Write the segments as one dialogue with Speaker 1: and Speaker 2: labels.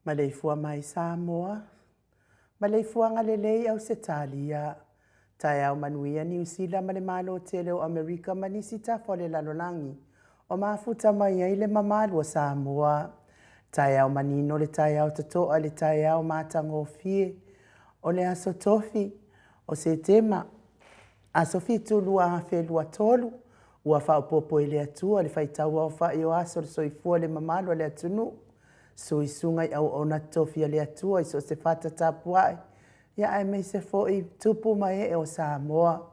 Speaker 1: Maleifua mai Samoa, Maleifuaga lelei Ausetalia, taeao manuia Niu Sila ma le Malo tele o Amerika ma nisi tafa o le lalolagi o mafuta mai ai le mamalu o Samoa. Taeao manino le taeao totoa le taeao matagofie o le aso Tofi o Setema aso 7 2023, ua faaopoopo e le Atua le faitauaofai o aso o le soifua le mamalu o le atunuu, suisuga i auauna totofi a le Atua i so o se fata tapuai, ia aemaise foi tupu ma ee o Samoa.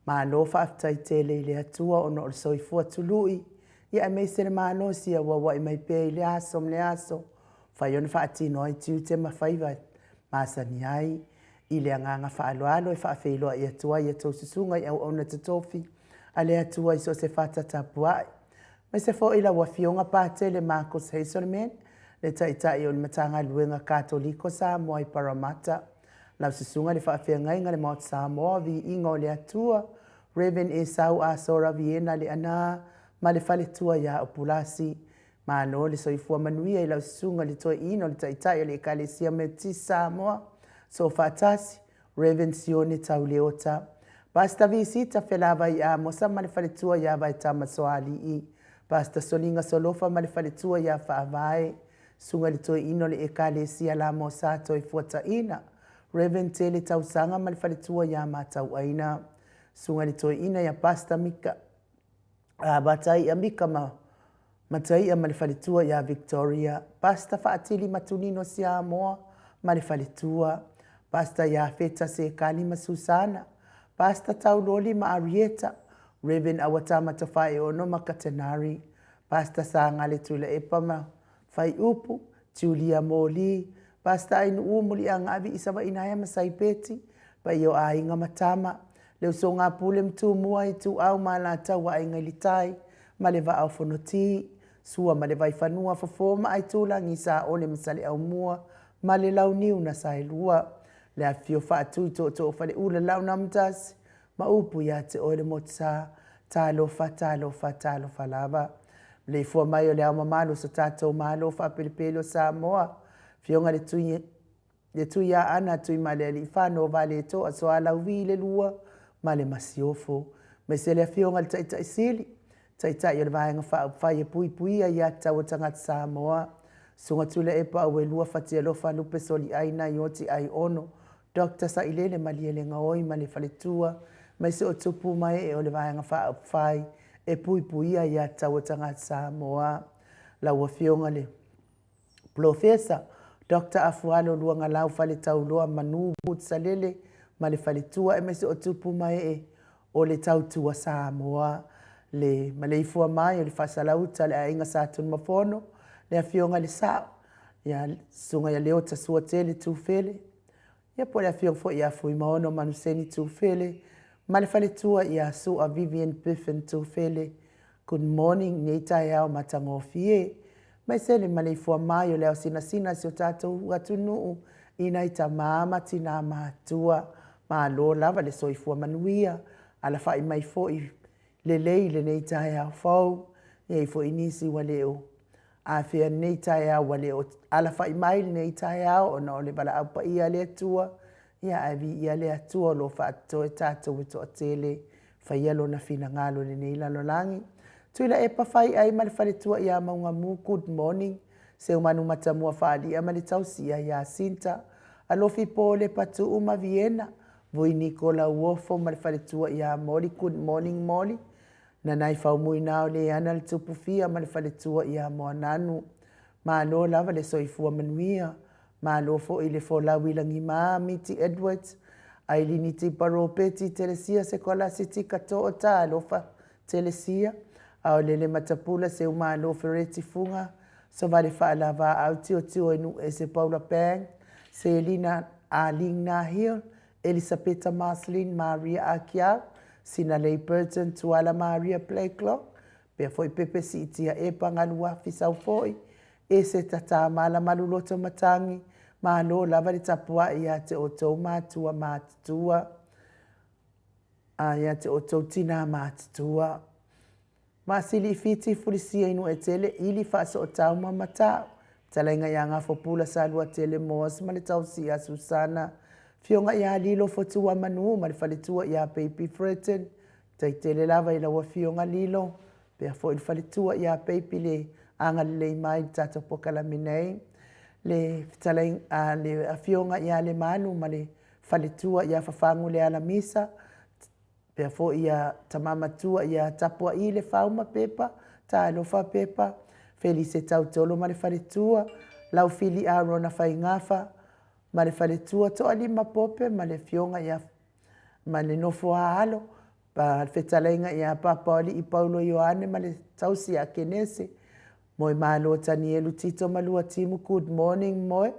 Speaker 1: Malo faafetai tele i le Atua ona o le soifua tului, ia aemaise le malosi e auauai mai pea i lea aso ma lea aso, mafai ona faatino ai tiute ma faiva e masani ai. I le agaga faaaloalo e faafeiloai atu ai i a outou susuga i auauna totofi a le Atua i so o se fata tapuai. Aemaise foi lau Afioga Patele Marcus Hazelman, le Taitai o le Matagaluega Katoliko Samoa i Parramatta. Lau Susuga i le Faafeagaiga i le Maota Samoa, Viiga o le Atua, Rev. Esau Asora Viena Leaana ma le faletua ia Opulasi. Malo le soifua manuia i lau Susuga i le Toeaina o le Taitai o le Ekalesia Metotisi Samoa, Soofaatasi, Rev. Sione Tauleota, Pastor Visita Felavai Amosa ma le faletua ia Vaetama Soalii, Pastor Soliga Solofa ma le faletua ia Faavae, Susuga i le Toeaina o le Ekalesia Lamosa Toefuataina, Rev. Tele Tausaga ma le faletua ia Matauaina, Susuga i le Toeaina ia Pastor Mika Mataia Mika ma Mataia ma le faletua ia Victoria, Pastor Faatili Matunino Siamoa ma le faletua, Pastor Iafeta Sekani ma Susana, Pastor Tauloli ma Arieta, Rev. Awatama Tafaeono ma Katenari, Pastor Sagale Tuilaepa ma Faiupu, Julia Moli, Pastor Ainu'u Muliagavi i Savainaea ma Saipeti, paia o aiga ma tama, le usoga a Pule ma Tumua, Ituau ma Alataua, Aiga i le Tai ma le Vaa o Fonoti, Sua ma le Vaifanua, Fofo ma Aitulagi, Saole ma Saleaaumua ma le Launiu na Saelua. Le afifio Faatui Tootoo o Faleula Laaunaamotasi ma upu ia te oe le Motusa, talofa, talofa, talofa lava. Maleifua mai o le Ao Mamalu o so tatou Malo faapelepele o Samoa, Afioga i le Tui le Tuiaana Tuimalealiifano Vaaletoa Sualauvi le II ma le Masiofo, aemaise le Afioga i le Taitai Sili, Taitai o le Vaega Faaupufai e Puipuia Aia Tatau a Tagata Samoa, Susuga Tuilaepa Auelua Fatialofa Lupe Soliai Naioti Aiono Doctor Sailele Malielegaoi ma le faletua, aemaise o tupu ma ee o le Vaega Faaupufai e Puipuia Aia Tatau a Tagata Samoa. Lau Afioga i le Polofesa Doctor Afualo Luagalau Faletauloa Manu Salele ma le faletua aemaise o tupu ma ee o le Tautua Samoa. Le maleifua mai o le Faasalauta a le Aiga Sa Tunumafono, le Afioga i le Sao, ia le Susuga ia Leota Suatele Tufele, ia po o le Afioga foi ia Fuimaono Manuseni Tufele ma le faletua ia Sua Vivian Biffin Tufele. Good morning i lenei taeao matagofie. Aemaise le maleifua mai o le ao sinasina a si o tatou atunuu i nai tama ma tina matutua. Malo lava le soifua manuia, alafai mai foi lelei i lenei taeao fou. E i ai foi nisi ua le o afea i lenei taeao ua le o alafai mai i lenei taeao ona o le valaau paia a le Atua, ia ae viia le Atua o lo o faatotoe tatou e toatele e faia Lona finagalo i lenei lalolagi. Tuilaepa Faiai ma le faletua ia Maugamu, good morning. Seumanu Matamua Faali'a ma le tausi ia Iasinta, Alofi Paul Lepatu'u ma Viena, Vui Niko Lauofo ma le faletua ia Moli, good morning Moli. Nanaifau Muinao Leana le Tupufia ma le faletua ia Moananu. Malo lava le soifua manuia. Malo foi le folau i lagima, Miti Edwards, Ailini Tipa Ropeti Telesia Sekolasitika To'o Talofa Telesia, Aolele Matapula Seumalo Fereti Fuga Sovale Faalavaau Tiotio i Nuuese Paula Pang Selina Arlene Nahil Elisapeta Marceline Maria Akiau Sinalei Burton Tuala Maria Blakelock Pea foi Pepe Siitia Epa Galuafi Saufo'i Eseta Tamala Maluloto Matangi Malo lava le tapuai ia te outou matua matutua a ia te outou tinā matutua. Maasili i Fiti Fulisia i Nuuetele Ili Faasootau ma Mata'u Fetalaiga ia Gafopula Saluatele Moas ma le tausi ia Susana Afioga ia Lilo Fotuamanu ma le faletua ia Baby Fredden Taitele lava i lau afioga Lilo pea foi le faletua ia Baby le agalelei mai i le tatou polokalame nei. Le fetalaiga, a, le afioga ia Lemalu ma le faletua ia Fafagu Lealamisa, pea foi ia tama matua ia Tapua'i Lefau ma Pepa, Talofa Pepa, Felise Tautolo ma le faletua, Laufili Arona Faigafa ma le faletua, Toalima Pope ma le afioga ia ma le nofo a alo, le fetalaiga ia Papaoalii Paulo Ioane ma le tausi ia Kenese, Moemalo Tanielu Tito ma Luatimu, good morning Moe,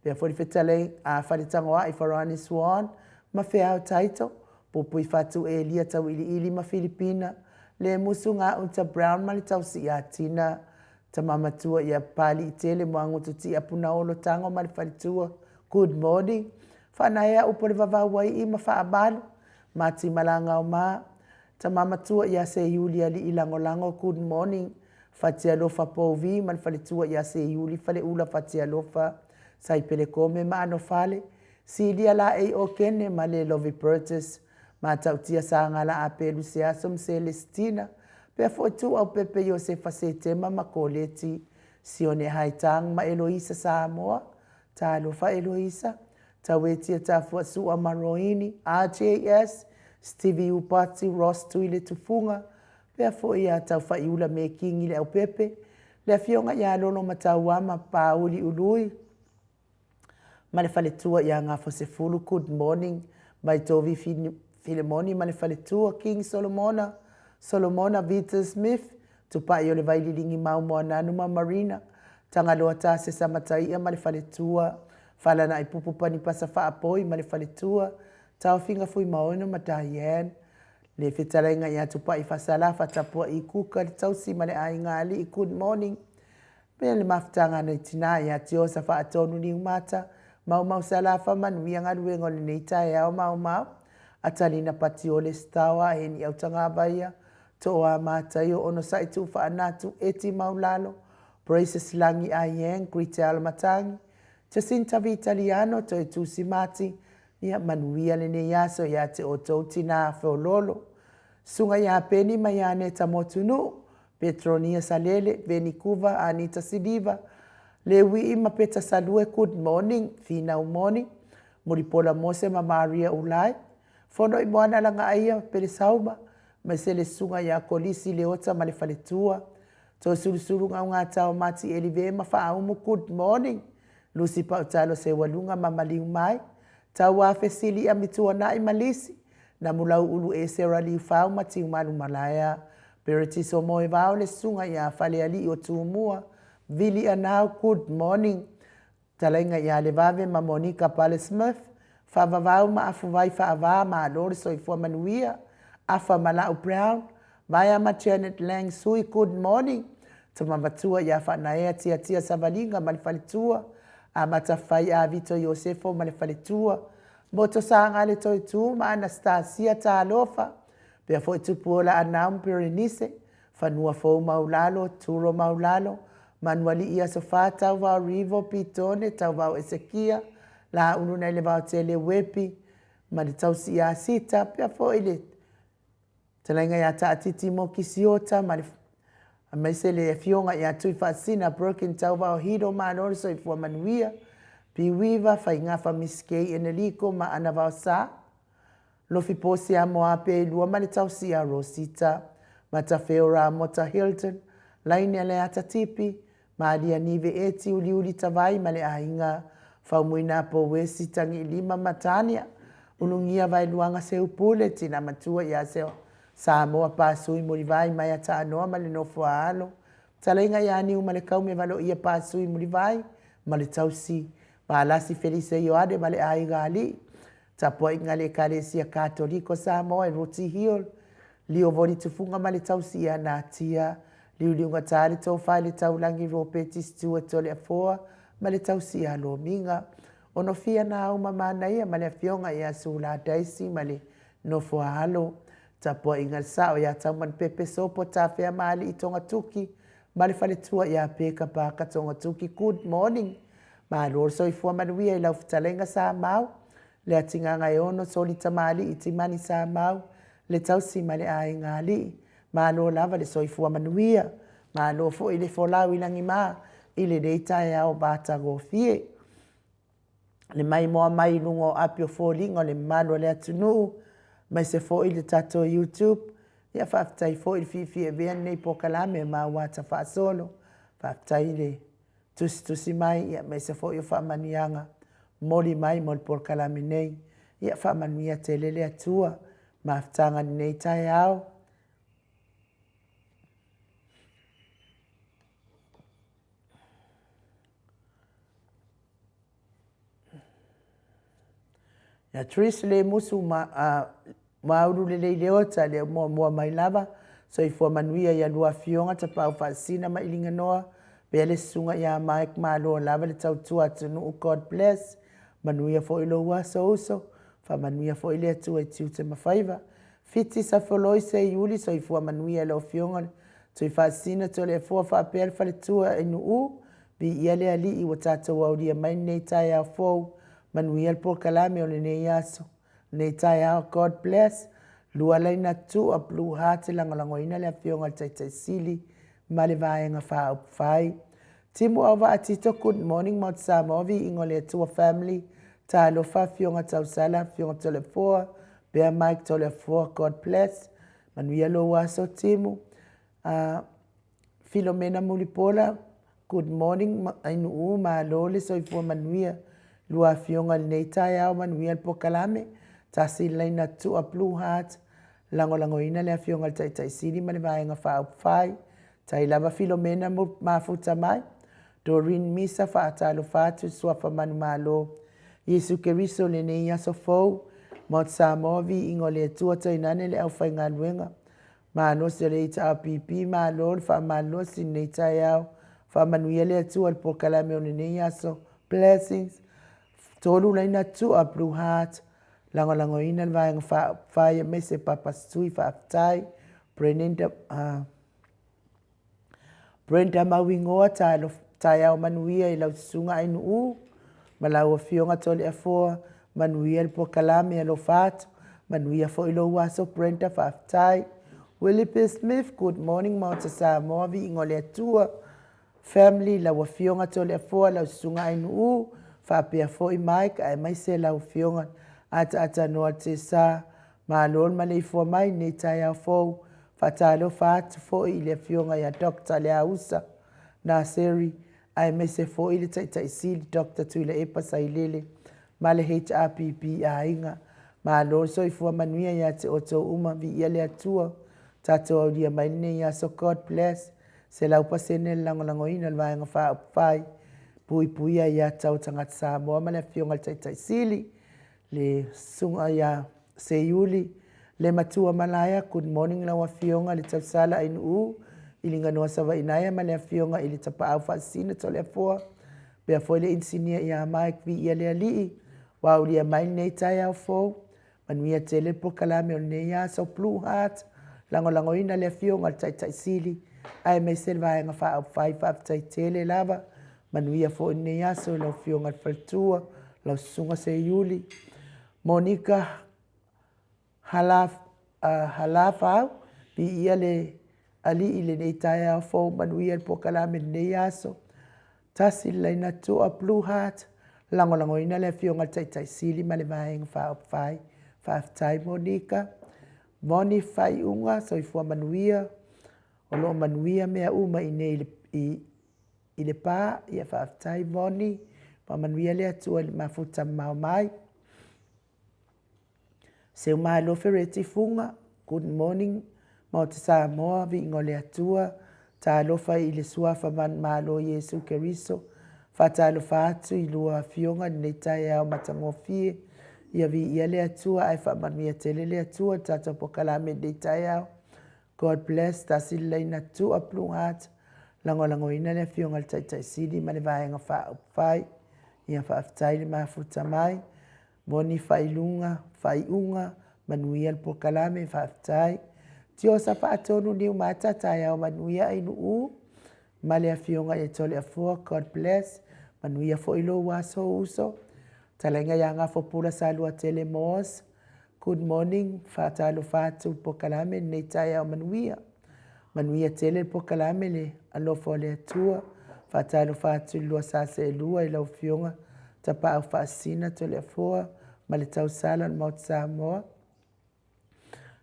Speaker 1: pea foi le fetalaiga a Faletagoai Farani Swan ma Feao Taito, Pupuifatu Elia Tauiliili ma Filipina, Lemusu Gauta Brown ma le tausi ia Tina, Tama matua ia Papaliitele Moagutu Tiapunaolo Tago ma le faletua, good morning, Faanaea upu o le vavau ai i ma Faamalu, Mati Malagaoma, Tama matua ia Seiuli Alii Lagolago, good morning, Fatialofa Povi ma le faletua ia Seiuli Faleula Fatialofa, Saipele Kome ma Anofale, Silia Laei Okene ma le Lovi Burgess, Matautia Sagala Apelu Seaso ma Selesitina, pea foi Tuuaupepe Iosefa Setema ma Koleti, Sione Haitang ma Eloisa Samoa, Talofa Eloisa, Tauetia Tafua Sua ma Roini, RJS, Stevie Upati, Ross Tuiletufuga, pea foi ia Taufaiula Mekingi Leaupepe, le Afioga ia Lolo Matauama Pauli Ului, ma le faletua ia Gafosefulu, good morning, Vaitovi Filemoni ma le faletua, King Solomona, Solomona Vita Smith, Tupai o le Vaililigi Mau Moananu ma Marina, Tagaloa Tasesa Mataia ma le faletua, Falanaipupu Panipasa Faapoi ma le faletua, Taofiga Fuimaono ma Diane, le fetalaiga ia Tupai Fasalafa Tapuai Kuka le tausi ma le aiga alii, good morning, Pea le mafutaga a nai tina ia Tiosa Faatonu Niumata, Maumau Salafa manuia galuega o lenei taeao Maumau Atalina Patiole Sitaoa Heni Autagavaia Tooa Mataio Onosai Tuufaanatu Eti Maulalo Praises Lagi Aieng Gritell Matagi Jacinta Vitaliano Toetusi Mati Ia manuia lenei aso ia te outou tinā feoloolo. Susuga ia Peni ma ia Aneta Motunuu, Petronia Salele, Veni Kuva, Anita Siliva, Leuii ma Peta Salue Good morning, Finau morning, Mulipola Mose ma Maria Ulai, Fono i Moana Lagaaia, Pelesauma, maise le Susuga ia Kolisi Leota ma le faletua, Toesulusulu Gaugatao Mati Elive ma Faaumu Good morning, Lucy Pautalo Seualuga ma Maliu Mai, Tauafe Silia Mituanai ma Lisi, Namulauulu Esera Liufau ma Tiumalu Malaea, Peretiso Moevao le Susuga ia Falealii o Tumua, Vili Anau Good morning, Talaiga ia Levave ma Monica Pale Smith, Faavavau ma Afuvai Faava Malo le soifua manuia, Afa ma Lau Brown, Vaea ma Janet Lang Sui Good morning, Tama matua ia Faanaea Tiatia Savaliga ma le faletua, Amata Fai a Vito Iosefo ma le faletua, Moto Sagale Toetu ma Anastasia Talofa, Pea foi Tupuola Anau ma Perenise, Fanua Fou Maulalo, Turo Maulalo, Manualii Aso Fa, Tauvao Rivo, Pitone, Tauvao Esekia, Laulu nai le Vaotele Wepi, ma le Tausi ia Sita, pea foi le Talaiga ia Taatiti mo Kisiota ma le aemaise le Afioga ia Tuifaasisina Broken Tauvao Hilo Malo le soifua manuia, Piuiva, Faigafa Miss Kay Eneliko ma Ana Vaosa, Lofi Posia Moape Lua ma le Tausi ia Rosita, Matafeo Ramota Hilton, Laine Leata Tipi, Malia Nive Eti Uliuli Tavai ma le aiga Faumuina Pouesi Tagiilima ma Tania Ulugia Vaeluaga Seupule Tina Matua ia Samoa Pasui Mulivai Maia Taanoa ma le nofo a alo Talaiga ia Niumalekaume Valoia Pasui Mulivai ma le tausi Valasi Felise Ioane ma le aiga Alii Tapuaiga le Ekalesia Katoliko Samoa e Ruti Hill, Lio Voli Tufuga ma le tausi ia Natia, Liuliuga Ta le Tofa i le Taulagi Ropeti Stewart Toleafoa ma le tausi ia Lomiga, Onofia Nauma Manaia ma le afioga ia Sula Daisy ma le nofo a alo, Tapuaiga le Sao ia Taumanupepe Sopo Tafea ma Alii Togatuki ma le faletua ia Peka Parker Togatuki Good morning Malo le soifua manuia i lau fetalaiga Samau, Leatigagaeono Soli Tamalii Timani Samau, le tausi ma le aiga alii. Malo lava le soifua manuia. Malo foi le folau i lagima i lenei taeao matagofie. Le maimoa mai i luga o api o foliga o le mamalu o le atunuu, aemaise foi le tatou YouTube. Ia faafetai foi le fiafia e avea lenei polokalame ma auata faasolo. Faafetai i le tusitusi mai aemaise foi o faamanuiaga momoli mai mo le polokalame nei. Ia faamanuia tele le Atua mafutaga i lenei taeao. Ia Trish Lemusu ma, uh, Maulu lelei Leota le muamua mai lava, soifua manuia ia lua afioga Tapaau Faasisina ma Iliganoa, pea le susuga ia Mike Malo lava le tautua atunuu God bless, manuia foi lou aso uso, faamanuia foi le Atua i tiute ma faiva. Fiti Safoloi Seiuli soifua manuia i lau afioga Tui Faasisina Toleafoa faapea le faletua i Nu'u, viia le Alii ua tatou aulia mai lenei taeao fou, manuia le polokalame o lenei aso. Lenei taeao God bless. Lualaina Tua Blue Heart e lagolagoina le Afioga i le Taitai Sili ma le Vaega Faaupufai. Timu Auvaa Tito Good morning Maota Samoa Viiga o le Atua Family Talofa Afioga Tausala Afioga Toleafoa Bear Mike Toleafoa God bless Manuia lou aso Timu. Uh, Filomena Mulipola, good morning Ainuu, malo le soifua manuia. Lua afioga i lenei taeao manuia le polokalame. Tasi le laina Tua Blue Heart, lagolagoina le afioga i le Taitai Sili ma le Vaega Faaupufai. Tai lava Filomena mafuta mai. Doreen Misa faatalofa atu i Suafa Manumalo. Iesu Keriso lenei aso fou. Maota Samoa viiga o le Atua tainane le aufaigaluega. Malosi o le HRPP, malo le faamalosi i lenei taeao. Faamanuia le Atua i le polokalame o lenei aso. Blessings. Tolu laina tua Blue Heart, lagolagoina le Vaega Faaupufai aemaise Papa Sui faafetai. Brenda, Brenda Mauigoa, taeao manuia i lau susuga Ainuu ma lau afioga Toleafoa, manuia le polokalame alofa atu, manuia foi lou aso Brenda, faafetai. Willie P. Smith, good morning Maota Samoa, viiga o le Atua. Family, lau afioga Toleafoa, lau susuga Ainuu, faapea foi Mike aemaise lau afioga Ataatanoa Tesa, malo le maleifua mai i lenei taeao fou. Faatalofa atu foi i le afioga ia Dr. Leausa Naseri, aemaise foi le Taitai Sili Dr. Tuilaepa Sailele ma le HRPP aiga. Malo le soifua manuia ia te outou uma, viia le Atua, tatou aulia mai lenei aso. God bless. 100% le lagolagoina o le Vaega Faaupufai, Puipuia ia Tau Tagata Samoa ma le Afioga i le Taitai Sili, le Susuga ia Seiuli le Matua Malaia. Good morning lau Afioga le Tausala Ainuu i Liganoa Savainaea ma le Afioga i le Tapaau Faasisina Toleafoa, pea foi le Inisinia ia Mike, viia le Alii, ua aulia mai lenei taeao fou. Manuia tele le polokalame o lenei aso. Blue Heart, lagolagoina le Afioga i le Taitai Sili aemaise le Vaega Faaupufai, faafetai tele lava. Manuia foi lenei aso i lau Afioga i le Faletua, lau Susuga Seiuli. Monica Halafau, viia le Alii i lenei taeao fou, manuia le polokalame i lenei aso. Tasi le laina toa Blue Heart, lagolagoina le Afioga i le Taitai Sili ma le Vaega Faaupufai. Faafetai Monica. Moni faaiuga, soifua manuia, o lo o manuia mea uma i inei i le pa. Ia faafetai Moni, faamanuia le Atua i le mafuta mamao mai. Seumalo Fereti Fuga, good morning Maota Samoa, viiga o le Atua, talofa i le Suafa manumalo Iesu Keriso, faatalofa atu i lua afioga i lenei taeao matagofie, ia viia le Atua ae faamanuia tele le Atua i le tatou polokalame i lenei taeao. God bless, tasi le laina tua Blue Heart, lagolagoina le Afioga i le Taitai Sili ma le Vaega Faaupufai. Ia faafetai le mafuta mai. Moni faailuga, faaiuga, manuia le polokalame, faafetai. Tiosa Faatonu Niumata, taeao manuia Ainuu ma le Afioga ia Toleafoa, God bless, manuia foi lou aso uso. Talaiga ia Gafopula Saluatele Moss, good morning, faatalofa atu i le polokalame i lenei taeao manuia. Manuia tele le polokalame le alofa o le Atua. Faatalofa atu i le lua sa seelua i lau Afioga Tapaau Faasisina Toleafoa ma le tausala o le Maota Samoa.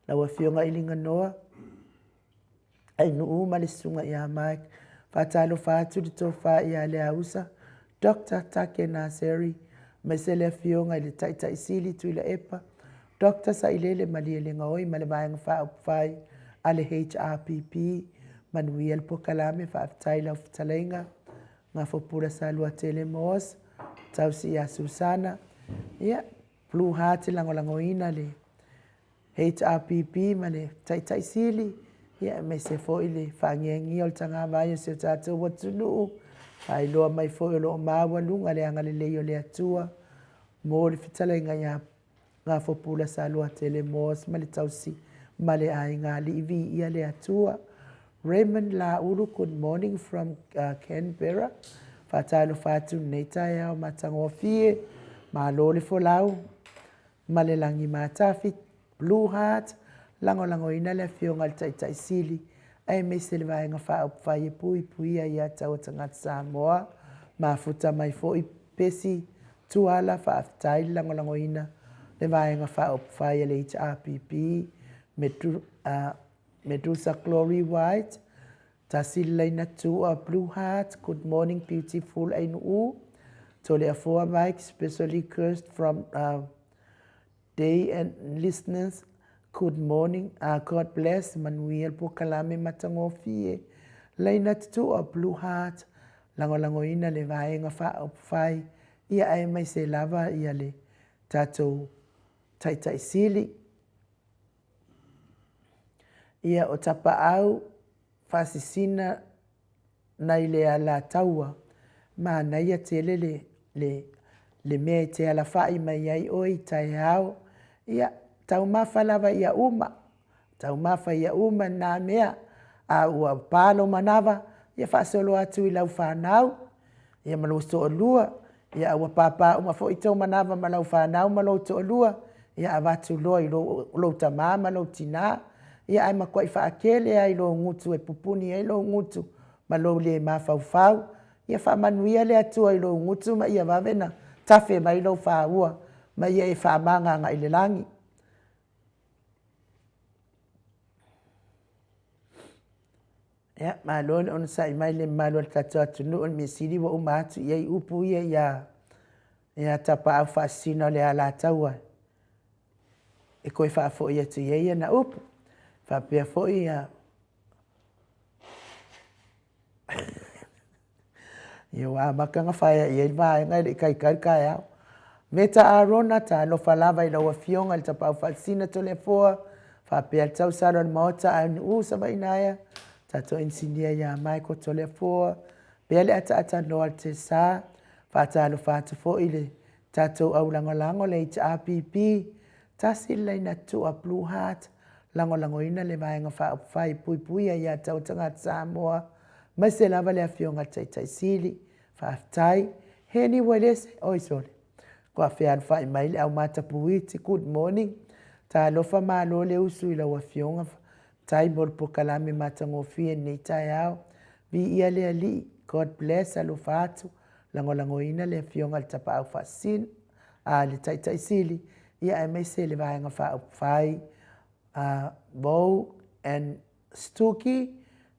Speaker 1: Lau Afioga i Liganoa Ainuu ma le Susuga ia Mike. Faatalofa atu le tofa ia Leausa Doctor Take Naseri, aemaise le Afioga i le Taitai Sili Tuilaepa, Doctor Sailele Malielegaoi ma le Vaega Faaupufai a le HRPP. Manuia le polokalame, faafetai i lau fetalaiga Gafopula Saluatele Moss, tausi ia Susana. Ia, Blue Heart lagolagoina le HRPP ma le Taitai Sili, ia aemaise foi le faangiangia o le tagavai o si o tatou atunuu, faailoa mai foi o lo o maualuga le agalelei o le Atua mo le fetalaiga ia Gafopula Saluatele Moss ma le tausi ma le aiga alii viia le Atua. Raymond Laulu, good morning from Canberra. Faatalofa atu i lenei taeao matagofie. Malo le folau. ma le lagi matafi, Blue Heart, lagolagoina le Afioga i le Taitai Sili aemaise le Vaega Faaupufai e puipuia ia taua tagata Samoa. Mafuta mai foi Pesi Tuala, faafetai le lagolagoina le Vaega Faaupufai a le HRPP, Medusa Glory White, Tasi le laina tua, Blue Heart, good morning beautiful Ainuu, Toleafoa Mike, specially cursed from day and listeners, good morning, God bless, manuia le polokalame matagofie, laina tua, Blue Heart, lagolagoina le vaega faaupufai, ia aemaise lava ia le tatou Taitai Sili. Ia o Tapaau faasisina nai le Alataua, manaia tele le, le, le mea e te alafa'i mai ai oe i taeao, ia, taumafa lava ia uma, taumafa ia uma na mea, a ua pa lou manava, ia faasolo atu i lau fanau, ia ma lou toalua, ia a ua papa uma foi tou manava ma lau fanau ma lou toalua, ia avatu loa i lou tama ma lou tina, ia ae matuai faatele lava i lou gutu e pupuni ai lou gutu ma lou le mafaufau. Ia faamanuia le Atua i lou gutu ma ia vave ona tafe mai lou faua ma ia e faamaga agai i le lagi. Ia, malo le onosai mai i le mamalu o le tatou atunuu, o le mea sili ua uma atu i ai upu ia ia Tapaau Faasisina o le Alataua e toe faafoi atu i ai ana upu. Faapea foi ia Ia ua amata ona faea i ai le vaega e le i taitai le taeao. Meta Arona, talofa lava i lau Afioga i le Tapaau Faasisina Toleafoa, faapea le tausala o le Maota Aunuu Savainaea, tatou inisinia ia Michael Toleafoa, faapea le ataatanoa o le Tesa. Faatalofa atu foi i le tatou aulagolago le HRPP, tasi le laina tua Blue Heart, lagolagoina le Vaega Faaupufai e Puipuia Aia Tatau a Tagata Samoa, aemaise lava le Afioga i le Taitai Sili. Faafetai. Heni Uelese, oi sole, ua fealofai mai le au matapuiti, good morning. Talofa malo le usu i lau Afioga, faafetai mo le polokalame matagofie i lenei taeao. Viia le Alii, God bless, alofa atu, lagolagoina le Afioga i le Tapaau Faasisina, a le Taitai Sili, ia aemaise le Vaega Faaupufai a Mo and Stuki,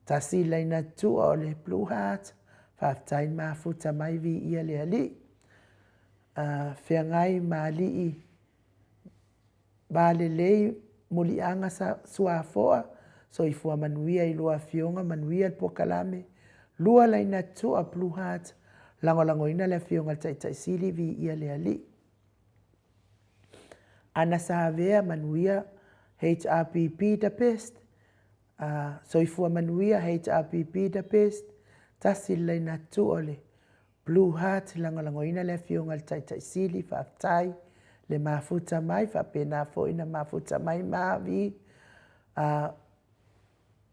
Speaker 1: tasi laina tua o le Blue Heart, faafetai mafuta mai, viia le Alii. Feagai ma alii va lelei muliaga suafoa, soifua manuia i lua afioga, manuia le polokalame, lua laina tua Blue Heart, lagolagoina le Afioga i le Taitai Sili, viia le Alii. Ana Savea, manuia HRPP the best, soifua manuia HRPP the best, tasi le laina tua o le Blue Heart, lagolagoina le Afioga i le Taitai Sili, faafetai le mafuta mai, faapena foi ona mafuta mai Mavi,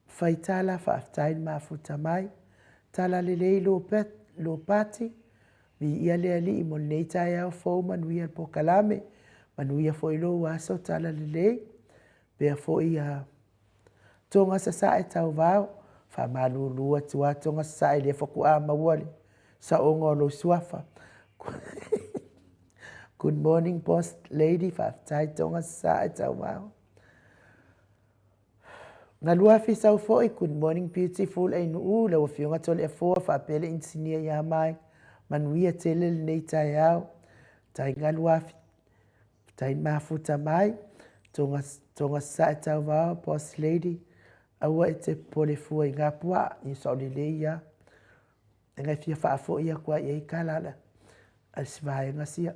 Speaker 1: Faitala, faafetai le mafuta mai. Tala lelei Lopati, viia le Alii mo lenei taeao fou, manuia le polokalame, manuia foi lou aso tala lelei. Pea foi a Toga Sasae Tauvao, faamalulu atu lava Toga Sasae, lea faatoa maua le saoga o lou suafa. Good morning boss lady, faafetai Toga Sasae Tauvao. Galua Fisau foi, good morning beautiful Ainuu, lau Afioga Toleafoa faapea le inisinia ia Mike, manuia tele lenei taeao. Tai Galua Tai mafuta mai, Tonga, Tonga Sasae Tauvao, boss lady, aua e te popole fua i ngā puaa, i sao lelei ia. E ngai fia faafoi atu ai i ai tala a si vaega sia.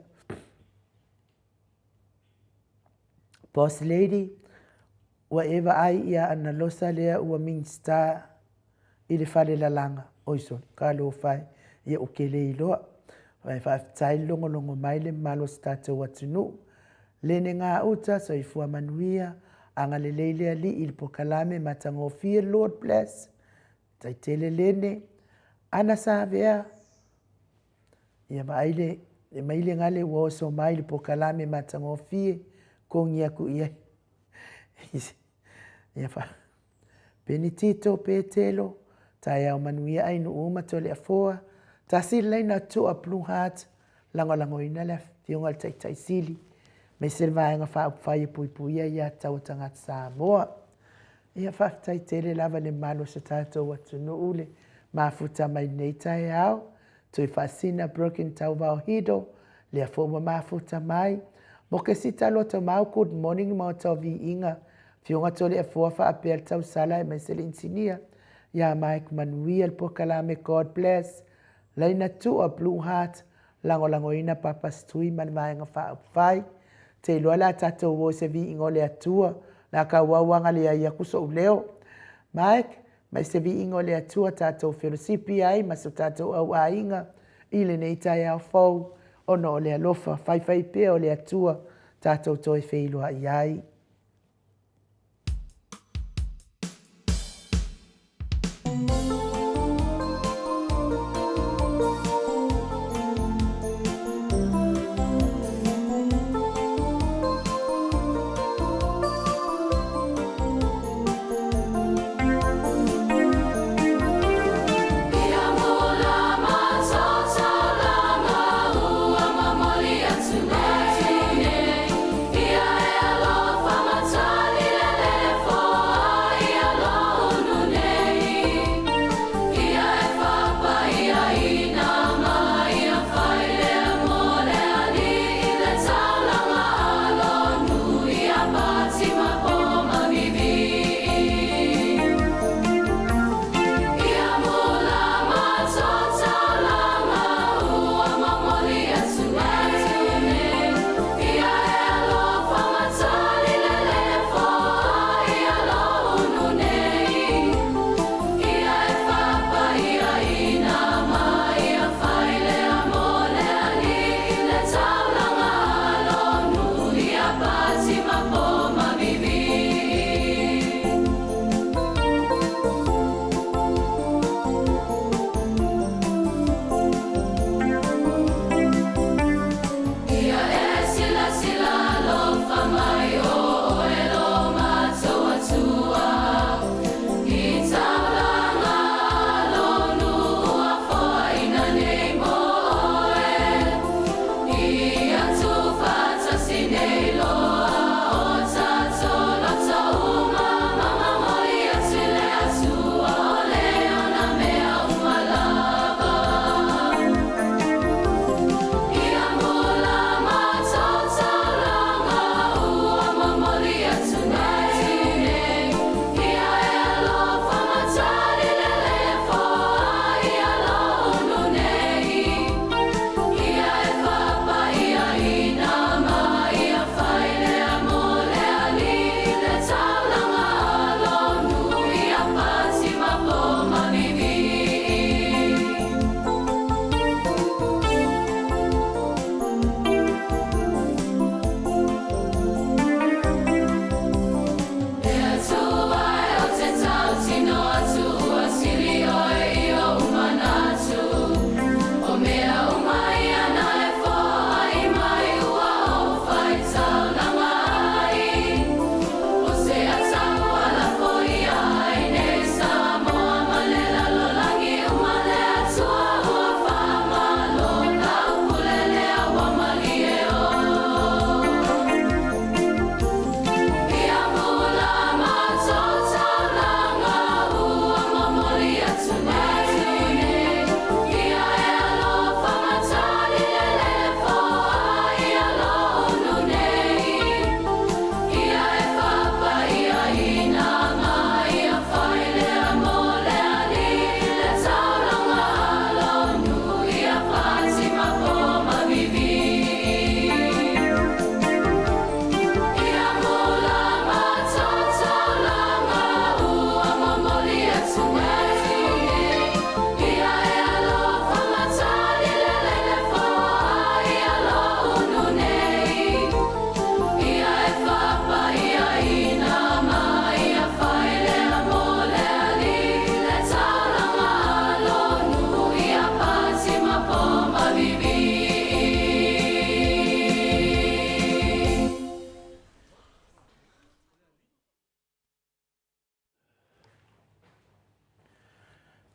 Speaker 1: Boss lady, ua e vaai ia Analosa lea ua Minista i le fale lalaga, oi sole, talofa e, ia ou te le iloa. Ae faafetai le logologo mai le mamalu o si tatou atunuu. Lene gauta, soifua manuia, agalelei le Alii i le polokalame matagofie, Lord bless, taitele Lene, Ana Savea, ia vaai le, le maile gale ua oso mai le polokalame matagofie, kogi aku i ai. Ia fa Penitito Petelo, taeao manuia Ainuu ma Toleafoa, tasi le laina tua Blue Heart, lagolagoina le Afioga i le Taitai Sili, aemaise le Vaega Faaupufai e Puipuia Aia Tatau a Tagata Samoa. Ia faafetai tele lava i le mamalu o so tatou atunuu le mafuta mai lenei taeao. Tuifaasina Broken Tauvao Hido, lea foi ua mafuta mai. Mokesita Lotomau, good morning Maota o Viiga, Afioga Toleafoa faapea le tausala aemaise le inisinia ia Mike Manuia le polokalame God bless. Laina Tua, Blue Heart, lagolagoina Papa Stui ma le Vaega Faaupufai. Te iloa le a tatou o i se viiga o le Atua, le a tauau agalelei atu sou leo. Mike, mai se viiga o le Atua tatou felosipi ai ma so tatou au aiga i lenei taeao fou. ona o le alofa faifaipea o le Atua tatou toe feiloai ai.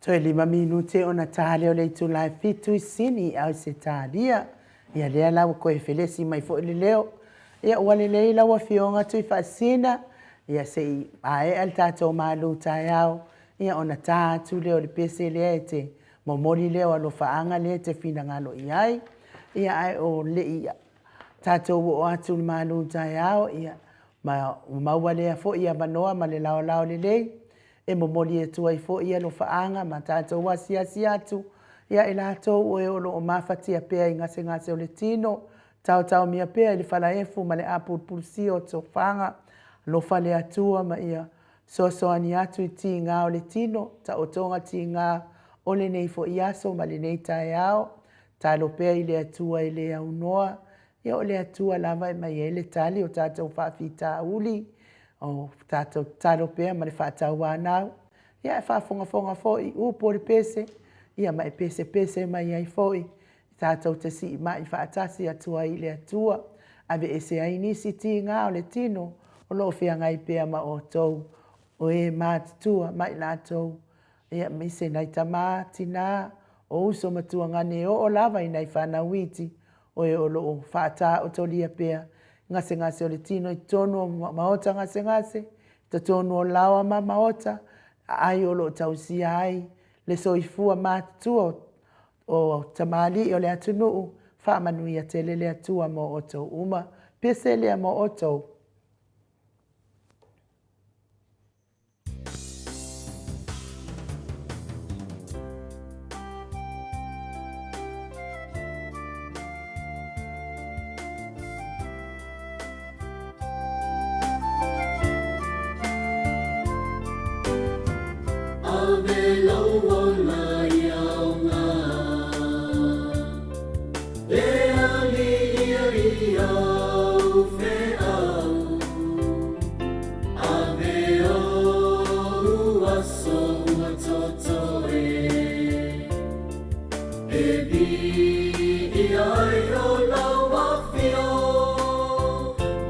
Speaker 1: Toe 5 minute ona ta lea o le itula e 7 i Sini i Ausetalia. Ia lea la ua toe felesi mai foi le leo. Ia ua lelei lau Afioga Tuifaasisina, ia se i maea le tatou malu taeao, ia ona ta atu lea o le pese lea e te momoli lea o alofaaga lea e te finagalo i ai. Ia ae o le i tatou oo atu i le malu taeao, ia ma ua maua lea foi avanoa ma le laolao lelei e momoli atu ai foi alofaaga ma tatou asiasi atu ia i latou o e o lo o mafatia pea i gasegase o le tino, taotaomia pea i le falaefu ma le apulupulusia o tofaga. Alofa le Atua ma ia fesoasoani atu i tiga o le tino, taotoga tiga o lenei foi aso ma lenei taeao. Tatalo pea i le Atua e le aunoa, ia o le Atua lava e aumai ai le tali o tatou faafitauli, o tatou tatalo pea ma le faatauanau, ia ae faafogafoga foi i upu o le pese, ia ma e pesepese mai ai foi, tatou te siimai faatasi atu ai i le Atua, aveese ai nisi tiga o le tino o lo o feagai pea ma outou, o e matutua ma i latou, ia, aemaise nai tama, tina, o uso ma tuagane e oo lava i nai fanau iti, o e o lo o faataotolia pea gasegase o le tino i totonu o maota gasegase, i totonu o laoa ma maota, aai o lo o tausia ai le soifua matutua o tamalii o le atunuu, faamanuia tele le Atua mo outou uma. Pese lea mo outou.
Speaker 2: Ave lou ola i aoga Le alii ia i au feau Ave ou aso ua totoe E viia ai o lau afio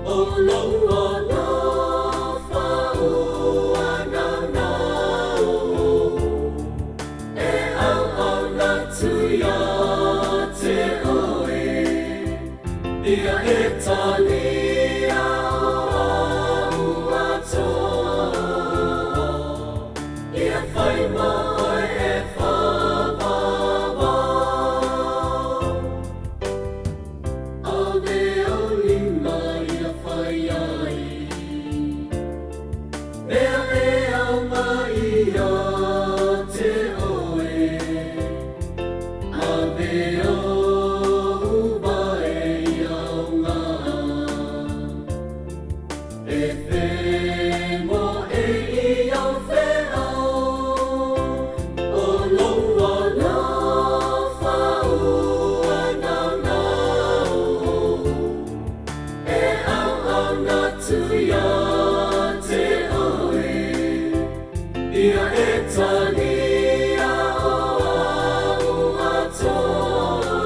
Speaker 2: O lou alofa ua naunau E auauna atu ia te oe Ia e talia o au atoa Ia whai mo oe e whāwāwā Ave ou lima ia whai ai Mea e ao mai ia te oe Ave ou wae i aoga E whemo e i au wheao O lou alofa ua naunau E auauna atu ia te oe Ia e talia o au atoa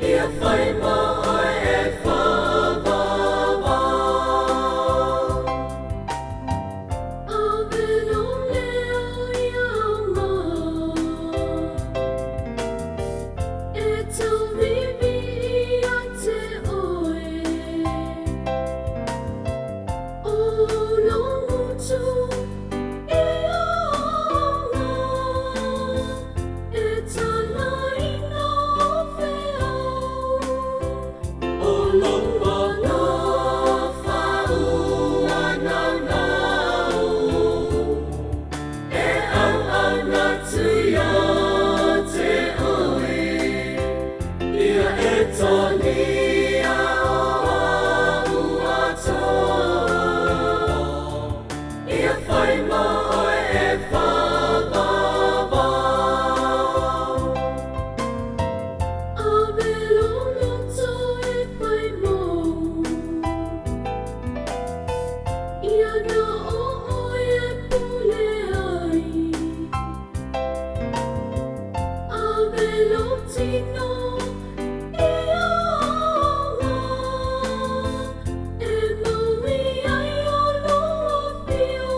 Speaker 2: Ia whai mo oe e whāwāwā. Ave lou leo i aoga E tauiwi ia te oe O lou utu i aoga E tālaina o feau O lou alofa ua naunau E auauna atu ia te oe Ia e talia o au atoa Ia whai mo oe e whāwāwā. Ave lou loto e whai mou Ia na o oe e pule ai Ave lou tino i aoga E maui ai o lou afio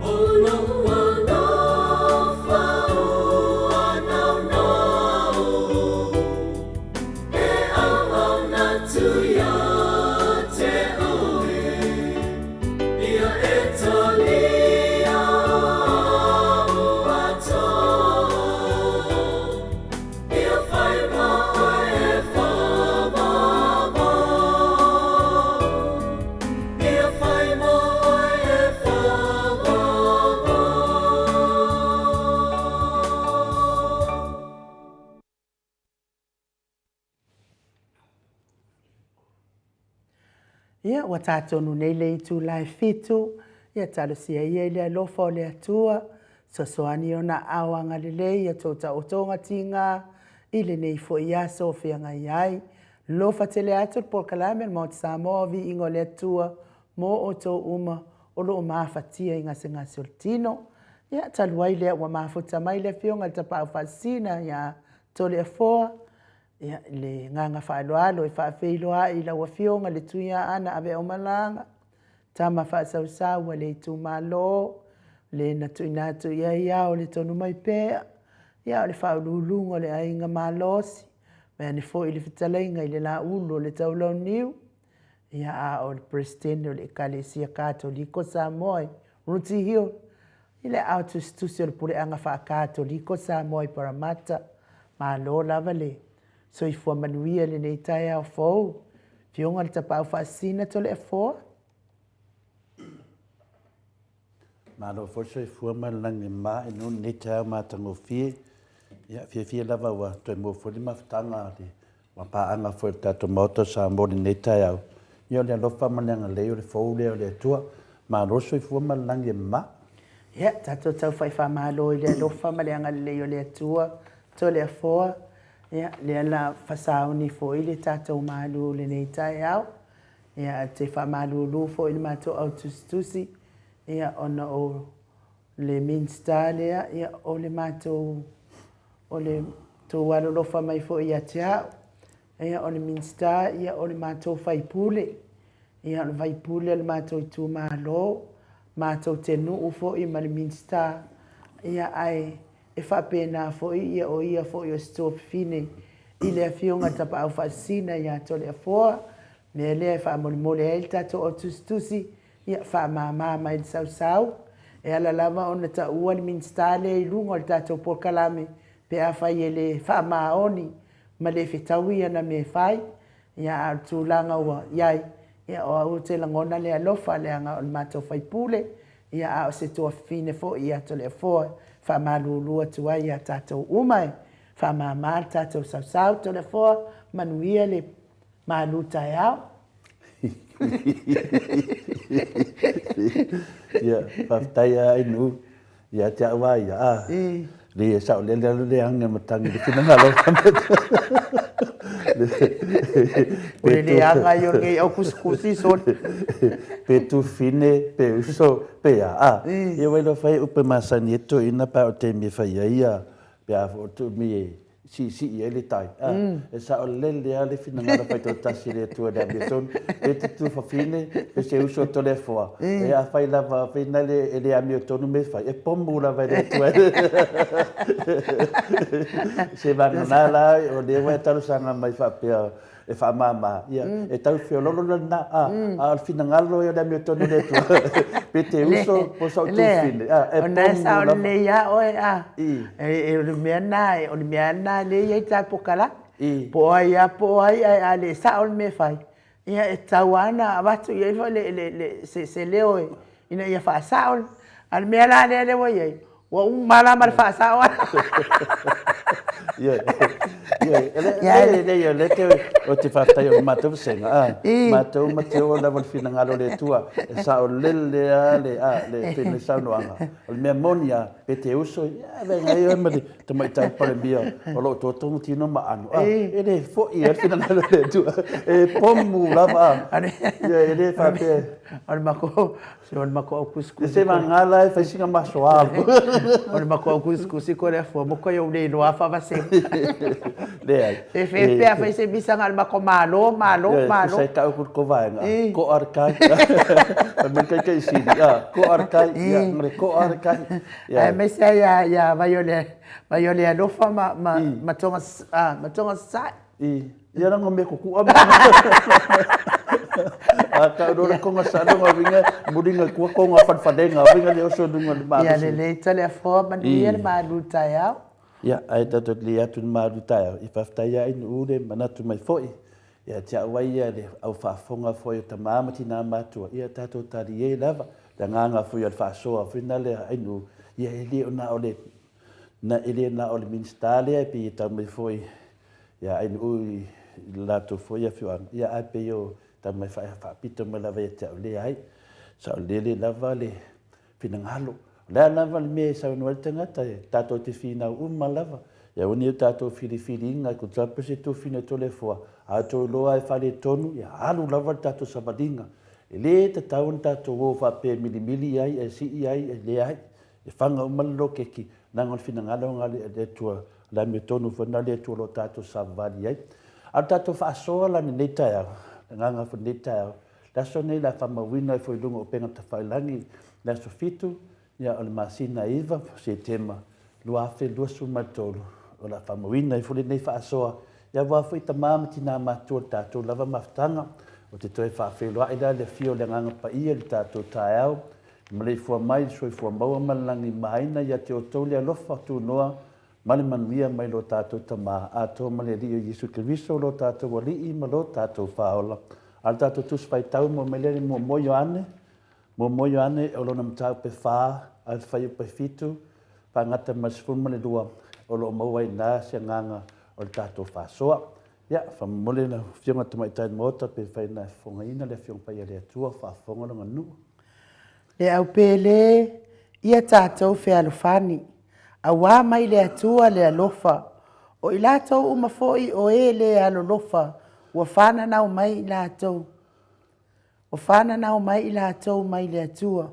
Speaker 2: O lou alofa ua naunau E auauna atu ia te oe Ia e talia o au atoa Ia whai mo oe e whāwāwā Ia whai mo oe e whāwāwā.
Speaker 1: Ia, ua tā tonu nei le itula e fitu, ia talosia ia i le alofa o le Atua. Fesoasoani ona aao agalelei ia tou taotoga tiga i lenei foi aso o feagai ai. Lofa tele atu le polokalame a le Maota Samoa o Viiga o le Atua mo outou uma o lo o mafatia i gasegase o le tino. Ia, talu ai lea ua mafuta mai le Afioga i le Tapaau Faasisina ia Toleafoa, ia, i le agaga faaaloalo e faafeiloai i lau Afioga le Tuiaana Aveaumalaga, tama faasausau a le itumalo, le na tuuina atu i ai ao o le tonu mai pea, ia o le faauluuluga o le aiga malosi, vaeane foi le fetalaiga i le Laulu o le Taulauniu, ia a o le Peresetene o le Ekalesia Katoliko Samoa i Rooty Hill, i le aao tusitusi o le Puleaga Faa-Katoliko Samoa i Parramatta. Malo lava le soifua manuia i lenei taeao fou. Afioga i le Tapaau Faasisina Toleafoa.
Speaker 3: Malo foi le soifua ma le lagi e mama i lenei taeao matagofie. Ia, fiafia lava ua toe maua foi le mafutaga a le paaga foi a le tatou Maota o Samoa i lenei taeao. Ia, o le alofa ma le agalelei o le fou lea o le Atua. Malo le soifua ma le lagi e mama.
Speaker 1: Ia, tatou tau faamalo i le alofa ma le agalelei o le Atua, Toleafoa. Ia, lea la fasaoni foi le tatou malu i lenei taeao. Ia, ou te faamalulu foi i le matou au tusitusi, ia, ona o le Minisita lea, ia, o le matou, o le tou alolofa mai foi ia te au. Ia, o le Minisita, ia, o le matou faipule, ia, o le faipule o le matou itumalo, matou te nuu foi ma le Minisita, ia, ae e faapena foi, ia, o ia foi o se tuafafine i le Afioga i le Tapaau Faasisina ia Toleafoa. O le mea lea e faamolemole ai le tatou au tusitusi, ia faamama mai le sausau. E ala lava ona taua le Minisita lea i luga o le tatou polokalame pe afai e le faamaoni ma le fetaui ana mea e fai. Ia, a o le tulaga ua i ai, ia, o au ou te lagona le alofa leaga o le matou faipule, ia, a o se tuafafine foi ia Toleafoa e faamalulu atu ai ia tatou uma e faamama le tatou sausau. Toleafoa, manuia le malu taeao.
Speaker 3: Ia, faafetai lava Ainuu ia te au lava ia, a, leai e saolele lava le leaga matagi i le finagalo.
Speaker 1: O le leaga ia o lenei au kusikusi sole.
Speaker 3: Pe tufine, pe uso, pe a, a. Ia ua iloa fai upu e masani ai toeaiina pe a o le taimi e fai ai ia, pe a foi o le e siisii ai le tai. A, e saolele lava le finagalo faitoatasi o le Atua i le amiotonu, pe te tuafafine, pe se uso a Toleafoa, e afai lava fainale e le amiotonu mea e fai, e pomu lava e le Atua. Se vagana la o lea ua e talosaga mai faapea e faamama, ia, e tau feololo lena, a, a o le finagalo ia o le amiotonu o le Atua, pe te uso po o sau tufine, a, e
Speaker 1: pomu lava. O na e sao lelei lava oe, a, e, o le mea lena, o le mea lena lea e i ai ta pokalame, po o ai lava po o ai, ae a le sao le mea e fai, ia e tatau lava ona avatu i ai foi le, le, le, se, se leo ina ia faasao. A o le mea la lea ua i ai, Ua uma la ma le faasao ala.
Speaker 3: Ia, ia, e le, ia, le te, o te faafetai o matou vasega, a, matou ma te oo lava le finagalo o le Atua, e saolele lava le, a, le pei le saunoaga. O le mea moni lava, pe te uso, ia, vega ai oe ma le tamaitai Palemia o lo o totogo tino ma ano, a, e le foi lava le finagalo o le Atua, e pomu lava, a, ia, e le faapea.
Speaker 1: O le matou, Se o le matou au kusikusi.
Speaker 3: Se vagana la e fai sina maso alu.
Speaker 1: O le matou au kusikusi ko le afua mo koe ou le iloa faavasega.
Speaker 3: Leai.
Speaker 1: E faapea fai se misaga a le matou Malo, Malo, Malo.
Speaker 3: Tusa e tau ku ko vaega. Ko ar kai. Fai mai kai kai sini. Ko ar kai. Ia, ngare ko ar kai.
Speaker 1: Aemaise ai ia ia Vaiole Vaiole Alofa ma ma ma Tonga ma Tonga Sasae.
Speaker 3: Ia rango me ko kua ma. A ka ro le konga sa longa winga muringa kua konga fanfalenga winga le oso lunga le
Speaker 1: malu. Ia lelei Toleafoa manuia le malu taeao.
Speaker 3: Ia ae tatou te le atu le malu taeao i faafetai ai nuu le manatu mai foi. Ia te au ai ia le au faafofoga foi o tama ma tina matua ia tatou talie lava le agaga foi o le faasoa foi na le ai nuu ia e le o na o le na e le na o le Minista lea e pei e tau mai foi Ia, ai nuu i le latou foi afioaga, ia ae pei o tau mai faapito mai lava ia te au, leai, saolele lava le finagalo O le a lava le mea e saunoa ai le tagata, e tatou te finau uma lava. Ia aua ne i o tatou filifiliga e tusa pe se tofina i Toleafoa, a outou iloa e faaletonu, ia alu lava le tatou savaliga. E le tatau ona tatou o faapea e milimili ai ae sii ai, e leai. E faga uma le loketi, leaga o le finagalo lena o le Atua, o le amiotonu foi lena a le Atua o lo o tatou savavali ai. A o le tatou faasoa la i lenei taeao, le agaga foi i lenei taeao, le aso lenei o le a faamauina ifo i luga o upega tafailagi, le aso 7 ia, o le masina e 9, o Setema 2023, o le a faamauina ai foi lenei faasoa, ia aua foi tama ma tina matutua o le tatou lava mafutaga. Ou te toe faafeiloai la i le afio o le Agaga Paia i le tatou taeao, le maleifua mai i le soifua maua ma le lagi maina ia te outou le alofa tunoa ma le manuia mai lo tatou Tama atoa ma le Alii o Iesu Keriso lo tatou Alii ma lo tatou Faaola. A o le tatou Tusi Faitau mo mai lea i le muamua Ioane, muamua Ioane o lona mataupu e fa a le fuaiupu e fitu, faagata ma le 12, o lo o maua ai i ina se agaga o le tatou faasoa. Ia, faamolemole lau Afioga i le Tamaitai o le Maota pe mafai ona e fofogaina le Afioga Paia a le Atua o faafofoga Lona nuu.
Speaker 1: Le au pele, ia tatou fealofani, auā mai le Atua le alofa. O i latou uma foi o e lē alolofa, ua fananau mai i latou, ua fananau mai i latou mai le Atua.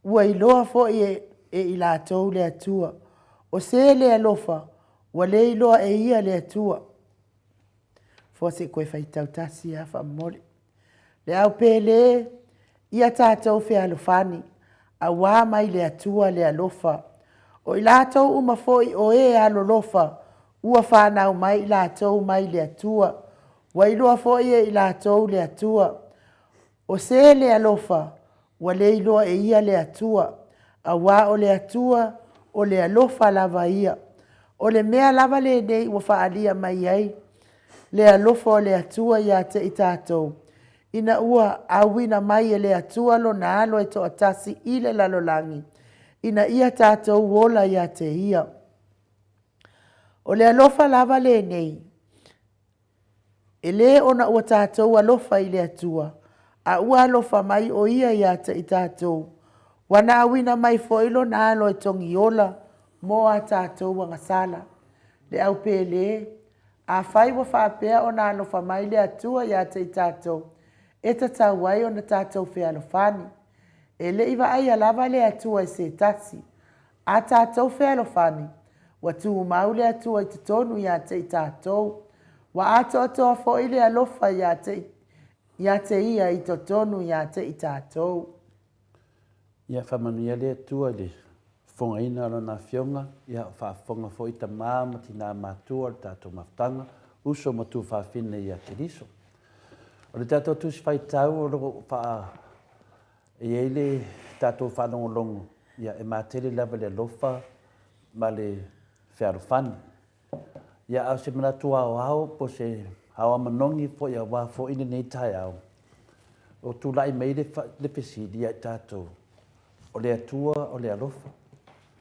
Speaker 1: Ua iloa foi e, e i latou le Atua. O se le alofa, ua le iloa e ia le Atua. Foa se i koe faitau tasi lava faamomoli. Le au pele, ia tatou fealofani, auā mai le Atua le alofa. O i latou uma foi o e alolofa, ua fanau mai i latou mai le Atua. Ua iloa foi e i latou le Atua. O se le alofa, ua le iloa e ia le Atua, auā o le Atua, o le alofa lava ia. O le mea lava lenei ua faaalia mai ai le alofa o le Atua ia te i tatou, ina ua auina mai e le Atua lona alo e toatasi i le lalolagi, ina ia tatou ola ia te ia. O le alofa lava lenei, E lē ona ua tatou alofa i le Atua, a ua alofa mai o Ia ia te i tatou, ua na auina mai foi Lona Alo e togiola mo a tatou agasala. Le au pele, afai ua faapea ona alofa mai le Atua ia te i tatou, e tatau ai ona tatou fealofani. E le i vaaia lava le Atua e se tasi. A tatou fealofani, ua tumau le Atua i totonu ia te i tatou. Ua atoatoa foi le alofa ia te, ia te ia i totonu ia te i tatou.
Speaker 3: Ia faamanuia le Atua i le fofogaina o Lana Afioga, ia faafofoga foi tama ma tina matua o le tatou mafutaga, uso ma tuafafine ia Keriso. O le tatou Tusi Faitau o lo o faa E i ai le tatou faalogologo, ia, e matele lava i le alofa ma le fealofani. Ia, a o se manatu aoao po o se aoao manogi foi aua foi lenei taeao, o tulai mai le, le fesili ia i tatou, o le Atua o le alofa.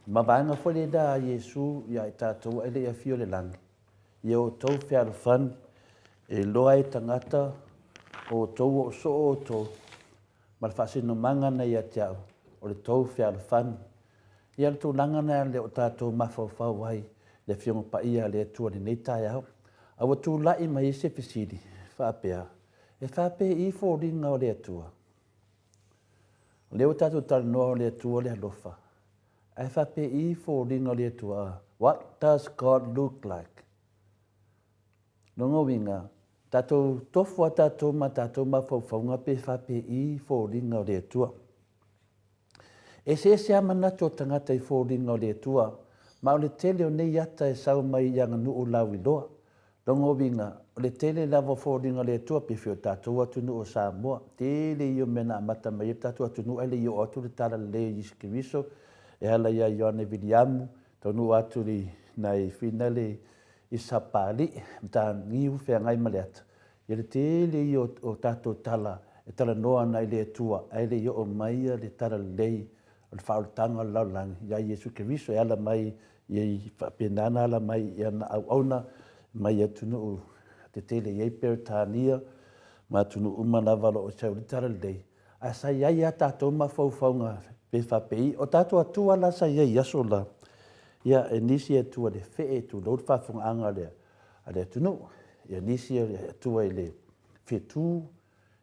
Speaker 3: Ma vaega foi lena a Iesu ia i tatou ae le i afio i le lagi, ia outou fealofani, e iloa ai e tagata o outou oo soo outou, ma le faasinomaga na ia te au, o le tou fealofani. Ia o le tulaga lena lea o tatou mafaufau ai le Afioga Paia a le Atua i lenei taeao. A ua tulai mai ai se fesili faapea, e faapei foliga o le Atua? O lea ua tatou talanoa o le Atua le alofa, ae faapei foliga o le Atua? What does God look like? Lona uiga, tatou tofu a tatou ma tatou mafaufauga pe faapei foliga o le Atua. Eseese a manatu o tagata i foliga o le Atua, ma o le tele o nei ata e sau mai i aganuu lauiloa. Lona uiga, o le tele lava o foliga o le Atua pei foi o tatou atunuu o Samoa. Tele ia o mea na amata mai ai le tatou atunuu ae le i oo atu le Talalelei o Iesu Keriso e ala ia Ioane Viliamu, taunuu atu i nai finale i Sapalii, Mataniu Feagai ma le Ata, ia le tele ia o tatou tala e talanoa ana i le Atua, ae le i oo mai le talalelei o le faaolataga o le lalolagi ia Iesu Keriso e ala mai i faapena ona ala mai i ana auauna mai atunuu tetele i ai Peretania ma atunuu uma lava o lo o sau i le talalelei. Ae sa i ai a tatou mafaufauga pe faapei, o tatou Atua la sa i ai i aso la, ia e nisi e Atua i le fee, tulou le faafofogaaga a le atunuu, ia nisi e Atua i le fetu,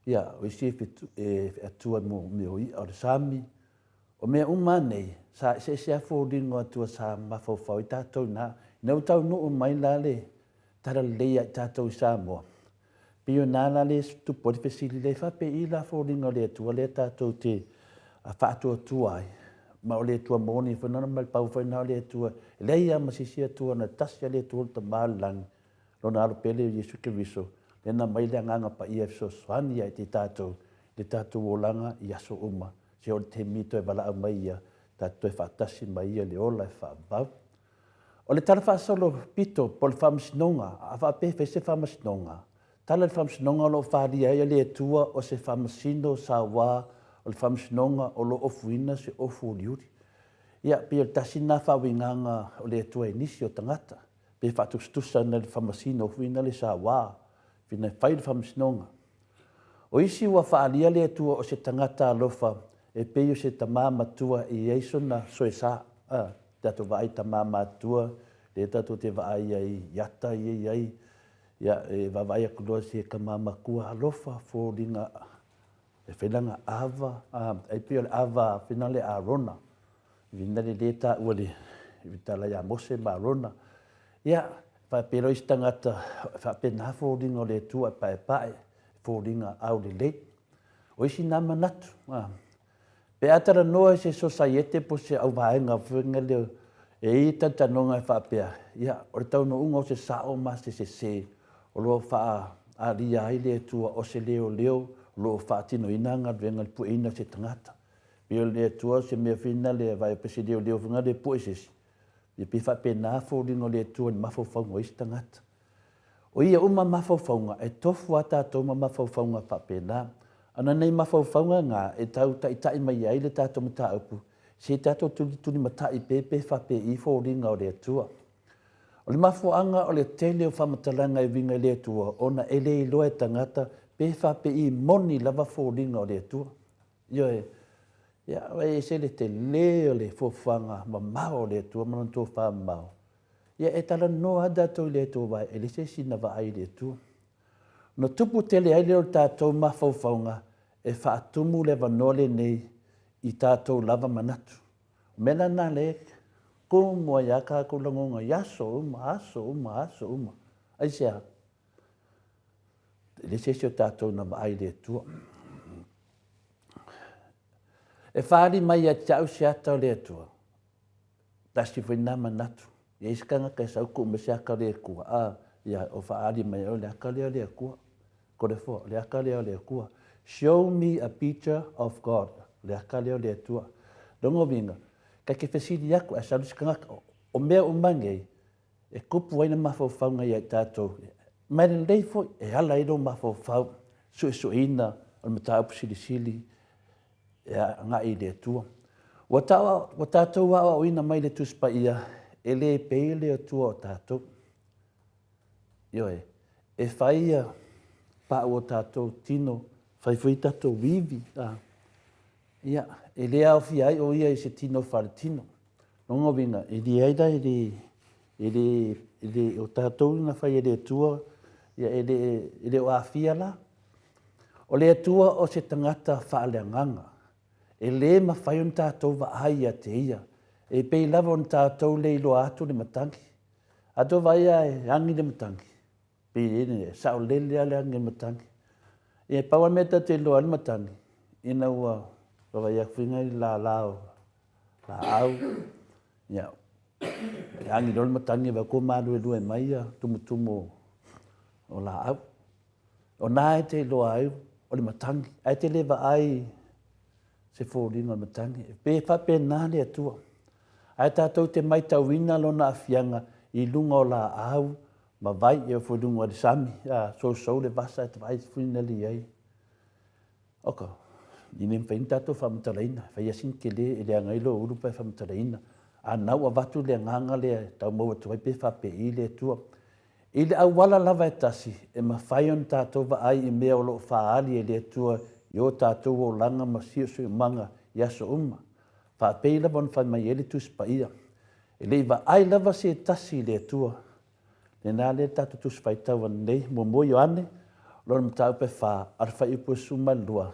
Speaker 3: ia o isi e Atua i mea o i'a o le sami. O mea uma lava nei, sa eseese lava foliga o Atua sa mafaufau ai tatou i ina. Ina ua taunuu mai la le talalelei ia i tatou i Samoa, pei o ina la lea e tupu ai le fesili lea, e faapei la foliga o le Atua lea tatou te faatuatua ai, ma o le Atua moni foi lena, ma le pau foi lena o le Atua. E leai lava ma se isi Atua na o le tasi lava le Atua o le Tama o le lagi, Lona Alo Pele o Iesu Keriso, lea na aumai le Agaga Paia e fesoasoani ia i tatou i le tatou olaga i aso uma, seia oo i le taimi e toe valaau mai ia, tatou toe faatasi ma ia i le ola e faavavau. O le tala faasolo pito po o le faamasinoga, a faapea e fai se faamasinoga, tala i le faamasinoga o lo o faaalia ai e le Atua o se faamasino saua o le faamasinoga o lo o ofuina se ofu uliuli. Ia, pei o le tasi lena faauigaga o le Atua i nisi o tagata, pe faatusatusa ana i le faamasino ofuina le saua, fina e fai le faamasinoga. O isi ua faaalia le Atua o se tagata alofa e pei o se tama matua e i ai sona soesa. A, tatou vaai tama matua, lea tatou te vaai ai i ata ia i ai, ia, e vaavaai atu loa se tama matua alofa, foliga e fai lana ava, a, ai pei o le ava fina le Arona, fina le le taua le tala ia Mose ma Arona. Ia, faapea loa isi tagata, e faapena foliga o le Atua e paepae, foliga aulelei. O isi na manatu, a, pe a talanoa i se sosaiete po o se auvaega foi lea e i ai talitonuga e faapea, ia, o le taunuuga o se sao ma se sese o lo o faaalia ai le Atua o se leoleo o lo o faatinoina galuega i le pueina o se tagata. Pei o le Atua o se mea foi lea, vaai pe se leoleo foi lea e pue se isi, ia pei e faapena foliga o le Atua i le mafaufauga o isi tagata. O ia uma mafaufauga, e tofu a tatou ma mafaufauga faapena. A na nei mafaufauga na e tau taitai mai ai le tatou mataupu, se i tatou tulitulimatai pe pe faapei foliga o le Atua. O le mafuaaga o le tele o faamatalaga e uiga i le Atua, ona e le iloa e tagata pe faapei moni lava foliga o le Atua. Ioe. Ia, e ese le tele o le fuafuaga mamao o le Atua ma Lona tofa mamao. Ia, e talanoa lava tatou i le Atua, aua e leai se isi na vaai i le Atua. Ona tupu tele ai lea o le tatou mafaufauga e faatumu le avanoa lenei i tatou lava manatu. O mea la na lea e tumu ai lava tatou lagona i aso uma, aso uma, aso uma. Aisea? E leai se isi o tatou na vaai i le Atua. E faaali mai ia te au se ata o le Atua. Tasi foi lena manatu. E i ai se tagata e sau tuu mai se ata o le Atua, a, ia, o faaali mai o le ata lea o le Atua. Kore foa, o le ata lea o le Atua. Show me a picture of God. O le ata lea o le Atua. Lona uiga, ta te fesili atu ae sau se tagata, o mea uma nei, e tupu ai le mafaufauga ia i tatou, ma e lelei foi e ala ai lou mafaufau suesueina o le mataupu silisili e agai i le Atua. Ua, ta, ua tatou aoaoina mai le Tusi Paia, e le pei le Atua o tatou. Ioe, e fai ia pau o tatou tino, fai foi tatou ivi, a. Ia, e le aofia ai o ia i se tino faletino. Lona uiga, e leai la, e le, e le, e le, o tatou na fai e le Atua, ia e le, e le o aafia la. O le Atua o se tagata faaleagaga. E le mafai ona tatou vaai ia te ia. E pei lava ona tatou le iloa atu le matagi. A tou vaai lava e agi le matagi, pei e saolele lava le agi o le matagi. Ia pau lava le mea tatou te iloa ai le matagi, ina ua vaavaai atu foi i lala o laau, ia, e agi loa le matagi, vaai atu ua maluelue mai ia tumutumu o laau. O na e te iloa ai o le matagi, ae te le vaai se foliga o le matagi. Pe faapena le Atua. Ae tatou te maitauina lona aafiaga i luga o laau ma vai, e oo foi i luga o le sami, a sousou le vasa e te vaai fuina le i ai. Oka, e le mafai ona tatou faamatalaina, e fai lava sina tele e leaga ai lou ulu pe faamatalaina. A na ua avatu le agaga lea e tau maua atu ai pe faapei le Atua. I le auala lava e tasi e mafai ona tatou vaai i mea o lo o faaali e le Atua i o tatou olaga ma siosiomaga i aso uma. Faapei lava ona fai mai ai le Tusi Paia, E le i vaai lava se tasi i le Atua. Lena lea le tatou Tusi Faitau ananei, muamua Ioane, lona mataupu e fa, a o le fuaiupu e 12,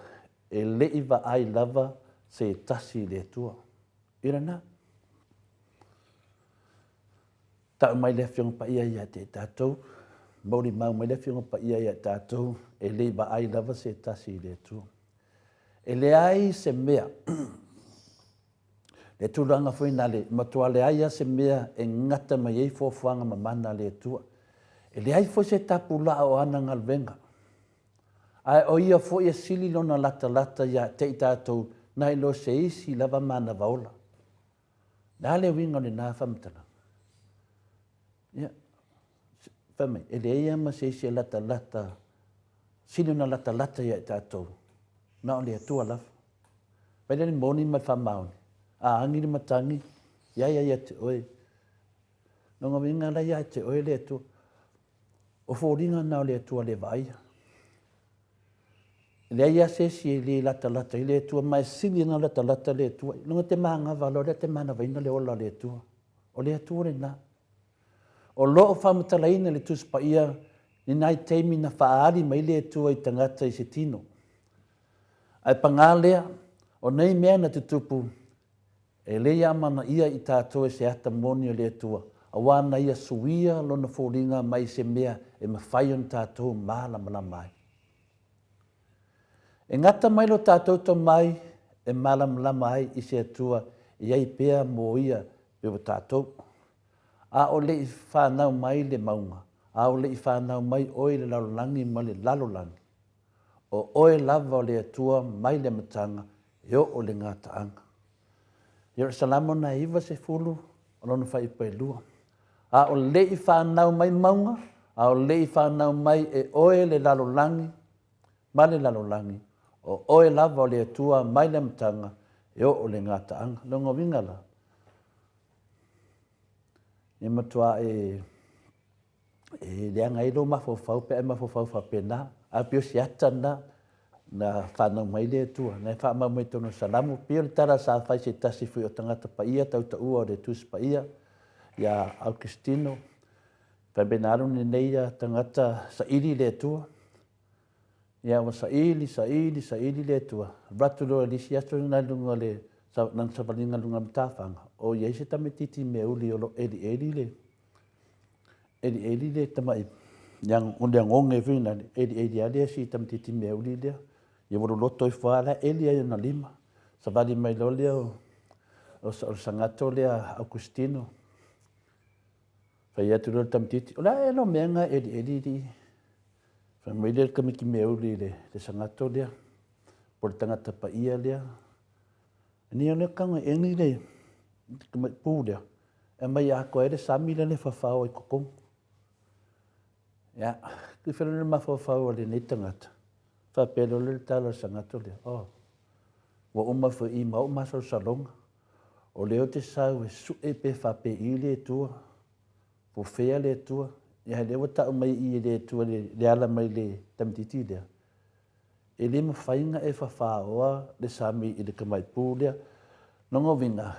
Speaker 3: e le i vaai lava se tasi i le Atua. I lena. Tau mai le Afioga Paia ia te i tatou, molimau mai le Afioga Paia ia i tatou, e le i vaai lava se tasi i le Atua. E leai se mea, le tulaga foi na le matua leai lava se mea e gata mai ai fuafuaga mamana a le Atua. E leai foi se tapulaa o ana galuega. Ae o ia foi e sili lona latalata ia te i tatou nai lo se isi lava manava ola. Le a le uiga o lena faamatalaga? Ia, fai mai, e leai lava ma se isi e latalata, sili ona latalata ia i tatou, na o le Atua lava. Fai lea le moni ma le faamaoni, a agi le matagi, ia ia ia te oe. Lona uiga la ia te oe le Atua. O foliga na o le Atua le vaaia. E leai lava se isi e le latalata i le Atua, ma e sili ona latalata le Atua. I luga te manava loa lea te manavaina le ola o le Atua. O le Atua lena. O lo o faamatalaina i le Tusi Paia ni nai taimi na faaali mai le Atua i tagata i se tino. Ae pagā lea, o nei mea na tutupu, E le i amanaia i tatou e se ata moni o le Atua, auā na Ia suia Lona foliga mai i se mea e mafai ona tatou malamalama ai. E gata mai lo tatou tomai e malamalama ai i se Atua e i ai pea mo Ia pe ua tatou. A o le i fanau mai le mauga, a o le i fanau mai oe i le lalolagi ma le lalolagi, O oe lava o le Atua mai le amataga e oo i le gataaga. Ia o le Salamo na e 90 o lona faaiupa e lua. A o le i fanau mai mauga, a o le i fanau mai e oe le lalolagi ma le lalolagi, o oe lava o le Atua mai le amataga e oo i le gataaga. Lona uiga la, e matua e E leaga ai lou mafaufau pe a e mafaufau faapena. Ae pei o se ata lena na fanau mai le Atua, na e faamau mai totonu o le Salamo. Pei o le tala sa fai se tasi foi o tagata paia tautaua o le Tusi Paia ia Aukesitino, fai mai na alu lenei tagata saili i le Atua. Ia ua saili, saili, saili le Atua. Alu atu loa i le isi aso lena i luga o le lana savaliga i luga o le matafaga, o i ai se tamaitiiti meauli o lo o elieli le Elieli le tamai o le agoge foi lena, elieli lava lea si tamaitiiti meauli lea. Ia ua loloto ifo lava la e eli ai ona lima. Savali mai loa lea o o le sagato lea Augustino. Fai atu loa le tamaitiiti, o le a ea lou mea lena e elieli alii? Fai mai lea le tamaiti meauli i le sagato lea, po o le tagata paia lea. Nei o lea tago e eni le tamai pu lea, e aumai atoa ai le sami lea e fafao ai totonu. Ia, tusa loa le mafaufau o lenei tagata, faapea loa le tala o le sagato lea, oh, ua uma foi i ma ou masalosaloga, o lea ou te sau e sue pe faapei le Atua, po o fea le Atua, ia lea ua tau mai i i e le Atua le ala mai le tamaitiiti lea, E le mafai ona e fafaoa le sami i le tamai pu lea. Lona uiga,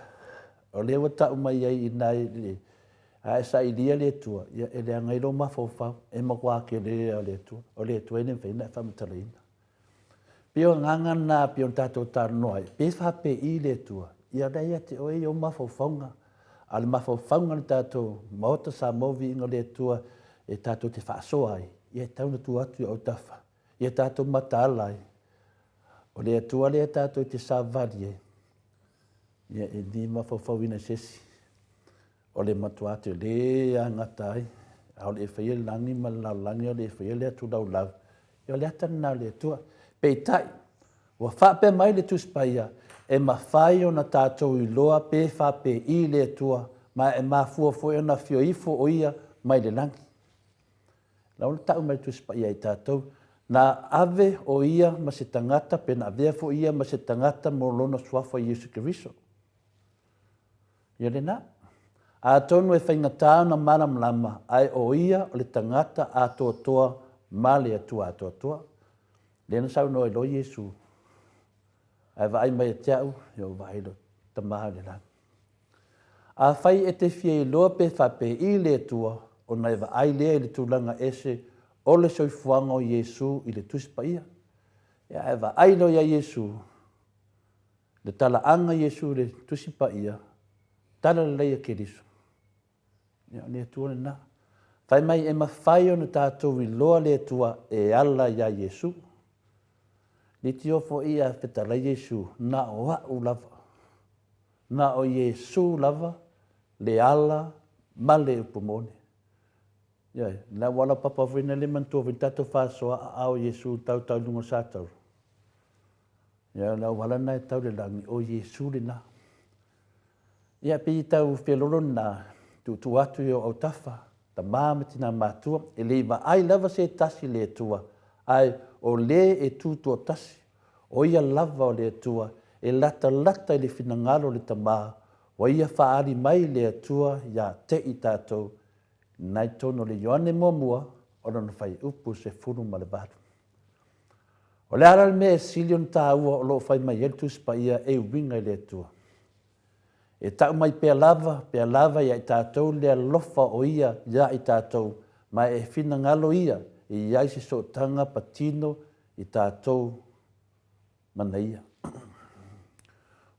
Speaker 3: o lea ua tau mai ai i ina i le, a e sailia le Atua, ia e leaga ai lou mafaufau, e matua tele lava o le Atua. O le Atua e le mafai ona e faamatalaina. E pei o agaga na e pei ona tatou talanoa ai, pe faapei le Atua, ia o lea e ia te oe ou mafaufauga. A o le mafaufauga o le tatou Maota Samoa Viiga o le Atua e tatou te faasoa ai, ia e tatau ona tuu atu i autafa. Ia tatou mataala ai, o le Atua lea tatou te savali ai, ia e le mafaufauina e se isi. O le matua tele lava gata ai, a o le i faia le lagi ma le lalolagi, a o le i faia le atu laulau, ia o le ata lena o le Atua. Peitai, ua faapea mai le Tusi Paia, e mafai ona tatou iloa pe faapei le Atua, ma e mafua foi ona afio ifo o Ia mai le lagi. Na ona tau mai le Tusi Paia i tatou, na ave o ia ma se tagata, pe na avea foi ia ma se tagata mo lona suafa Iesu Keriso. Ia lena. Atonu e faigata ona malamalama, ae o ia o le tagata atoatoa ma le Atua atoatoa. Lea na saunoa ai loa Iesu. Ae vaai mai ia te au, ia ua vaai lou Tama i le lagi. Afai e te fia iloa pe faapei le Atua, ona e vaai lea i le tulaga ese o le soifuaga o Iesu i le Tusi Paia. Ia ae vaai loa ia Iesu, le talaaga Iesu i le Tusi Paia, tala lelei a Keriso. Ia o le Atua lena. Fai mai e mafai ona tatou iloa le Atua e ala iā Iesu. Leitio foi a fetalai Iesu, na o a'u lava. Na o Iesu lava le ala ma le upu moni. Ioe, le auala papa foi na le manatua foi tatou faasoa aao Iesu tautau i luga o Satauro. Ia o le auala na e tau le lagi, o Iesu lena. Ia pei e tau felolo lena, tuutuu atu i ou autafa, tama ma tina matua, e le i vaai lava se tasi i le Atua, ae o le e tu toatasi, o ia lava o le Atua, e latalata i le finagalo o le Tama, ua ia faaali mai le Atua ia te i tatou, lena i totonu o le Ioane muamua, o lona fuaiupu 18. O le a la le mea e sili ona taua o lo o fai mai ai le Tusi Paia e uiga i le Atua? E tau mai pea lava, pea lava ia i tatou le alofa o Ia ia i tatou, ma e finagalo Ia e i ai se sootaga patino i tatou mana Ia.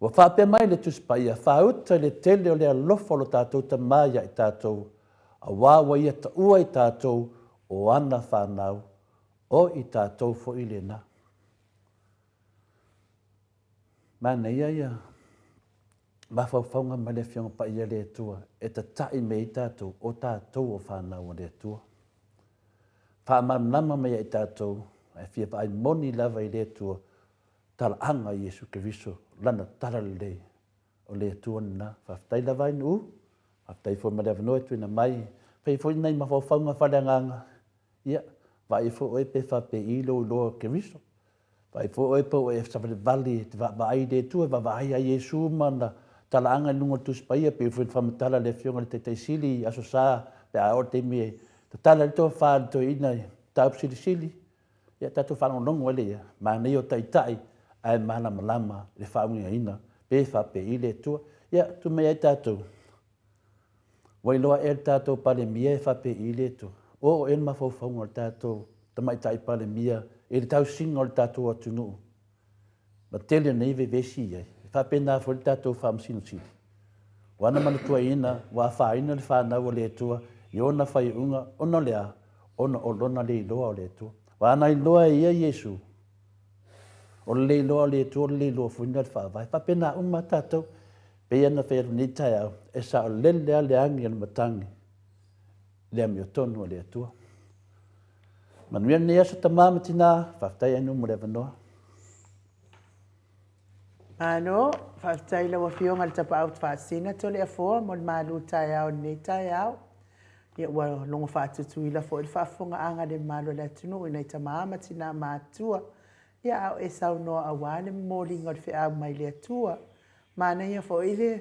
Speaker 3: Ua faapea mai le Tusi Paia, Faauta i le tele o le alofa o lo tatou Tama ia i tatou, auā ua Ia taua i tatou o ana fanau, o i tatou foi lena. Manaia ia mafaufauga mai le Afioga Paia le Atua e tata'i mai ai tatou, o tatou o fanau a le Atua. Faamalamalama mai ia i tatou, ae fia vaai moni lava i le Atua, talaaga Iesu Keriso, Lana talalelei o le Atua lena. Faafetai lava ai Nu'u, faafetai foi mo le avanoa e tuuina mai. Fai foi nai mafaufauga faaleagaga, ia, vaai foi oe pe faapei lou iloa o Keriso. Vaai foi oe pe ua e savalivali e te vaavaai i le Atua, e vaavaai ia Iesu ma ana talaaga i luga o le Tusi Paia, pei foi ona faamatala e le Afioga i le Taitai Sili i Aso Sa pe a oo i le taimi e tatala ai le tofa i le toeaina i mataupu silisili. Ia tatou faalogologo ai lea i ai, manaia o taitai ae malamalama i le faauigaina pe faapei le Atua. Ia, tuu mai ai tatou. Ua iloa ea e le tatou Palemia e faapei le Atua? Ua oo ea le mafaufauga o le tatou Tamaitai Palemia i le tausiga o le tatou atunuu ma tele nei vevesi i ai? E faapena foi le tatou Faamasino Sili. Ua na manatuaina, ua afaina le fanau a le Atua i ona faaiuga ona o le a? Ona o lona le iloa o le Atua. Ua ana iloa e ia Iesu, o le le iloa o le Atua o le le iloa foi lena o le Faavae. E faapena uma lava tatou. Pei ona fai atu nei taeao, e saolele lava le agi a le matagi i le amiotonu a le Atua. Manuia lenei aso tama ma tina, faafetai Ainu mo le avanoa.
Speaker 1: Malo, faafetai i lau Afioga i le Tapaau Faasina Toleafoa mo le malu taeao i lenei taeao. Ia ua logo faatutuila foi le faafofogaaga a le mamalu o le atunuu i nai tama ma tina matutua. Ia a o e saunoa aua le momoliga o le feau mai le Atua. Manaia foi le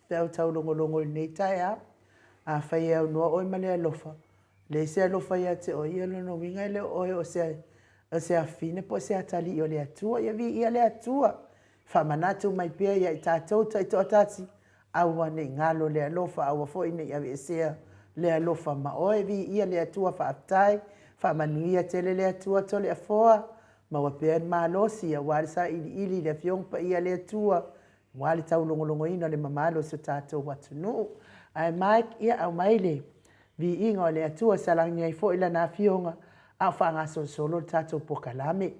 Speaker 1: feau taulogologo i lenei taeao. Afai e aunoa oe ma le alofa, leai se alofa ia te oe, ia lona uiga e le o oe o se, o se afine po o se atalii o le Atua. Ia viia le Atua, faamanatu mai pea ia i tatou taitoatasi, aua ne i galo le alofa, aua foi ne i aveesea le alofa ma oe. Viia le Atua, faafetai, faamanuia tele le Atua Toleafoa, maua pea le malosi aua le sailiili i le Afioga Paia a le Atua, aua le taulogologoina o le mamalu o si o tatou atunuu. Ae Mike, ia aumai le viiga o le Atua e salani ai foi Lana Afioga a o faagasolosolo le tatou polokalame.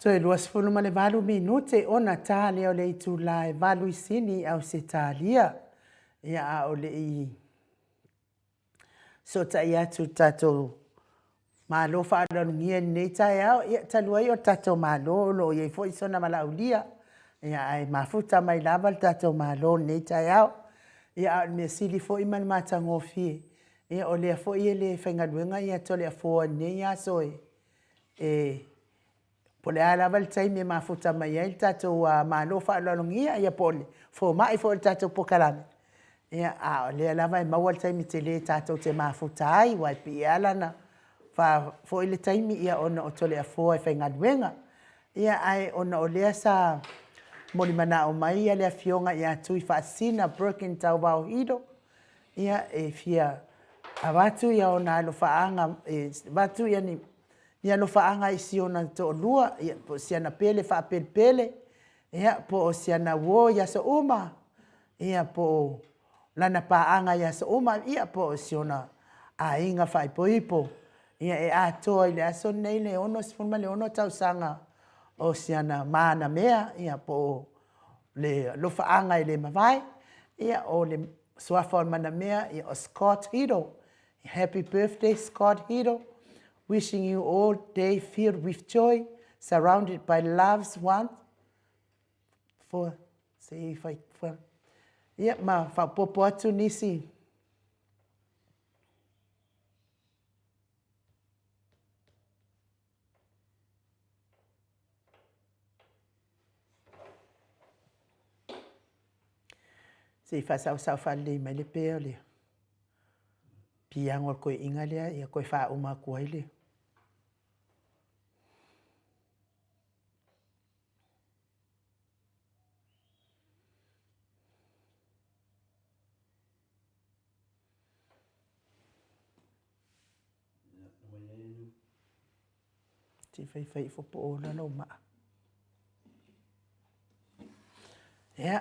Speaker 1: Toe 28 minute ona ta lea o le itula e 8 i Sini i Ausetalia. Ia a o le i Fesootai atu i le tatou Malo faaaloalogia i lenei taeao, ia talu ai o le tatou Malo o lo o i ai foi sona valaaulia, ia ae mafuta mai lava le tatou Malo i lenei taeao. Ia a o le mea sili foi ma le matagofie, ia o lea foi e le faigaluega ia Toleafoa i lenei aso e Po o le a lava le taimi e mafuta mai ai le tatou Malo faaaloalogia ia po o le fomai foi o le tatou polokalame, ia a o lea lava e maua le taimi tele tatou te mafuta ai, aua e pei e ala ona faafoi le taimi ona o Toleafoa e faigaluega. Ia ae ona o lea sa molimanao mai le Afioga ia Tuifaasisina Broken Tauvao Hilo, ia e fia avatu ona alofaaga, e avatu ni Ia alofaaga i si ona toalua, ia, po o si ana pele faapelepele, ia, po o si ana uo i aso uma, ia, po o lana paaga i aso uma, ia, po o si ona aiga faaipoipo. Ia, e atoa i le aso lenei le 66 tausaga o si ana manamea, ia, po o le alofaaga e le mavae. Ia, o le suafa o le manamea, ia, o Scott Hito. Happy birthday Scott Hito, wishing you all day filled with joy, surrounded by loves one for se i fai for ia ma faaopoopo atu nisi Se i faasaosao faalelei mai le pea o le piano a le toeaina lea, ia toe faauma atu ai le. Se i faifai ifo po o ola lou maa. Ia,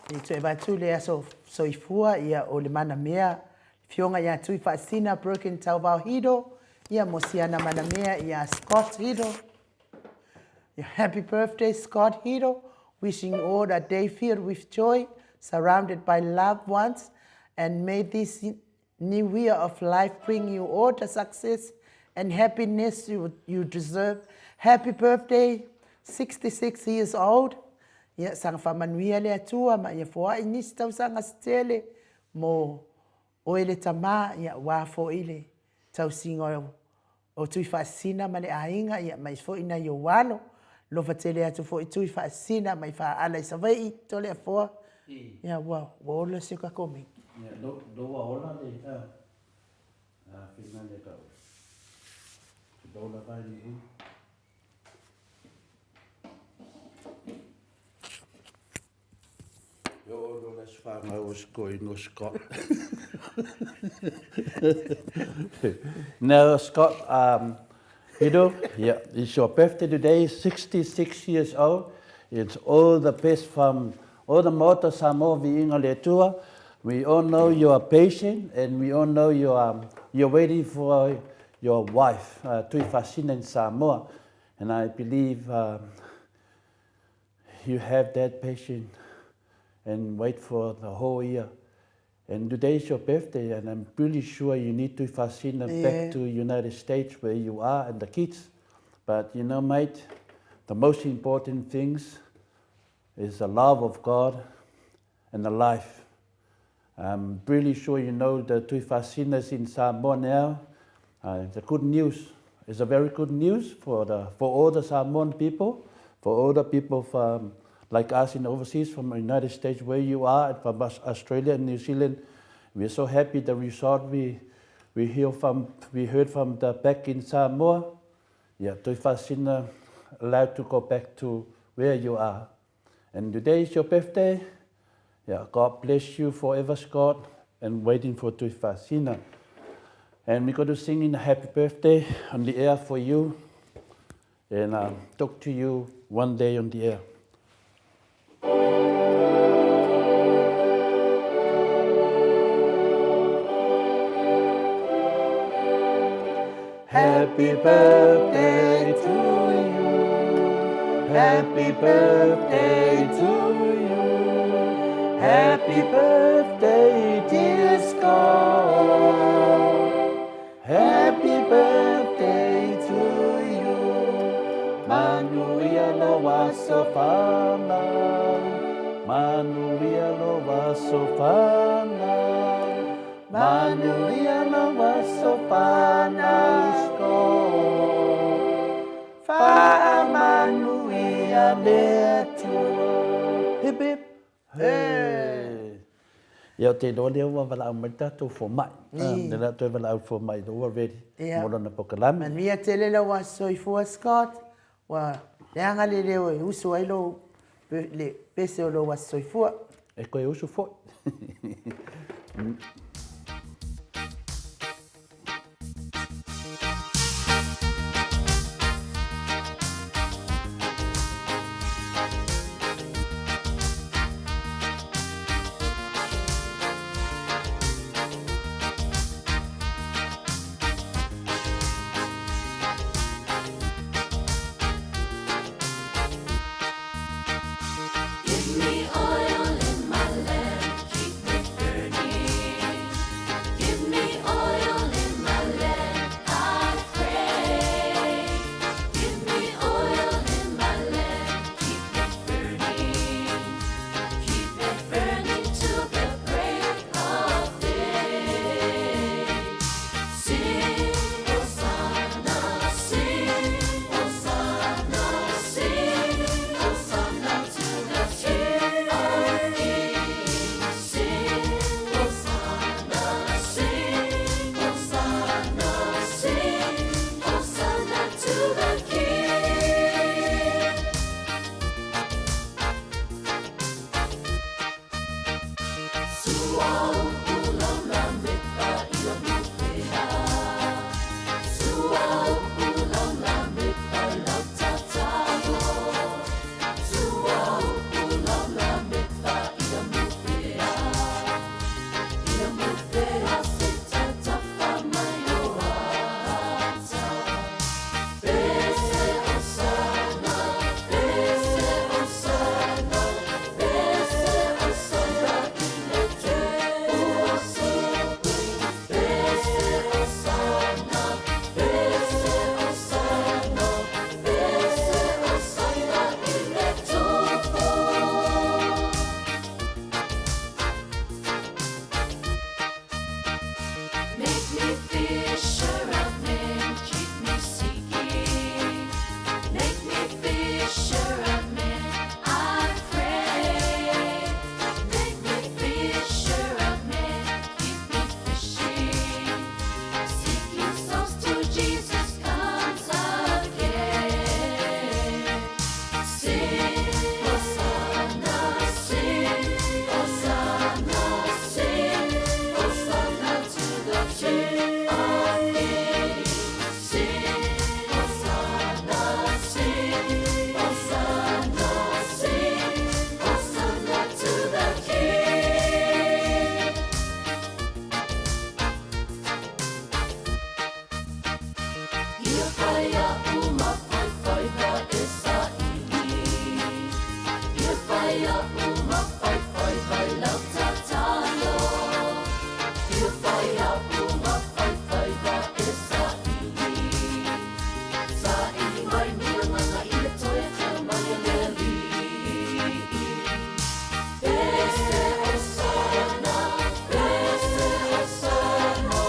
Speaker 1: se i toe avatu le aso soifua ia o le manamea, le Afioga ia Tuifaasisina Broken Tauvao Hito, ia mo siana manamea ia Scott Hito. Ia, happy birthday Scott Hito, wishing you all a day filled with joy, surrounded by loved ones, and may this new year of life bring you all the success and happiness you, you deserve. Happy birthday, 66 years old. Ia, saga faamanuia le Atua ma ia foai nisi tausaga se tele mo oe le tama, ia, aua foi le tausiga o, o Tuifaasisina ma le aiga, ia, ma isi foi nai ou alo. Alofa tele atu foi Tuifaasisina mai faaala i Savaii, Toleafoa. Ia, ua, ua ola si o tatou mea.
Speaker 3: Ia, lo, lo ua ola le, a, a whina le kau. Te lola vai ni u. Yo o lo les whāngau o Scott no Scott. Now, Scott, um, you know, yeah, it's your birthday today, 66 years old. It's all the best from all the Maota Samoa Viiga le Atua. We all know you are patient and we all know you are, you're waiting for your wife, uh, Tuifasina in Samoa. And I believe uh, you have that patience and wait for the whole year. And today is your birthday, and I'm pretty sure you need to Fasina yeah. back to United States where you are and the kids. But you know, mate, the most important things is the love of God and the life. I'm really sure you know the Tuifasina is in Samoa now. Uh, the good news is a very good news for, the, for all the Samoan people, for all the people from, like us in overseas, from the United States, where you are, and from Australia and New Zealand. We're so happy the result we, we, hear from, we heard from the back in Samoa. Yeah, Tuifasina allowed to go back to where you are. And today is your birthday. Yeah, God bless you forever, Scott, and waiting for Tuifasina. And we're going to sing in happy birthday on the air for you and uh, talk to you one day on the air. Happy birthday to you. Happy birthday to you. Happy birthday dear Scott. Happy birthday to you. Manuia lou aso fanau. Manuia lou aso fanau. Manuia lou aso fanau Scott. Faamanuia le Atua. Hip hip. Hee. Ia, ou te iloa lea ua valaau mai le tatou fomai. Lea la toe valaau le fomai ua ready mo lana polokalame.
Speaker 1: Manuia tele lau aso soifua Scott. Ua leaga le leo e usu ai lou le pese o lou aso soifua.
Speaker 3: E toe usu foi.
Speaker 2: Give me oil in my lamp, keep me burning. Give me oil in my lamp, I pray. Give me oil in my lamp, keep it burning. Keep it burning till the break of day. Sing Hosanna, sing Hosanna, sing Hosanna to the King of Kings. Sing Hosanna, sing Hosanna, sing Hosanna to the King. Make me fisher of men, keep me seeking. Make me fisher of men, I pray. Make me fisher of men, keep me fishing. Seeking souls till Jesus comes again. Sing Hosanna, sing Hosanna, sing Hosanna to the King of Kings. Sing Hosanna, sing Hosanna, sing Hosanna to the King. Ia fai a'u mafaifaiva e saili. Ia fai a'u mafaifaiva i lau tatalo. Ia fai a'u mafaifaiva e saili. Saili mai ni agaga i le toe afio mai o le Alii. Pese Hosana, pese Hosana,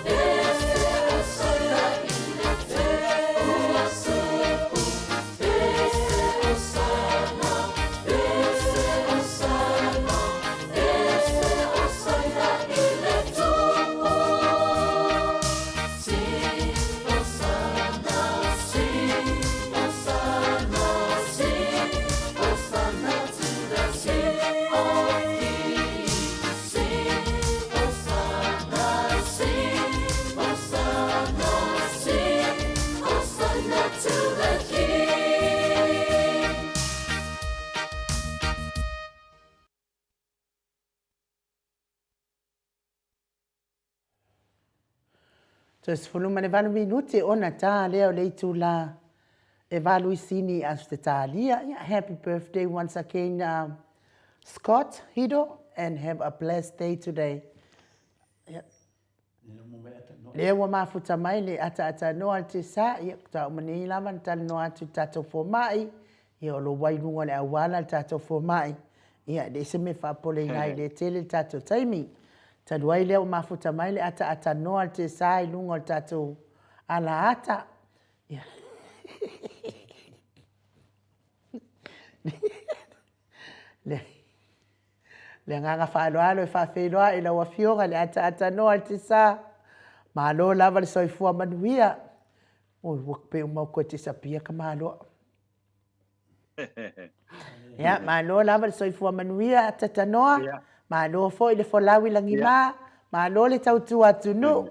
Speaker 2: pese Hosana i le te ua supu. Pese Hosana, pese Hosana, pese Hosana i le tupu. Sing Hosanna, sing Hosanna, sing Hosanna to the King of Kings. Sing Hosanna, sing Hosanna, sing Hosanna to the King.
Speaker 1: Toe 18 minute ona ta lea o le itula. E Valuisini i Ausetalia. Ia, happy birthday once again Scott Hido and have a blessed day today. Ia, lea ua mafuta mai le ataatanoa a le Tesa, ia, faatoa uma nei lava ona talanoa atu i le tatou fomai, ia o lo o ua i luga o le auala le tatou fomai, ia e leai se mea e faapopoleina ai, o lea e tele le tatou taimi. Talu ai lea ua mafuta mai le ataatanoa a le Tesa i luga o le tatou alaata, Le agaga faaaloalo e faafeiloai i lau Afioga i le ataatanoa i le Tisa. Malo lava le soifua manuia. Oi, ua pei uma ua toe disappear ka maloa. Ia, malo lava le soifua manuia atatanoa. Malo foi le folau i lagima. Malo le tautua atunuu.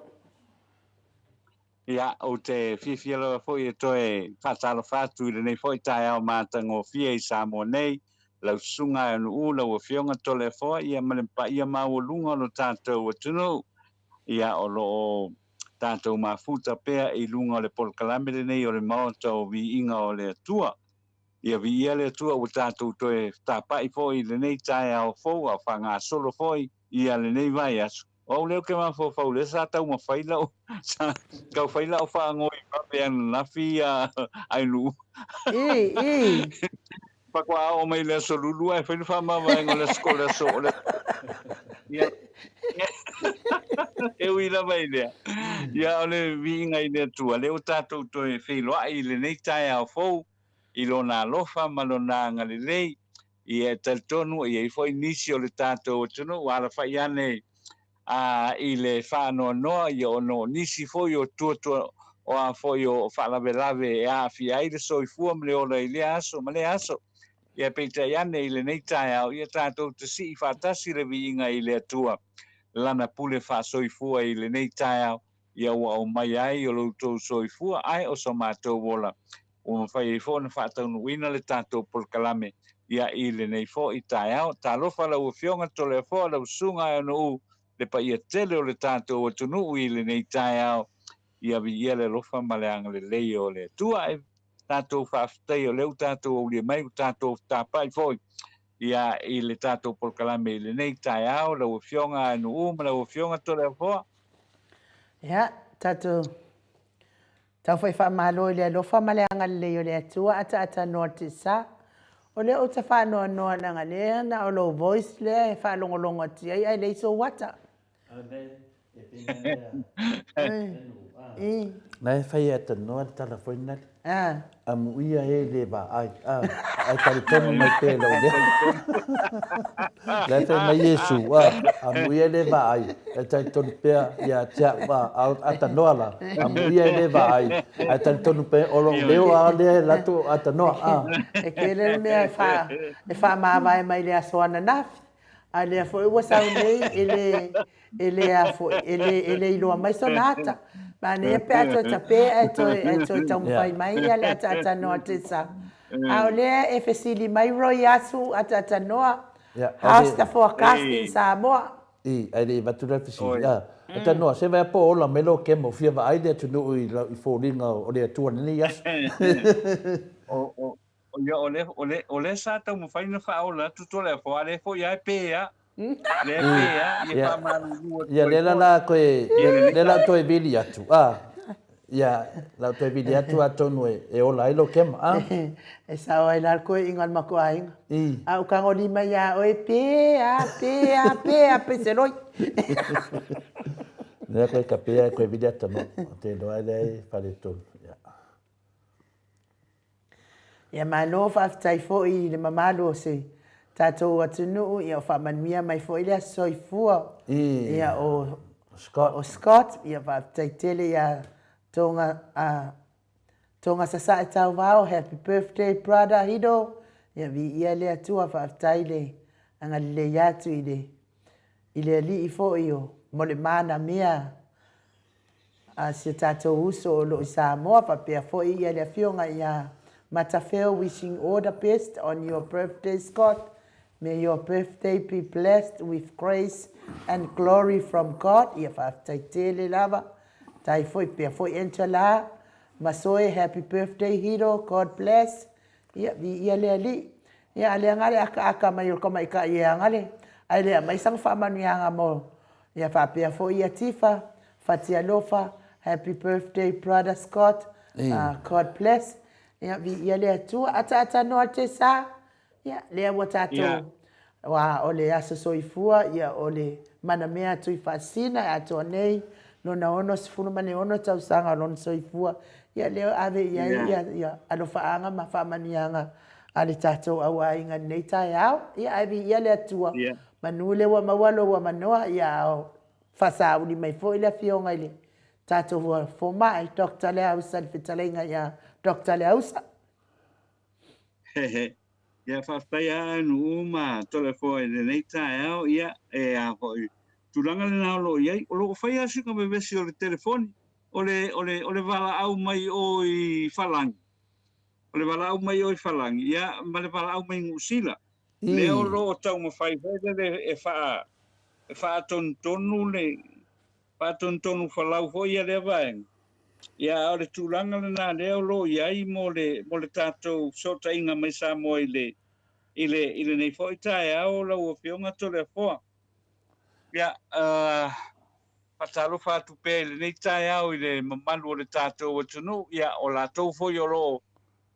Speaker 4: Ia, ou te fiafia lava foi e toe faatalofa atu i lenei foi taeao matagofie i Samoa nei, lau Susuga Aeanu'u, lau Afioga Toleafoa, ia ma le paia maualuga o lo tatou atunuu, ia, o lo o tatou mafuta pea i luga o le polokalame lenei o le Maota o Viiga o le Atua. Ia viia le Atua ua tatou toe tapa'i foi i lenei taeao fou a o faagasolo foi ia lenei vaiaso. O au lea ou te mafaufau lea sa taumafai lau sa tau fai lau faanoi vave ananafi ia Ainuu.
Speaker 1: I, i.
Speaker 4: Faatoa oo mai le aso lulua e fai le faamavaega o le aso o le aso o le ia e ui lava i lea. Ia o le viiga i le Atua lea ua tatou toe feiloai i lenei taeao fou i lona alofa ma lona agalelei. Ia e talitonu e i ai foi nisi o le tatou atunuu ua alafai ane a i le faanoanoa ia ona o nisi foi o tuatua o a foi o faalavelave e aafia ai le soifua ma le ola i lea aso ma lea aso. Ia peitai ane i lenei taeao ia tatou te sii faatasi le viiga i le Atua Lana pule faasoifua i lenei taeao ia ua aumai ai o lo outou soifua ae o so matou ola ua mafai ai foi ona faataunuuina le tatou polokalame ia i lenei foi taeao. Talofa lau Afioga Toleafoa, lau Susuga Aeonu'u, le paia tele o le tatou atunuu i lenei taeao, ia viia le alofa ma le agalelei o le Atua. Ae tatou faafetai o lea ua tatou aulia mai, ua tatou tapai foi ia i le tatou polokalame i lenei taeao, lau Afioga Aeonu'u ma lau Afioga Toleafoa.
Speaker 1: Ia, tatou Tau foi faamalo i le alofa ma le agalelei o le Atua ataatanoa tisa. O lea ou te faanoanoa leaga lea na o lou voice lea e faalogologo atu i ai ae leai sou ata.
Speaker 3: Na e fai e atanoa le tala foi nale. Amuia e le vaai, ae talitonu mai pea i lou leo. La e fai mai Iesu, amuia e le vaai, ae talitonu pea ia te au, a atanoa la, amuia e le vaai, ae talitonu pea o lou leo lava lea e alu atu o atanoa.
Speaker 1: E tele le mea e faamavae mai le aso ananafi, a lea foi ua sau nei e le E le a foi, e le, e le iloa mai sona ata. Manaia pe a toe tape ae toe, ae toe taumafai mai ia le ataatanoa Tessa. A o lea e fesili mai Roy Asu ataatanoa, how's the forecast in Samoa?
Speaker 3: I, ae le i avatu la le fesili, a, atanoa, se vaea po o ola mai lou kemo, fia vaai le atunuu i, i foliga o le Atua i lenei aso.
Speaker 4: O, o, Ia, o lea, o lea, o lea sa taumafai na faaola atu Toleafoa, a lea foi lava e pe a. Lea e pe a, ia faamalulu atu
Speaker 3: Ia,
Speaker 4: ai
Speaker 3: lea la
Speaker 4: foi.
Speaker 3: la toe,
Speaker 4: Ia lenei
Speaker 3: lea la
Speaker 4: taeao.
Speaker 3: toe vili atu, a. Ia, la toe vili atu atonu e, e ola ai lou kema, a.
Speaker 1: E sao ai la le koeʻiga o le matou aiga.
Speaker 3: I.
Speaker 1: A ou tagolima iā oe, pe a, pe a, pe a, peseloi.
Speaker 3: Lea koe ka pea e koe vili atu no, te iloa ai lea e faletonu. Ia.
Speaker 1: Ia malo faafetai foi i le mamalu o se tatou atunuu, ia o faamanuia mai foi le aso soifua ia o
Speaker 3: Scott.
Speaker 1: O Scott, ia faafetai tele ia Tonga a Tonga Sasae Tauvao, happy birthday brother Hido, ia viia le Atua faafetai le agalelei atu i le i le Alii foi o mo le manamia a si o tatou uso o lo o i Samoa faapea foi ia le Afioga ia Matafeo wishing all the best on your birthday Scott may your birthday be blessed with grace and glory from God ia faafetai tele lava tai foi pea foi Angela. Masoe, happy birthday Hiro, God bless. Ia, viia le Alii. Ia, a lea nga le akaaka mai o le tamaitai e aga le, ae le aumai sana faamanuiaga mo, ia faapea foi ia Tifa, Fatialofa, happy birthday brother Scott, God bless. Ia, viia le Atua. Ataata noa te sa. Ia, lea ua tatou, aua o le aso soifua, ia, o le manamea a Tuifaasisina e atoa nei lona 66 tausaga o lona soifua, ia, lea ave i ai ia, ia alofaaga ma faamanuiaga a le tatou auaiga i lenei taeao. Ia, ae viia le Atua, manu lea ua maua lou avanoa, ia, a faasauli mai foi le Afioga i le tatou Fomai, Doctor Leausa, le fetalaiga ia Doctor Leausa.
Speaker 4: Hehe. Ia faafetai a nuu ma Toleafoa i lenei taeao, ia e a foi tulaga lena o lo o i ai. O lo o fai lava sina vevesi o le telefoni, o le, o le, o le valaau mai o i Falagi, o le valaau mai o i Falagi, ia ma le valaau mai Niu Sila. Lea o lo o taumafai foi lele e faa, e faatonutonu le, faatonutonu falau foi ia lea vaega. Ia, a o le tulaga lena lea o lo o i ai mo le, mo le tatou fesootaiga mai Samoa i le, i le, i lenei foi taeao lau Afioga Toleafoa. Ia, uh, faatalofa atu pea i lenei taeao i le mamalu o le tatou atunuu, ia, o latou foi o lo o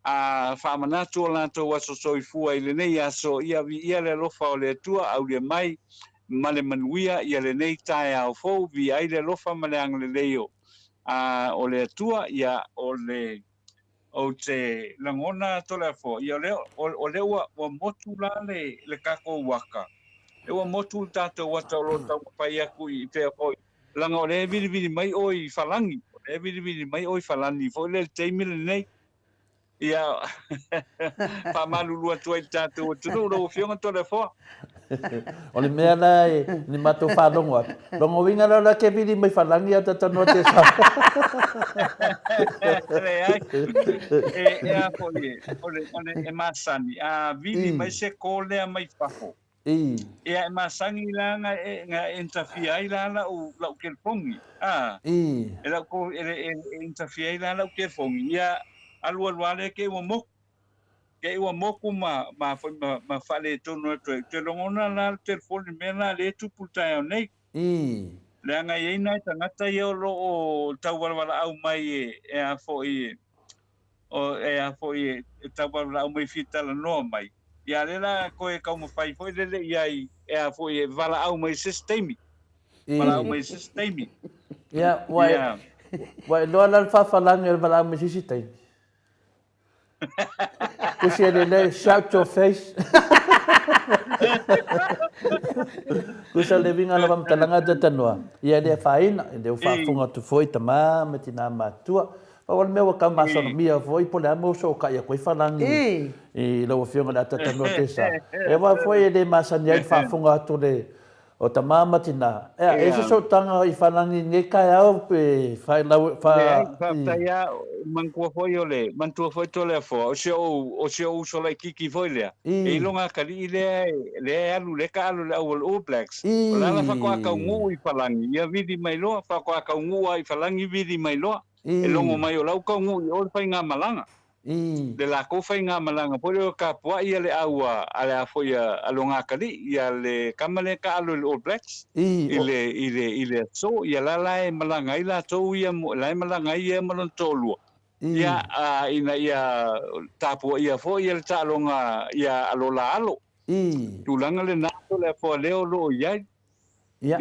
Speaker 4: a faamanatu o latou aso soifua i lenei aso, ia viia le alofa o le Atua, aulia mai ma le manuia ia lenei taeao fou, viia ai le alofa ma le agalelei o a o le Atua, ia o le ou te lagona Toleafoa, ia o lea o lea ua ua motu la le le tatou ata, lea ua motu le tatou ata o lo o taumafai atu i fea foi, leaga o lea e vilivili mai oe i Falani, o lea e vilivili mai oe i Falani foi lea i le taimi lenei. Ia, faamalulu atu ai i le tatou atunuu, lau Afioga Toleafoa.
Speaker 3: O le mea la e ni matou faalogo atu, lona uiga la o la e vili mai Falani a talanoa te sa.
Speaker 4: Leai, e, e a foi e, o le, o le, e masani, a vili mai se call lea mai fafo, Ia e masani la na e na e interfere ai la la'u la'u telefoni a e la'u ko e e interfere ai la la'u telefoni ia alu alu a lea kei ua moku kei ua moku ma ma foi ma ma faaletonu atu ai ou te logona la le telefoni mea la lea e tupu i le taeao nei leaga e i ai nai tagata ia o loo tauvalavalaau mai e e a foi e o e a foi e tauvalalaau mai fia talanoa mai, ia lea la koe taumafai foi lele i ai e a foi e valaau mai se isi taimi. Valaau mai se isi taimi.
Speaker 3: Ia, ua e, ua iloa la le faafalagi o le valaau mai se isi taimi. Tusi e lelei, shout your face. Tusa le uiga o le faamatalaga talanoa, ia e le afaina, e le o faafofoga atu foi tama ma tina matutua. Pau o le mea ua tau masalomia foi po o le a mea ua sootai atu ai Falani i lau Afioga i le Ataatanoa Tesa. E aua foi e le masani ai le faafofoga atu o le o tama ma tina. Ea, e i ai se sootaga i Falani i lenei taeao pe faailau fa
Speaker 4: Leai, faafetai lava, manatua foi o le, manatua foi Toleafoa, o si ou, o si ou uso laitiiti foi lea, e i lona atalii lea e, lea e alu, lea e taalo i le au o le All Blacks, o le ala faatoa taunuu i Falani, ia vili mai loa, faatoa taunuu lava i Falani vili mai loa. E logo mai o lau taunuu i o le faigamalaga. Le lakou faigamalaga foi lea o tapuai ia le au a a le a foi a a lona atalii ia le tama lea e taalo i le All Blacks i le i le i le aso ia la la e malaga ai latou ia la e malaga ai ia ma lona toalua ia a ina ia tapuaia foi ia le taaloga ia a lo la alo. Tulaga lena o le afoa lea o lo o i ai.
Speaker 3: Ia,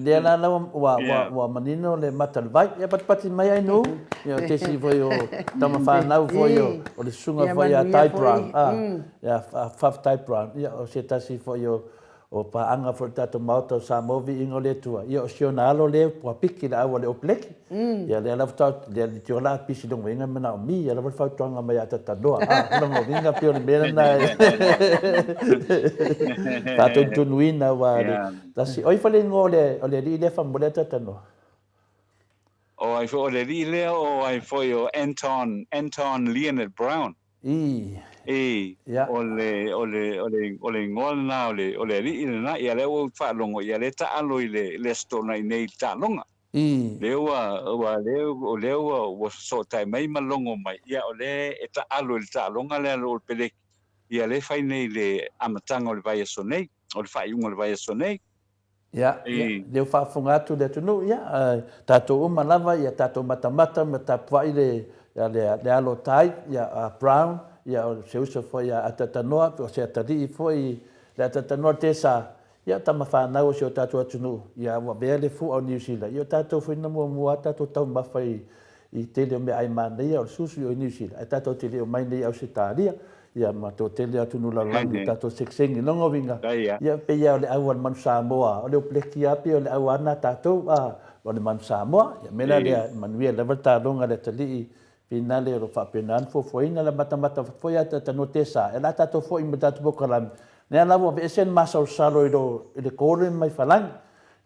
Speaker 3: lea la la ua, ua, ua manino le mata o le vai. Ia patipati mai ai nuu, ia o tesi foi o tama whanau foi o, o le susuga foi ia Ty Brown. Ah, ia faafetai Brown. Ia o se tasi foi o, o paaga foi o le tatou Maota o Samoa viiga o le Atua. Ia o si ona alo lea ua piki le au a le Opleki. Ia lea lava faatoa, lea le tio la pisi longa uiga manaomia ia lava le fautuaga mai ia Tatanoa. Ah, longa uiga pei o le mea lena e faatonutonuina aua le tasi. O ai foi le igoa o le, o le alii lea faamolemole Tatanoa?
Speaker 4: O ai foi o le alii lea o ai foi o Anton, Anton Leonard Brown.
Speaker 3: I.
Speaker 4: I. O le, o le, o le, o le igoa lena o le, o le alii lena. Ia lea ua ou faalogo, ia lea e taalo i le, le Aso Toonai nei i le taaloga. Lea ua, ua, lea, o lea ua, ua fesootai mai ma logo mai, ia o lea e taalo i le taaloga lea a le All Peleki, ia lea e fai nei i le amataga o le vaiaso nei, o le faaiuga o le vaiaso nei.
Speaker 3: Ia, ia, lea ua faafofoga atu le atunuu, ia, tatou uma lava, ia tatou matamata ma tapuai le, ia, le, le alo o Tai, ia, a Brown, ia, o se uso foi a Atatanoa, o se atalii foi, le Atatanoa Tesa, Ia, tama fanau o si o tatou atunuu, ia ua avea le fua o Niu Sila, ia o tatou foi na muamua lava tatou taumafa i i tele o meaai manaia o le susu i o i Niu Sila, ae tatou te le omai nei i Ausetalia, ia ma toatele o atunuu lalolagi o tatou sekisegi. Lona uiga, ia pei lava o le au a le manu Samoa, o le Opeleki lava pei o le au lava na tatou, a, o le manu Samoa. Ia, o le mea la lea, e manuia lava le taaloga a le atalii Finale o lo o faapena ona fuafuaina le matamata foi a Tanoa Tesa, e la tatou foi ma tatou polokalame, lea la ua aveese le masalosalo i lo i le kole mai Falani.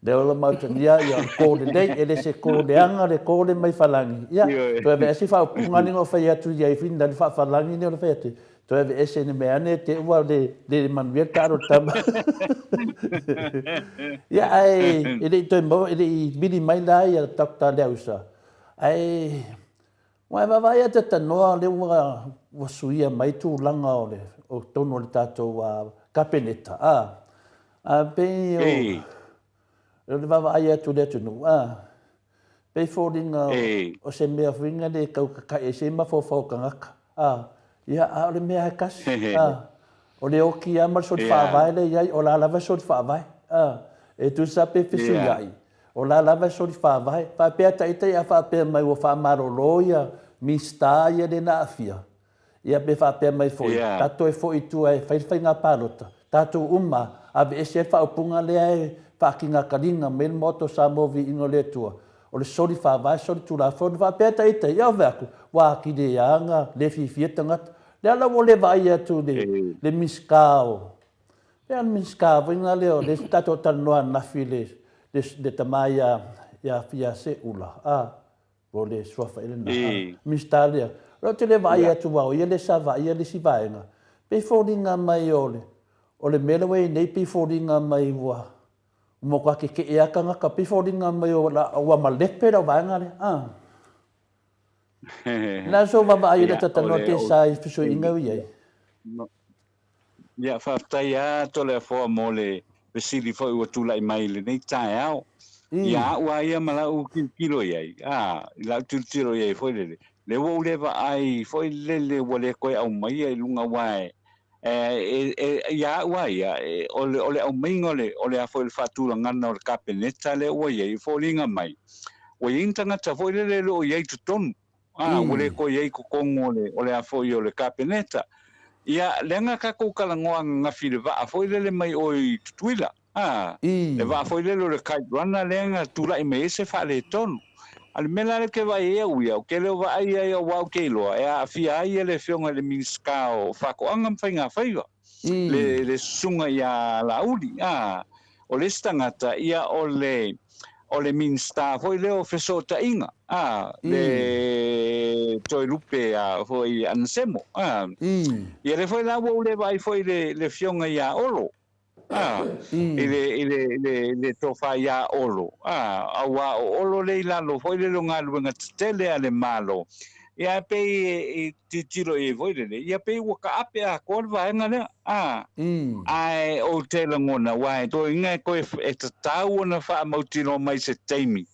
Speaker 3: Lea o lo mautania ia o le kole lelei, e le se ko leaga le kole mai Falani. Ia, toe aveese faaupuga ni o fai atu ia i finale faafalani ni o le fai atu. Toe aveese ni mea ane te ua le le manuia le taalo tama. Ia ae e le i toe maua, e le i vili mai la ia Dr. Leausa. Ae ua e vaavaai atu e tanoa lea ua ua suia mai tulaga o le o totonu o le tatou Kapeneta, a? A pei o o le vaavaai atu i le atunuu, a, pei foliga o se mea foi lea e tau kaka'i ai se mafaufau o tagata, a, ia, a o le mea lava e tasi, a, o le oti lava ma le soli faavae lea e i ai, o la lava e soli faavae, a, e tusa pe fesuiai, O la lava e soli faavae. Faapea ita ia faapea mai ua faamalolo ia Minisita ia lea na aafia, ia pe faapea mai foi, tatou toe foi i tua e fai le faiga palota, tatou uma aveese ai le faaupuga lea e faakinakaliga mai le Maota o Samoa Viiga o le Atua, o le soli faavae, soli tulafono. Faapea ita ia ove atu, ua atili ai lava ona le fiafia tagata. Lea la ua le vaai atu i le Minisita o Pei o le Minisita foi lena lea o lea sa tatou talanoa ananafi i le, le, le tama ia, ia, ia Seula, a, po o le suafa ea lena, a, Minisita lea. O lea ou te le vaai atu aua o ia lea sa vaaia le isi vaega, pei foliga mai o le, o le mea lea ua i ai nei pei foliga mai ua, ua matua tetee lava tagata, pei foliga mai ua malepe lau vaega lea, a. O le a sou vaavaai i le talanoa tesa i fesuiaiga ua i ai?
Speaker 4: Ia, faafetai lava Toleafoa mo le fesili foi ua tulai mai i lenei taeao. Ia au lava ia ma lau tilotilo i ai, a, i lau tilotilo i ai foi lele, lea ua ou le vaai foi lele ua le toe aumaia i luga aua e, e, e, ia au lava ia, e, o le, o le aumaiga o le, o le a foi o le faatulagaga o le Kapeneta lea ua i ai, e foliga mai, ua i ai ni tagata foi lele e le o i ai i totonu. A, ua le toe i ai i totonu o le, o le a foi o le Kapeneta. Ia, leaga tatou talanoa ananafi i le vaa foi lele mai o i Tutuila, a, le vaa foi lele o le Kite Runner lea na tulai mai ai se faaletonu. A o le mea la lea ou te vaai ai au ia, ou te le o vaai ai aua ou te iloa e aafia ai ia le Afioga i le Minisita o Faatoaga ma Faigafaiva, le, le Susuga ia Laauli, a, o le isi tagata, ia o le, o le Minisita foi lea o Fesootaiga, a, le Toelupe a foi Anasemo, a. Ia lea foi la ua ou le vaai foi i le, le Afioga ia Olo, a, i le, i le, le, le tofa ia Olo, a, auā o Olo lea i lalo foi lele o galuega tetele a le Malo, ia ae pei e tilotilo i ai foi lele, ia pei ua taape atoa le vaega lea, a, ae ou te lagona, aua e toeaiina e toe, e tatau ona faamautinoa mai se taimi,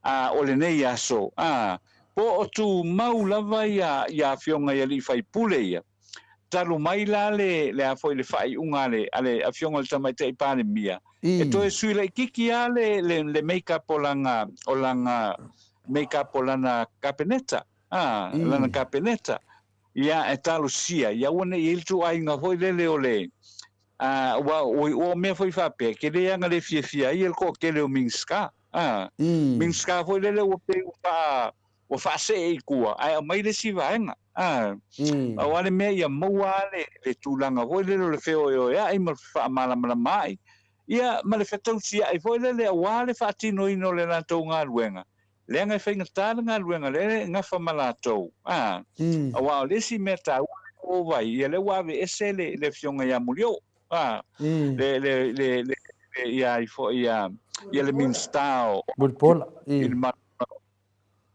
Speaker 4: a, o lenei aso, a, po o tumau lava ia, ia afioga i alii faipule ia, talu mai la le, le a foi le faaiuga a le, a le afioga i le Tamaitai Palemia, e toe sui laitiiti lava le, le, le make up o lana, o lana make up o lana Kapeneta. A, lana Kapeneta, ia, e talosia, ia aua ne i i ai le ituaiga foi lele o le, a, ua, ua o mea foi faapea, ke le aga le fiafia ai le toatele o Minisita, a, Minisita foi lele ua pei ua faa, ua faasee i tua, ae aumai le isi vaega, a, pau lava le mea ia maua lava le, le tulaga foi lele o le feoeoea'i ma le fefaamalamalamaai, ia, ma le fetausia'i foi lele aua le faatinoina o le latou galuega, Leaga e faigata le galuega lea e gafa ma latou, a, aua o le isi mea taua lea ua ou vaai, ia lea ua aveese le, le afioga ia Mulioo, a, le, le, le, le, le, ia ai foi ia, ia le Minisita o
Speaker 3: Mulipola,
Speaker 4: i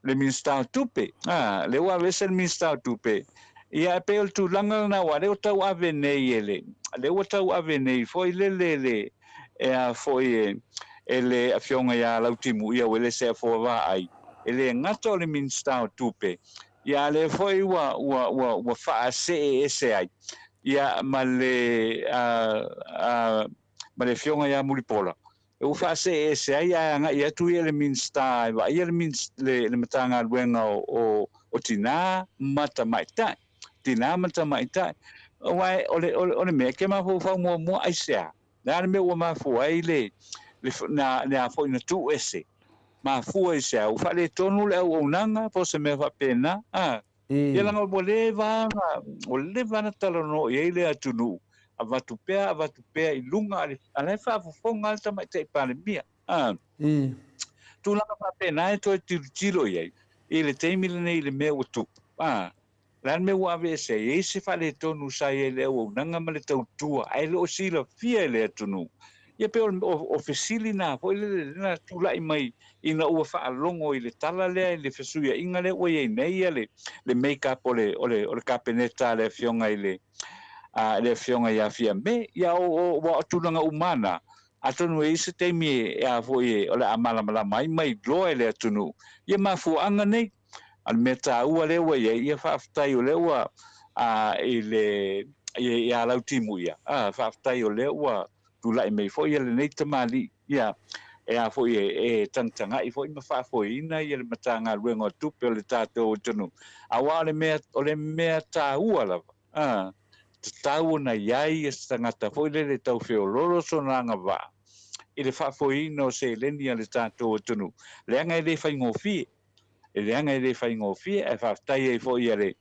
Speaker 4: le Minisita o Tupe, a, lea ua aveese le Minisita o Tupe, ia e pei o le tulaga lena aua lea ua tauave nei e le, lea ua tauave nei foi lele le, e a foi e, e le Afioga ia Lautimu ia Uelese Afoa Vaai, e le gata o le Minisita o Tupe, ia a lea foi ua, ua, ua, ua faasee ese ai, ia ma le, a, a, ma le Afioga ia Mulipola, Ua faasee ese ai ae agai atu ia i le Minisita e vaaia le le Matagaluega o o Tina ma Tamaitai. Tina ma Tamaitai. Aua o le o le mea e te mafaufau muamua aisea? Le a le mea ua mafua ai le le le a foi na tuu ese? Mafua i se a? Ua faaletonu le auaunaga po o se mea faapena? A. Ia leaga ua leva ona, ua leva ona talanoa i ai le atunuu, avatu pea, avatu pea i luga, a la e faafofoga lava le Tamaitai Palemia. A. Tulaga faapena e toe tilotilo i ai i le taimi lenei i le mea ua tupu. A. O le a le mea ua aveese ai? E i ai se faaletonu sa i ai i le auaunaga ma le tautua ae le o silafia e le atunuu. Ia pei o fesili na foi lele na tulai mai ina ua faalogo i le tala lea i le fesuiaiga lea ua i ai nei ia le le make up o le o le o le Kapeneta a le Afioga i le a le Afioga ia Fiame. Ia o o ua o tulaga uma na, atonu e i ai se taimi e a foi e o le a malamalama ai ma iloa e le atunuu ia mafuaaga nei. A o le mea taua lea ua i ai, ia faafetai o lea ua a i le ia Lautimu ia, a faafetai o lea ua tulai mai foi ia lenei tamalii, ia, e a foi e, e tagatagai foi ma faafoeina ia le Matagaluega o Tupe o le tatou atunuu, aua o le mea, o le mea taua lava, a, tatau ona i ai ia se tagata foi lele e tau feoloolo sona agavaa i le faafoeina o seleni a le tatou atunuu, leaga e le faigofie. E leaga e le faigofie ae faafetai ai foi ia le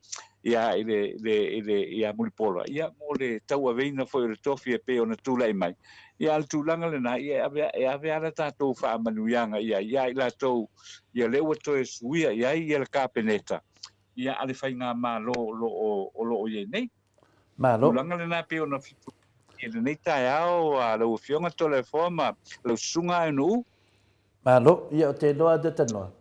Speaker 4: ia i le le i le ia Mulipola ia mo le tauaveina foi o le tofi e pei ona tulai mai. Ia a o le tulaga lena ia e ave e ave lava le tatou faamanuiaga i ai ia i latou ia lea ua toe suia i ai ia le Kapeneta ia a le faigamalo o lo o o lo o i ai nei.
Speaker 3: Malo.
Speaker 4: Tulaga lena e pei ona fitu i lenei taeao a lau Afioga Toleafoa ma lau Susuga Aenu'u.
Speaker 3: Malo, ia o te iloa atu e tanoa,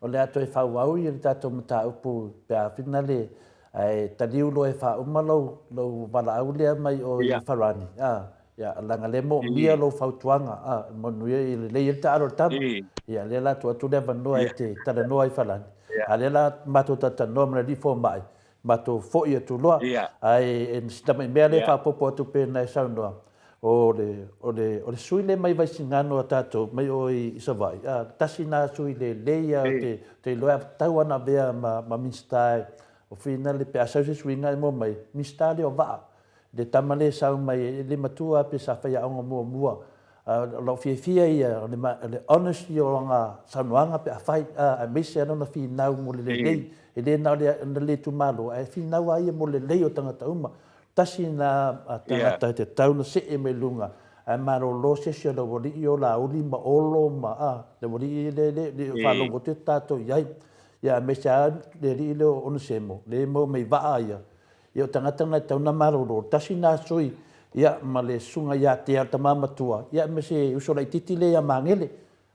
Speaker 3: o le a toe faaauau ia le tatou mataupu pe a fina le, ae taliu loa e faauma lou, lou valaau lea mai o i Farani, a, ia, leaga lea e moomia lou fautuaga, a, e manuia e lelei ai le taalo a le tama, ia, lea la tuu atu le avanoa e te talanoa ai Farani, a lea la matou talatalanoa ma le alii fomai, matou foi atu loa, ae e sina mai mea lea e faaopoopo atu pei ona e saunoa, o le, o le, o le sui lea mai Vaisigano a tatou, mai o i Savaii, a, tasi na sui lelei a, ou te, te iloa e tatau lava ona avea ma, ma Minisita e, o fina le, pe a sau se suiga e maua mai, Minisita lea o vaa, le tama lea e sau mai, e le matua lava pe sa faiaoga muamua, A o lou fiafia ia, o le, o le honest ia o lana saunoaga pe a fai, a, aemaise lava lona finau mo le lelei, e le na o le, na le itumalo, ae finau lava ia mo le lelei o tagata uma. Tasi na tagata e tatau ona see mai luga, ae malolo se isi o le aualii o Laauli ma Olo ma, a, le aualii lea e le o faalogo atu tatou i ai. Ia aemaise lava le alii lea o Onesemo, lea e maua mai vaa ia, Ia o tagata na e tatau ona malolo, tasi na sui, ia ma le susuga ia Tea le tama matua, ia ma se uso laititi lea ia Magele,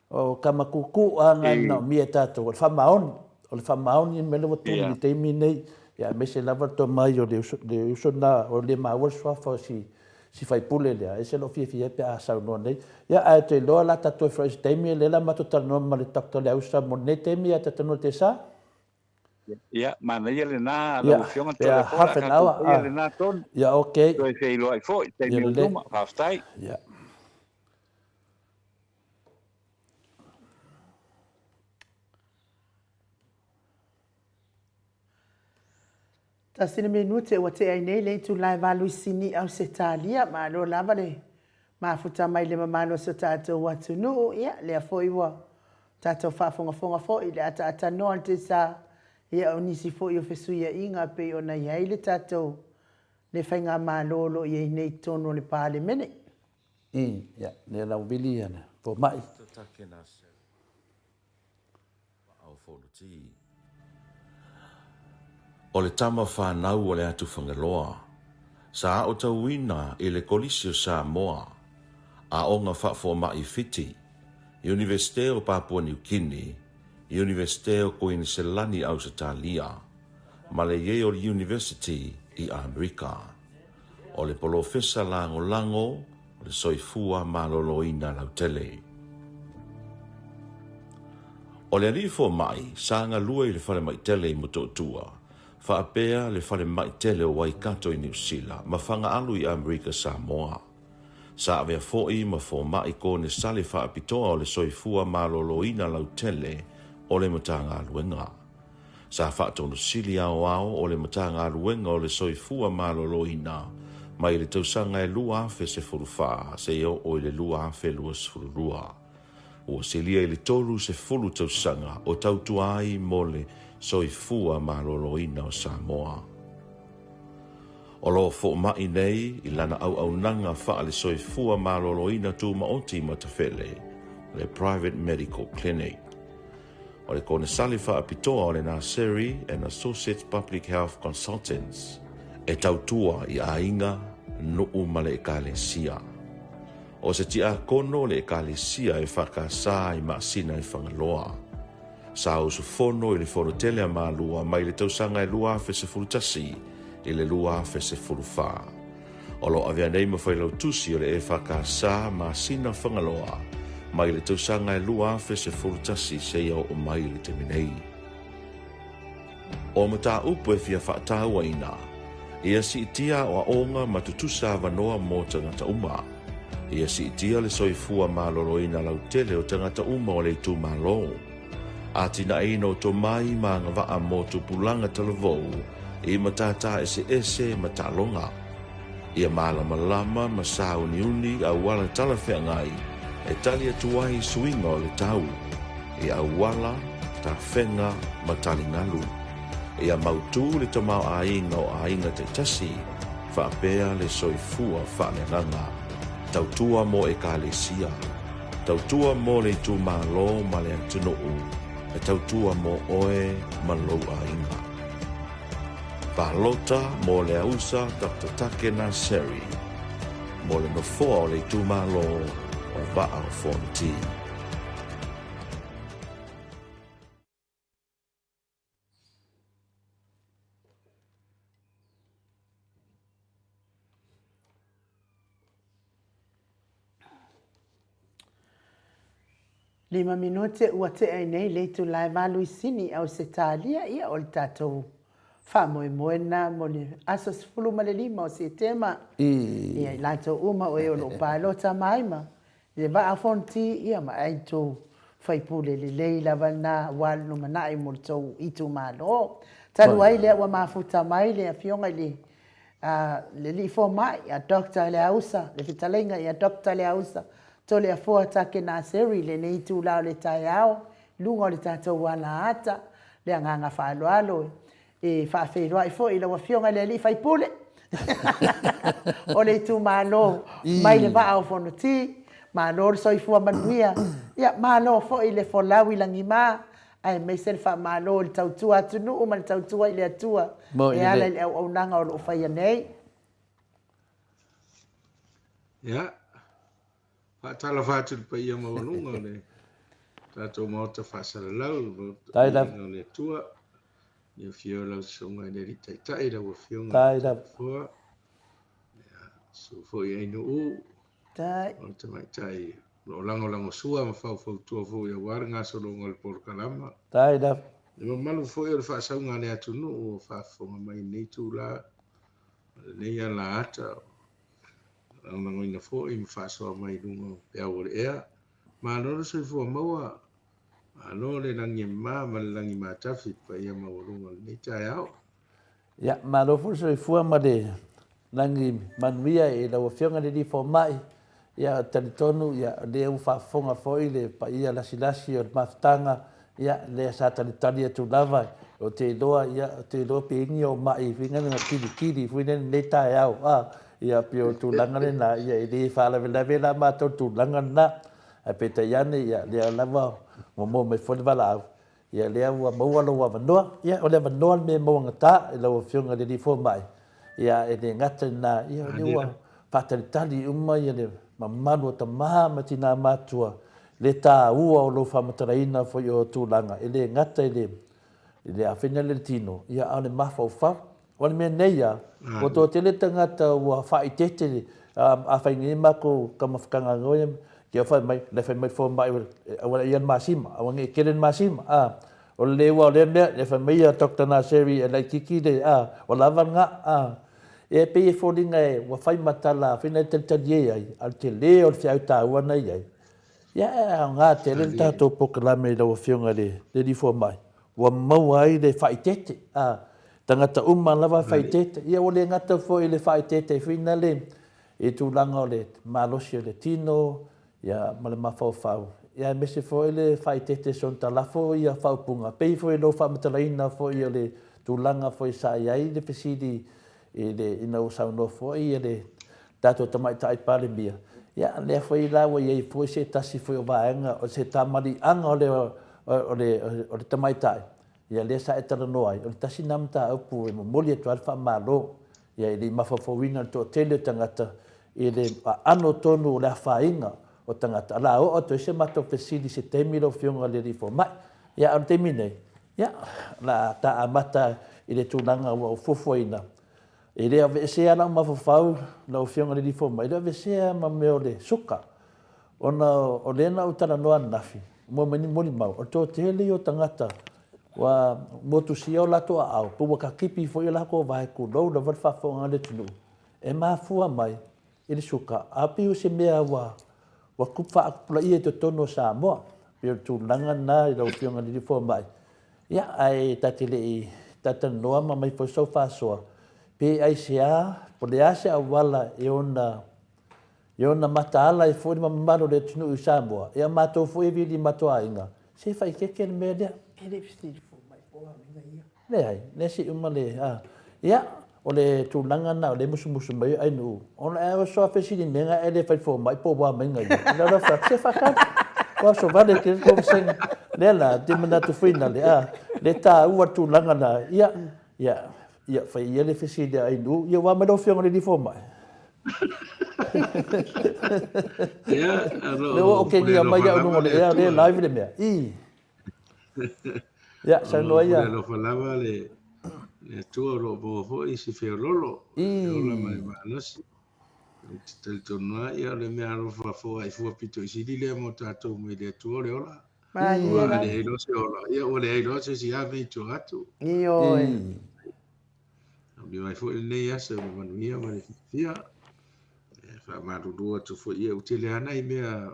Speaker 3: o Kamakuku a nga e manaomia e tatou, o le faamaoni, o le faamaoni le mea lea ua tuli i le taimi lenei, ia aemaise lava le tomai o le uso, le uso lena, o le maua le suafa o si, si faipule lea, e ese lou fiafia ai pe a saunoa nei. Ia ae ou te iloa o le a tatou toe feiloai i se taimi, o lea o le a matou talanoa ma le Doctor Leausa mo lenei taimi, ae talanoa i le Tesa.
Speaker 4: Ia, manaia lena lau Afioga
Speaker 3: Ia, pea
Speaker 4: Toleafoa, o le a
Speaker 3: half an
Speaker 4: tatou
Speaker 3: hour,
Speaker 4: faia
Speaker 3: ah.
Speaker 4: lena tonu.
Speaker 3: Ia, okay.
Speaker 4: Toe feiloai foi i
Speaker 3: Ia
Speaker 4: taimi o
Speaker 3: lelei.
Speaker 4: luma. Faafetai.
Speaker 3: Ia.
Speaker 1: Tasi le minute ua tea ai nei le itula e 8 i Ausetalia. Malo lava le mafuta mai le mamalu o si o tatou atunuu. Ia, lea foi ua tatou faafogafoga foi i le ataatanoa o le tesa, ia o nisi foi o fesuiaiga e pei ona i ai le tatou le faigamalo o lo o i ai nei i totonu o le Palemene.
Speaker 3: I, ia, lea la ua vili ia le fomai.
Speaker 5: O le tama fanau o le atu Fagaloa, sa aotauina i le Kolisi o Samoa, Aoga Faafomai Fiti, Iunivesite o Papua Niu Kini, Iunivesite o Koiniselani i Ausetalia, ma le Yale University i Amerika. O le polofesa lagolago o le soifua maloloina lautele. O le alii fomai sa galue i le falemai tele i Motootua, faapea le falemai tele o Waikato i Niu Sila ma Fagaalu i Amerika Samoa. Sa avea foi ma fomai konesale faapitoa o le soifua maloloina lautele o le Matagaluega. Sa faatonu sili aoao o le Matagaluega o le Soifua Maloloina mai le tausaga e 2014 seia oo i le 2022. Ua silia i le 30 tausaga o tautua ai mo le soifua maloloina o Samoa. O lo o fomai nei i lana auaunaga faale-soifua maloloina tumaoti i Matafele, le Private Medical Clinic. O le konesale faapitoa o le Naseri and Associates Public Health Consultants e tautua i aiga, nuu ma le Ekalesia. O se tiakono o le Ekalesia EFKS i Maasina i Fagaloa. Sa usufono i le Fono Tele a Malua mai le tausaga e 2011 i le 2014. O lo o avea nei ma Failautusi o le EFKS Masina Fagaloa mai le tausaga e 2011 seia oo mai i le taimi nei. O mataupu e fia faatauaina, ia siitia aoaoga ma tutusa avanoa mo tagata uma. Ia siitia le soifua maloloina lautele o tagata uma o le itumalo. Atinaeina o tomai ma agavaa mo tupulaga talavou i matata eseese ma taaloga. Ia malamalama ma sauniuni auala talafeagai e tali atu ai i suiga o le tau, i auala, tafega ma taligalu. Ia mautu le tamaoaiga o aiga taitasi faapea le soifua faaleagaga. Tautua mo Ekalesia. Tautua mo le itumalo ma le atunuu, e tautua mo oe ma lou aiga. Palota mo Leausa Doctor Take Naseri, mo le nofoa o le itumalo o Vaa o Fonoti.
Speaker 1: Lima minute ua tea ai nei le itula e valuisini i Ausetalia, ia o le tatou faamoemoe lena mo le aso 15 o Setema. Ia i latou uma o e o lo o palota mai ma le Vaa o Fonoti, ia ma ai tou faipule lelei lava lena aua le lumanai mo le tou itumalo. Talu ai lea ua mafuta mai le afioga i le le alii fomai a Doctor Leausa, le fetalaiga ia Doctor Leausa Toleafoa Take Naseri i lenei itula o le taeao i luga o le tatou alaata, le agaga faaaloalo e faafeiloai foi i lau Afioga i le alii faipule o le itumalo mai le Vaa o Fonoti. Malo le soifua manuia, ia malo foi le folau i lagima, aemaise le faamalo i le tautua atunuu ma le tautua i le Atua e ala i le auaunaga o lo o faia nei.
Speaker 6: Ia, faatalofa atu i le paia maualuga o le tatou Maota Faasalalau, le Maota o le Atua, i le afio o lau Susuga i le Alii Taitai, lau Afioga i le Nofoa, ia, susu foi Ainuu, o le tamaitai o lo o lagolagosua ma faufautua foi aua le gasologa o le polokalama. Le mamalu foi o le faasauga a le atunuu o faafofoga mai i lenei itula, lenei alaata, lagolagoina foi ma faasoa mai i luga o peau o le ea. Malo le soifua maua, malo le lagi e mama ma le lagi matafi i le paia maualuga o lenei taeao.
Speaker 3: Ia, malo foi le soifua ma le lagi manuia i lau Afioga i le Alii Fomai. Ia, talitonu, ia, o lea ua faafofoga foi le paia lasilasi o le mafutaga, ia, lea sa talitali atu lava, ou te iloa, ia, ou te iloa pe i ai ni ou ma'i foi lea na kilikili foi lea i lenei taeao, a, ia, pei o le tulaga lena, ia, e le faalavelave la matou i le tulaga lena. Ae peitai ane, ia, lea lava ua maua mai foi le valaau, Ia lea ua maua lou avanoa. Ia o le avanoa le mea e mauagata i lau Afioga i le Alii Fomai. Ia e le gata i lena, ia o lea ua faatalitali uma ia le mamalu o tama ma tina matutua. le tāua o lou faamatalaina foi o tulaga e le gata i le i le afena le tino, ia a o le mafaufau. O le mea nei ia, ua toatele tagata ua faaeteete, afai nei matou kamafakanga ia, kia fai mai, le fai mai fomai, aua ia le masima, aua nei kele le masima, a, o le ua o lea mea, le fai mai ia Dr. Naseri e laititi le, a, o lava nga, a, e pei e foliga e ua fai matala, fai na talitali ai, a o le tele o le feau taua na i ai. Ia, e aoga tele le tatou polokalame i lau Afioga i le Alii Fomai, ua maua ai le faaeteete, a, tagata uma lava e faaeteete. Ia ua le gata foi i le faaeteete foi lea i tulaga o le malosi o le tino, ia, ma le mafaufau, ia aemaise foi le faaeteete soona ia faaupuga, pei foi o lou faamatalaina foi o le tulaga foi sa i ai le fesili i le, ina ua saunoa foi le tatou Tamaitai Palemia, ia, lea foi la ua i ai foi se tasi foi o vaega, o se tamaliiaga o le, o le, o le tamaitai, ia lea sa e talanoa ai, o le tasi lena mataupu e momoli atu ai le faamalo, ia e le i mafaufauina le toatele o tagata i le aano tonu o le afaina o tagata. O le a oo atu ai se matou fesili i se taimi lau Afioga i le Alii Fomai. Ia, a o le taimi nei, ia, o le a ta amata i le tulaga ua ou fuafuaina. E le aveesea lau mafaufau lau Afioga i le Alii Fomai, e le aveesea ma mea o le suka, ona o lea na ou talanoa ananafi, mua mai ni molimau, o le toatele ia o tagata ua motusia o latou aao, pe ua takipi foi o latou vae tulou lava le faafofoga a le atunuu, e mafua mai i le suka, a pei o se mea ua ua faatupulaia i totonu o Samoa. Pei o le tulaga lena i lau Afioga i le Alii Fomai. Ia, ae ta te le i talatalanoa ma aumai foi sau faasoa, pe aisea, po o le a se auala e ona e ona mataala ai foi le mamalu o le atunuu i Samoa, ia matou foi e vili matou aiga, se faaeteete le mea lea.
Speaker 1: E le i fesili fomai po o a uiga ia.
Speaker 3: Leai, lea se i uma le, a. Ia, o le tulaga lena o lea e musumusu mai ai Ainuu, ona e oso a fesili mea na e le fai fomai po o a maiga ia. Lea la fai, se faatali. Ua oso vale tele tou vasega. Lea la, te manatu foi na le, a, le taua le tulaga na, ia, ia, ia, fai ia le fesili a Ainuu, ia ua mai lau Afioga i le alii fomai.
Speaker 6: Ia, o
Speaker 3: Lea ua ou kenia mai au i luga o le ea, lea e live le mea. I. Ia, saunoa ia.
Speaker 6: O lo o alofa lava le Atua o lo o maua foi se feololo, e ola ma le malosi. Ou te talitonu lava, ia o le mea alofa foai fua pito i sili lea mo tatou mai le Atua o le ola.
Speaker 1: Malie
Speaker 6: Aua a
Speaker 1: lava.
Speaker 6: leai loa se ola, ia ua leai loa se isi ave i tua atu.
Speaker 1: Ioe.
Speaker 6: Taunuu mai foi lenei aso i le manuia ma le fiafia. E faamalulu atu foi, ia ua tele lava nai mea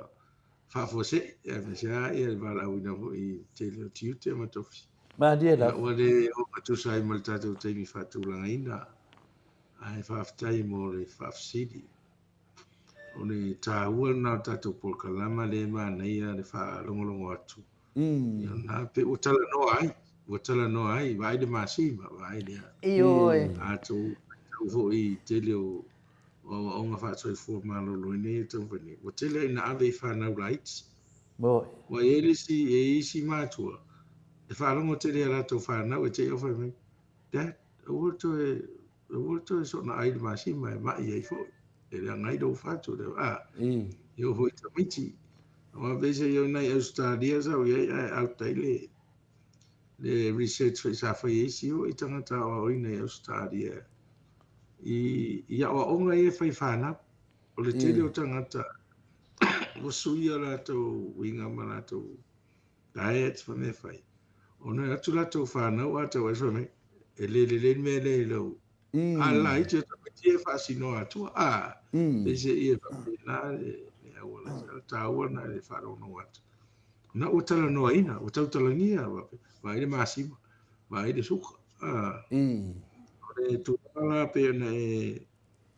Speaker 6: faafuasei, aemaise lava ia le valaauina foi i le tele o tiute ma tofi.
Speaker 3: Malie
Speaker 6: Ia,
Speaker 3: lava.
Speaker 6: ua le ogatusa ai ma le tatou taimi faatulagaina, ae faafetai mo le faafesili. O le taua lena o le tatou polokalama lea e manaia le faalogologo atu. Ia na pe ua talanoa ai, ua talanoa ai, vaai le masima, vaai le a.
Speaker 1: Ioe.
Speaker 6: A tou matau foi i le tele o o aoaoga faasoifua maloloina ia e taumafai nei, ua tele ina ave i fanau laiti.
Speaker 3: Moi.
Speaker 6: Ua i ai le isi, e i ai isi matua, e faalogo tele i a latou fanau e te i o fai mai, Dad, aua le toe, aua le toe soona ai le masima e mai ai foi, e leaga ai lou fatu, le, a, e oo foi i tamaiti. Aua pei se i o nai Ausetalia sa ou i ai ae out ai le, le research foi sa fai e isi foi tagata aoaoina i Ausetalia i, i aoaoga ia e fai fanau. O le tele o tagata ua suia latou uiga ma latou diet ma mea fai. Ona e atu latou fanau a tau ai fai mai, e le lelei le mea lea i lou a laiti o tamaiti e faasinoa atua. A, peiseai e faapena le auala le taua lena i le faalogologo atu. Na ua talanoaina, ua tautalagia, vaai le masima, vaai le suka. A, o le tulaga la pei ona e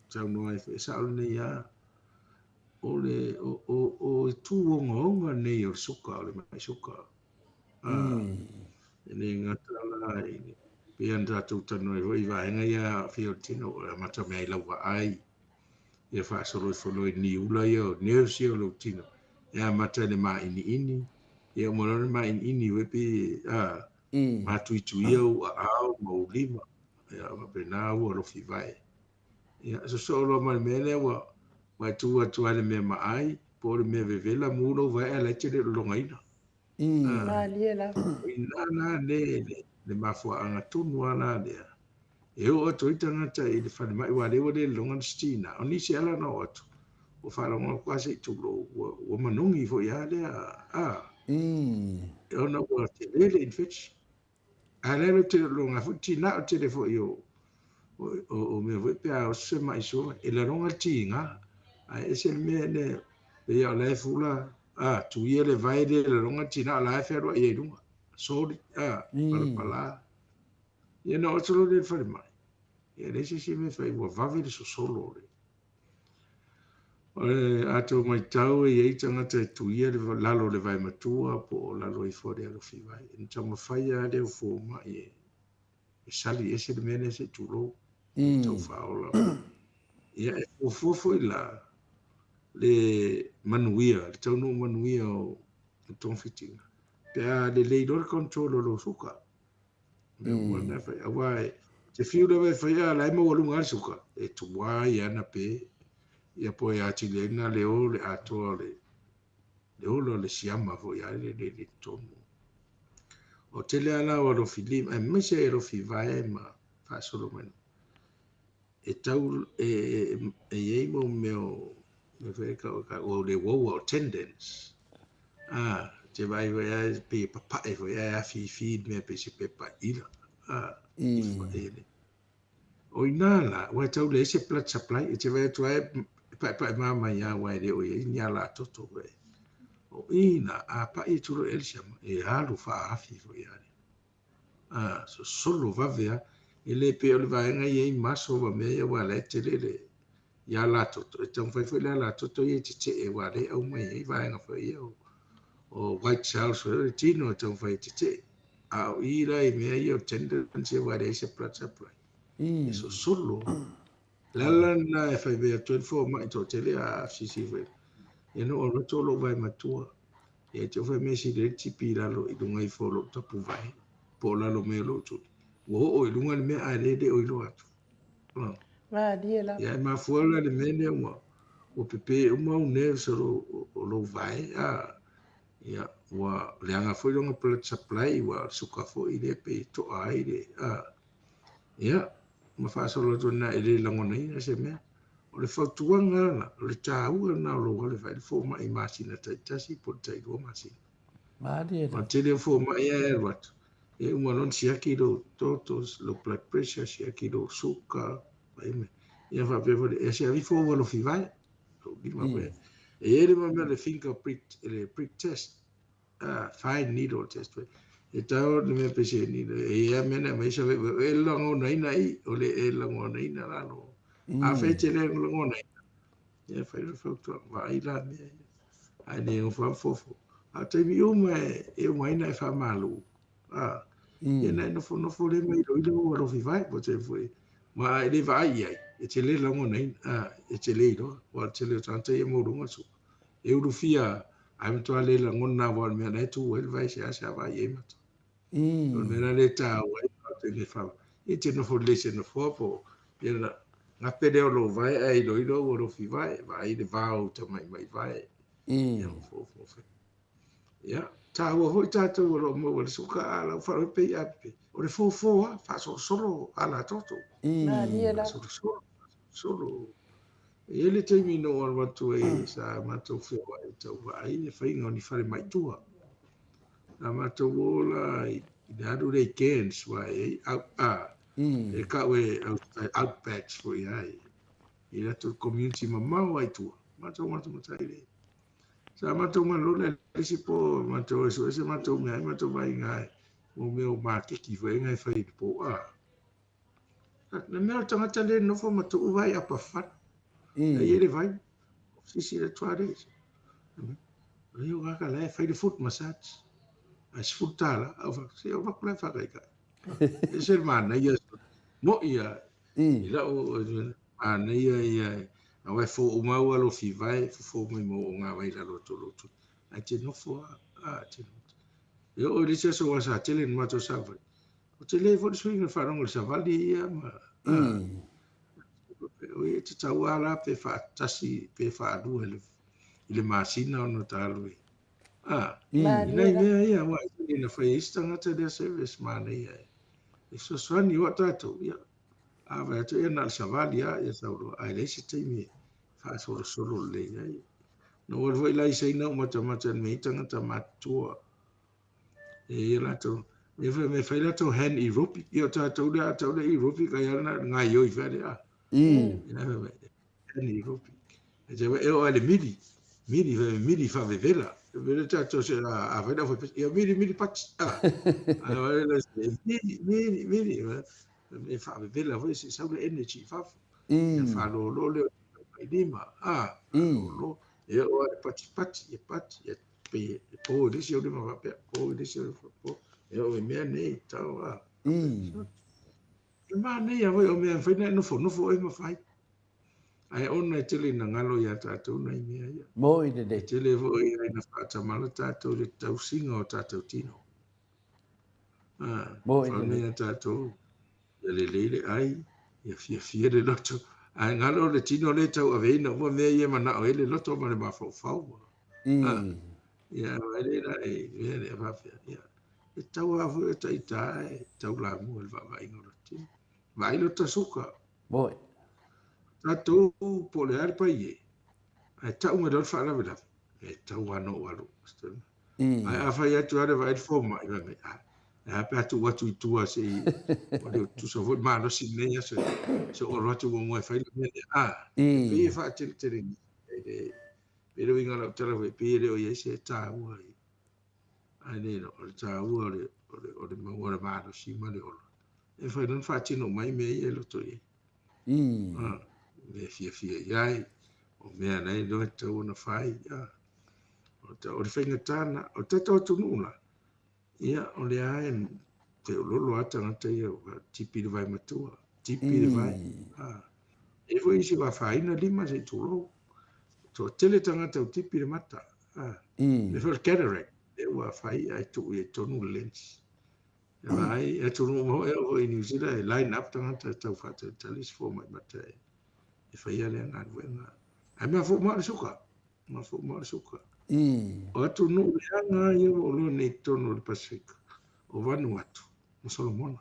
Speaker 6: saunoa ai foi, e sao lenei lava, o le o, o, o itu ogaoga nei o le suka, o le mai suka. A, e le gata la i le, pei ona tatou talanoa ai foi i vaega ia aafia o le tino, e amata mai ai i lau vaai, ia faasolo ifo loa i niula ia, o nerves ia o lou tino, e amata i le māʻiniʻini, ia uma loa le māʻiniʻini ua pei a, matuituia ou aao ma ou lima, ia faapena ua alofi vae. Ia sosoo loa ma le mea lea ua, ua e tu atu ai le mea maai. Po o le mea vevela mu lou vae ae la e te le o lologaina.
Speaker 1: Malie lava.
Speaker 6: O i ina la le, le, le mafuaaga tonu lava la lea e oo atu ai tagata i le falemai aua o lea ua le lologa le sitina. O nisi ala na oo atu, ua faalogo atu lava se i tulou, ua, ua manogi foi lava lea, a, ona ua tele le infection. A o lea e te lologa foi le tiga, o le tele foi o, o, o, o mea foi pe a oso se mai sola, e laloga le tiga. Ae ese le mea lea, pei o la e fula, a, tuia le vae lea e laloga le tiga, o la e fealuai ai i luga. Soli, a, palapala. Ia na oo atu loa lea i le falemai, ia e leai se isi mea e fai, ua vave le sosolo o le, O le a tou matau e i ai tagata e tuia le lalo o le vae matua po o lalo ifo o le alofivae. E taumafai lava lea o fomai e sali ese le mea lea se i tulou, e tau faaola. Ia e fuafua foi la le manuia, le taunuu manuia o togafitiga pe a lelei loa le control o lou suka. Aua te fiu lava e fai, a la e maualuga lava le suka, e tuai ana pe, ia po e atili ai na leo le atoa o le le ola o le siama foi a le le le tonu. O tele a la o alofi lima, aemaise e alofi vae ma faasolo mai. E tau e e i ai mau mea o mea foi e tau o le uaua o tendons. A, te vaai foi lava e pei e papae foi ae afifi le mea pei se pepa ila. A, i pae le. O ina la, ua e tau leai se blood supply, e te vaai atu lava e paepae ma mai lava aua e le o i ai ni alatoto foi. O i la, a pai atu loa i ai le siama, e alu faaafi foi lava. A, sosolo vave a. E le pei o le vaega e i ai maso ma mea ia aua o la e tele le i alatoto. E taumafai foi le alatoto ia e tetee aua o lea e aumai ai vaega foi ia o, o white cells foi o le tino e taumafai e tetee. A o i la i mea ia o tendons ia aua e leai se blood supply. E sosolo. O le ala lena e fai mai atu ai le fomai toatele a FCC foi. Ia na ou alu atu o lou vae matua. Ia te fai mai sili ai le tipi i lalo i luga ifo o lou tapuvae po o lalo mai o lou tuli. Ua oo i luga le mea ae le le o iloa atu.
Speaker 1: Malie lava.
Speaker 6: Ia e mafua la le mea lea ua ua pepe uma au nerves o lou, o lou vae. A, ia, ua leaga foi lona blood supply, ua suka foi lea pei e toa ai le, a, ia, ma faasolo atu lena e le lagonaina se mea. O le fautuaga la, o le taua lena o lou alu e vaai le fomai i masina taitasi po o le tailua masina.
Speaker 3: Malie
Speaker 6: la. O le tele o fomai e alu atu, e uma loa ona siaki lou toto, lou blood pressure, siaki lou suka, ia faapea foi, e se avifo ou alofi vae, lou lima foi. E i ai le mea le finger prick, le prick test, fine needle test foi. E tau le mea pese ni e ia mea na mai sa e lagonaina i o le e lagonaina lalo. A fai te le lagonaina. Ia fai le fautua vaai la mea ia. Ai le ngo fofo. A taimi uma e uma ai na e faamalu. A ia na e nofonofo le mai iloilo o alofi vai po te foi. Ma e le vaai i ai, e te le lagonaina, a e te le iloa, aua o le tele o tagata ia e maualuga le suka. E ulufia ae matua le lagona aua o le mea la e tu ai le vai seasea vaai i ai matou. O le mea la lea e taua ai matou i le fau. E te nofo lelei i se nofoa po o ia gape lea o lou vae ae iloilo ua lofi vae, vaai le va o uta maimai vae. Ia fofo. Ia, taua foi tatou o lo o maua le suka a lau faalogo pei a pe. O le fofo lava, faasolosolo alatoto.
Speaker 1: Malie
Speaker 6: lava. Faasolosolo, faasolosolo. E i ai le taimi na ou alu atu ai sa matou feoai e tau vaai le faiga o ni falemai tua. Sa matou o la i le alu lea i Cairns aua e i ai out, a, e kau e outbacks foi ai i latou community mamao lava i tua. Matou matamatai lea. Sa matou malolo le isi po matou e sue se matou mea ai matou vaaiga ai mo mea o makeki foi e fai i le po a. Le mea o le tagata lea e nofo ma tuu vai apa fana. E i ai le vai. Sisi le tua le. O ia kaka la e fai le foot massage. Ai $10. Au fa se o vaku la fa kai kai. E se manaia. Mo ia. I lau manaia ia. Aua e fo uma au alofi vai, fofo mai mo o ngā vai lalo atu o lotu. Ai te nofo a, a te nofo. E oo i le isi aso aua sa tele ni matou savali. O tele foi le suiga faalogo i le savali ia ma o ia te tau a la pe faatasi pe faalua le. i le masina ona ta alu i a i nai mea ia aua e tele ina fai ai isi tagata lea service manaia e e fesoasoani aua o tatou ia a vaai atu ia na o le savali lava ia sau loa ae leai se taimi e faasolosolo lelei ai. Na ou alu foi la i Saina ou matamata i le mea e i ai tagata matutua e i ai latou e fai mai fai latou hand aerobic ia o tatou lea a tau le aerobic ai lava na gaioi fai le a ia fai mai hand aerobic e te e oo i le mili mili fai mai mili faavevela vele tatou se a a fai le aufai ia mili mili pati a a vai le mili mili mili e faavevela foi se sau le energy i fafo ia faalolo lea o lima a faalolo e oo i le patipati e pati e pei e po i le isi au lima faapea po i le isi au lima po e oo i mea nei tau a e manaia foi o mea e mafai ona e nofonofo oe ma fai ae ona e tele ina galo ia tatou nai mea ia.
Speaker 3: Moi lelei.
Speaker 6: E tele foi ina faatamala tatou i le tausiga o tatou tino.
Speaker 3: Moi
Speaker 6: lelei.
Speaker 3: Faamaia
Speaker 6: tatou ia lelei le ai, ia fiafia le loto. Ae galo le tino lea e tauaveina uma mea ia e manao ai le loto ma le mafaufau. Ia vaai lea la i mea lea faapea. Ia, e tatau lava foi o ita e taulamua i le vaavaaiga o le tino. Vaai lota suka.
Speaker 3: Moi.
Speaker 6: Tatou po o le a le paie, ae tau mai loa le faalavelave, e tatau lava ona ou alu. Ae a fai atu lava le vaai le fomai, fai mai, ah, e a pe a tuu atu i tua se i, ua le tutusa foi le malosi i lenei aso, se i ou alu atu muamua e fai le mea lea. Ah, e pei e faateletelegi, e le, pei le uiga o lau tala foi, pei e le o i ai se taua i, ae le iloa, o le taua o le, o le, o le maua o le malosi ma le ola. E mafai loa ona faatino uma ai mea ia i loto i ai. Ah, mea e fiafia i ai, o mea na iloa e tatau ona fai. Ah, o le faigata lena. O le tatou atunuu la, ia, o lea e feoloolo lava tagata ia, tipi le vae matua, tipi le vae. Ah, e i ai foi isi ua afaina lima se i tulou. Toatele tagata ua tipi le mata. Ah, le foi o le cataract, lea ua fai ae tuu i ai tonu le lens. E vaai, e atunuu uma foi, e oo foi i Niu Sila, e line up tagata e tau faatalitali se fomai mata e faia lea galuega. Ae mafua uma le suka, mafua uma le suka. O atunuu leaga ia ua ou iloa nei i totonu o le Pasefika, o Vanuatu ma Solomona.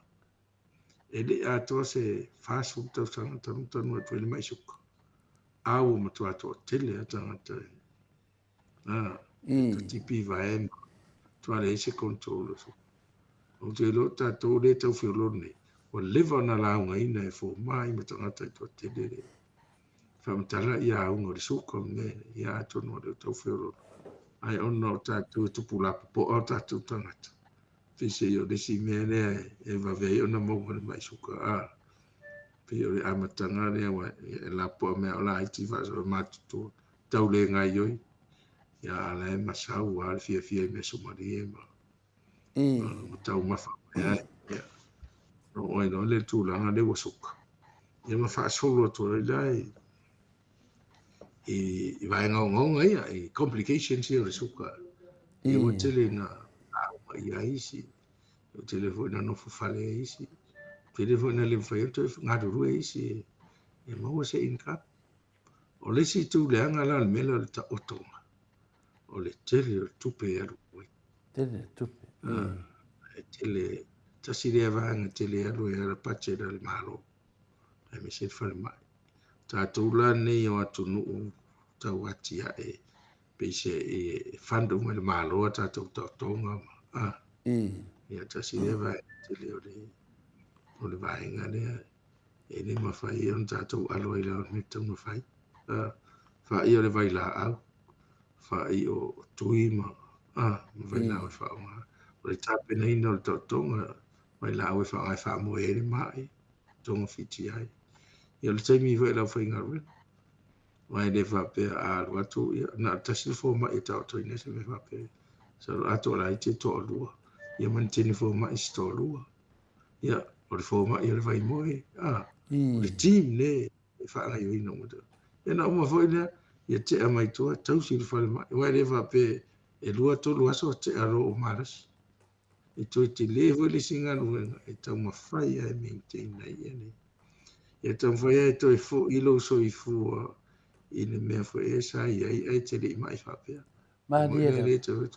Speaker 6: E le i atoa se 40 tausaga talu ona atu ai le mai suka. A ua matua toatele lava tagata e tipi vae ma matua leai se control o suka. Ou te iloa o tatou lea e tau feoloolo nei, ua leva ona laugaina e fomai ma tagata e toatele le faamatala ia auga o le suka ma mea ia, atonu o lea ua tau feoloolo. Ae ona o tatou e tupu lapopoa o tatou tagata, pei se i o le isi mea lea e vave ai ona maua le mai suka. Pei o le amataga lea ua e lapopoa mai o laiti faasolo matutua tau le gaioi, ia a la e masau lava le fiafia i measomalie ma ma taumafa mai ai. Ia, ona oo ai loa lea i le tulaga lea ua suka, ia ma faasolo atu ai la i vaega ogaoga ia, i complications ia o le suka. Ia ua tele ina lauga i ai isi, ua tele foi ina nofo fale ai isi, tele foi ina le mafai ona toe galulue isi e maua se income. O le isi itu leaga la o le mea lea o le taotoga, o le tele o le tupe e alu ai.
Speaker 3: Tele le tupe.
Speaker 6: E tele, tasi lea vaega tele e alu ai le budget a le Malo, aemaise le falemai. Tatou la nei o atunuu tau atiae, pei se e fund uma e le Malo a tatou taotoga. Ia tasi lea vaega tele o le vaega lea. E le mafai ai ona tatou alo ai i lalo o le mea e tatau ona fai. Faai o le vailaau, faai o tui ma vailaau e faaaoga. O le tapenaina o le taotoga, vailaau e faaaoga e faamoe ai le mai, togafiti ai. Ia o le taimi foi o le aufaigaluega. Aua e le faapea a alu atu, ia, na o le tasi le fomai e taotoina ai se mea faapea. Masalo a toalaiti e toalua, ia ma ni teine fomai se toalua. Ia, o le fomai o le vaimoe, a, o le team le e faagaioina uma. Ia na uma foi lea, ia tea mai tua, tausi le falemai. Aua e le faapea e 2, 3 aso tea loa ua malosi. E toe tele foi le isi galuega e taumafai lava e maintain ai ia nei. Ia taumafai lava e toe foi lou soifua i le mea foi e sa i ai ae te le i ma'i faapea.
Speaker 3: Malie
Speaker 6: lava.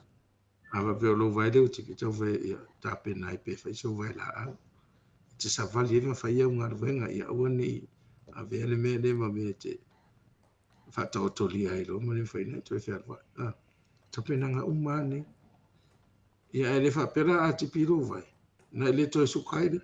Speaker 6: A faapea o lou vae lea ua tipi taumafai ia tapena ai pe fai sou vae laau. E te savali ai ma fai au galuega ia aua ne i avea le mea lea ma mea e te faataotolia ai loa ma le mafai ona e toe fealuai. A, tapenaga uma lava nei. Ia ae le faapea la a tipi lou vae, ona e le toe suka ai lea.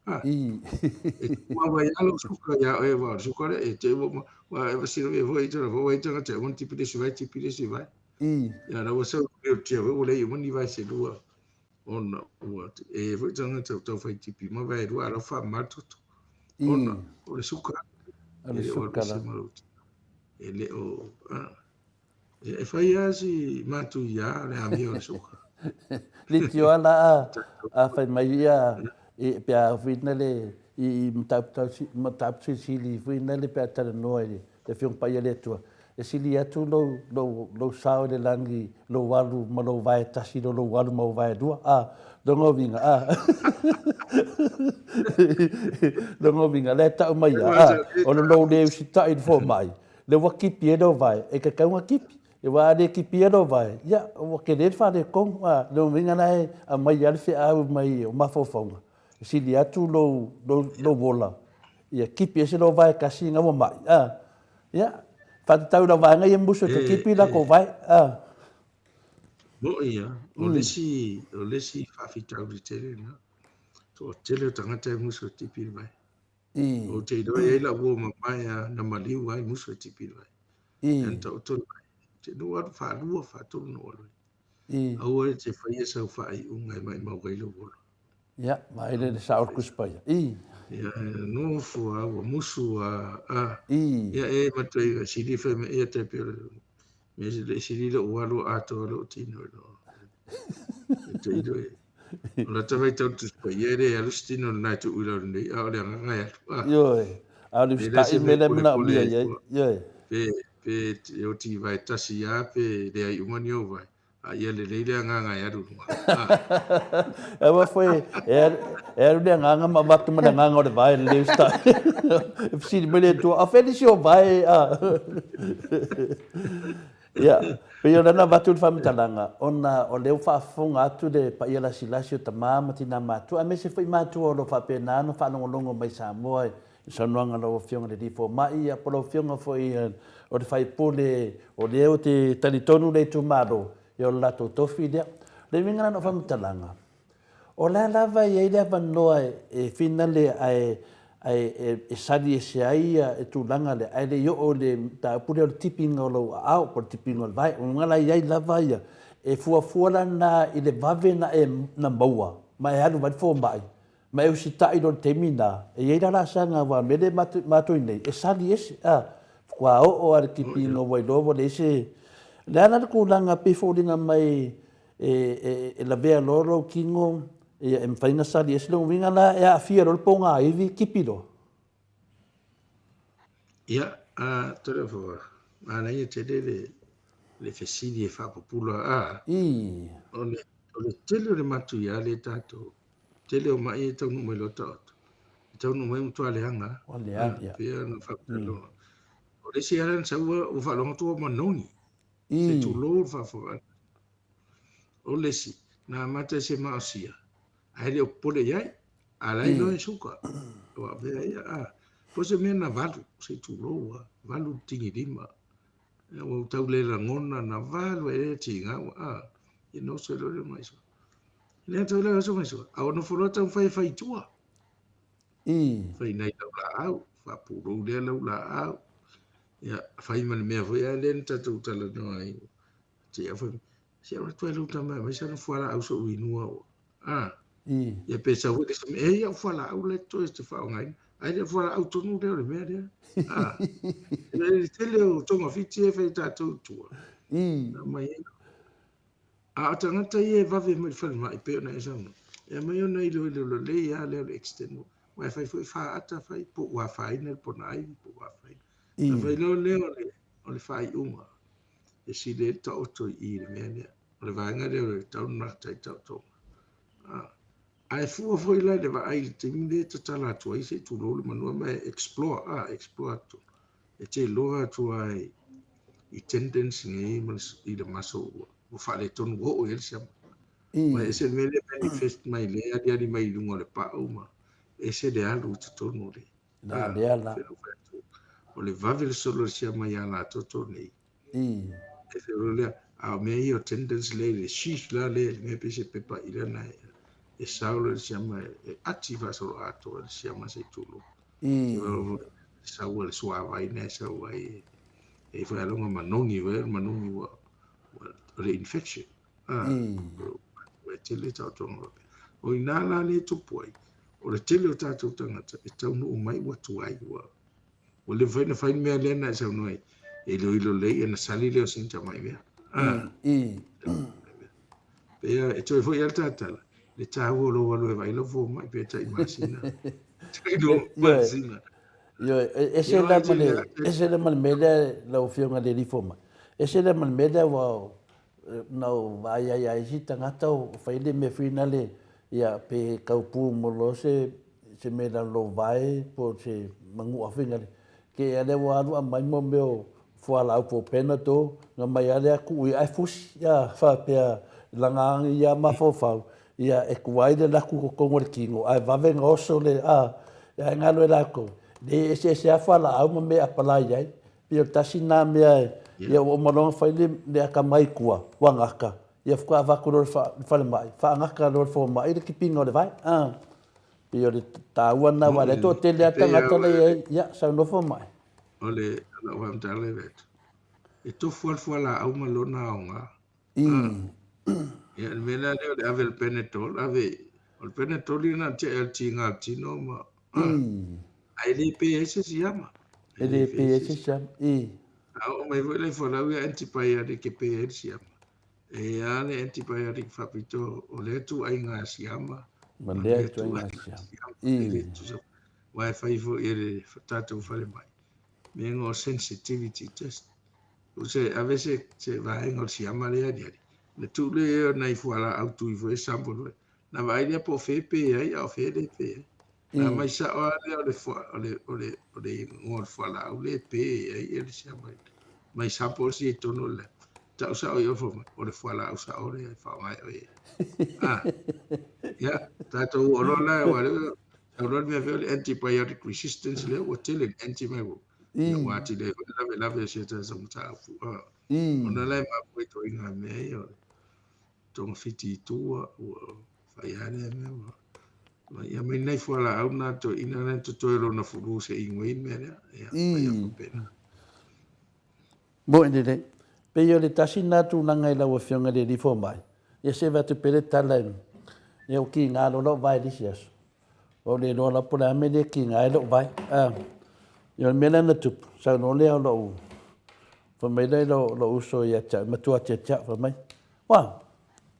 Speaker 6: A, e tuua mai lava lou suka ia oe, aua o le suka lea e te ua ua e silafia foi i tala foi ai tagata e uma ona tipi le isi vae, tipi le isi vae. Ia la ua sau i le tia foi ua leai uma ni vae se lua ona ua e foi tagata ua taufai tipi ma vae lua a la ua faamama le toto. Ona o le suka.
Speaker 3: O le suka la.
Speaker 6: E le o, a, e fai lava si matuia le amio o le suka.
Speaker 3: Leitioa la a fai mai ia pe a foi le i mataupu silisili foi lele pe a talanoa i le Afioga Paia le Atua, e sili atu lou, lou, lou sao i le lagi, lou alu ma lou vae tasi, lo lou alu ma ou vae lua. A, lona uiga, a. Lona uiga, lea e tau mai ia, a, o le lou le usitai i le fomai, lea ua kipi ai lou vae, e tatau ona kipi. Aua a le kipia lou vae, ia, ua tele le faaletonu. A, lona uiga la e aumai lava le feau mai o mafaufauga, e sili atu lou, lou, lou ola, ia kipi ese lou vae tasi ina ua mai. A, ia, faatatau i lau vaega ia musu e te kipi latou vae. A.
Speaker 6: Moʻi ia, o le isi, o le isi faafitauli tele lena. Toatele o tagata e musu e tipi le vae. Ou te iloa e i ai lau uo mamae a na maliu ai musu e tipi le vae. Ia na taoto le vae. Te no alu faalua, faatolu na ou alu ai. Aua e te faia sau faaiuga e maimau ai lou ola.
Speaker 3: Ia, vaai le le sao o le Tusi Paia.
Speaker 6: Ia, nofo a, ua musu a, a. Ia, e matua sili fai mai, ia te pei o le mea le sili lou alu atoa lou tino i loa. E te iloa e. O lata vaitau le Tusi Paia e le alu se tino lena e tuu i lalo nei, a o le agaga e alu.
Speaker 3: A. Ioe. A o le usitai mea lea e manaomia i ai. Ioe.
Speaker 6: Pe, pe e oti i vae tasi lava pe leai uma ni ou vae, a ia lelei le agaga e alu i luga.
Speaker 3: A. Aua foi e alu le agaga ma avatu ma le agaga o le vae le usitai. E fesili mai le Atua, a o fea nisi o vae? A. Ia, pei o lea na avatu le faamatalaga, ona o lea ua faafofoga atu le paia lasilasi o tama ma tina matua, aemaise foi matua o lo o faapena ona faalogologo mai i Samoa i le saunoaga a lau Afioga i le Alii Fomai, ia po o lau Afioga foi o le sui usufono o lea ou te talitonu le itumalo, ia o le latou tofi lea. O le uiga la o lau faamatalaga, O la lava e i ai le avanoa e finale ae e sali ese ai le tulaga lea, ae le i oo i le mataupu lea o le tipiina o lou aao po o le tipiina o le vae. O lona la e i ai lava ia, e fuafua la lena i le vave na e na maua ma e alu ai le fomai ma e usitai loa i le taimi lena, e i ai la laasaga aua o le mea lea e matou i nei, e sali ese, a, faatoa oo lava i le tipiina ua iloa ua leai se... O le a la le tulaga pei e foliga mai e lavea loa lou tino, ia, e mafai ona sali ese lona uiga la e aafia loa le pogaivi, tipi loa.
Speaker 6: Ia, a, Toleafoa, manaia tele le, le fesili e faapupula, a, o le, o le tele o le matuia lea tatou, tele o mai e taunuu mai loa taoto, e taunuu mai matua leaga,
Speaker 3: Ua leaga, ia.
Speaker 6: pei ona faapea loa. O le isi ala na sau ua faalogo atu ua manogi, se tulou le faafofoga. O le isi, na amata i se maosia, ae le o popole i ai, a la e iloa e suka. Ua avea ia, a, po o se mea na valu, se i tulou a, valu le tigilima. Ua ou tau le lagona, na valu ai le tiga, ua, a, ia na oso ai loa le mai soa. Le tau le oso mai soa, a ua nofo loa taumafai e fai i tua. Fai nai lau laau, faapulou lea lau laau. Ia, fai ma le mea foi a lea na tatou talanoa ai. Te ia fai, se alu atu ai lau tama e aumai sana fualaau so'u inua ua. A, ia pe sau foi le isi mea, e ia o fualaau la e totoe e te faaaogaina. Ae le o fualaau tonu lea o le mea lea. A, le tele o togafiti e fai e tatou i tua. Na aumai ai. A o tagata ia e vave mai i le falemai pei ona e saunoa, e aumai ona iloilo lelei lava lea o le extend. Aua e fai foi faata fai po ua afaina le ponaivi po ua afaina. Ona fai loa lea o le faaiuga e sili ai le taoto i i le mea lea. O le vaega lea o le tau nata i taotoga. Ae fua foi la i le vaai i le taimi lea e tatala atu ai se i tulou le manua ma e explore, a, explore atu. E te iloa atu lava i tendons nei ma i le muscle ua faaletonu ua oo i ai le siama. Ma e ese le mea lea manifest mai le aliali mai i luga o le pau ma ese le alu i totonu o le
Speaker 3: Na lea la.
Speaker 6: O le vave le solo o le siama ia latou nei. E feolo lea, a o mea ia o tendons lea i le sheath la lea, le mea pei se pepa i lana e sao loa le siama e ati faasoloatoa le siama se i tulou. Sau le suavai na e sau ai e foi aloga manogi foi le manogi ua o le infection. Ua tele taotoga faapea. O i ina la lea e tupu ai, o le tele o tatou tagata e taunuu mai ua tuai, ua Ua le mafai ona fai le mea lea na e saunoa ai, e iloilo lelei ona sali lea o sina tamai mea. Pei e toe foi lava le tatala, le taua o lou alu e vaai lau fomai pe tai masina. Tai lua masina.
Speaker 3: Ioe, ese la ma le, ese la ma le mea lea lau Afioga i le alii fomai, ese la ma le mea lea ua na ou vaai ai a isi tagata o fai le mea foi nale, ia pe tau pu mo loa se se mea i lalo lou vae po o se manua foi nale, ke a lea ua alu aumai mo mea o fualaau po o Panadol, na mai lava lea tuu i ai ae fusi, a faapea laga ia mafaufau, ia e tuai le alu atu i totonu o le tino ae vave ona oso le, a, ae galo e latou, e eseese lava fualaau ma mea e apalai ai. Pei o le tasi lena mea, ia ua uma loa ona fai le atamai i tua, ua gata, ia faatoa avatu loa i le falemai, faagata loa e le fomai le tipiina o le vae. A, pei o le taua lena, aua o lea e toatele lava tagata la e i ai, ia saunoa fomai.
Speaker 6: O le lau faamatalaga lea atu, e tofu lava le fualaau ma lona aoga. Ia, le mea la lea o le ave o le Panadol, ave, o le Panadol ia na o le tiai lava o le tiga o le tino ma, ae le pe ai se siama.
Speaker 3: E le pe ai se siama, i.
Speaker 6: A oo mai foi la i fualaau ia antibiotic e pe ai le siama. E a le antibiotic faapitoa o lea ituaiga siama
Speaker 3: ma lea ituaiga siama.
Speaker 6: E le tutusa. Aua e fai foi e le tatou falemai mea o sensitivity test. O se ave se se vaega o le siama lea aliali. Na tuu lea o nai fualaau tui foi e sample foi. Na vaai lea po o fea e pe ai a o fea e le pe ai. Na aumai sao lava lea o le o le o le o le igoa o le fualaau lea e pe ai le siama mai sample sia i totonu o le lab. Tau sao i o fomai, o le fualaau sao lea e faaaoga e oe. Ah, ia, tatou oo loa la, aua lea saunoa le mea foi o le antibiotic resistance lea ua tele le antimicrobial. Ia, ua atili ai foi le lavelave o si a tatou mataupu. Ah, ona la e mafua i ituaiga mea ia o le togafiti i tua, ua fai lava lea mea ua Ia mai nai fualaau na toeaina na totoe lona fulu se i inu ai le mea lea. Ia, fai a faapena.
Speaker 3: Moni lelei. Pei o le tasi lena tulaga i lau Afioga i le Alii Fomai, ia se avatu pea le tala ia ua kiga loa lou vae i le isi aso. Ua ou le iloa lava po o le a le mea lea e kiga ai lou vae. Ia o le mea lea na tupu, saunoa lea o lou, fai mai lea i lou uso ia te au, matua atu ia te au, fai mai, Uau,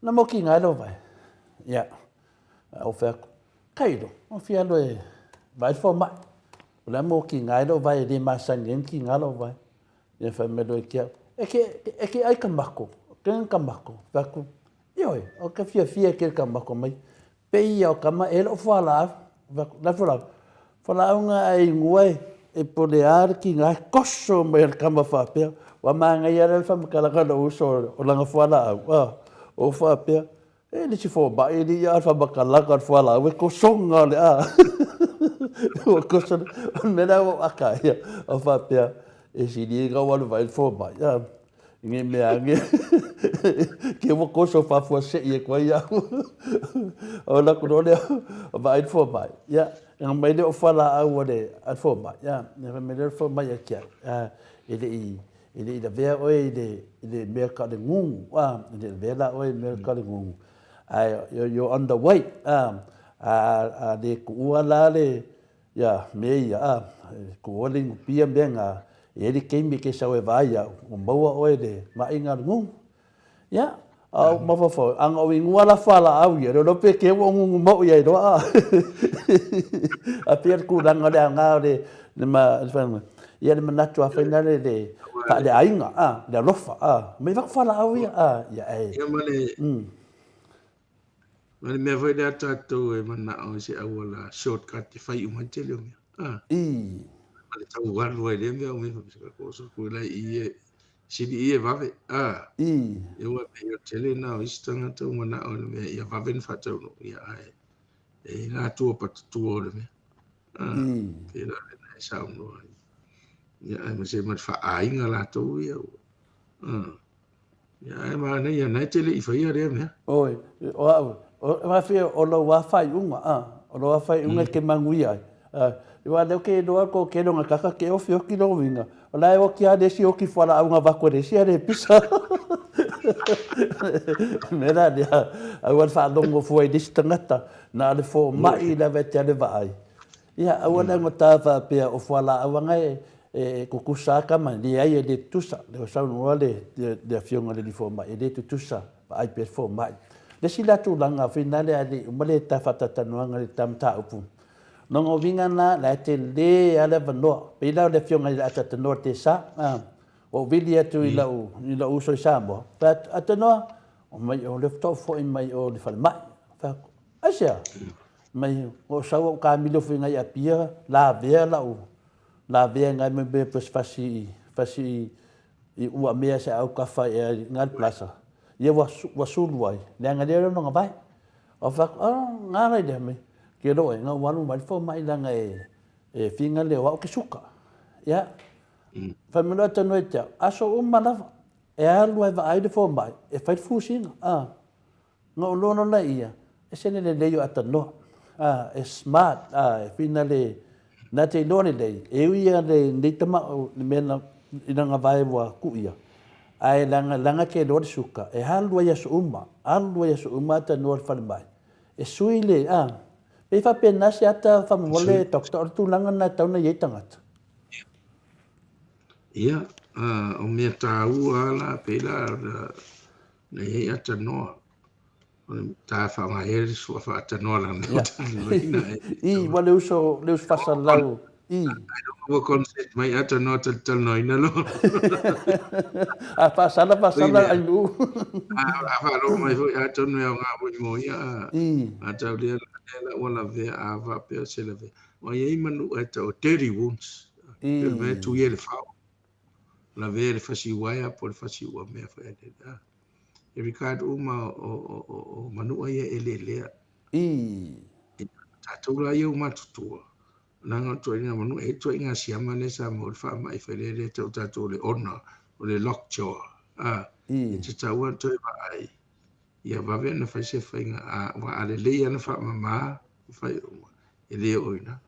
Speaker 3: na mo kiga ai lou vae? Ia, ou fai atu, Tailo, ua fia alu e vaai le fomai. O le a mo kiga ai lou vae e le masani ai ona kiga lou vae. Ia fai mai loa ia te au, e ke, e ke ai ka mako, ke ka mako. Fai atu, ioe, o ka fiafia ke ka mako mai. Pei ia o ka ma e lou fualaau. Fai atu, la fualaau. Fualaau nga ai ngua e, e po le a le kiga ai koso mai le kama faapea. Ua manaia le whamakalaga lou uso o langa fualaau. Ah, o faapea. E le isi fomai e lii a le faamatalaga o le fualaau e kosoga o le a. Ua koso o le mea lea ua ou aka ai o faapea e sili ai ona ou alu e vaai le fomai a i nei mea ane ke ua koso faafuasei atu ai au. Ona alu atu loa lea vaai le fomai, ia ona aumai lea o fualaau a le fomai, ia fai mai lea o le fomai ia te au, e le i E le i lavea oe i le, i le mea ka le gugu, a, e le i lavea la oe i le mea ka le gugu. Ae, you're on the way, a, a, a le tuua la le, ia, mea ia, a, e tuua le inupia mea na, e i ai le taimi e te sau e vaai au, ua maua oe i le maʻiga o le gugu. Ia, a ou mafaufau, a na ou inua la fualaau ia, le iloa pe keu ou gugu mau i ai loa, a. A pei o le tulaga o le aoga o le, le ma, le fai, ia le manatu lava foi lea le faaleaiga, a, le alofa, a, mai avatu fualaau ia, a, ia, e.
Speaker 6: Ia ma le, ma le mea foi lea tatou e manao i se auala shortcut e fai uma ai le tele o mea. A.
Speaker 3: I.
Speaker 6: Ma le tau alu ai lea mea o mea faapea ko so ko lai i e sili i e vave a e ua pei o le tele na o isi tagata ua manao i le mea ia vave ona faataunuu ia ae e i la tua patatua o le mea a pei la lena e saunoa ai ia aemaise ma le faaaiga latou ia a ia ae manaia na e te le i faia lea mea.
Speaker 3: Oi, o au, o mafia o lou a faaiuga, a, o lou a faaiuga e te manuia ai. A, aua o lea ou te iloa ko kele o nga kaka ke ofi oki lou uiga, o la e oki a le isi oki fualaau na avatu e le isi a le pisa. O le mea la lea, aua le faalogo fua i le isi tagata, na o le fomai lava e te alu e vaai. Ia, aua le augata faapea o fualaau lava e tutusa lava tama, leai e le tutusa. Lea ua saunoa le Afioga i le Alii Fomai, e le tutusa, vaai pea le fomai. Le isi la tulaga foi lea a le i uma le ta faatalatalanoaga i le ta mataupu, lona uiga lena, la e tele lava le avanoa. Pei la o le Afioga i le Atatanoa Tesa, ua ou vili atu i lou uso i Samoa, fai atu, Atanoa, omai o lea faatoa ou foi mai o le falemai. Fai atu, Aisea? Mai o sau au kamilo foi ngai Apia, lavea lau lavea ngai me me fasi fasi i ua mea se au kafa e ngai le plaza. Ia ua ua sulu ai, leaga lea no ngavai. O fa oh ngala ile me ke lo e nga walu mai fo mai langa e e finga le o au ke suka. Ia. Fa me lo tanu e te aso uma lava. E alu ai vaai le fo mai e fai fusinga. Ah. Na ou loa loa ia, ese le lelei o Atanoa, a, e smart, a, e whina le, na te iloa lelei, e ui ia le, nei tama o le mea na, i langa vae ua ku ia, ae langa, langa ke iloa le suka, e alu ai aso uma, alu ai aso uma Atanoa le falemai, e sui le, a, pei faapena se ata faamolemole doctor, o le tulaga lena e tatau ona i ai tagata.
Speaker 6: Ia, o mea taua la, pei la, Na i ai atanoa. O le ta whaangaia le sua whaatanoa la na talanoaina e.
Speaker 3: I, wa le uso, le uso fasalau. I.
Speaker 6: I don't know what consent mai atanoa talanoaina lo.
Speaker 3: A faasala, faasala ai nu.
Speaker 6: A whaalogo mai foi atonu e au ngā foi mo ia. I. A tau lea lea la ua lavea a whapea se lavea. Wa i ai manu e tau dirty wounds. I. Pe mea tu ia le whao. Lavea le fasi uaea po le fasi ua mea foi a le a. E regard uma o, o, o, o manua ia e lelea.
Speaker 3: I.
Speaker 6: E tātou la ia umatutua. Nanga o tuaina manua, e tuaina siama le sa mo le whaamai whai le le tau tātou le ona, o le lockjaw. A,
Speaker 3: I.
Speaker 6: e te taua toe vaai. Ia vave na whai se whainga, a, wa a le lei ana whaamama, whai uma, e le oina.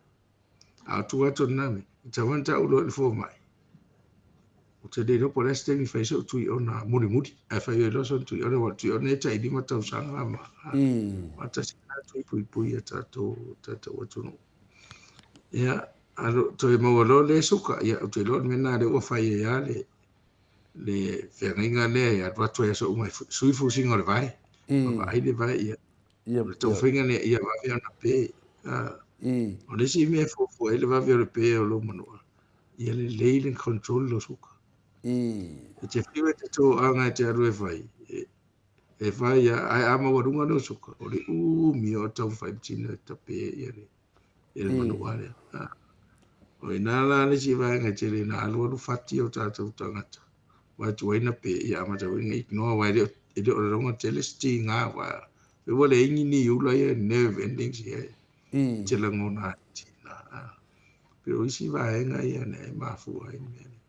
Speaker 6: A o tua atu lena mea, e tatau ona taua loa i le fomai. Ou te le iloa po o le a se taimi e fai ai sou tuiona mulimuli, ae fai ai loa sona tuiona, aua o le tuiona e tai 5 tausaga ma tasi lena tui puipui a tatou, tatou atunuu. Ia, a toe maua loa le suka, ia ou te iloa o le mea lena lea ua fai ai lava le, le feagaiga lea e alu atu ai aso uma e sui fusiga o le vae, ma vaai le vae, ia,
Speaker 3: Ia,
Speaker 6: O le taumafaiga lea ia vave ona pe. A,
Speaker 3: I.
Speaker 6: o le isi mea e fuafua ai le vave o le pe o lou manua, ia lelei le control lou suka.
Speaker 3: I.
Speaker 6: E te whiu e te toaga e te alu e fai, e, e fai ia, ae a maualuga lou suka, o le umi o taumafai le tino e tape ia le, ia le
Speaker 3: I.
Speaker 6: manua lea. A, o ina la le isi vaega e tele ina alualu fati o tatou tagata. Aua e tuai na pe ia amata foi na ignore aua e le o e le o laloga tele se tiga aua pei ua leai ni niula ia nerve endings ia e te lagona ai tina a pei o isi vaega ia na e mafua ai le mea lea.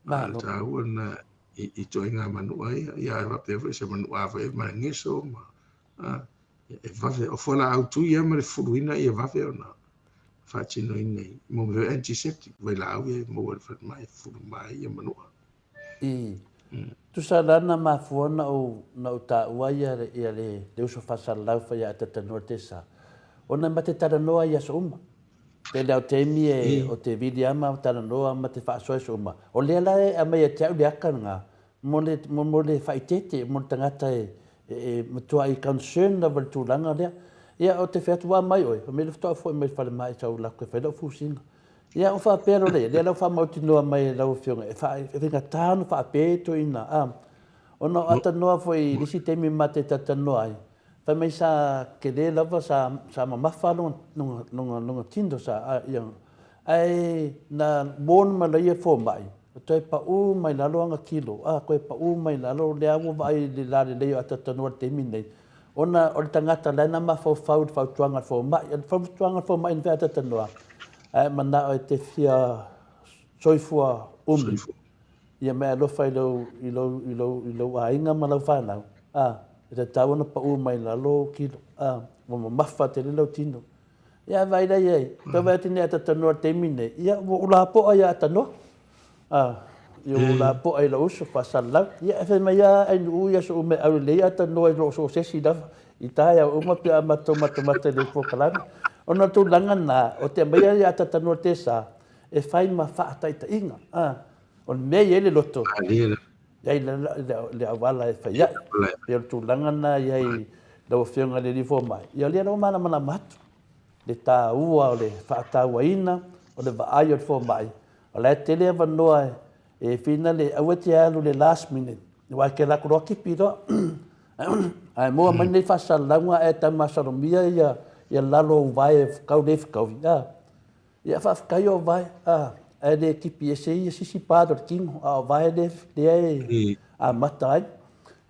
Speaker 6: A o le taua lena i ituaiga manua ia, ia ae faapea foi se manua foi e malageso ma a e vave o fualaau tui lava ma le fufuluina ia vave ona faatinoina i mo mea antiseptic vailaau ia e maua i le falemai e fufulu ma ai ia manua.
Speaker 3: I. Tusa la na mafua na ou na ou taua ia ia le le uso faasalalau fai a Atatanoa Tesa ona ma te talanoa i aso uma. Tele o taimi e o te viliama talanoa ma te faasoa i aso uma. O lea la e aumai ia te au le aka lena mo le mo le faaeteete mo le tagata e e matuai concern lava i le tulaga lea. Ia ou te fai atu, ua mai oe, fai mai le faatoa foi mai le falemai sau lako e fai lau fusiga. Ia ou faapea loa lea, lea la ua faamautinoa mai e lau Afioga, e faa, e faigata ona faapea toeaina, a. Ona o atalanoa foi i le isi taimi ma te talatalanoa ai, fai mai sa tele lava, sa, sa mamafa lona, lona, lona, lona tino, sa, a, ia. Ae na warn mai loa ia e fomai, toe pau mai lalo ana kilo, a, toe pau mai lalo, lea ua vaai i le lalelei o Atatanoa i le taimi lenei, ona o le tagata la e na mafaufau i le fautuaga a le fomai. O le fautuaga a le fomai na fai Atatanoa, a e manao e te fia soifua umi, ia ma e alofa i lou, i lou, i lou, i lou aiga ma lau fanau, a, e tatau ona pau mai lalo kilo, a, ua mamafa tele lau tino. Ia vaai la i ai, tau vaai atu nei Atatanoa i le taimi lenei, ia ua ou lapoa ia Atanoa. A, ia ua ou lapoa i lou uso faasalalau. Ia e fai mai lava Ainuu ia so'u meaau lelei Atanoa i loo so o se isi lava i taeao uma pe a matou matamata i le polokalame. Ona o le tulaga lena, ou te aumaia ia Atatanoa i le tesa e fai ma faataitaiga. A, o le mea e i ai le loto, i ai le auala e fai ai. Pei o le tulaga lena i ai lau Afioga i le Alii Fomai, ia o lea la ua malamalama atu le taua o le faatauaina o le vaai o le fomai, o la e tele avanoa e fina le aua e te alu i le last minute, aua e te alu atu loa tipi loa. Ae maua mai lenei faasalalauga ae tau masalomia ia lalo o uvae e fekau le fekaui, a. Ia faafetai o vae, a, ae le tipi ese ia sisi part o le tino, a o vae lea, lea e amata ai.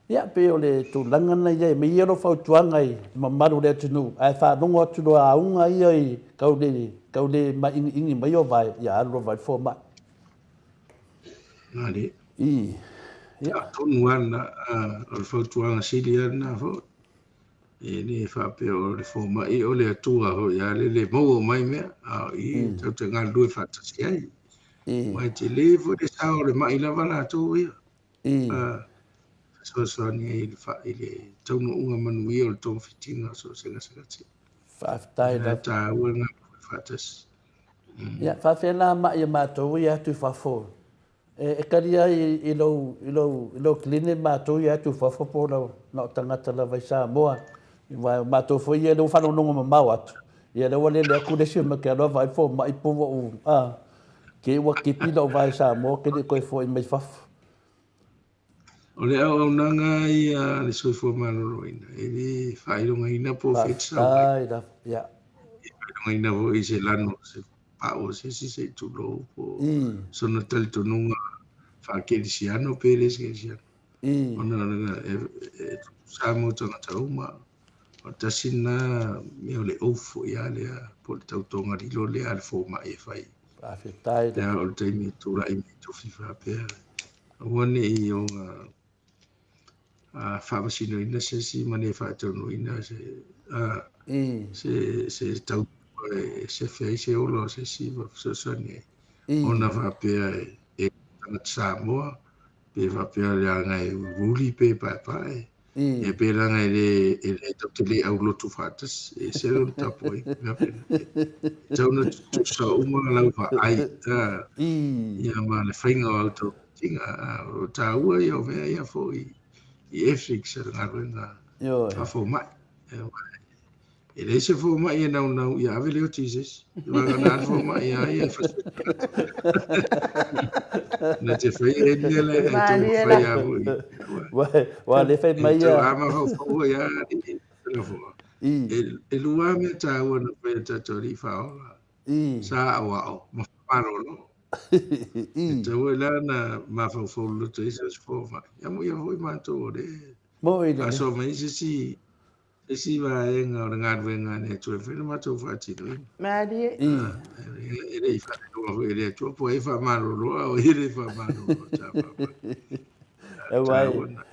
Speaker 3: Ia, pei o le tulaga lena i ai, me ia lou fautuaga i le mamalu o le atunuu, ae faalogo atu loa auga ia i tau le, tau le maaigiigi mai o vae, ia alu lava i le fomai.
Speaker 6: Malie.
Speaker 3: I, ia.
Speaker 6: Tonu lava lena, o le fautuaga sili lava lena foi. E le faapea o le fomai o le Atua foi a le le maua mai mea, a o i mm. tatou te galulue faatasi ai. Mm. Aua e tele foi le sao o le mai lava latou ia. Mm. Fesoasoani ai i le, i le taunuuga manuia o le togafitiga o so o se gasegase.
Speaker 3: Faafetai
Speaker 6: lava. Taua le galulue faatasi.
Speaker 3: Mm. Ia, faafetai la mai a matou ia atu i fafo. E kali ai i lou, i lou, i lou clinic matou ia atu i fafo po o lau, na o tagata lava i Samoa. Aua o matou foi ia lea ua faalogologo mamao atu, ia lea ua lele atu le isi mai ke alofa vaai le fomai po ua ou, a, ke ua tipi lou vae i Samoa ke le i toe foi mai fafo.
Speaker 6: O le auaunaga ia a le soifua maloloina, e le faailogaina po o fea e te sau ai.
Speaker 3: Faafetai lava, ia.
Speaker 6: E faailogaina foi i se lano o se pau o se isi se i tulou po o sona talitonuga faakerisiano pe le se kerisiano. Ona e tutusa mo tagata uma. O le tasi lena mea o le oath foi lava lea po o le tautoga lilo lea a le fomai e fai.
Speaker 3: Faafetai.
Speaker 6: Lea o le taimi e tulai mai tofi faapea. Aua ne i oga faamasinoina se isi ma le faataunuuina se, se, se tautua e sefe ai se ola o se isi ma fesoasoani ai. Ona faapea e tagata Samoa, pe faapea leaga e uliuli pe paepae. Ia pe leaga e le, e le tatou te le aulotu faatasi, e ese lona tapuaiga, mea faapena. E tatau ona tutusa uma lau vaai, ia ma le faiga o au togafitiga. O le taua ia o mea ia foi i ethics o le galuega faafomai. E leai se fomai e naunau ia ave le oti i se isi. Vagana le fomai ia ia e fasi. Na te fai e mea le e tau fai a foi.
Speaker 3: Wa le fai mai
Speaker 6: ia. A ma fau fau ia E lua mea tāua na fai a tātou alii whaola. Sa ao ao, ma whamalolo. E tau e la na mafaufau loto i se fomai. Ia mo ia foi mātou o le.
Speaker 3: Mo i le.
Speaker 6: Aso mai se si isi vaega o le galuega a le Atua e mafai ona matou faatinoina.
Speaker 1: Malie.
Speaker 6: E le i faailoa foi e le Atua po o ai e faamalolo a o ai e le faamalolo.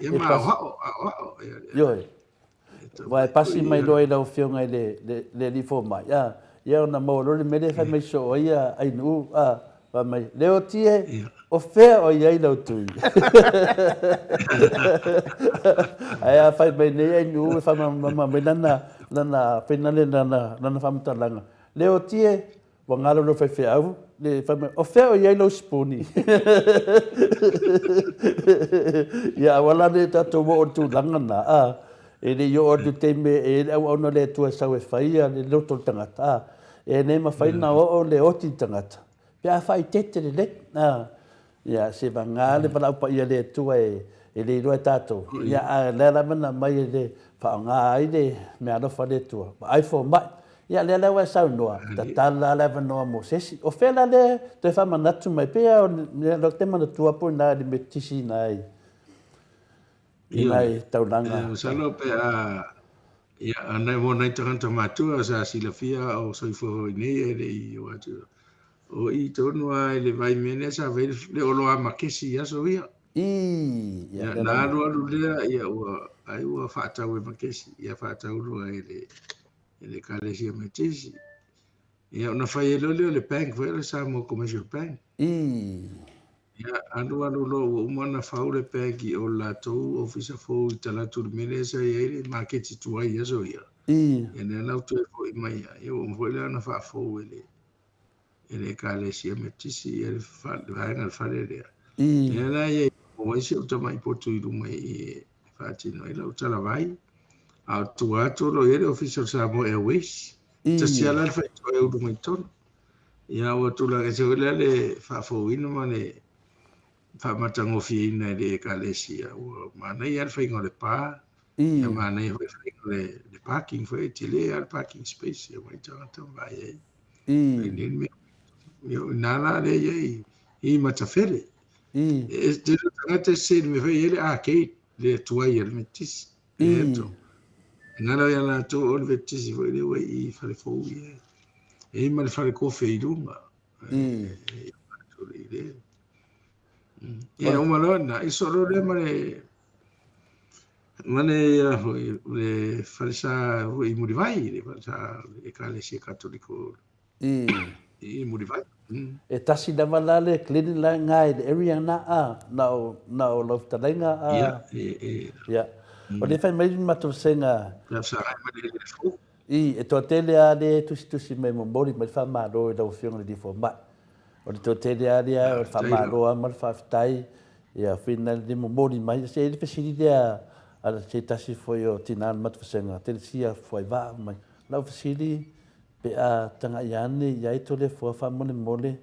Speaker 6: Ia ma aoao, aoao.
Speaker 3: Ioe. Aua e pasi mai loa i lau Afioga i le Alii Fomai, a, ia ona maua loa le mea lea e fai mai soo ai a Ainuu, a, fai mai, Leotie, O fea o i ai lau tui? Ae a fai mai nei Ainuu e faamalamalama mai lana, lana, fainale lana, lana faamatalaga. Leotie, ua galo lou faifeau, le fai mai, o fea o i ai lou sipuni? Ia aua la ne i tatou oo i le tulaga lena, a, e le i oo atu i le taimi e i ai le auauna a le Atua e sau e fai le loto o le tagata, a, e le mafai ona oo le oti i le tagata. Pe a faaeteete lelei, a, ia, se vagā le valaau paia a le Atua e, e le iloa e tatou, ia, a o lea lava na aumai e le faaaoga ai le meaalofa a le Atua, vaai fomai. Ia, lea la ua e saunoa, tatala le avanoa mo se isi. O fea la lea toe faamanatu mai, pei lava o le mea te manatua po o i ina i le Metotisi i ina i nai taulaga.
Speaker 6: E masalo pe a, ia, nai mo nai tagata matua sa silafia a o soifua foi nei e le i oo atu. O i tonu lava i le vaimea lea sa fai le oloa makesi i aso ia.
Speaker 3: Ii, ia,
Speaker 6: Ia, na alualu lea, ia, ua, ai ua faatau e Makesi, ia faatau loa e le, e le Ekalesia Metisi. Ia, ona fai ai loa lea o le bank foi o le Samoa Commercial Bank.
Speaker 3: Ii.
Speaker 6: Ia, alualu loa ua uma ona fau le bank i o le latou ofisa fou i talaatu i le mea lea sa i ai le maketi tuai i aso ia.
Speaker 3: Ii.
Speaker 6: Ia, lea la ua toe foi mai ai, ia ua uma foi la ona faafou e le, e le Ekalesia Metisi ia le vaega o le fale lea. Lea la ia i ai si ou tamai potu i luma i i e faatino ai lau talavai. A o tua atu o lo o i ai le ofisa o le Samoa Airways. Tasi lava la le faitoa e ulu mai totonu. Ia ua tulaga ese foi lea le faafouina ma le faamatagofieina e le Ekalesia. Ua manaia lava le faiga o le pa. Ia manaia foi le faiga o le parking foi, e tele lava le parking space e omai tagata ma vaai ai. I ina la lea i ai i Matafele. E tele o tagata e sese i le mea foi e i ai le arcade, le tuai a le Metotisi. E galo ia latou o le Metotisi foi lea ua i fale fou ia. E i ai ma le fale kofe i luga. Ia uma loa na, i solo lea ma le ma le ia foi le falesa foi i Mulivai, le falesa Ekalesia Katoliko i Mulivai.
Speaker 3: E tasi lava la le clinic la nga i le area na a, na o na o lau fetalaiga a.
Speaker 6: Ia, e e.
Speaker 3: Ia. O le fai mai le matou vasega.
Speaker 6: Ia fesagai ma le fou.
Speaker 3: I, e toatele lava lea e tusitusi mai momoli mai le faamalo i lau Afioga i le Alii Fomai. O le toatele lava lea o le faamalo lava ma le faafetai, ia whina le momoli mai. Se i ai le fesili lea a se tasi foi o tina o le matou vasega, Telesia Fuaivaa mai. O lau fesili, pe a tagai ane i ai Toleafoa faamolemole,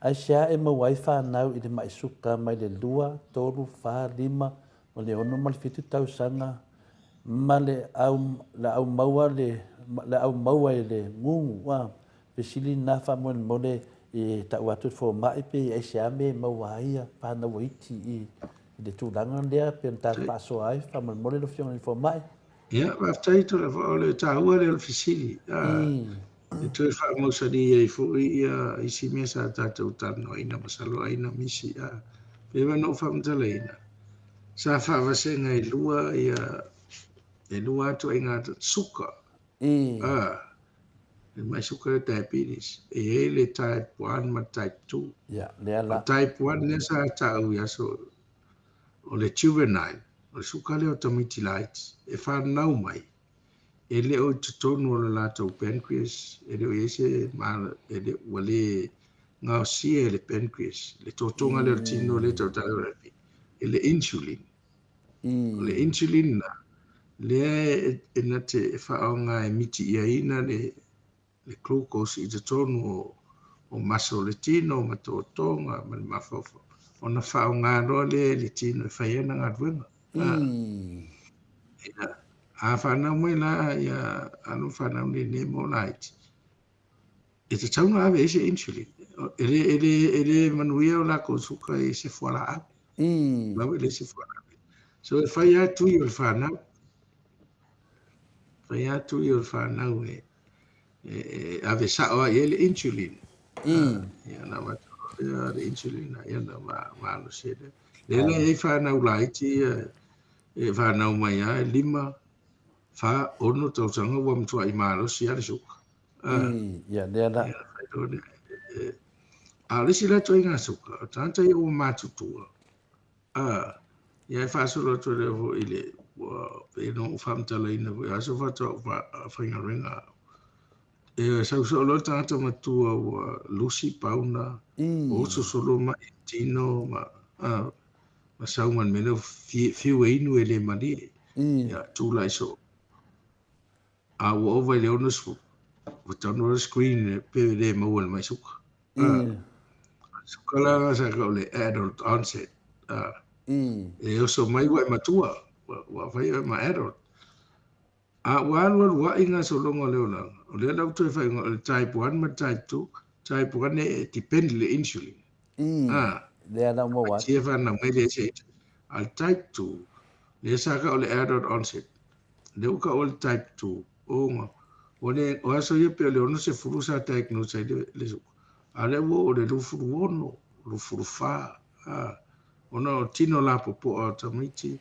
Speaker 3: aisea e maua ai fanau i le mai suka mai le 2, 3, 4, 5, ma le 6 ma le 7 tausaga ma le au, le au maua le, le au maua i le gugu, a fesili na faamolemole i tau atu i le fomai pe i aisea me maua ai ia fanau iti i le tulaga lea pe ona tatou faasoa ai faamolemole lau Afioga i le fomai.
Speaker 6: Ia, faafetai Toleafoa, o le taua lea o le fesili. E toe faamausali ai foi ia isi mea sa tatou talanoaina masalo ai na misi. Pei ona ou faamatalaina, sa faavasega e lua ia e lua atu ai ngā suka. Le mai suka le diabetes. E i ai le type 1 ma type 2.
Speaker 3: Ia, lea la.
Speaker 6: O type 1 lea sa taau i aso o le juvenile, o le suka lea o tamaiti laiti, e whanau mai. E le o i totonu o le latou pancreas, e le o i ai se e le, ua le gaosia e le pancreas, le totoga lea o le tino lea e tautala o le, e le insulin. O le insulin la, lea e na te e faaaoga e mitiiaina le, le glucose i totonu o, o maso o le tino ma totoga ma le mafaufau, ona faaaoga loa lea e le tino e fai ai ana galuega. Ia, a fanau mai la ia alo fanau nei mo laiti, e tatau ona ave ai se insulin. E le, e le, e le manuia o lakou suka i se fualaau. Lava e le se fualaau. So e fai lava tui o le fanau. Fai lava tui o le fanau e, e, e ave sao ai i le insulin. Ia na avatu loa lea le insulin ia na malosi ai lea. Lea la e i ai fanau laiti ia e fanau mai lava e 5, 4, 6 tausaga ua matuai malosi lava le suka.
Speaker 3: Ia lea la.
Speaker 6: Ia, fai loa lea. A o le isi la ituaiga suka, o tagata ia ua matutua, ia e faasolo atu ai lea foi i le, ua pei ona ou faamatalaina foi, aso faatoa ou faigaluega au. E sau soo loa le tagata matua ua lusi pauna, oso solo mai tino ma, ma sau ma le mea lea fiu e inu e le malie. Ia, tulai soo. A ua ova i le 60, ua tanu le screen pe le maua le mai suka. Suka la sa ka o le adult onset. E oso mai ua e matua, ua fai ma adult. A ua alualu a'i gasologa o le olaga, o lea la ua toe faaigoa o le type 1 ma le type 2. Type 1 e depend i le insulin.
Speaker 3: I, lea la ua maua atu.
Speaker 6: E fanau mai le se insulin. A le type 2, lea sa kau o le adult onset. Lea ua kau o le type 2, ona ua le, o aso ia pe o le 60 sa diagnose ai le, le suka. A o lea ua oo i le 26, 24, a, ona o tino lapopoa o tamaiti,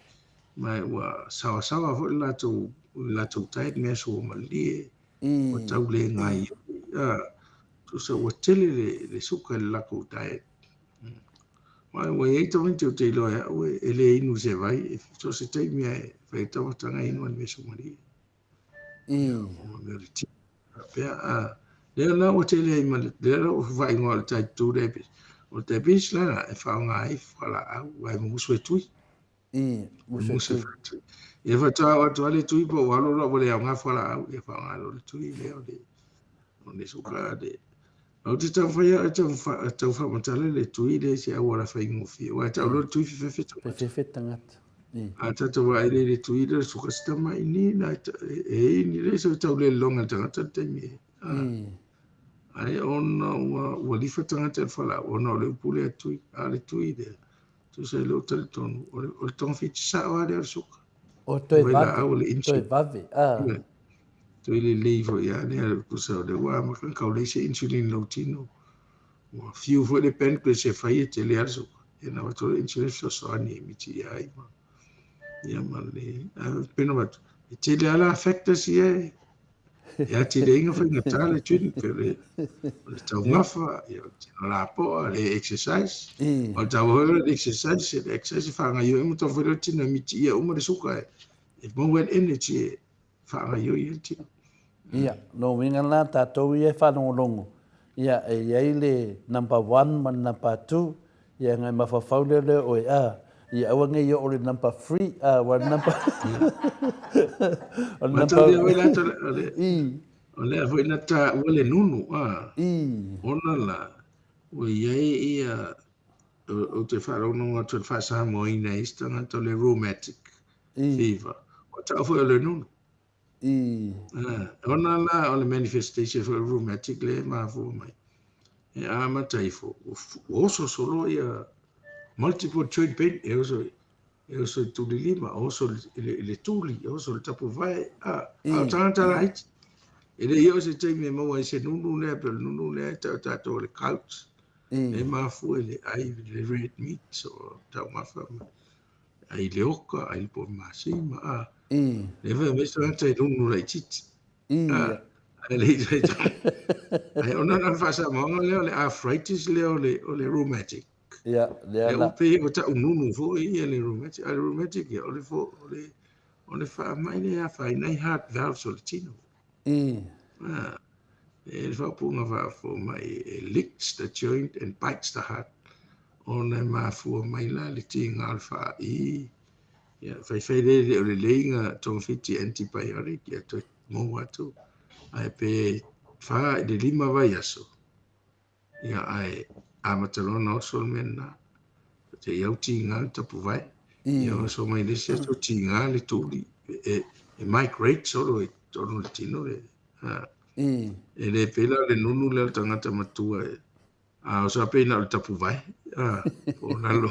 Speaker 6: Ma ua sawasawa foi le latou, le latou diet, mea sua malie, ua tau le gaoioi, a, tusa ua tele le, le suka i le latou diet. Ma ua i ai tamaiti ou te iloa e au e, e le inu i se vai, e so o se taimi lava e fai ai taumafataga e inu lava i le mea suamalie. O mea o le tino, faapea, a, lea la ua tele ai ma le, lea la ua faaigoa o le type 2 diabetes. O le diabetes la e faaaoga ai fualaau, aua e mumusu e tui.
Speaker 3: I, musu e tui.
Speaker 6: Ia faatoa oo atu lava le tui po ua alu loa ua le aoga fualaau, ia faaaoga loa le tui lea o le o le suka le. Ou te taumafai au e tau faamatala le tui lea i se auala faigofie, aua e tau loa le tui fefefe tagata.
Speaker 3: Fefefe tagata.
Speaker 6: I. A tatou vaai lea i le tui lea o le suka si tamaini na e ini lea se tau lelelonga le tagata le taimi e.
Speaker 3: I.
Speaker 6: Ai ona ua lifa tagata i le fualaau ona o le upu lea tui, a o le tui lea Tusa i lou talitonu, o le, o le togafiti sao lava lea o le suka.
Speaker 3: O toe vave, toe vave, a.
Speaker 6: Toe lelei foi lava lea, tusa o lea ua amata ona tau leai se insulin i lou tino. Ua fiu foi le pancreas e fai e tele lava le suka. Ia na avatu le insulin e fesoasoani e mitiia ai ma, ia ma le, ae pei ona avatu, e tele lava la factors ia e, E atili ai ona faigata le treatment pei o le taumafa, ia o le tino lapoa, le exercise. O le taua foi lea o le exercise, le exercise e faagaoioi uma taumafai loa le tino e mitiia uma le suka e maua ai le energy e faagaoioi ai le tino.
Speaker 3: Ia, lona uiga la tatou ia e faalogologo, ia e i ai le number one ma le number two, Ia ngai mafaufau lea lea oe a ia aua nei oo le number 3 a wa number
Speaker 6: o le number foi la o le i o lea foi na taua le nunu a
Speaker 3: i
Speaker 6: ona la ua i ai ia ou te faalogologo atu i le faa-Samoaina e isi tagata o le rheumatic fever ua tau foi o le nunu.
Speaker 3: I.
Speaker 6: Ona la o le manifestation foi o le rheumatic lea e mafua mai. E amata ifo, ua oso solo ia multiple joint pain, e oso, e oso i tuli lima, oso i le, i le tuli, oso i le tapuvae, a, a o tagata laiti. E le i oo se taimi e maua ai se nunu lea, pe o le nunu lea e tau tatou o le gout. E mafua i le ai le red meat, so taumafa ma ai le oka, ai le pomasima, a.
Speaker 3: I.
Speaker 6: Le fai mai tagata e nunu laitiiti.
Speaker 3: I.
Speaker 6: A, ai le i Ai ona na faasamoaga lea o le arthritis lea o le, o le rheumatic.
Speaker 3: Ia, lea
Speaker 6: la. Pei ua tau nunu foi ia le rheumatic. A le rheumatic ia, o le, fo, o le, o le faamai lea e afaina ai heart valves o le tino.
Speaker 3: I.
Speaker 6: A, e le faaupuga faafomai e licks the joint and bites the heart. Ona e mafua mai la le tiga o le faai, ia faifai lea e le o lelei na togafiti antibiotic ia toe maua atu. Ae pe 4 i le 5 vaiaso, ia ae amata loa ona oso le mea lena. Te i au tiga le tapuvae, ia oso mai le isi aso tiga le tuli, e, e migrate solo i totonu o le tino le. E le pei la o le nunu lea o le tagata matua e A o sa pei na o le tapuvae, a, po o lalo.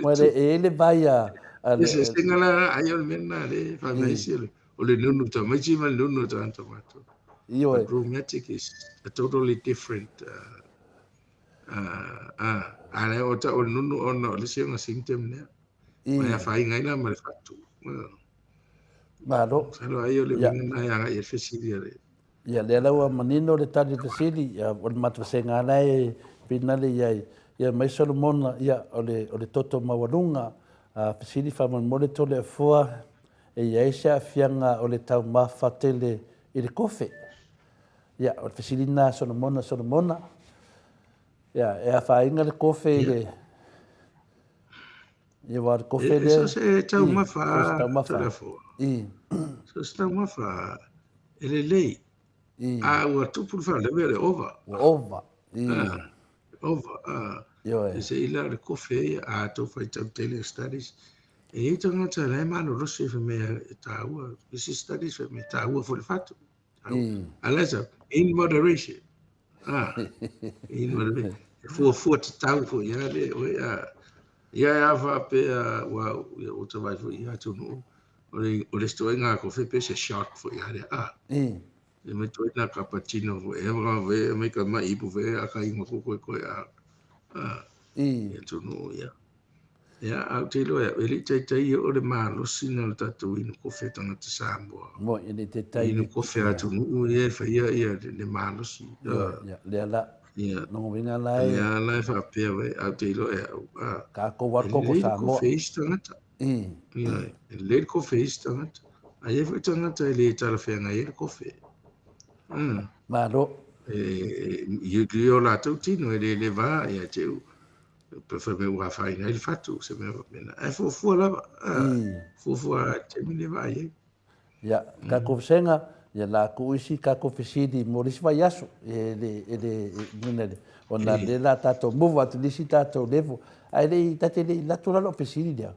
Speaker 3: Ua le e i le vai a...
Speaker 6: a le... Se senga la, ai o le mea lena, le whameisi, o le nunu tamaiti ma le nunu o tagata matua.
Speaker 3: Ioe.
Speaker 6: But rheumatic is a totally different... A le o ta o le nunu ona o le isi ona symptom lea. Mai afaina ai la ma le fatu.
Speaker 3: Malo.
Speaker 6: Masalo ai o le uiga lena e agai i le fesili a le...
Speaker 3: Ia, lea la ua manino le tali o le fesili, ia, o le matou vasega la e finale i ai, ia mai Solomona, ia, o le, o le toto maualuga, a fesili faamolemole Toleafoa, e i ai se aafiaga o le taumafa tele i le kofe? Ia, o le fesili lena a Solomona, Solomona, ia, e afaina le kofe i le, ia, aua o le kofe lea.
Speaker 6: E, so se taumafa,
Speaker 3: so se taumafa.
Speaker 6: Toleafoa.
Speaker 3: I.
Speaker 6: So se taumafa, e lelei.
Speaker 3: I.
Speaker 6: A ua tupu le faalavelave o le ova.
Speaker 3: Ua ova. I.
Speaker 6: A, ova. A.
Speaker 3: Ioe.
Speaker 6: E se ila o le kofe ia, a tou faitau tele studies. E i ai tagata la e malolosi fai mai e taua, isi studies fai mai e taua foi le fatu. A la e sau, in moderation. Ah, in moderation. E fuafua tatau foi ia le oe a ia e a faapea ua ia ua ta vaai foi i atunuu o le o le isi ituaiga kofe pe se shot foi a lea ah. E mai toi na cappuccino foi e ma mai ka mai ipu foi a ka ingo ko koe koe a ah i atunuu ia. Ia, ae ou te iloa e au, e le i taitai ia o le malosi na o le tatou inu kofe tagata Samoa.
Speaker 3: Moi, e le i taitai.
Speaker 6: Inu kofe atunuu ia e faia ia le malosi.
Speaker 3: Ia, ia, lea la.
Speaker 6: Ia.
Speaker 3: Lona uiga la e.
Speaker 6: Lea la e faapea uē, ae ou te iloa e au, a.
Speaker 3: Tatou alu koko Samoa.
Speaker 6: E lelei le kofe i isi tagata. Ia, e lelei le kofe i isi tagata. Ae i ai foi tagata e le talafeagai ai le kofe.
Speaker 3: Malo.
Speaker 6: E, i o latou tino e le leva ia te u. Pe fai mai ua afaina ai le fatu, se mea faapena. Ae fuafua lava, fuafua i le taimi lea e vaai ai.
Speaker 3: Ia, tatou vasega, ia la tuu isi tatou fesili mo le isi vaiaso, e le, e le, e le, ona lea la tatou move atu i le isi tatou level. Ae le i, ta te le i alu atu la lau fesili lea,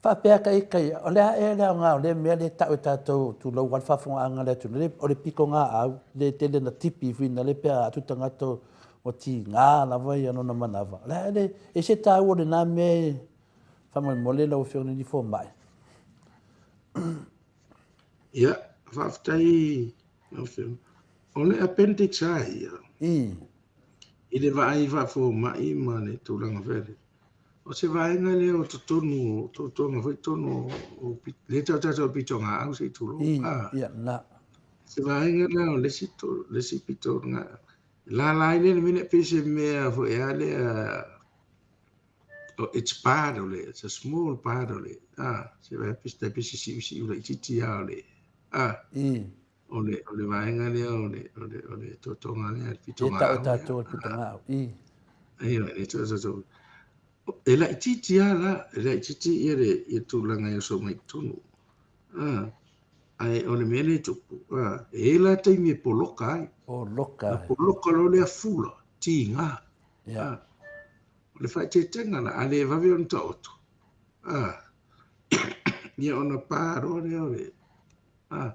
Speaker 3: faapea ka ita ia, o le a ea le aoga o lea mea lea e tau e tatou, tulou lava le faafofogaaga a le atunuu, o le pitogaau, le tele na tipi fuina le pe a atu tagata ua tiga lava ia lona manava. O le a le, e se taua o lena mea e faamolemole lau Afioga i le Fomai.
Speaker 6: Ia, faafetai lau Afioga. O le appendix a ia, i le vaai faafomai ma le tulaga foi lea, o se vaega lea o totonu o tautoga foi totonu o lea tau tatou pitogaau se i tulou.
Speaker 3: Ia, na.
Speaker 6: Se vaega lea o le isi, le isi pitogaau. Lala ai lea le mea lea pei se mea foi a lea oh, it's part o le, it's a small part o le, ah, se vaega pei se pei se siusiu laitiiti lava o le, ah, o le, o le vaega lea o le, o le, o le totoga lea, le
Speaker 3: pitogaau. E tau tatou le pitogaau, i.
Speaker 6: Ia, le tatou. E laitiiti lava la, e laitiiti ia le, ia tulaga e oso mai i totonu. Ah, Ae o le mea lea e tupu, a, e i ai la taimi e poloka ai.
Speaker 3: Poloka ai.
Speaker 6: Na poloka loa lea fula, tiga.
Speaker 3: Yeah.
Speaker 6: A, o le faaeteetega la, a le vave ona taoto, a, ia ona pa loa lea o le, a,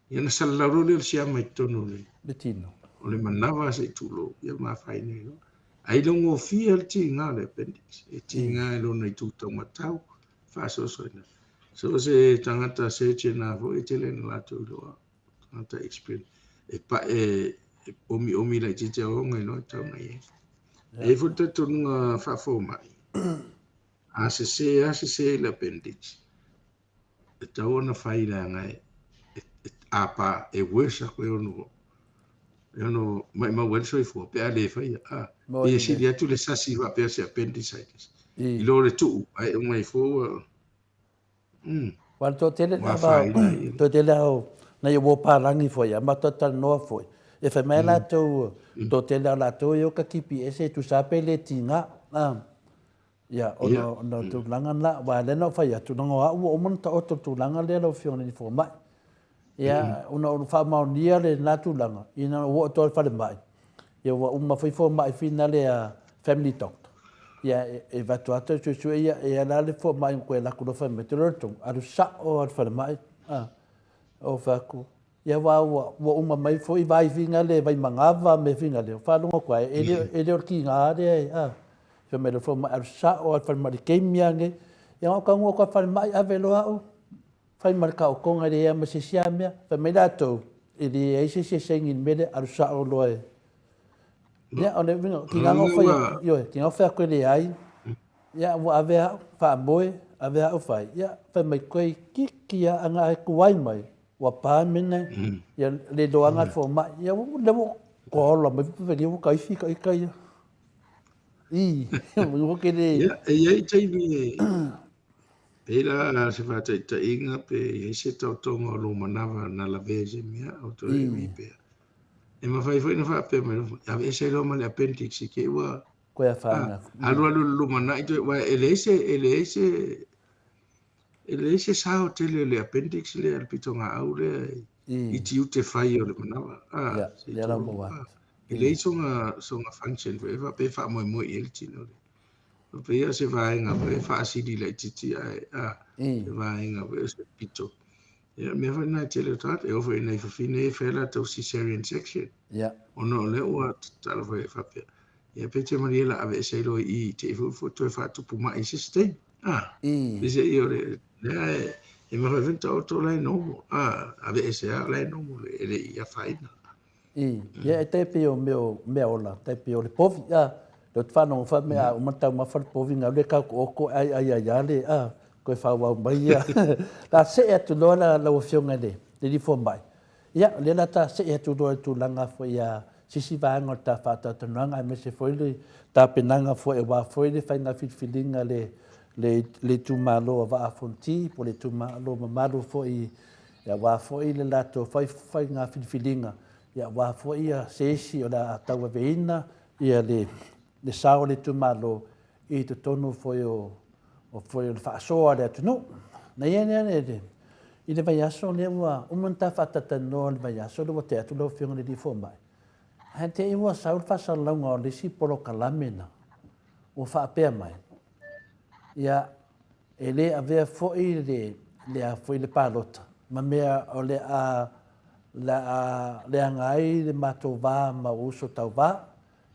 Speaker 6: ia ona salalau loa lea o le siama i totonu o le,
Speaker 3: Le tino.
Speaker 6: o le manava se i tulou, ia ma afaina ai loa. Ae iloagofie le tiga o le appendix, e tiga i lona itu taumatau, faasoasoaina. So o se tagata surgeon lava foi e tele ina latou iloa, tagata experience, e pa, e, e omiomi laitiiti aoaoga iloa e tatau ona i ai. E i ai foi le talitonuga faafomai, a sese a sese i le appendix, e tatau ona fai leaga e, e, e, a pa, e worse aku e ono e ono maumau ai le soifua pe a le faia. A, pei e sili atu le sasi faapea se appendicitis. I lo le tuu, ae uma ifo ua...
Speaker 3: Mm. Wa le toatele lava, toatele au, nai o palagi foi, a matou talanoa foi. E fai mai latou, toatele au latou e o ka GPS e tusa pe le tiga. Ah. Ia, ona, ona o tulaga na, aua lea na ou fai atu, leaga o au ua uma ona taoto i le tulaga lea lau Afioga i le Fomai. Ia, ona ou faamaonia lena tulaga, ina ua oo atu i le falemai, ia ua uma foi fomai finale a family doctor. Ia, e avatu atu e suesue, ia, e ala le fomai na toe alu atu loa fai mai, te loa le tonu, alu sao lava i le falemai. Ou fai atu, Ia aua ua, ua uma mai foi vai finale, vai manava me finale, o faalogo atu ai, e le, e le o le tiga lea e, a. Fai mai le fomai, alu sao lava i le falemai i le taimi lava lenei. Ia na ou taunuu atu lava i le falemai, ave loa au, fai ma le taotoga e leai lava ma se isi lava mea. Fai mai latou, e leai se isi e saini i le mea lea, alu sao loa e. Ia, o le uiga, tiga na ou fai atu, ioe, tiga na ou fai atu e leai, ia ua ave au, faamoe, ave au fai, ia, fai mai toeitiiti lava, ana e tuai mai, Ua pa mena ia le iloaga le fomai. Ia lea ua koa mai pe ua kaifi ka ika ia. I, ua ke le.
Speaker 6: Ia, e i ai taimi e pei la se faataitaiga pe i ai se taotoga o lou manava na lavea i se mea o toe emi pea. E mafai foi ona faapea mai, aveese ai loa ma le appendix i te i ua
Speaker 3: Koe afaina.
Speaker 6: Alualu i le lumanai toe, aua e leai se, e leai se, E leai se sao tele o le appendix lea, le pitogaau lea i tiute fai o le manawa.
Speaker 3: Ah, lea la maua atu.
Speaker 6: E leai sona, sona function foi, e faapea e faamoemoe i ai le tino lea. E pei o se vaega foi e faasili laitiiti ae a se vaega foi o se pito. Ia, o le mea foi lena e tele o tagata, e oo foi i nai fafine ia e fai a latou cesarean section. Ona o lea ua tatalo foi e faapea, ia pe te malie la aveese ai loa i i, te i foi toe faatupu mai i se isi taimi. A, peiseai o le lea e, e mafai foi ona taoto la e normal. A, aveese lava o la e normal, e le i afaina.
Speaker 3: I, ia e tai pei o mea o mea ola, tai pei o le povi, a, le o te whanonga wha mea a uma taumafa le povi ngau le kau ko oko ai ai ai a le, a, koe whauau mai ia. La see atu loa la lau afioga i le, le lifo mai. Ia, lea la ta see atu loa i tulaga foi a sisi vaega o le ta whaatautanoanga aemaise foi le tapenaga foi aua foi le faiga filifiliga le, le, le itumalo a Vaa Fonoti po o le itumalo mamalu foi Aua foi le latou faiga filifiliga, aua foi se isi o le a tauaveina le sao o le itumalo i totonu foi o le faasoa a le atunuu. Na i ai i le vaiaso lea ua uma ona ta faatatalanoa i le vaiaso lea ua tea atu lau Afioga i le Alii Fomai, ae te i ua sau le faasalalauga o le isi polokalame na ua faapea mai, ia, E le avea foi le le a foi le palota ma mea o le a le a leaga ai le matou va ma ou uso tauva,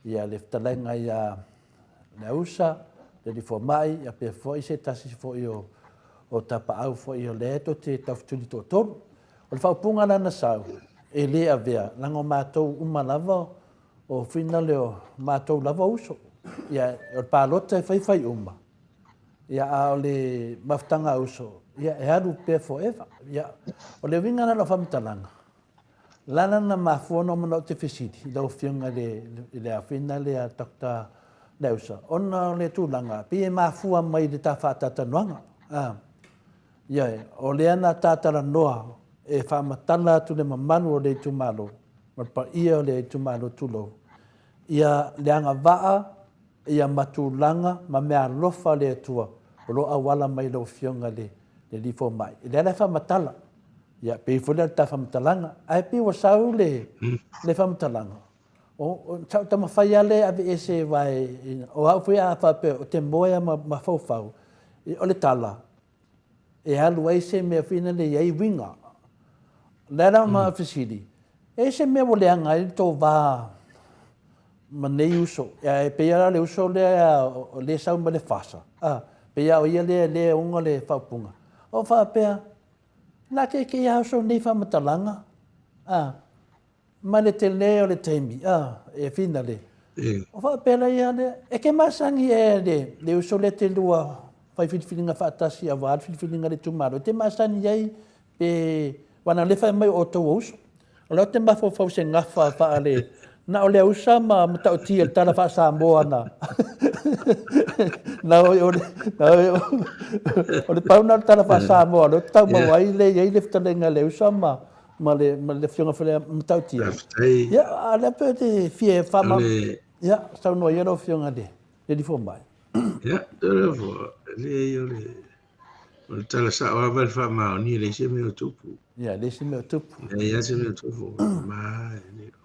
Speaker 3: ia le fetalaiga ia Leausa, le alii fomai, ia pea foi se tasi foi o o tapaau foi o lea tou te taufetuli toatolu. O le faaupuga la na sau, e le avea, leaga o matou uma lava o fuinale o matou lava uso. Ia o le palota e fai fai uma. Ia, a o le mafutaga a uso, ia, e alu pea forever. Ia, o le uiga la o lau faamatalaga, lana na mafua ona ou manao ou te fesili i lau Afioga i le, i le afina lea Doctor Leausa, ona o le tulaga, pei e mafua mai i le ta faatatalanoaga. A, ioe, o lea na ta talanoa e faamatala atu le mamalu o le itumalo, ma le paia o le itumalo, tulou, ia le agavaa ia ma tulaga ma meaalofa a le Atua o lo o auala mai i lau Afioga i le Alii Fomai. O lea la e faamatala, ia pei foi lea o le ta faamatalaga, ae pei ua sau le, le faamatalaga, o, sa ou taumafai lava lea e aveese aua o au foi a faapea ou te moe lava ma mafaufau, o le tala, e alu ai se mea foi lele e i ai uiga. O le a la ma fesili, e i ai se mea ua leaga ai le tou va ma nei uso? E pei lava le uso lea o lea e sau mai le FASA, a, pei lava o ia lea lea e ona le faaupuga. O faapea, na te kēia uso nei faamatalaga, a, Ma le tele o le taimi, a, e finale. O faapea la ia lea, e ke masani ea le, le uso lea te lua fai filifiliga faatasi aua le filifiliga a le itumalo, e te masani ai pe, aua na o lea e fai mai o outou o uso. O la ou te mafaufau i se gafa faale, na o Leausa ma Matautia i le tala faa-Samoa na, na o, o, le, na o, o le pau na o le tala faa-Samoa, o lea ou te tau maua ai le i ai le fetalaiga a Leausa ma, ma le, ma le afioga foi lea Matautia.
Speaker 6: Faafetai.
Speaker 3: Ia, a lea pe te fia faama... Ia, saunoa ia lau afioga le, le alii fomai.
Speaker 6: Ia, leai o le, o le tala sao lava le faamaoni, e leai se mea o tupu.
Speaker 3: Ia, leai se mea o tupu.
Speaker 6: Leai lava se mea o tupu. Ma, e le o...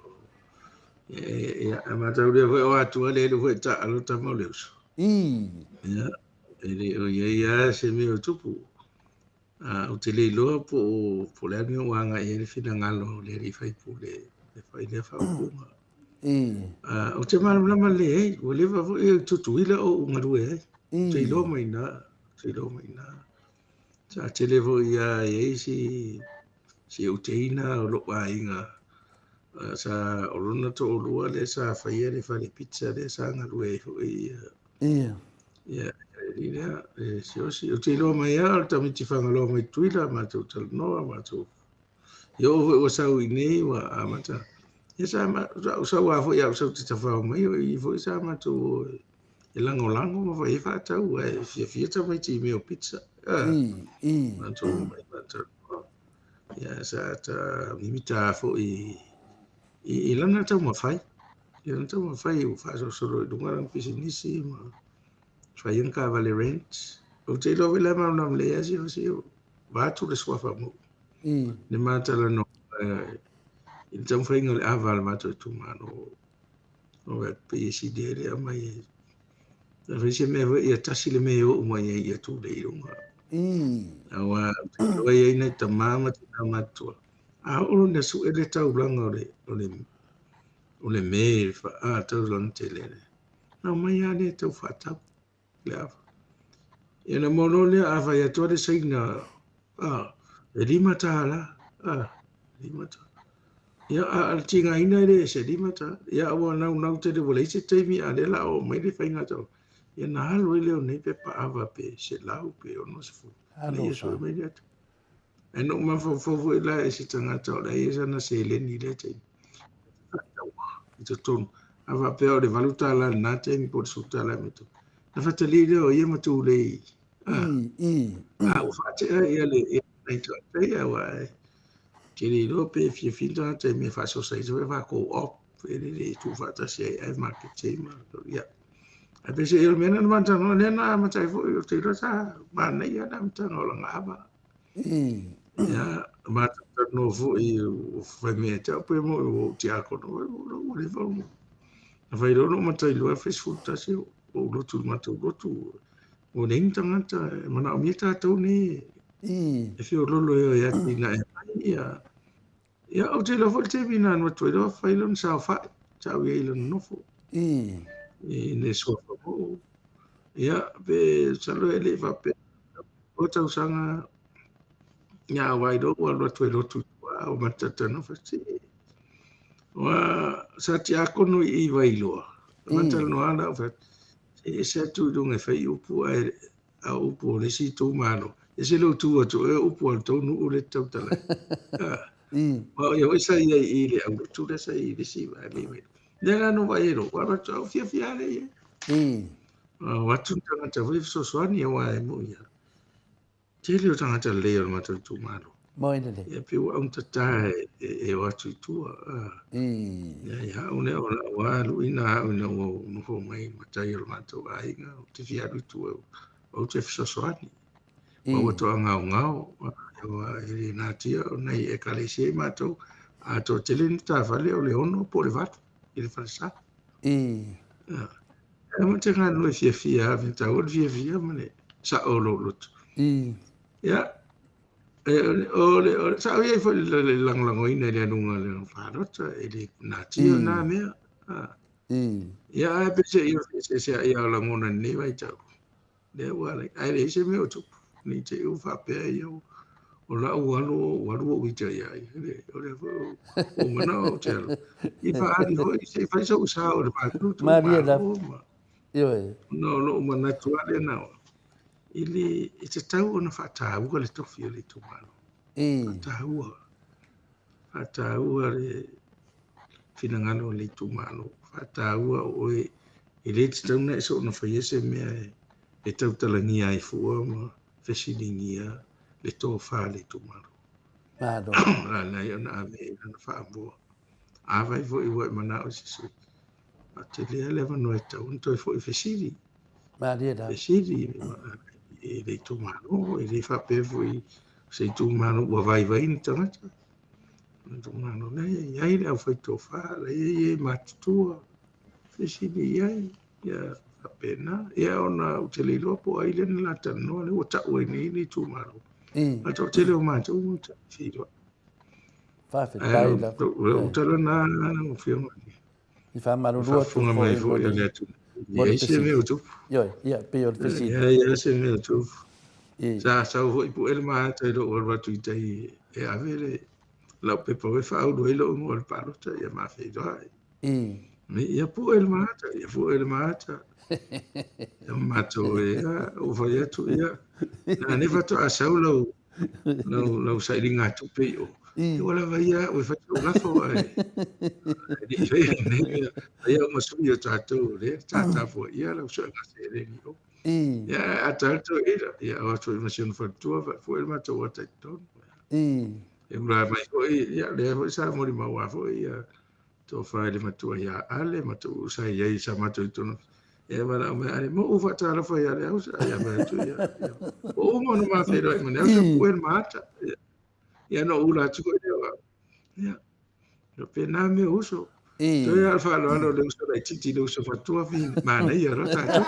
Speaker 6: Ia, a mataulia foi o atua lea le foi taalo tama o le uso.
Speaker 3: I.
Speaker 6: Ia, e le o i ai lava se mea o tupu. Ou te le iloa po o le a le mea ua agai i ai le finagalo o le alii faipule e fai lea faaupuga. Ou te malamalama lelei ai, ua leva foi i Tutuila o ou galue ai. Ou te iloa mai i ina, ou te iloa mai i ina. Sa tele foi lava e i ai si ou teina o lou aiga, sa o lona toalua lea sa faia le fale pizza lea sa galue ai foi ia. Ia, e lea, e siasi. Ou te iloa mai lava o le tamaiti Fagaloa mai Tutuila, matou talanoa, matou... Ia oo foi ua sau i inei ua amata. Ia sa, sa ou sau lava foi a ou sau te tafao mai, o i foi sa matou o e lagolago ma fai ai faatau, ae fiafia tamaiti i mea o pizza.
Speaker 3: I, i.
Speaker 6: Matou omai faataloa. Ia, sa ta mimita foi i lana taumafai. Ia na taumafai ua faasolosolo i luga lana pisinisi ma fai ana taavale rent. Ou te iloa foi la e malamalama lelei lava Siaosi, vaeatu le suafa Mauu. Le ma talanoa i le taumafaiga o le ava a le matou itumalo. O e pei e sili ai le aumai. E fai se mea foi ia tasi le mea e oo mai ai ia tulei i luga. Aua ou te iloa e i ai nai tama ma tina matutua, a oo loa ina sue le taulaga o le, o le, o le me, a, taulaga tele lea, ona omai lava lea e tau faatau le ava. Ia ona maua loa lea, a fai atu lava le Saina, a, e $5, a, $5. Ia, a o le tigaina e le ese $5. Ia, a ua naunau tele ua leai se taimi, a o lea o le a oo mai le faiga taulaga, ia ona alu ai lea o nei pepa ava pe 100 pe 60. Ina ia sue mai le atu. Ae na ou mafaufau foi la i se tagata o la e i ai sana seleni i lea taimi. I totonu. A faapea o le $8 i lena taimi po o le $10 i matou. Na faatali lea o ia ma tulei. A ua faatea ia le ia nai tagata ia aua e te le iloa pe fiafia ni tagata i mea faasosaisa foi faa-co-op e le tuufaatasi ai ae maketi ai ma ia. Ae peiseai o le mea lena na matalanoa, lea na amata ai foi, ou te iloa sa manaia le amataga o lana ava. Ia, matou talanoa foi, ua fai mea ia te au pe moi ua ou tiakono, ua leva ona na fai loa ona ou matailoa e fai 11 o ou lotu i le matou lotu. Ua leai ni tagata e manaomia tatou nei e feololo e o e atinae mai ia. Ia, ou te iloa foi le taimi na alu atu ai loa fai lona saofai, tau i ai lona nofo. I le suafa Mauu. Ia, pe masalo e le i faapea o tausaga ia aua iloa ua alu atu ai lotu i tua, ua matatanoa fasi. Ua sa tiakono i i Vailoa. Matalanoa la au fai, se ese atu i luga e fai upu ae a o upu o le isi itumalo, ese lou tu atu oe o upu a le tou nuu lea e te tautala ai. Aua o ia foi sa i ai i le aulotu lea sa i i le isi vaega i Vailoa. Lea la na ou vaai ai loa, ua alu atu, a ua fiafia lava lea i ai. Ua o atu le tagata foi e fesoasoani aua e moni lava, tele o tagata lelei o le matou itumalo.
Speaker 3: Moi lelei.
Speaker 6: Ia pei ua augatata e o atu i tua. Ia ia au lea o lau alu ina au ina ua ou nofo mai i matai o le matou aiga, ou te fia alu i tua ou te fesoasoani. Ma ua toa gaogao, aua e le natia o nai ekalesia i matou, a toatele ni matafale o le 6 po o le 8 i le falesa. E ma te galulue fiafia lava, e taua le fiafia ma le sao o lou loto. Ia, o le, sa ou i ai foi i le lagolagoina i le aluga o le palota, e le natia na mea. Ia, ae peiseai o le feeseeseai lava o lagona i lenei vaitau, lea ua ala ai, ae leai se mea o tupu, ne i te i ua faapea ia o lau alu ou alu ou ita ia ia. O lea foi ua manao ou te alu. I faaali foi, se i fai sou sao i le matou
Speaker 3: Malie lava.
Speaker 6: itumalo.
Speaker 3: Ioe.
Speaker 6: Ona o lou manatu lava lea na e le e tatau ona faataua le tofi o le itumalo. Faataua. Faataua le finagalo o le itumalo. Faataua o oe e le tatau ona e soona faia se mea e tautalagia ai fua ma fesiligia le tofa a le itumalo.
Speaker 3: Malo.
Speaker 6: A ala ai ona ave i lana faamua. Afai foi ua e manao i se sui, a tele lava le avanoa e tatau ona toe foi fesili.
Speaker 3: Malie lava.
Speaker 6: Fesili i le itumalo, e le faapea foi se itumalo ua vaivai ni tagata. O le itumalo la e i ai le aufaitofa, la e i ai e matutua, fesili i ai, ia faapena. Ia ona ou te le iloa po o ai lea na la talanoa, lea ua tau ai nei le itumalo. A toatele o matou ua feiloai.
Speaker 3: Faafetai lava.
Speaker 6: O tala na lau Afioga.
Speaker 3: I faamalulu atu
Speaker 6: Faafofoga mai foi a le atunuu.
Speaker 3: Mo le
Speaker 6: Leai se mea o tupu.
Speaker 3: Ioe, ia, pei o le fesili.
Speaker 6: Leai se mea o tupu. Sa sau foi pue le maata i lou alu atu i tai e ave le lau pepa e faaulu ai lou igoa o le palota, ia ma feiloai. Ia pue le maata, ia pue le maata. Ia matou e, ua fai atu, ia, na nei faatoa sau lau lau lau sailiga tupe i o. Ua lava ia au e fai sou lafo ae le i faia lenei mea. Ai au ma sui o tatou lea tatapuaia lau suega seleni o. Ia a tatou ila, ia o atu i ma si ona faletua faapue le matou ata i totonu. E ula mai foi, ia lea foi sa molimau a foi ia tofa i le matua ia Ale ma tuu sa i ai sa matou i totonu. Ia valaau mai Ale, mo u faatalofa ia Leausa, ia fai atu ia. Ua uma ona ma feiloai ma Leausa, pue le maata. Ia, ia na ou ula atu foi lea. Ia, faapena mea uso. Toe lava le faaaloalo o le uso laitiiti i le uso matua, manaia loa tatou.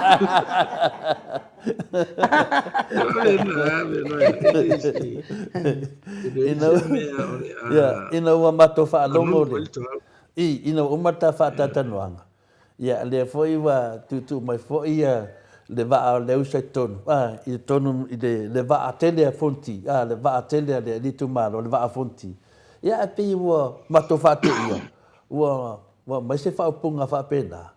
Speaker 3: Ina ua matou faalogo le, ina ua uma le ta faatalatalanoaga, ia lea foi ua tuutuu mai foi le vaa o le uso i totonu, i totonu i le vaa tele a Fonoti, le vaa tele a le itumalo, le vaa Fonoti. Ia ae pei ua matou faateia, ua aumai se faaupuga faapena,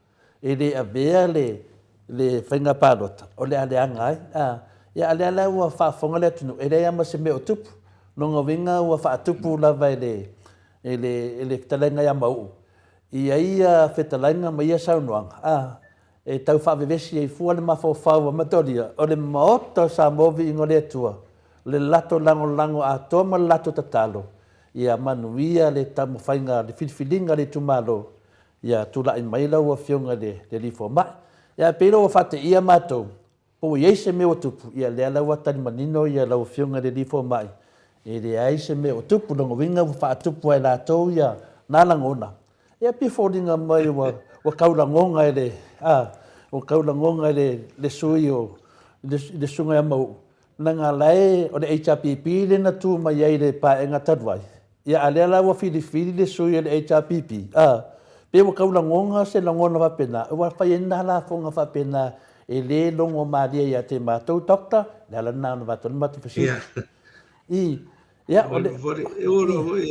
Speaker 3: e le avea le le faiga palota o le a leaga ai. A, ia a lea la ua faafofoga le atunuu, e leai lava ma se mea o tupu. Lona uiga ua faatupu lava e le e le e le fetalaiga ia Mauu ia ia fetalaiga ma ia saunoaga, a, e tau faavevesi ai fua le mafaufau o Matalia, o le Maota o Samoa Viiga o le Atua, le latou lagolago atoa ma le latou tatalo, ia manuia le taumafaiga, le filifiliga a le itumalo, ia tulai mai lau Afioga i le Alii Fomai. Ia ae pei la ua faateia matou, po ua i ai se mea ua tupu, ia lea la ua tali manino ia lau Afioga i le Alii Fomai, e leai se mea o tupu, lona uiga ua faatupu lava e latou ia na lagona, ia pei e foliga mai ua ua taulagoga e le, a, ua taulagoga e le le sui o le le Susuga ia Mauu, leaga la e, o le HRPP lea na tu mai ai i le Paeaiga talu ai, ia a lea la ua filifili le sui o le HRPP, a, pei ua taulagoga se lagona faapena, ua fai ai na lafoga faapena e le logo malie ia te matou Doctor, le ala lena na avatu ai le matou fesili. I, ia, o le...
Speaker 6: E oo loa foi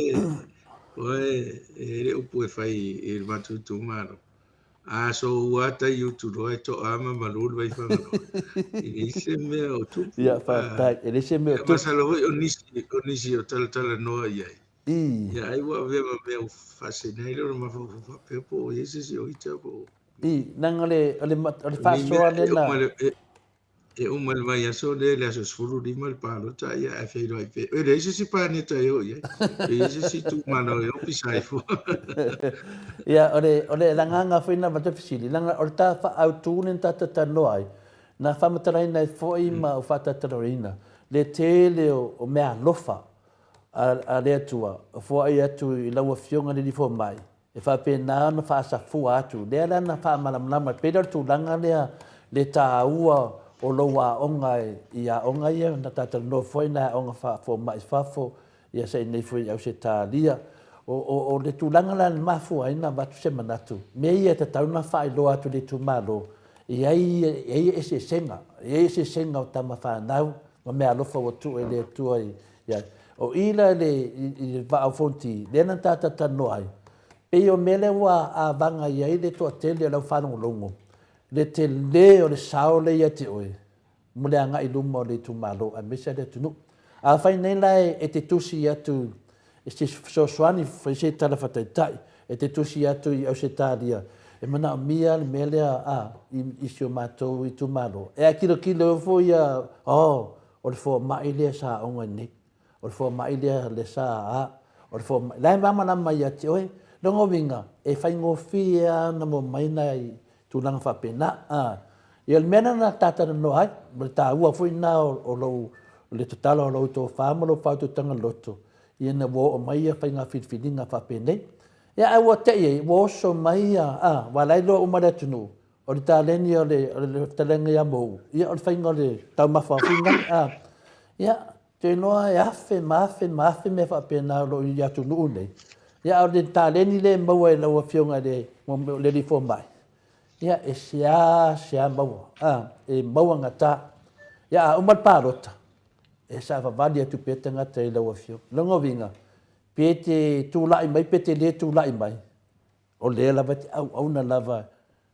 Speaker 6: e, e le upu e fai i le matou itumalo. A soua tai utu loa e toa ma malu le Vaifagaloa. E leai se mea o tupu.
Speaker 3: Ia, faafetai. E leai se mea o tupu.
Speaker 6: Masalo foi o nisi, o nisi o talatalanoa i ai. Ia, ai ua avea ma mea ua faasene ai lona mafaufau faapea po o i ai se isi o ita po o...
Speaker 3: I, leaga o le, o le, o le faasoa lena.
Speaker 6: E uma i le vaiaso lea i le aso 15 le palota, ia ae feiloai pea. E leai se isi paneta e oo i ai. E leai se isi itumalo e oo pisa ai fua.
Speaker 3: Ia, o le, o le agaga foi lena avatu ai fesili, leaga o le ta faaautu lea na tatou talanoa ai, na faamatalaina ai foi ma ou faatalatalanoaina le tele o, o meaalofa a, a le Atua, e foai atu i lau Afioga i le Alii Fomai, E faapena ona faasafua atu. Lea la na faamalamalama ai pei lea o le tulaga lea le taua o lou aoga i aoga ia na ta talanoa foi nai aoga faafomai i fafo ia sa inei foi i Ausetalia. O, o, o le tulaga la na mafua ai na avatu se manatu, mea ia e tatau ona faailoa atu i le itumalo, e i ai, e i ai eseesega, e i ai eseesega o tama fanau ma meaalofa ua tuu e le Atua i, ia, o i la i le, i le Vaa o Fonoti, lea na ta talatalanoa ai, pei o mea lea ua avaga i ai le toatele o le au faalogologo, le tele o le sao lea ia te oe mo le agai i luma o le itumalo aemaise le atunuu. Afai nei la e te tusi atu i se fesoasoani, fai se tala faataitai, e te tusi atu i Ausetalia, e manaomia le mea lea a, i, i si o matou itumalo. E a kilokilo foi ia, oh, o le fomai lea sa aoga i nei, o le fomai lea le sa a, o le fomai, la e malamalama ia te oe. Lona uiga, e faigofie lava ona maua mai nai tulaga faapena. A, ia o le mea lena na ta talanoa ai, ma le taua foi lena o lou, le tatalo a lou tofa ma lou faautautaga loto, ina ua oo mai ia faiga filifiliga faapenei. Ia ae ua te i ai, ua oso mai ia, a, aua la e iloa uma e le atunuu, o le taleni o le, o le fetalaiga ia Mou, ia o le faiga o le taumafa o fingali, a, ia, te iloa e afe ma afe ma afe mea faapena o lo o i atunuu nei, ia a o le taleni lea e maua e lau Afioga i le, le Alii Fomai, ia e seasea maua, a, e mauagata. Ia a uma le palota, e savavali atu pea tagata i lau Afioga. Lona uiga, pe te tulai mai pe te le tulai mai, O lea lava e te auauna lava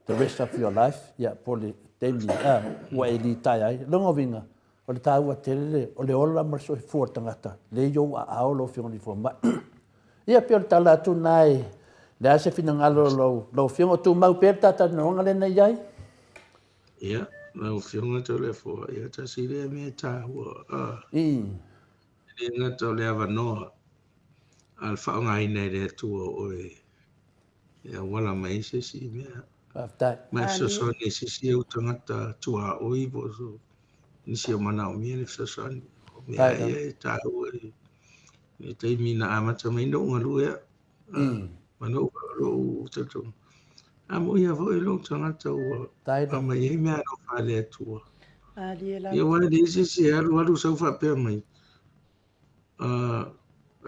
Speaker 3: the rest of your life, ia, po o le taimi a, ua e litaea ai. Lona uiga, o le taua tele le, o le ola ma le soifua o le tagata, lea i ou aao lau Afioga i le Fomai. Ia, pei o le tala atu lena e, le a se finagalo o lau, lau Afioga, o tumau pea le ta talanoaga lea na i ai?
Speaker 6: Ia, lau Afioga Toleafoa, ia tasi lea mea e taua, a, e le gata o le avanoa, a le faaaogaina e le Atua o oe e auala mai ai se isi mea.
Speaker 3: Faafetai.
Speaker 6: Ma e fesoasoani i se isi au tagata tuaoi po o nisi o manaomia le fesoasoani. O mea ia e taua i le taimi na amata mai ai lou galue. Ma lou, lou talitonuga, a moʻia foi lou tagata ua aumai ai meaalofa a le Atua. Ia aua e leai se isi e alu alu sau faapea mai,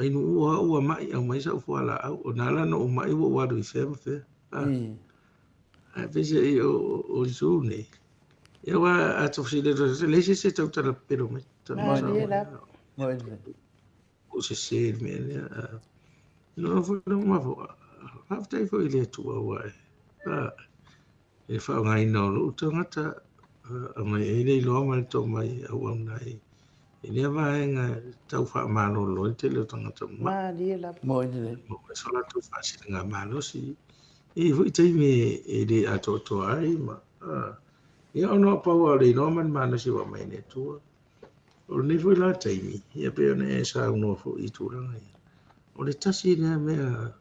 Speaker 6: Ainuu o au ua maʻi, aumai sau fualaau. O na ala na ou maʻi ua ou alu i fea ma fea. Ae peiseai o Isu nei, ia aua a fesili atu, e leai se isi e tautala pepelo mai. O sese le mea lea. Ina foi le mafoa. Faafetai foi i le Atua aua e, e faaaogaina o lou tagata aumai ai le iloa ma le tomai e auauna ai i lea vaega e tau faamalolo ai le tele o tagata mamalu.
Speaker 1: Malie lava.
Speaker 3: Moi lelei.
Speaker 6: Maua ai so latou faasiligamalosi. E i ai foi taimi e le atoatoa ai ma, ia ona o pau lava o le iloa ma le malosi ua aumai e le Atua. O lenei foi la taimi, ia pei ona e saunoa foi i tulaga ia, o le tasi lea mea,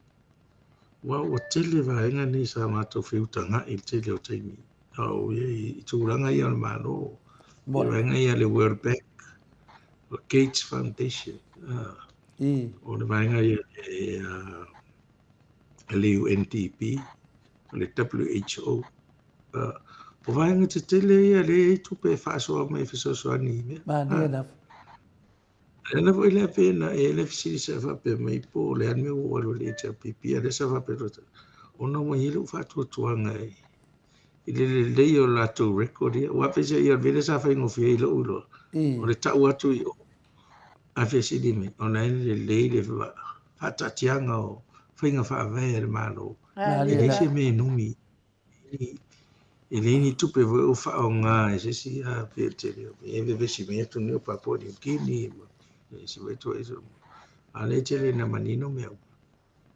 Speaker 6: aua ua tele vaega nei sa matou feutagai i le tele o taimi, a o i ai i tulaga ia o le Malo, i vaega ia a le World Bank, o le Gates Foundation, o le vaega ia a le UNDP, o le WHO, O vaega tetele ia lea e i ai tupe e faasoa mai e fesoasoani i mea.
Speaker 3: Malie lava.
Speaker 6: Le ala foi lea pei ona i ai le fesili sa faapea mai po o le a le mea ua ou alu ai i le HRPP, a o lea sa faapea atu, ona ua i ai lou faatuatuaga i le lelei o latou record ia. Aua peiseai o le mea lea sa faigofie ai i lou iloa, o le tau atu i o, ae fesili mai, ona e lelei le faataatiaga o faiga faavae a le Malo, e leai se mea e numi. E leai ni tupe foi o faaaoga e se isi a pe tele o mea e vevesi mai atunuu o Papua New Guinea ma isi foi ituaiga. A o lea e tele ina manino mea uma.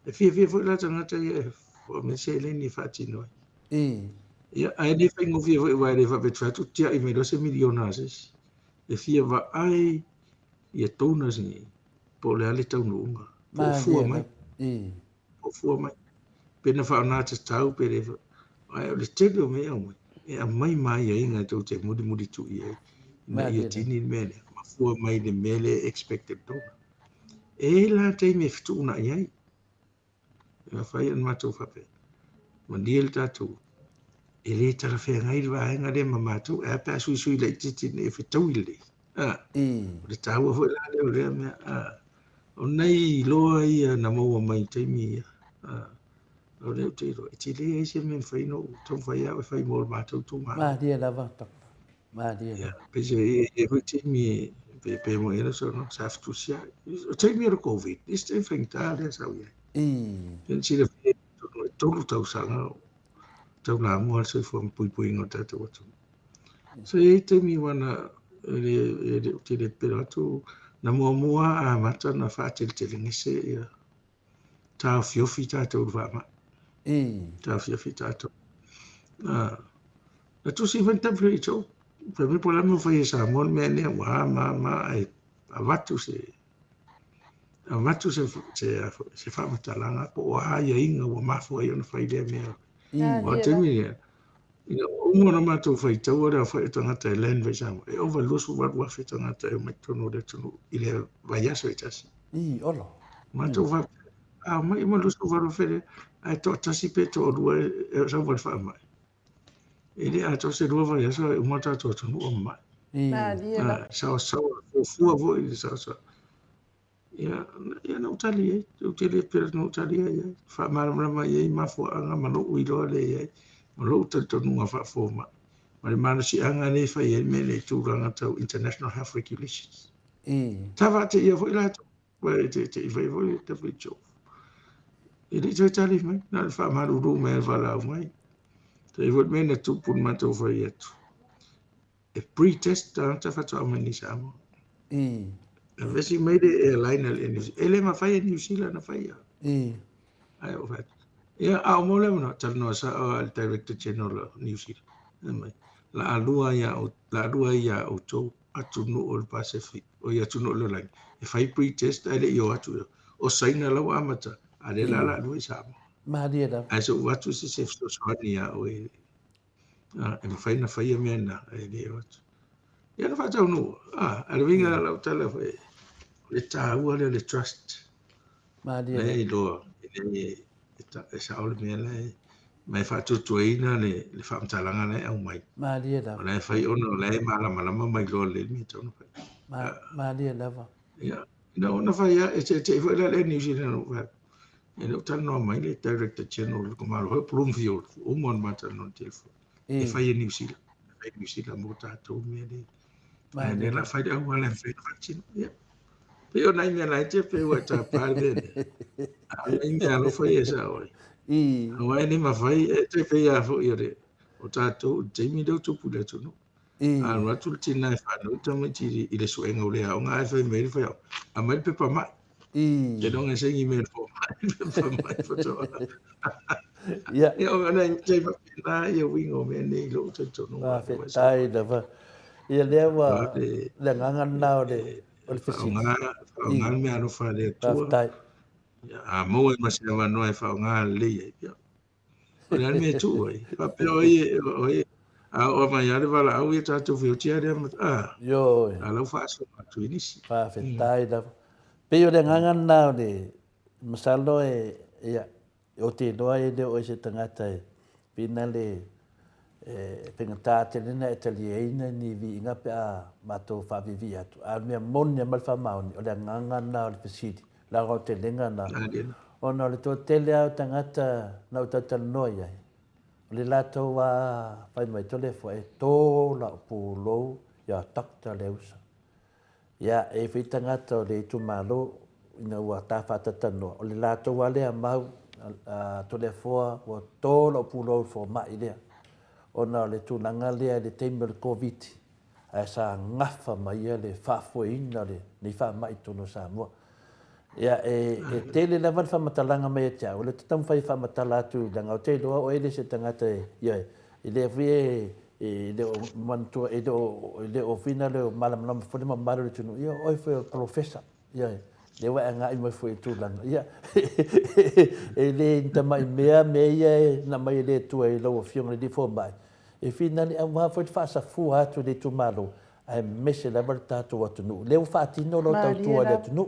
Speaker 6: E fiafia foi la tagata ia e aumai seleni e faatino ai. Ia, ae le faigofie foi aua e le faapea e fai atu tiai mai loa se miliona a se isi. E fia vaai ia donors nei po o le a le taunuuga, po o fua mai. Po o fua mai. Pe na faaaoga tatau pe le. Ae o le tele o mea e aumai, e aumai ma aiaiga e tou te mulimuli tuu i ai ina ia tini le mea lea, ma fua mai i le mea lea e expected donor. E i ai la taimi e fetuunai ai. E mafai ona matou faapea, malie le tatou, e le talafeagai le vaega lea ma matou, e a pe a suisui laitiiti ina ia fetaui lelei. O le taua foi la lea o lea mea. O nai iloa ia na maua mai i taimi ia, o lea ou te iloa, e tele ai se mea e mafai ona ou taumafai au e fai mo le matou itumalo.
Speaker 3: Malie lava, Doctor. Malie lava.
Speaker 6: Peiseai e i ai foi taimi e pe moni ai lau saunoaga, sa fetusiai. O taimi o le Covid, le isi taimi faigata lea sa ou i ai. Pei ona silafia e 3 tausaga o taulamua le soifua ma puipuiga o le tatou atunuu. So e i ai taimi aua na e le ou te le pepelo atu, na muamua amata ona faateletelegese ia taofiofi tatou i le faamai. Taofiofi tatou. Na tusi foi le WHO, fai mai po o le a le mea ua fai e Samoa le mea lea, ua a ma a ma a, ae avatu se avatu se se faamatalaga po o a aiaiga ua mafua ai ona fai lea mea. Aua o le taimi lea, ina ua uma ona matou faitaua le aofai o tagata e land mai Samoa, e ova i le 28,000 tagata e omai i totonu o le atunuu i le vaiaso e tasi.
Speaker 3: I, ola.
Speaker 6: Matou faapea, a omai uma le 28,000 lea, ae toatasi pe toalua e sau ma le faamai. E le atoa se lua vaiaso ae uma le tatou atunuu o mamai. Saoasaoa, fuafua foi i le saoasaoa. Ia, ia na ou tali ai, ou te le pele na ou tali ai ai, faamalamalama i ai mafuaaga ma lou iloa lea i ai, ma lou talitonuga faafomai, ma le malosiaga lea e fai ai le mea lea i tulaga tau International Health Regulations. Sa faateia foi latou, e te i fai foi le WHO. E le i toe tali mai, na o le faamalulu mai e valaau mai. Tai foi le mea na tupu na matou fai atu. E pre-test tagata faatoa mai nei Samoa. Na vesi mai le airline a le New Zealand. E le mafai e New Zealand na faia. Ae ou fai atu. Ia, a o mo le avanoa, talanoa sao a le Director General o New Zealand. Fai mai, la alua ia o, la alua ia outou atunuu o le Pacific, o i atunuu o le lalolagi, e fai pre-test ae le i o atu. O Saina la ua amata, a lea la la alua i Samoa.
Speaker 3: Malie lava.
Speaker 6: Ae se i ou avatu se se fesoasoani ia oe e mafai ona faia mea na, ae le o atu. Ia na faataunuu, a le uiga lau tala foi, o le taua lea o le trust.
Speaker 3: Malie.
Speaker 6: Lea iloa, e sao le mea la e ma e faatuatuaina le le faamatalaga la e aumai.
Speaker 3: Malie lava.
Speaker 6: O la e fai ona o la e malamalama ma iloa lelei le mea e tatau ona fai.
Speaker 3: Malie lava.
Speaker 6: Ia, ina ua ona fai lava, e te'ete'e foi la le Air New Zealand na ou fai atu, e le o talanoa mai le Director General o le Malo foi o Bloomfield, ua uma ona ma talanoa i le telefoni, e fai e Niu Sila, e fai e Niu Sila mo tatou mea nei. Ae o lea o le a fai le auala e mafai ona faatino. Ia, pei o nai mea laiti ia pei ua e tapa le mea lea. A o nai mea alofa ia e sao ai. Aua e le mafai, e tai pei lava foi o le, o tatou i le taimi lea ua tupu i le atunuu. A alu atu le tina e fanau le tamaiti i le suega o le aoga ae fai mai le faiaoga, aumai le pepa mai. Seiloga e saini mai e le fomai le pepa mai faatoa.
Speaker 3: Ia.
Speaker 6: Ia o nai tai faapena ia uiga o mea nei i lou talitonuga.
Speaker 3: Faafetai lava. Ia lea ua le agaga lena o le o le fesili.
Speaker 6: Faaaoga le meaalofa a le Atua.
Speaker 3: Faafetai.
Speaker 6: A maua ai ma se avanoa e faaaoga lelei ai. Ia. O le a le mea e tuu ai? Faapea o ai, o ai, a oo mai lava le valaau ia tatou feotia lea ma, a,
Speaker 3: Ioe.
Speaker 6: a lau faasoa atu i nisi.
Speaker 3: Faafetai lava. Pei o le agaga lena o le, masalo e, ia, ou te iloa e le o oe se tagata e pina le, e faigata tele ona e taliaina ni viiga pe a matou faaviivii atu. A o le mea moni lava ma le faamaoni, o le agaga lena o le fesili, le aotelega lena, ona o le toatele lava o tagata na ou talatalanoa i ai, o le latou lava fai mai, Toleafoa, e tō lau pulou ia Doctor Leusa. Ia, e i ai foi tagata o le itumalo ina ua ta faatatalanoa, o le latou lava lea mau, a Toleafoa, ua to lou pulou i le fomai lea, ona o le tulaga lea i le taimi o le Koviti, ae sa gafa mai ia le faafoeina o lenei faamai i totonu o Samoa. Ia, e tele lava le faamatalaga mai ia te au, o lea ou te taumafai e faamatala atu, leaga ou te iloa oe e le se tagata e, ioe, e le foi e, e le o manatua, e le o, e le o fina le o malamalama foi le mamalu o le atunuu, ia o oe foi o le polofesa, ioe, lea ua e agai mai foi i tulaga, ia, e le ni tamai mea, mea ia e na aumai e le Atua i lau Afioga i le Alii Fomai, e fina le aua foi le faasafua atu i le itumalo, aemaise lava le tatou atunuu. Lea ua faatino lau tautua i le atunuu,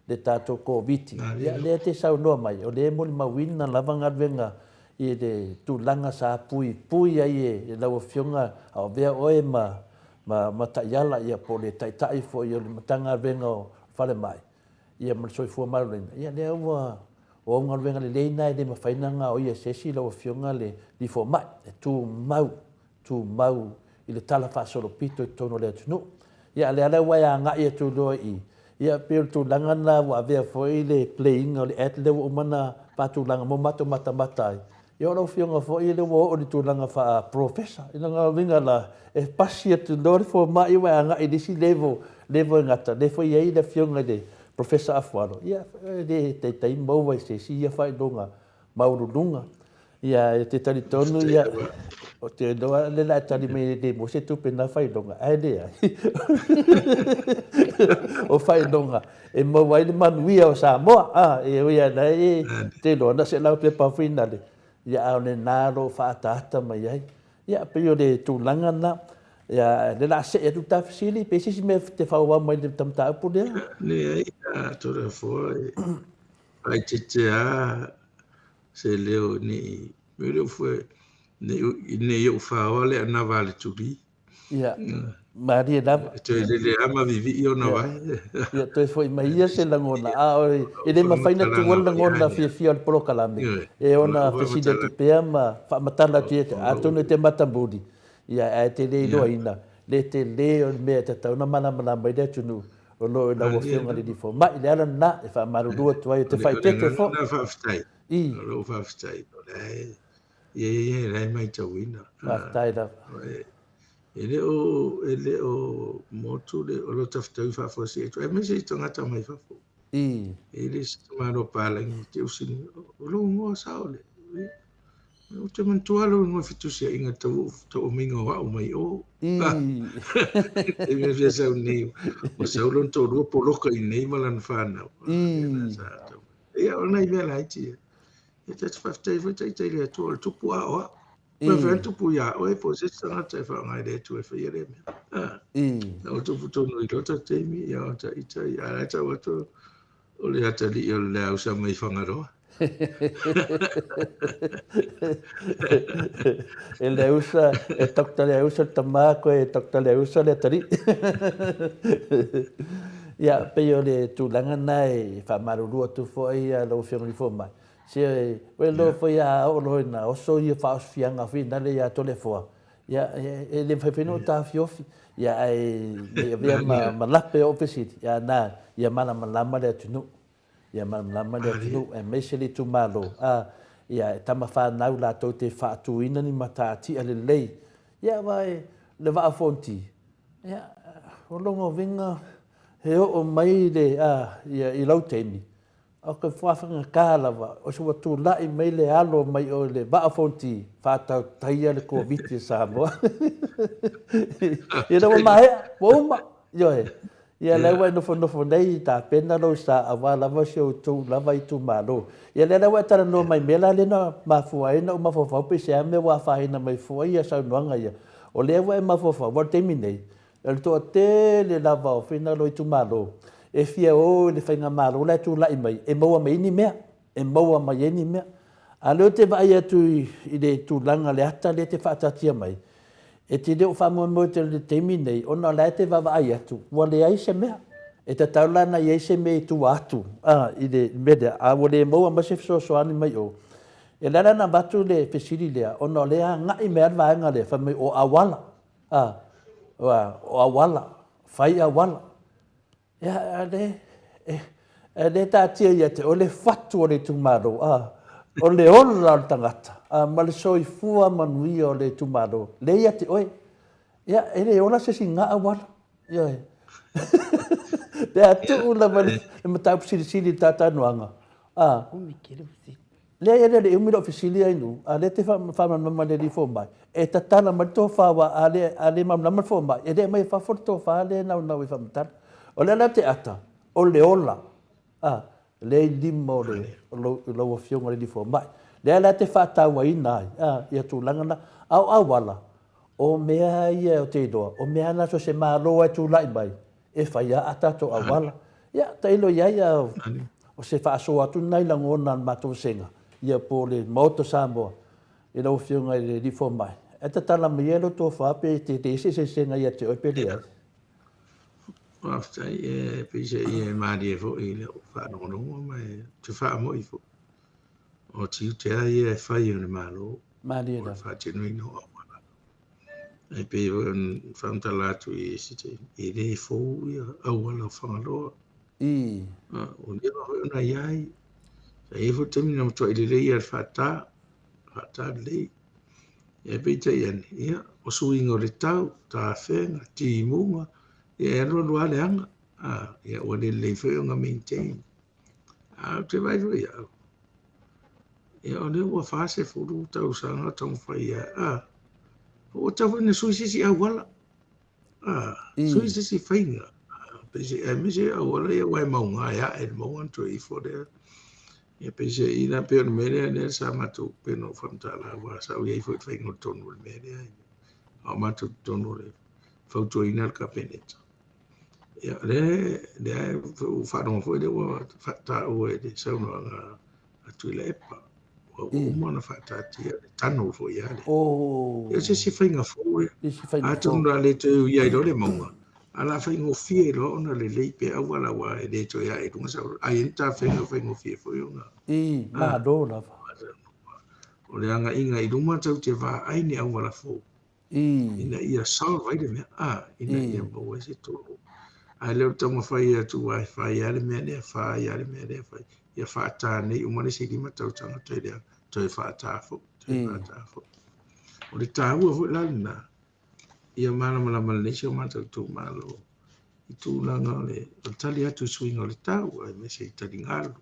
Speaker 3: le tatou Koviti. Ia, lea e te saunoa mai, o lea e molimauina lava galuega i le tulaga sa puipui ai e lau Afioga a o avea oe ma, ma, ma taiala, ia, po o le taitai foi o le Matagaluega o Falemai, ia, ma le Soifua Maloloina. Ia, lea ua, o au galuega lelei na e le mafai ona gaoia e se isi lau Afioga le Fomai, e tumau tumau i le tala faasolopito i totonu o le atunuu. Ia, a o lea la ua e agai atu loa i i, ia, pei o le tulaga lena ua avea foi le play ina o le ad lea ua uma ona faatulaga mo matou matamata ai. Ia, o lau Afioga foi lea ua oo i le tulaga faa-professor. I lona uiga la, e pasi atu loa le fomai ua e agai i le isi level, level e gata, lea foi e i ai le Afioga i le Professor Afualo, ia, e le taitai maua i se isi ia faailoga maualuluga. Ia, e te talitonu, ia, o te iloa le la e tali mai e le maua se tupe na faailoga, ae leai. O faailoga e maua ai le manuia o Samoa. A, e ui lava e te iloa na se laupepa foi nale, ia, a o lena o lo o faaataata mai ai. Ia, pei o le tulaga lena. Ia, le la see atu ta fesili, pe se isi mea te faaauau mai le mataupu lea?
Speaker 6: Leai, a Toleafoa, e faaeteete lava se leo ne i ne i ou faoa le anava a le tuli.
Speaker 3: Ia, malie lava.
Speaker 6: E toe lele lava ma vivii ona vae.
Speaker 3: Ia, toe foi mai ia se lagona, a o e le mafai ona tuua le lagona fiafia o le polokalame, e ona fesili atu pea ma faamatala atu ia te, atonu e te matamuli, ia, ae te le iloaina le tele o le mea e tatau ona malamalama ai le atunuu o lo o i lau Afioga i le Alii Fomai. Le ala lena e faamalulu atu ai, ou te faaeteete foi.
Speaker 6: O le agaga lena faafetai.
Speaker 3: I.
Speaker 6: O lou faafetai, o la e, ia, ia, ia, la e matauina.
Speaker 3: Faafetai lava.
Speaker 6: E le o, e le o motu le, o lo tafataui faafuasei atu, aemaise i tagata mai fafo.
Speaker 3: I.
Speaker 6: E le se tamaloa palagi te usi, o lou igoa sao le, Ou te manatua lou igoa fetusiaiga tau tauomiga o au mai o.
Speaker 3: I.
Speaker 6: E mea fia sau nei, ua sau lona toalua poloka i nei ma lana fanau.
Speaker 3: I.
Speaker 6: Ia, o nai mea laiti ia. Ia tatou faafetai foi taitai le Atua o le tupu a o au.
Speaker 3: I.
Speaker 6: Mafai ona tupu ia oe po o se isi tagata e faaaoga e le Atua e faia lea mea. Ah.
Speaker 3: I.
Speaker 6: Na o tupu tonu i lota taimi, ia o ta ita, ia a la e tau atu o le atalii o le Leausa mai Fagaroa.
Speaker 3: E Leausa, e Doctor Leausa le tama koe, e Doctor Leausa le atalii. Ia, pei o le tulaga na e faamalulu atu foi lau Afioga i le Fomai. Se, ua iloa foi a oo loa ina oso ia faaosofiaga foi nale ia Toleafoa, ia, e le mafai foi ona ou taofiofi, ia, ae ne i avea ma lape o fesili, ia, na, ia malamalama le atunuu. Ia malamalama le atunuu aemaise le itumalo, a, ia, e tama fanau latou te faatuina ni matatia lelei. Ia, aua e, le Vaa o Fonoti, ia, o lona uiga, he oo mai le, a, ia, i lau taimi, o ke faafagata lava, o se ua tulai mai le alo mai o le Vaa o Fonoti, faatautaia le Koviti a Samoa. Ia, ua maea, ua uma, ioe. Ia lea ua e nofonofo nei tapena lou sa aua lava si outou lava itumalo. Ia lea la ua e talanoa mai mea la lea na mafua ai ona ou mafaufau pe se a mea ua afaina mai fua ia saunoaga ia. O lea ua e mafaufau aua o le taimi nei, o le toatele lava o finagalo itumalo e fia o i le faigamalo la e tulai mai e maua mai ai ni mea, e maua mai ai ni mea. A o lea ou te vaai atu i le tulaga le ata lea e te faataatia mai, E te le o faamoemoe tele i le taimi nei ona o la e te vaavaai atu ua leai se mea. E tatau la ona i ai se mea i tua atu i le mea lea, a ua le maua mai se fesoasoani mai o. E le ala ona avatu le fesili lea ona o lea e agai mai lava le vaega lea fai mai o auala, o auala, fai auala. Ia, a lea, e le taatia ia te oe le fatu o le itumalo, a, o le ola o le tagata, a, ma le soifua manuia o le itumalo, lea ia te oe. Ia, e le ola se isi na auala. Ioe. Pe a tuu lava le mataupu silisili i le talanoaga, a, Leai, e le umi lou fesili Ainuu, a lea e te faamalamalama i le alii fomai, e tatala mai le tofa aua a le, a le malamalama le fomai, e le aumai i fafo le tofa lea e naunau ai faamatala. O le ala te ata, o le ola, a, lea i lima o le, o lau, lau afioga i le alii fomai. Lea la e te faatauaina ai, a, ia tulaga na. A o auala, o mea ia ou te iloa, o mea na so o se Malo lava e tulai mai, e fai lava a tatou auala. Ia, tailo i ai, a o se faasoa atu lena i lagona a le matou vasega, ia po o le Maota o Samoa i lau Afioga i le Alii Fomai, ae tatala mai ia lau tofa pe te i ai se eseesega ia te oe pe leai.
Speaker 6: Faafetai, e peiseai e malie foi i lau faalogologo ma ou te faamo'i foi. O tiute lava ia e fai o le Malo,
Speaker 3: Malie
Speaker 6: o le
Speaker 3: lava.
Speaker 6: faatinoina o auala. E pei foi ona faamatala atu i se taimi, e le fou ia auala o Fagaloa. Ua leva foi ona i ai. Sa i ai foi taimi na matuai lelei ia le faata, faata lelei. Ia peitai ane, ia, o suiga o le tau, tafega, timuga, ia e alualu lava leaga. Ia ua le lelei foi ona maintain. Ae ou te vaai foi au, ia o lea ua 40 tausaga o taumafai ai, a, ua tatau foi ona sui se isi auala, a, sui se isi faiga, aemaise auala ia aua e mauga e ae i le mauga ona toe ifo lea. Ia peiseai la pei o le mea lea lea sa matou pei ona ou faamatala aua sa ou i ai foi i le faiga o le tonu o le mea lea, a o matou i totonu o le fautuaina le Kapeneta. Ia, lea, lea ua faalogo foi lea ua faataua i le saunoaga a Tuilaepa. Ua uma ona faataatia le tunnel foi a lea. Ia, o se isi faiga fou lea. Atonu o le a le toe ui ai loa le mauga, ae o le a faigofie loa ona lelei pea auala aua e le toe ae i luga sau. A i ai ni tafega faigofie foi ona.
Speaker 3: I, malo lava.
Speaker 6: O le agaiga i luma tatou te vaai ni auala fou. Ina ia solve ai le mea, a, ina ia maua ai se tonu. Ae le o le taumafai atu aua e fai lava le mea lea, fai lava le mea lea, fai. Ia faata nei uma le isi 5 tausaga toe leaga, toe faata foi, toe faata foi. O le taua foi la lena, ia malamalama lelei si o matou itumalo i tulaga o le tali atu i suiga o le tau, aemaise i taligalu,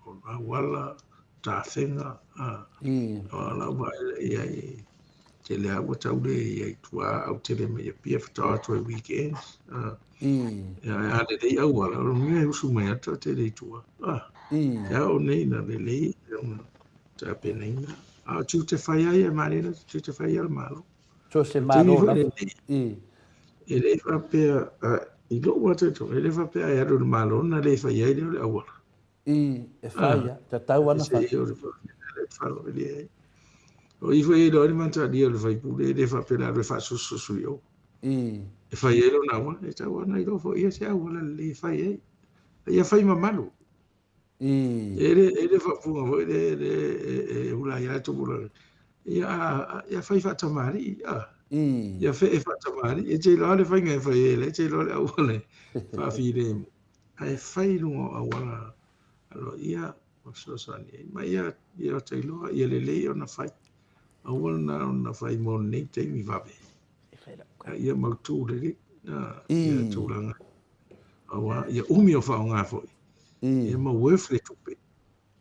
Speaker 6: o auala, tafega, a, o lau vaai i ai, tele lava ua tau le i ai tua au tele mai Apia faatoa atu ai weekends, a, a lelei auala, o le mea e usu mai atu tele i tua, a, te ao nei na lelei ona tapenaina, a o tiute fai ai e malie la, tiute fai ai le Malo.
Speaker 3: So se Malo lava.
Speaker 6: E le faapea, i lou lava talitonuga, e le faapea e alu i le Malo ona le fai ai lea o le auala.
Speaker 3: I, e fai a, tatau ana fai.
Speaker 6: O le falo e leai. O i foi e iloa ai le matalia o le faipule, e le faapea le alu e faasososo i o. E fai ai lona auala, e tatau lava ona iloa foi ia se auala lelei e fai ai. A ia fai mamalu. E le, e le faapuga foi le, le, e, e hula ai lava tupulaga. Ia, ia fai faatamalii, a. Ia fee faatamalii. E te iloa le faiga e fai ai, e te iloa le auala e faafilemu. Ae fai i luga o auala aloaia ma fesoasoani ai. Ma ia, ia ta iloa, ia lelei ona fai. Aua na ona fai mo lenei taimi vave. A ia mautu lelei, ia tulaga. Aua, ia umi o faaaoga foi. Ia ma worth le tupe.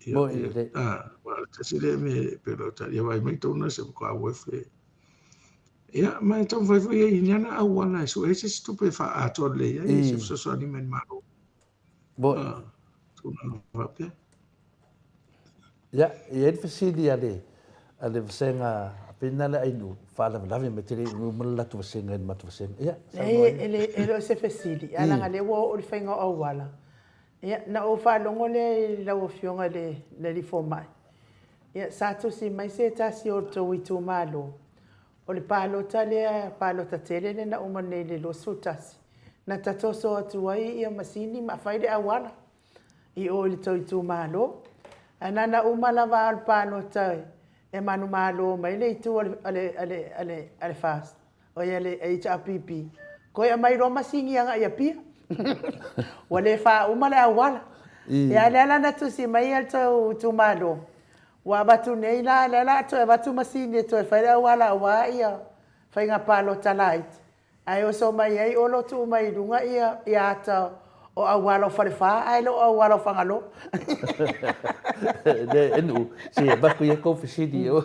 Speaker 6: Ia, ia, a, aua o le tasi lea mea e pei o ia vaai mai tou nurse e matua worth le. Ia, ma e taumafai foi e i ni ana auala e sue ai se isi tupe e faaatoa lelei ai se fesoasoani mai le Malo. A, tulaga faapea.
Speaker 3: Ia, e i ai le fesili a le, a le vasega a Pena le Ainu, faalavelave mai te le i uma le latou vasega i le matou vasega. Ia,
Speaker 1: saunoa ia. Leai, e le o se fesili, ae leaga o lea ua oo i le faiga o auala. Ia, na ou faalogo lea i lau Afioga i le Alii Fomai, ia, sa tusi mai se tasi o outou itumalo, o le palota lea, palota tele lea na uma nei i le 21, na tatoso atu ai ia masini ma fai le auala i o i le tou itumalo. Ae na ona uma lava o le palota e manumalo mai le itu a le, a le, a le, a le, a le FAST, oi a le HRPP, toe aumai loa masini agai i Apia. Ua le faauma le auala. Ia lea la na tusi mai le tou itumalo, ua avatu nei la, lea la toe avatu masini e toe fai le auala aua ia faiga palota laiti. Ae oso mai ai Olo tuu mai i luga ia ata o auala o Falefa ae le o auala o Fagaloa.
Speaker 3: Le enu, se avatu ia kou fesili o.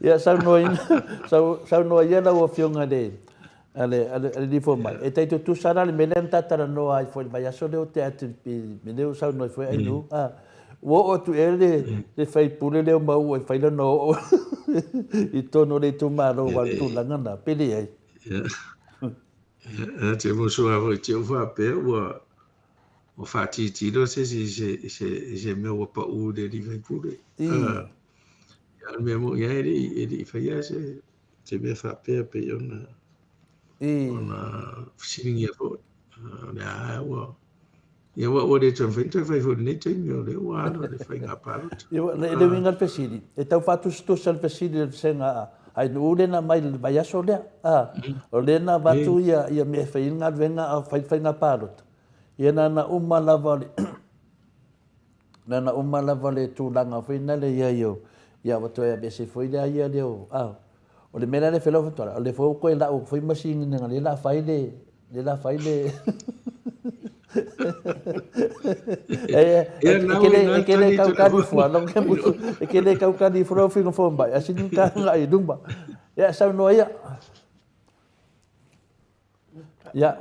Speaker 3: Ia saunoa ina, saunoa ia lau Afioga i le a le a le alii fomai. E tai tutusa la le mea lea na ta talanoa ai foi i le vaiaso lea ua tea atu i le mea lea ua saunoa ai foi Ainuu. A, ua oo atu ea le le faipule lea o Mauu e fai lona oo i totonu o le itumalo aua o le tulaga lena, pe leai?
Speaker 6: Ia, ia, te musu lava foi te ou faapea ua ua faatitilo se isi i se i se i se mea ua pau i le alii faipule. Ia, o le mea moni lava e le i e le i faia se se mea faapea pei ona ona fesiligia foi. O lea lava ua ia ua ua le toe mafai ona toe fai foi i lenei taimi o lea ua alo le faiga palota.
Speaker 3: Ia, le uiga o le fesili, e tau faatusatusa le fesili i le vasega a Ainuu lea na aumai i le vaiaso lea. A, o lea na avatu ia, ia mea e fai ai le galuega a o fai le faiga palota. Ia na ona uma lava o le Na ona uma lava le tulaga foi na le i ai o, ia ua toe aveese foi lea ia lea o, a, o le mea la lea e fai lau fatuala, o lea foi ua toe lau atu foi masini leaga lea la fai le, lea la fai le E te le kaukani fua, e te le kaukani fua lau faiga fomai, a sini ka agai i luma. Ia, saunoa ia. Ia,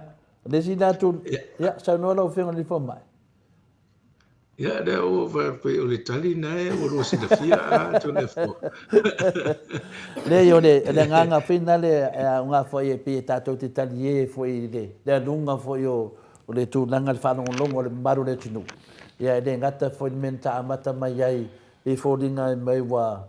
Speaker 3: le isi lea tu, ia, saunoa lau Afioga i le Fomai.
Speaker 6: Ia, lea ua faapea o le tali na e ua lua silafia a tole fua.
Speaker 3: Leai, o le, le agaga foi na le e aoga foi e pei e tatou te talie foi i le, le aluga foi o, o le tulaga le faalogologo o le mamalu o le atunuu. Ia, e le gata foi le mea na ta amata mai ai, pei e foliga mai ua,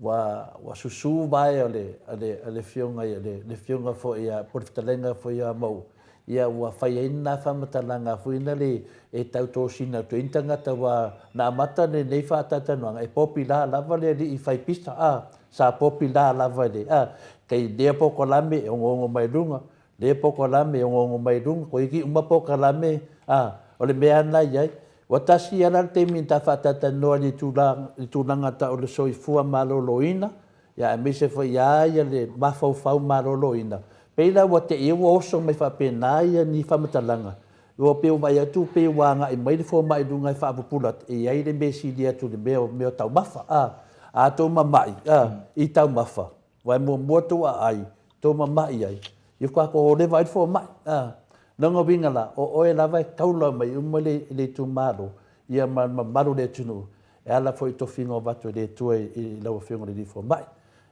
Speaker 3: Ua, ua susu vae o le, o le, o le afioga ia, le, le afioga foi ia, po o le fetalaiga foi ia Mauu, ia ua fai ai lena faamatalaga foi na le e tau tosina atu ai ni tagata aua na amata lenei faatalatalanoaga e popila lava le alii fai pisa, a, sa popila lava i le, a, kei lea polokalame e onoono mai luga, lea polokalame e onoono mai luga, toeitiiti uma polokalame, a, o le mea lava lena e i ai. Ua tasi lava la le taimi na ta faatalatalanoa i le tulaga tau o le soifua maloloina, ia aemaise foi ia ia le mafaufau maloloina. Pei la ua te i ua oso mai faapena ia ni faamatalaga, ua pei ua vaai atu pei ua agai mai le fomai i luga e faapupula atu, e i ai le mea e sili atu i le mea o mea o taumafa, a, a tou mamai, a, i taumafa, Aua e muamua tou aai, tou mama'i ai, ia faatoa tou leva ai le fomai. A, lona uiga la, o oe lava e taula mai uma le, le itumalo, ia ma le mamalu o le atunuu, e ala foi i tofiga o avatu e le Atua i, i lau Afioga i le Alii Fomai.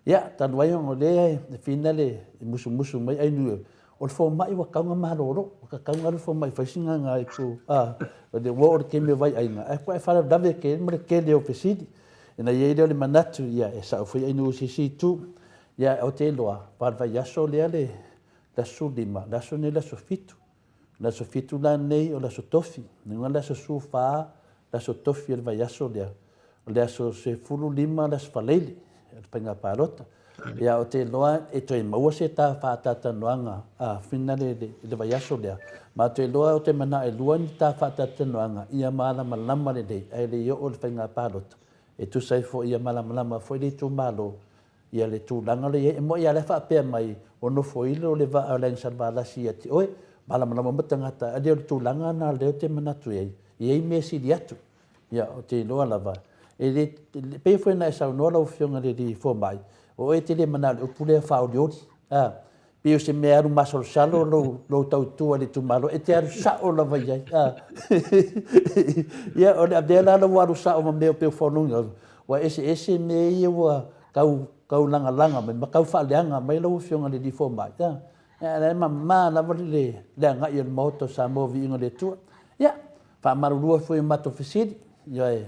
Speaker 3: Ia, talu ai ona o lea e fina le musumusu mai Ainuu, O le fomai ua tatau ona malolo, ua tatau ona alu le fomai e fai sina gagaipu, a, o le ua oo i le taimi o vaiaiga, ae faatoa e faalavelave tele ma le tele o fesili. Ona i ai lea o le manatu, ia, e sao foi Ainuu i se isi itu. Ia, ou te iloa, aua o le vaiaso lea le aso 15, le aso lenei o le aso 7. O le aso 7 la lenei o le aso Tofi, lona uiga o le aso 14 le aso Tofi o le vaiaso lea, o le aso 15 le aso Faraile o le faiga palota. Ia, ou te iloa e toe maua se ta faatalatalanoaga a finale i le vaiaso lea, ma ou te iloa ou te manao e lua ni ta faatalatalanoaga ia malamalama lelei ae le i oo i le faiga palota, e tusa ai foi ia malamalama foi le itumalo ia le tulaga lea e i ai. E moni lava o la e faapea mai ua nofoilo le vaa o le Aiga Salevalasi ia te oe, malamalama uma tagata, ae le o le tulaga lena lea ou te manatu i ai, e i ai mea e sili atu. Ia, ou te iloa lava, e le, e pei foi ona e saunoa lau Afioga i le alii fomai, o oe e te le manao i le upu lea faaolioli, a, pei o se mea e alu masalosalo lou, lou tautua i le itumalo, e te alu sao lava i ai, a. Ia, o le avea la lou alu sao ma mea pei o foliga, ua eseese mea ia ua tau, tau lagalaga mai ma tau faaleaga mai lau Afioga i le alii fomai, a. Ia, o la e mama lava le, le agai o le Maota o Samoa Viiga i le Atua. Ia, Faamalulu atu foi i matou fesili, ioe,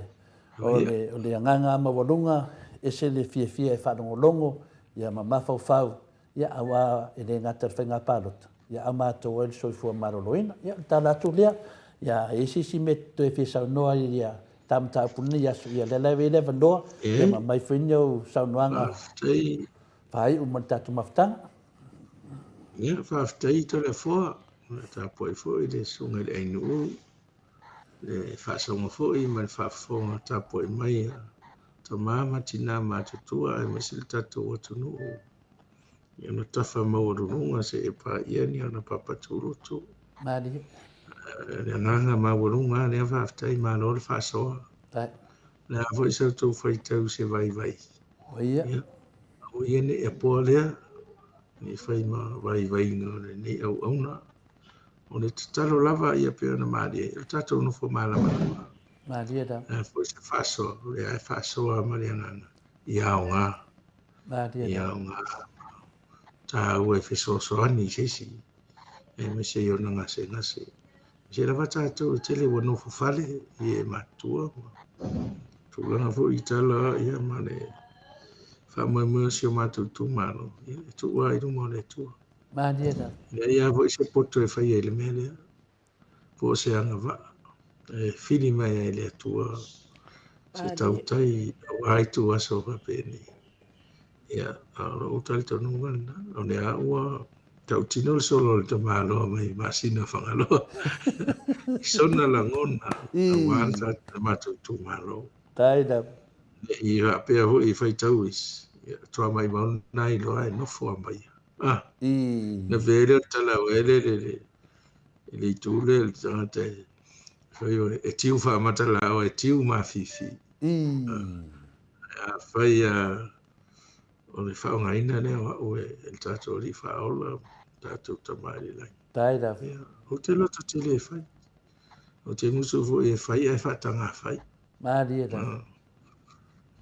Speaker 3: o le, o le agaga maualuga, ese le fiafia e faalogologo, ia ma mafaufau, ia aua e le gata i le faiga palota, ia a matou ai le soifua maloloina. Ia o le tala atu lea, ia a i ai se isi mea e toe fia saunoa ai i ta mataupu i lenei aso, ia lea la e i ai le avanoa, ia ma aumai foi ni au saunoaga faaiu ma le tatou mafutaga.
Speaker 6: Ia, faafetai Toleafoa, na tapuai foi le susuga i le Ainuu, le faasoga foi ma le faafofoga tapuai mai a tama ma tina matutua aemaise le tatou atunuu i ona tafa maualuluga seia paia ni ona papa tulutu.
Speaker 3: Malie.
Speaker 6: Le agaga maualuga lea faafetai malo le faasoa.
Speaker 3: Faafetai.
Speaker 6: Le a foi sa outou faitau se vaivai.
Speaker 3: O ia. Ia,
Speaker 6: aua ia ne i apoa lea, ne i fai ma vaivaiga o lenei auauna. O le tatalo lava ia pei ona malie, o le tatou nofo malamalama.
Speaker 3: Malie lava.
Speaker 6: Le a foi se faasoa, o lea e faasoa ma le agaga ia aoga.
Speaker 3: Malie lava.
Speaker 6: Ia aoga taua e fesoasoani i se isi, aemaise i ona gasegase. Se lava tatou e tele ua nofo fale i e matutua ma tulaga foi i tala ia ma le faamoemoe o si o matou itumalo, ia e tuu lava i luma o le Atua.
Speaker 3: Malie lava.
Speaker 6: E leai lava foi se poto e faia i le mea lea, po o se agavaa e fili mai ai e le Atua se tautai aua ituaso faapenei. Ia, a o lou talitonuga lena, o lea ua tautino le solo o le tamaloa mai Masina Fagaloa i sona lagona aua le matou itumalo.
Speaker 3: Tai lava.
Speaker 6: Ne i faapea foi i faitau isi, ia, toa maimau na iloa e nofo a mai. Ah, na avea ai lea o le tala aua e le le le i le itu lea le tagata e fai o e tiu faamatalaoa e tiu mafifi. Afai o le faaaogaina lea o au e le tatou Alii Faaola, tatou Tama i le Lagi.
Speaker 3: Tai lava. Ia,
Speaker 6: ou te loto tele e fai. Ou te musu foi e fai ae faataga fai.
Speaker 3: Malie lava.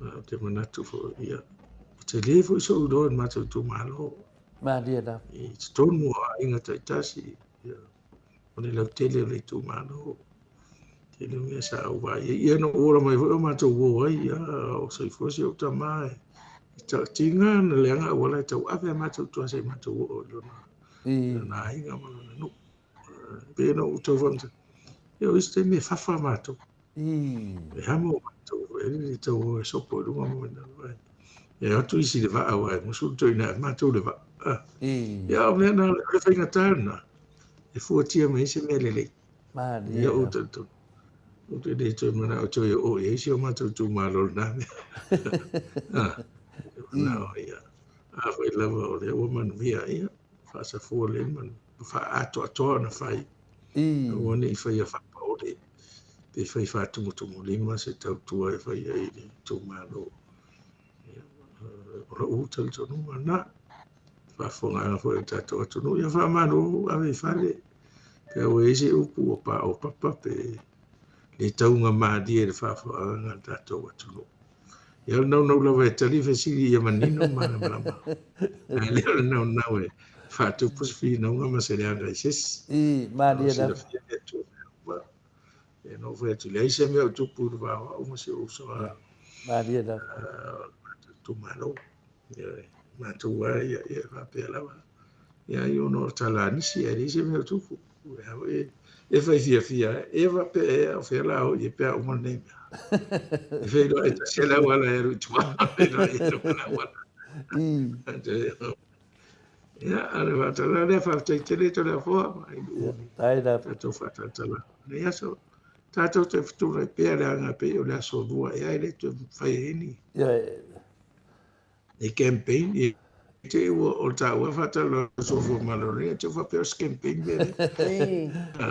Speaker 6: Ou te manatu foi, ia, ua tele foi sou iloa i le matou itumalo.
Speaker 3: Malie lava.
Speaker 6: I totonu o aiga taitasi, ia, o le lautele o le itumalo. Tele o mea sa ou vaai ai. Ia na ou ola mai foi o matou uo ai, ia, o soifua si ou tama e tiga na leaga auala e tauave a matou i tua se i matou oo i lona, lona aiga ma lona nuu. Pei ona ou tau faamatala, ia o isi taimi e fafa matou. E hamo matou, e le tau o e sopo i luga mo ina vai. E atu isi i le vaa aua e musu le toeaina e matou le vaa. Ia o mea na, o le faigata lena, e fuatia mai ai se mea lelei.
Speaker 3: Malie.
Speaker 6: Ia ou talitonu. Ou te le toe manao toe oo i ai si o matou itumalo i lena mea. Ah, manao ia. Afai lava o lea ua manuia, ia, faasafua lelei le manu, faaatoatoa ona fai. Aua ne i faia faapaole, pe fai faatumutumulima se tautua e fai ai i le itumalo. Ia, o lou talitonuga lena. Faafofogaaga foi a le tatou atunuu, ia faamalo ave i fale. Pe ua i ai se upu ua paopapa pe le taugamalie i le faafofogaaga a le tatou atunuu. Ia o le naunau lava e tali fesili ia manino ma malamalama. Ae le o le naunau e Faatupu se finauga ma se leaga i se isi.
Speaker 3: I, malie lava.
Speaker 6: Silafia e le Atua mea uma. E no fai atu, leai se mea o tupu i le va o au ma si ou uso a.
Speaker 3: Malie lava.
Speaker 6: O le itumalo. Ioe, matou lava ia, ia faapea lava. Ia ai ona o tala a nisi, ae leai se mea o tupu. E fai fiafia, e faapea ea, o fea la o i ai pe a uma lenei mea. E feiloai tasi le auala e alu i tua, feiloai e lua le auala. Ia, a o le faatala lea, faafetai tele Toleafoa, mai lua tatou faatalatala lenei aso. Tatou te fetuunai pea leaga pei o le aso lua ea e le toe mafai ai ni ni campaign i te i ua o le taua faatalanoa i le soifua maloloina, te i ua faapea o se campaign mea lea.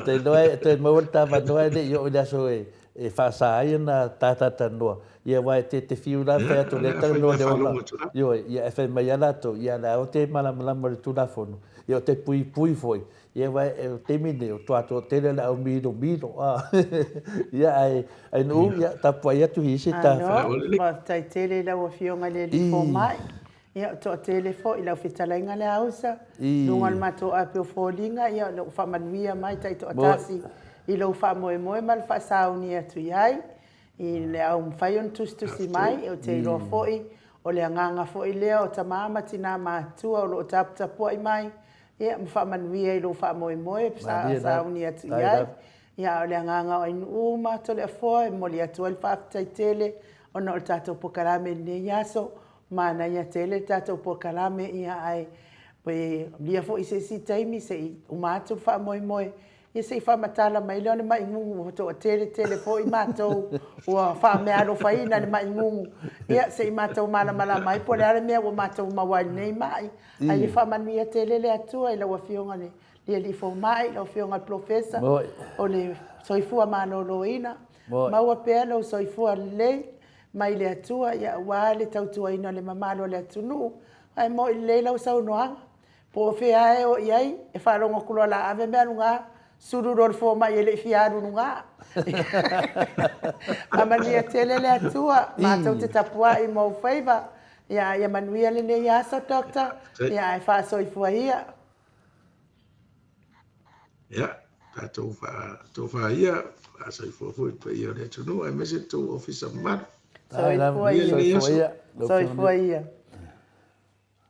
Speaker 3: Te iloa e toe maua le ta avanoa e le i oo i le aso e faasa ai ona ta talatalanoa. Ia aua e te te fiu la fai atu o lea e talanoa i le ola. Ioe, ia e fai mai lava latou, ia o le a o te malamalama i le Tulafono, ia o te puipui foi. Ia aua o le taimi lenei, o tua toatele o le au milomilo. Ia ae Ainuu, ia tapuai atu i isi ta.
Speaker 1: Malo, faafetai tele i lau Afioga i le Alii Fomai. Ia, o toatele foi i lau fetalaiga Leausa, i luga o le matou ape o foliga, ia o lo o faamanuia mai taitoatasi i lou faamoemoe ma le faasauni atu i ai i le aumafai ona tusitusi mai. Ou te iloa foi o le agaga foi lea o tama ma tina matutua o lo o taputapuai mai, ia ma faamanuia i lou faamoemoe sauni atu i ai. Ia, a o le agaga o Ainuu ma Toleafoa e momoli atu ai le faafetai tele ona o le tatou polokalame i lenei aso. Manaia tele le tatou polokalame, ia ae pe aulia foi i se isi taimi se i uma atu le faamoemoe, ia se i faamatala mai lea o le mai gugu ua toatele tele foi matou ua faameaalofaina i le mai gugu. Ia se i matou malamalama ai po o le a le mea ua matou maua ai i lenei mai. Ae ia faamanuia tele le Atua i lau Afioga i le le Alii Fomai, lau Afioga i le Polofesa o le Soifua Maloloina. Maua pea lou soifua lelei mai le Atua aua le tautuaina o le mamalu o le atunuu. Ae moi lelei lau saunoaga, po o fea lava e o i ai, e faalogo atu loa o le a ave mea luga, sulu loa le fomai e le i fia alu i luga. Faamanuia tele le Atua, matou te tapuai ma ou faiva. Ia manuia lenei aso, Doctor, ae faasoifua ia.
Speaker 6: Ia, tatou faatofa ia, faasoifua foi i le paia o le atunuu, aemaise le tou ofisa mamalu.
Speaker 1: Soifua ia. Soifua ia.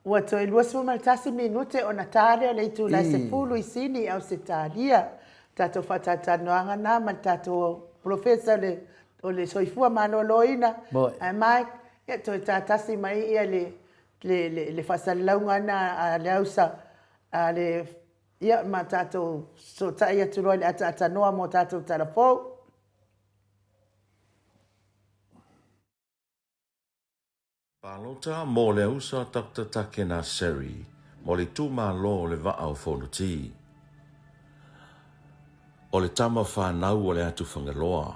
Speaker 1: Ua toe 21 minute ona ta lea o le itula e 10 i Sini, Ausetalia. Tatou faatalatalanoaga na ma le tatou Polofesa o le Soifua Maloloina. Ae Mike, ia toe ta tasi mai ia le le faasalalauga na a le ausa a le ia ma tatou fesootai atu loa i le ataaatanoa mo tatou tala fou.
Speaker 5: Palota mo le ausa Doctor Takena Seri mo le itumalo o le Vaa o Fonoti. O le tama fanau o le atu Fagaloa,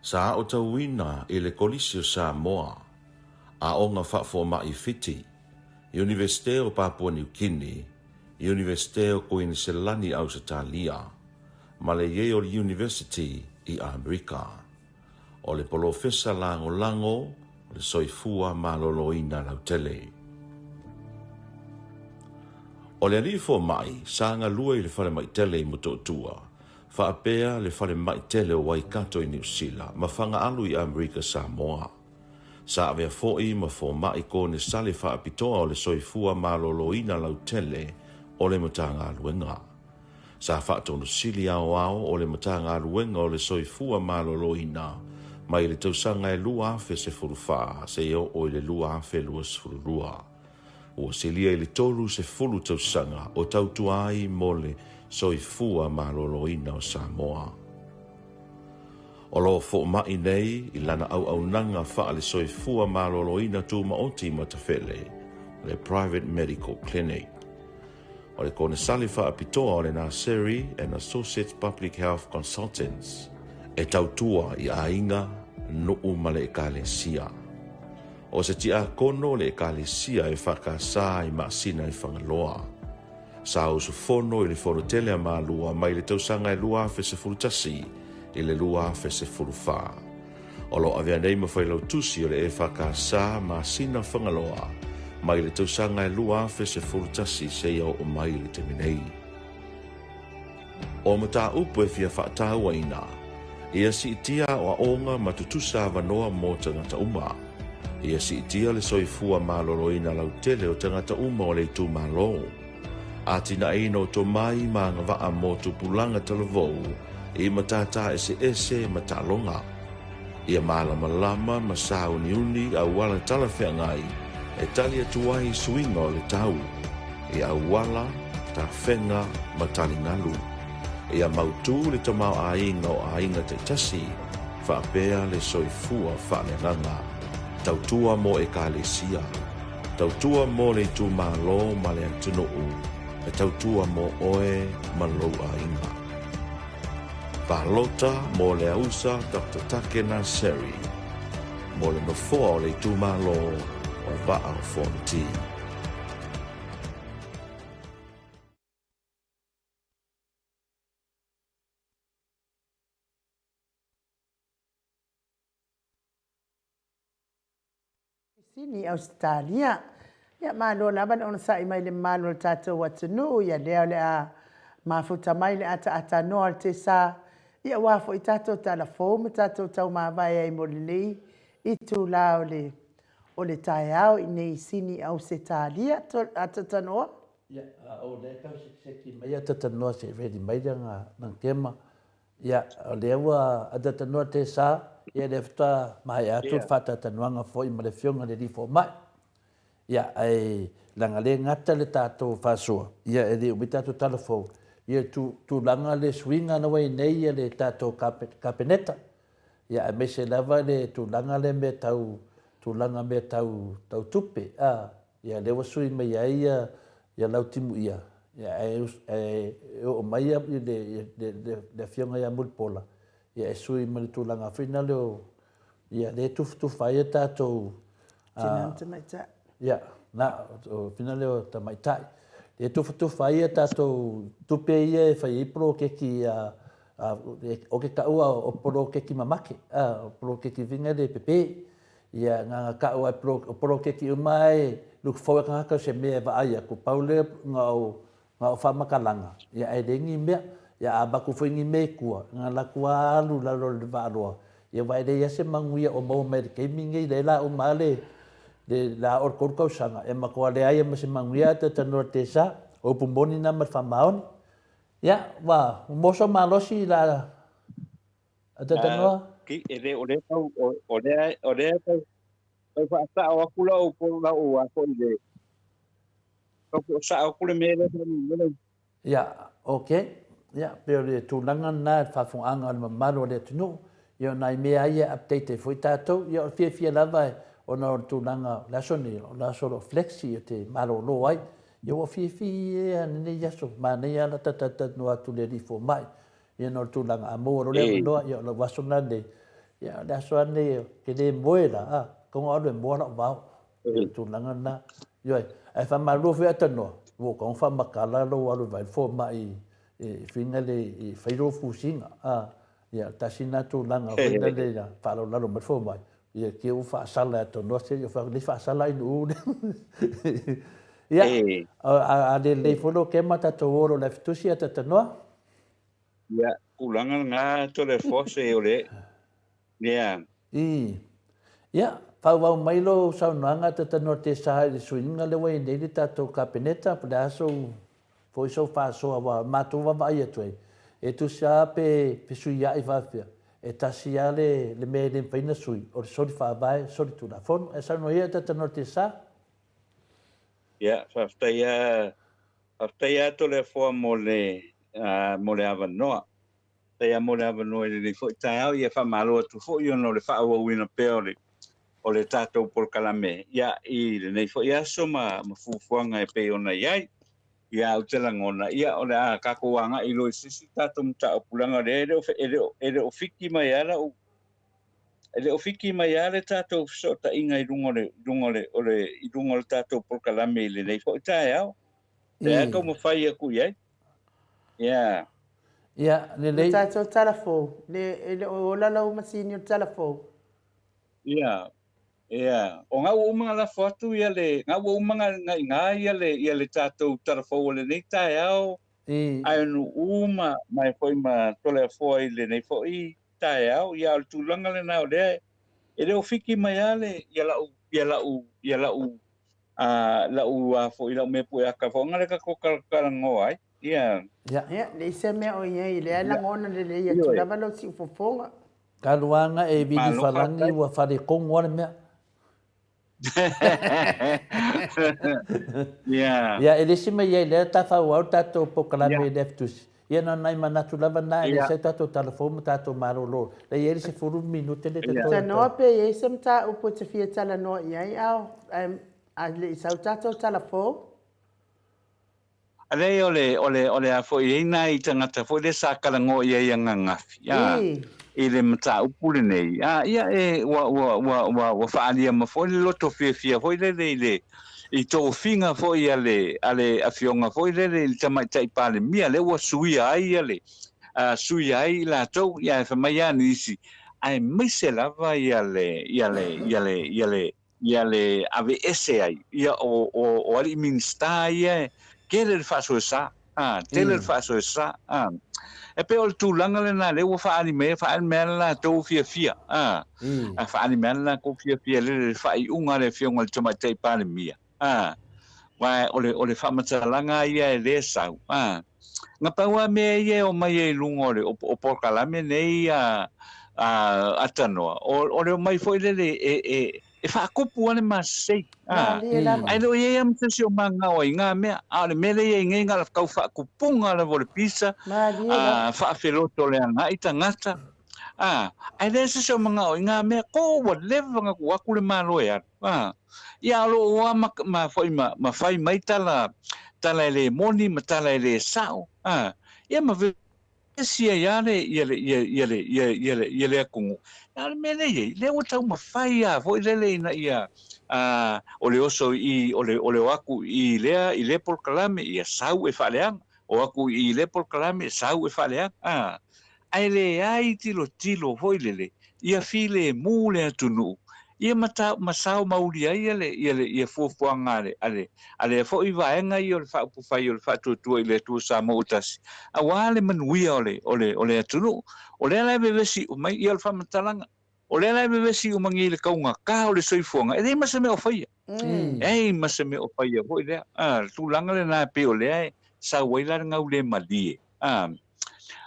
Speaker 5: sa aotauina i le Kolisi o Samoa, Aoga Faafomai Fiti, Iunivesite o Papua Niu Kini, Iunivesite o Kuiniselani Ausetalia, ma le Yale University i Amerika. O le polofesa lagolago o le soifua maloloina lautele. O le alii fomai sa galue i le falemai tele i Motootua, faapea le falemai tele o Waikato i Niu Sila ma Fagaalu i Amerika Samoa. Sa avea foi ma fomai konesale faapitoa o le soifua maloloina lautele o le Matagaluega. Sa faatonusili aoao o le Matagaluega o le Soifua Maloloina mai le tausaga e 2014 seia oo i le 2022. Ua silia i le 30 tausaga o tautua ai mo le soifua maloloina o Samoa. O lo o foomai nei i lana auaunaga faale-soifua maloloina tumaoti i Matafele, le Private Medical Clinic. O le Konesale Faapitoa o le Naseri and Associates Public Health Consultants e tautua i aiga, nuu ma le Ekalesia. O se tiakono o le Ekalesia e whakasā i Maasina i Fagaloa. Sa usufono i le Fonotele a Malua mai le tausaga e 2011 i le 2014. O lo o avea nei ma failautusi o le EFKS Masina Fagaloa mai le tausaga e 2011 seia oo mai i le taimi nei. O mataupu e fia faatauaina, ia siitia aoaoga ma tutusa avanoa mo tagata uma. Ia siitia le soifua maloloina lautele o tagata uma o le itumalo. Atinaeina o tomai ma agavaa mo tupulaga talavou i matata eseese ma taaloga. Ia malamalama ma sauniuni auala talafeagai e tali atu ai i suiga o le tau, i auala, tafega ma taligalu. Ia mautu le tamaoaiga o aiga taitasi faapea le soifua faaleagaga. Tautua mo Ekalesia. Tautua mo le itumalo ma le atunuu, e tautua mo oe ma lou aiga. Palota mo le ausa Doctor Takena Seri mo le nofoa o le itumalo o Vaa o Fonoti.
Speaker 1: Sini Ausetalia. Ia malo lava le onosai mai le mamalu o le tatou atunuu, ia lea o le a mafuta mai le ataatanoa o le tesa, ia aua foi tatou tala fou ma tatou taumavae ai mo lenei itula o le o le taeao i nei Sini Ausetalia. Atatanoa.
Speaker 3: Ia, a o lea e tau sekiseki mai Atatanoa se i ready mai lana kema. Ia, o lea ua atatanoa Tesa, ia lea faatoa maea atu le faataatanoaga foi ma le Afioga i le Alii Fomai. Ia, ae leaga le gata le tatou faasoa, ia e le umi tatou tala fou, ia le tulaga le suiga na ua i ai nei ia le tatou Kapeneta, ia aemaise lava le tulaga lea mea tau tulaga mea tau tau tupe, a, ia lea ua sui mai ai ia ia Lautimuia, ia ae ae oo mai ia le le le Afioga ia Mulipola, ia e sui ma le tulaga foi lea o ia lea e tufatufa ai a tatou
Speaker 1: Tina ma tamaitai.
Speaker 3: Ia, na, o fina lea o tamaitai. E tufatufa ai a tatou tupe ia e fai ai poloketi a, o ke taua o poloketi mamake, a, o poloketi vinga le pepe. Ia, na na taua e o poloketi uma e look forward tagata se mea e vaai atu, pau lea na o Na o faamatalaga, ia ae leai ni mea. Ia a avatu foi ni mea i tua, na alu atu lava alu i lalo o le vaaloa, ia aua e leai lava se manuia o maua mai i le taimi lenei, lea la uma lava le le a oo i le 3 tausaga, e matua leai lava ma se manuia ae talanoa i le TSA. O upu moni na ma le faamaoni. Ia, ua moso malosi la a talanoa.
Speaker 4: E le o lea tau o lea o lea tau tau faasao atu lau lau a foi le tau faasao atu le mea lea faamolemole.
Speaker 3: Ia, ok. Ia, pei o le tulaga lena i le faafofogaaga a le mamalu o le atunuu, ia o nai mea lava ia e update ai foi tatou. Ia, o le fiafia lava ona o le tulaga o le aso lenei, o le aso o lo o flexi ou te malolo ai. Ia ua fiafia lava lenei aso, manaia lava le talatalanoa atu i le alii fomai. Ia ona o le tulaga, a maua loa le avanoa, ia o lau aso lena nei. Ia o le aso lava lenei ou te le moe la, a, tatau ona alu e moa lau vao. Ia o le tulaga lena. Ioe, ae faamalulu foi Atanoa, ua ou tago faamatala lou alu e vaai le fomai i fina le i fai lou fusiga, a, ia tasi lena tulaga foi lele ia faalalolalo mai le fomai, ia te ua faasala e Atanoa se i fai atu, faasala ainu le. Ia, a lelei foi lou kema tatou o loa i le afitusi Atanoa.
Speaker 4: Ia, tulaga lena Toleafoa se o le, ia.
Speaker 3: Ii. Ia, faaauau mai lou saunoaga Tatanoa Tesa i le suiga lea ua i ai nei le tatou Kapeneta, po o le a sou, foi sou faasoa aua o le matou vaavaai atu ai, e tusa lava pe fesuiai faapea, e tasi lava le, le mea e le mafai ona sui, o le soli faavae, soli tulafono. Ae saunoa ia Tatanoa Tesa.
Speaker 4: Ia, faafetai lava Faafetai lava Toleafoa mo le, mo le avanoa. Faafetai lava mo le avanoa i lenei foi taeao. Ia faamalo atu foi ona o le faaauauina pea o le, o le tatou polokalame ia, i lenei foi aso ma, ma fuafuaga e pei ona i ai. Ia, ou te lagona, ia, o le a tatou agai loa i se isi tatou mataupu, leaga o lea e le o, e le o, e le o fiki mai lava lau, e le o fiki mai lava le tatou fesootaiga i luga o le, luga o le, o le, i luga o le tatou polokalame i lenei foi taeao. Lea e taumafai atu i ai. Ia.
Speaker 3: Ia, lelei.
Speaker 1: Le tatou tala fou, le, e le o ola lau masini o le tala fou.
Speaker 4: Ia. Ia, o ga ua uma ona lafo atu ia le, ga ua uma ona iga ia le, ia le tatou tala fou o lenei taeao, ae ma, ma e foi ma Toleafoa i lenei foi taeao. Ia, o le tulaga lena o lea e le o fiki mai lava le, ia lau, ia lau, ia lau, a, lau a foi, lau mea pue aka foi, nga le tatou talanoa ai. Ia.
Speaker 1: Ia. Ia, leai se mea o i ai, lea e lagona lelei atu lava lou siufofoga.
Speaker 3: Talu lava e vili falagi ua faletonu lava le mea. Ia, e le isi mea i ai lea tafauau le tatou polokalame i le F-tusi. Ia na o nai manatu lava na e le sai tatou tala fou ma tatou malolo. Lea e i ai le 10 minute lea totoe.
Speaker 1: Tanoa pe i ai se mataupu e te fia talanoa i ai ao a le i sau tatou tala fou?
Speaker 4: Leai, o le a foi e i ai nai tagata foi lea sa talanoa i ai ananafi i le mataupu lenei. Ia e ua faaalia ma foi le loto fiafia foi lele i le i tofiga foi a le afioga foi lele i le tamaitai Palemia lea ua suia ai ia le suia ai i latou. Ia, e fai mai lava nisi, aemaise lava ia le ia le ia le ia le ia le aveese ai ia o alii Minisita ia, e tele le faasoesa, tele le faasoesa. E pei o le tulaga lena lea ua faaali mai, faaali mai le latou fiafia, faaali mai le latou fiafia lele le faaiuga a le afioga i le tamaitai Palemia, aua o le faamatalaga ia e lē sau na pau lava mea ia e omai ai i luga o le o polokalame nei atanoa o le omai foi lele e faatupu lava le masesei, ae le o i ai lava ma se isi o magao ai ngā mea, a o le mea lea i ai nei na o le tau faatupuga lava o le pisa, faafeloto le agai tagata, ae leai se isi o magao i ngā mea ko ua leva ona tuu atu le Malo e alu. Ia, o loo a ma foi ma fai mai tala tala e le moni ma tala e le sao, ia ma vevesi ai lava le ia le ia ia le ia ia le ia le atunuu. A o le mea lea e i ai lea ua taumafai lava foi lele ina ia o le oso i o le o atu i lea polokalame, ia sau e faaleaga, o atu i lea polokalame, sau e faaleaga, ae leai tilotilo foi lele ia filemu le atunuu, ia ma sao mauli ai ia le ia le ia fuafuaga a le foi vaega ia o le faaupufai o le Faatuatua i le Atua Samoa ua Tasi, auā le manuia o le atunuu. O lea la e vevesi mai ia o le faamatalaga, o lea la e vevesi uma nei i le taugatā o le soifuaga, e leai ma se mea o faia, e ma se mea o faia foi lea. Le tulaga lena e pei o lea e sau ai la le gaulemalie,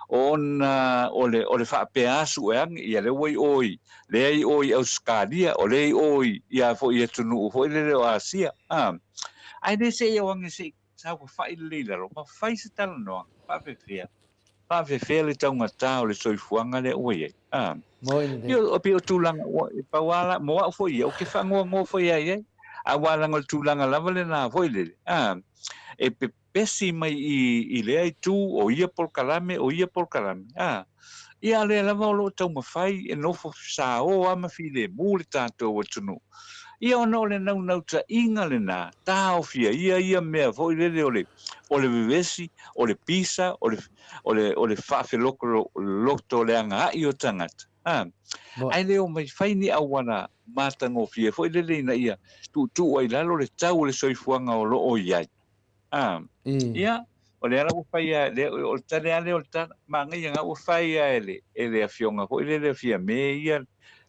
Speaker 4: ona o le faapea asu e age ia lea ua i o i lea i o i Ausetalia, o lea i o i ia foi atunuu foi lele o Asia, ae le se i o age se i saofafai lelei i lalo ma fai se talanoaga faafefea faafefea le taugatā o le soifuaga lea ua i ai. Ia, o pei o tulaga ua e pau lava mo au foi ia, ou te faanoanoa foi ai ai, aua leaga o le tulaga lava lena foi lele e pepesi mai i lea itu o ia polokalame o ia polokalame. Ia, a lea lava o loo taumafai e nofo sao lava ma filemu le tatou atunuu, ia ona o le naunautaiga lena taofia ia ia mea foi lele o le vevesi, o le pisa, o le faafeloto le agaai o tagata, ae le o mai fai ni auala matagofie foi lele ina ia tuutuu ai lalo le tau o le soifuaga o loo i ai. Ia, o lea la ua faia o le tale lava lea o le tala manaia ga ua faia e le afioga foi lele Fiame ia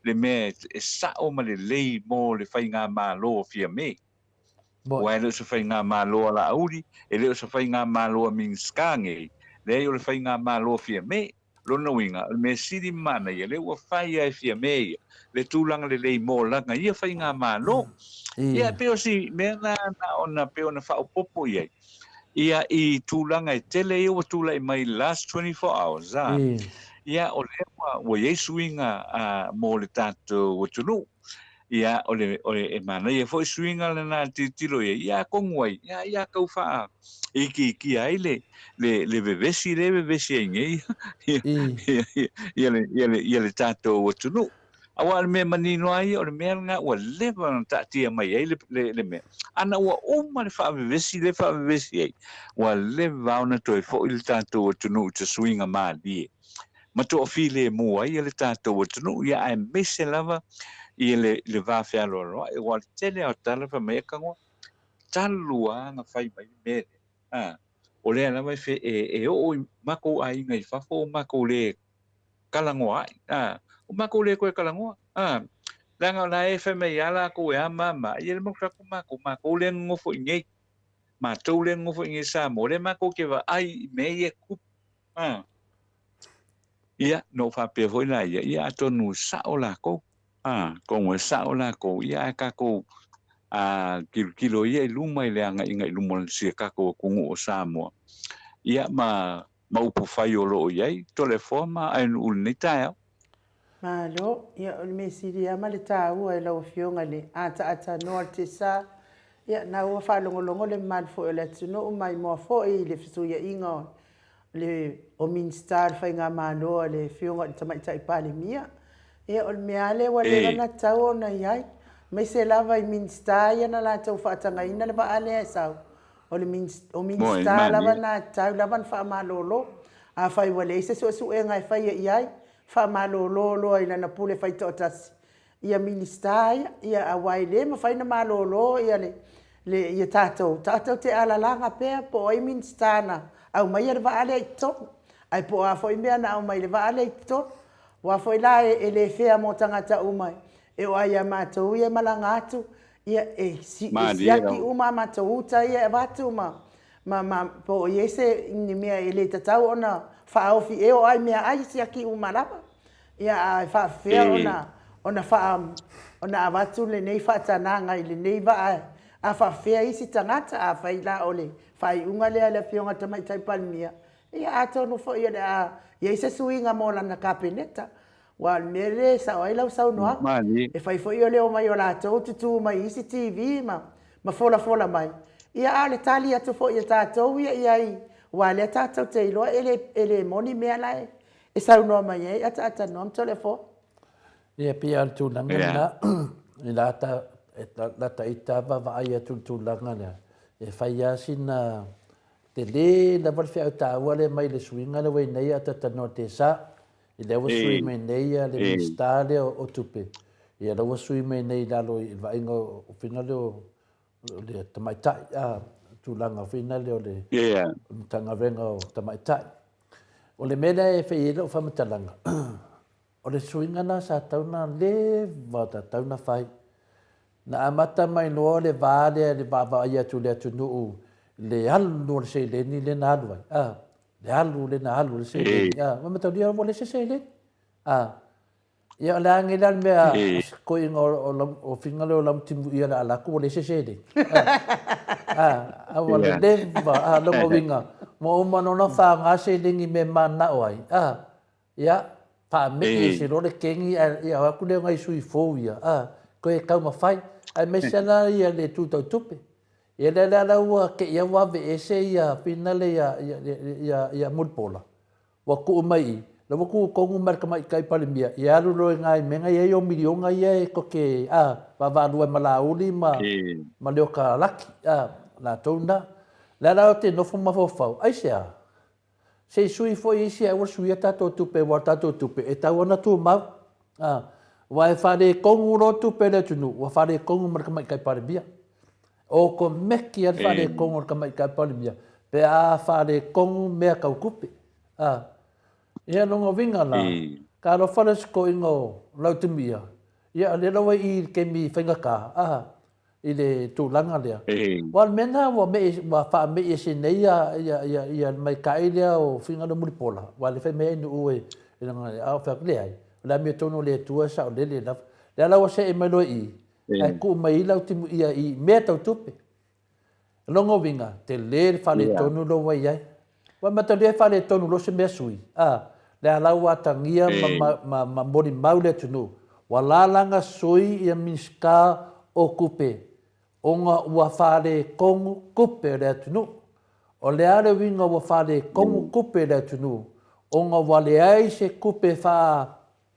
Speaker 4: le mea e sao ma lelei mo le faigamalo o Fiame. Aua e le o se faigamalo a Laauli, e le o se faigamalo a Minisita nei, leai, o le faigamalo a Fiame. Lona uiga, o le mea sili ma manaia, lea ua faia e Fiame ia le tulaga lelei mo lana ia faigamalo. Ia, pei o si mea na na ona pei ona faaopoopo i ai. Ia, i tulaga e tele ia ua tulai mai last 24 hours. Ia, o lea ua i ai suiga mo le tatou atunuu. Ia, o le e manaia foi suiga lena tilotilo i ai. Ia, atonu ai, ia tau faa ikiikia ai le vevesi le vevesi ai nei ia le tatou atunuu. Aua o le mea manino ai, o le mea lena ua leva ona taatia mai ai le mea. Ana ua uma le faavevesi le faavevesi ai, ua leva ona toe foi le tatou atunuu i se suiga malie ma toafilemu ai le tatou atunuu, ia aemaise lava I le, le va fealoaloai, aua o le tele lava o tala fai mai e tagoa, talu lava ona fai mai le mea lea, a, o lea lava e, fe, e, e oo i matou aiga i fafo ua matou le talanoa ai, a, ua matou le toe talanoa, a, leaga o la e fai mai lava latou e a ma ma, ia le matou atu matou, matou lea e nonofo i inei, matou lea e nonofo i inei i Samoa, lea matou te vaai i mea ia e tutupu, a. Ia, na ou faapea foi la ia, ia atonu e sao lakou, a, atonu e sao lakou, ia ae tatou a, tilotilo ia i luma i le agaiga i luma o si a tatou atunuu o Samoa, ia ma, ma upufai o lo o i ai Toleafoa ma Aenu'u i lenei taeao.
Speaker 1: Malo, ia o le mea sili lava ma le taua e lau Afioga i le ataatanoa o le Tesa, ia na ua faalogologo le mamalu foi o le atunuu maimoa foi i le fesuiaiga o le o Minisita o le Faigamalo a le Afioga i le Tamaitai Palemia. Ia o le mea lava lea ua leva ona tatau ona i ai, aemaise lava i Minisita ia na latou faatagaina le vaa lea e sau, o le o Minisita lava na e tatau lava ona faamalolo. Afai ua leai se suesuega e faia i ai, faamalolo loa i lana pule faitoatasi ia Minisita ia, ia aua e le mafai ona malolo ia le, le, ia tatou, tatou te alalaga pea po o ai Minisita na aumaia le vaa lea i totonu, ae po o a foi mea na aumai i le vaa lea i totonu. Aua foi la e le fea mo tagata uma e oo lava ia matou ia e malaga atu, ia e, si, e siaki uma a matou uta ia e avatu ma, ma, ma po o i ai se ni mea e le tatau ona faaofi e oo lava i meaai e siaki uma lava. Ia ae faafefea ona ona faa ona avatu lenei faatanaga i lenei vaa a faafefea isi tagata afai la o le faaiuga lea a le Afioga i le Tamaitai Palemia, ia atonu foi o le a i ai se suiga mo lana Kapeneta. Aua o le mea lea e sao ai lau saunoaga, e fai foi o le omai o latou tutu mai i isi TV ma ma folafola mai, ia a o le tali atu foi a tatou ia i ai, aua o lea tatou te iloa e le e le moni mea la e e saunoa mai ai Ataatanoa ma Toleafoa.
Speaker 3: Ia, pei lava o le tulaga lena, i lata ita vaavaai atu i le tulaga lea, e fai lava sina tele lava le feau taua lea mai le suiga lea ua i ai nei Ataatanoa Tesa, i lea ua sui mai nei le Minisita lea o Tupe, ia lea ua sui mai nei i lalo i le vaaiga o faiga lea o le tamaitai, a, tulaga foi lea o le Matagaluega o Tamaitai. O le mea lea e fai ai lau faamatalaga, o le suiga lena sa tatau ona leva ona tatau ona fai. Na amata mai loa le va lea i le vaavaai atu i le atunuu i le alu o le seleni lea na alu ai, a, le alu lea na alu ai le seleni, a, ua mataulia ua leai se seleni, a. Ia o le a nei la le mea a si toeaina o finagalo lea o Lamutimuia o le a alu atu ua leai se seleni. A ua leleva a lona uiga ua uma loa ona faaaoga seleni i mea e mananao ai a ia faamee ese loa le keni ae ia o atu lea o nai sui fou ia a toe taumafai aemaise lava la le itu tau tupe. Ia lea la ua te i ua aveese ia finale ia Mulipola. Ua tuu mai i, la ua tuu tonu mai le Tamaitai Palemia, ia alu loa i na i mea na i ai o miliona ia e to te, a, vaavaalua ai ma Laauli ma, ma Leota Laki, a, latou na. Le a la ou te nofo mafaufau, aisea? Se i sui foi isi ae aua le suia tatou tupe aua o le tatou tupe e tatau ona tumau, a, aua e faaletonu loa tupe a le atunuu, ua faaletonu ma le Tamaitai Palemia. Okomeki lava le faaletonu o le Tamaitai Palemia pe a faaletonu mea tau tupe. A. Ia lona uiga la, talofa le sikoiga o Lautimia, ia o lea la ua i i le taimi faigata, a, i le tulaga lea. Aua o le mea lena ua me'i, ua faame'i ese nei ia, ia, ia, ia le maita'i lea o Finagalo Mulipola, aua o lea e fai mai ai Nu'u e, a ou fai atu, leai, o le amiotonu a le Atua e saolele lava. O lea la ua se'e mai loa i i, Ae tuu mai ai lau timuia i mea tau tupe. O lona uiga, tele le faaletonu lea ua i ai. Ua matalia e faaletonu loa se mea sui, a, le ala ua atagia ma, ma, ma, ma molimau le atunuu, ua lalaga sui ia Minisita o Tupe ona ua faaletonu tupe o le atunuu. O le a le uiga ua faaletonu tupe o le atunuu? Ona ua leai se tupe faa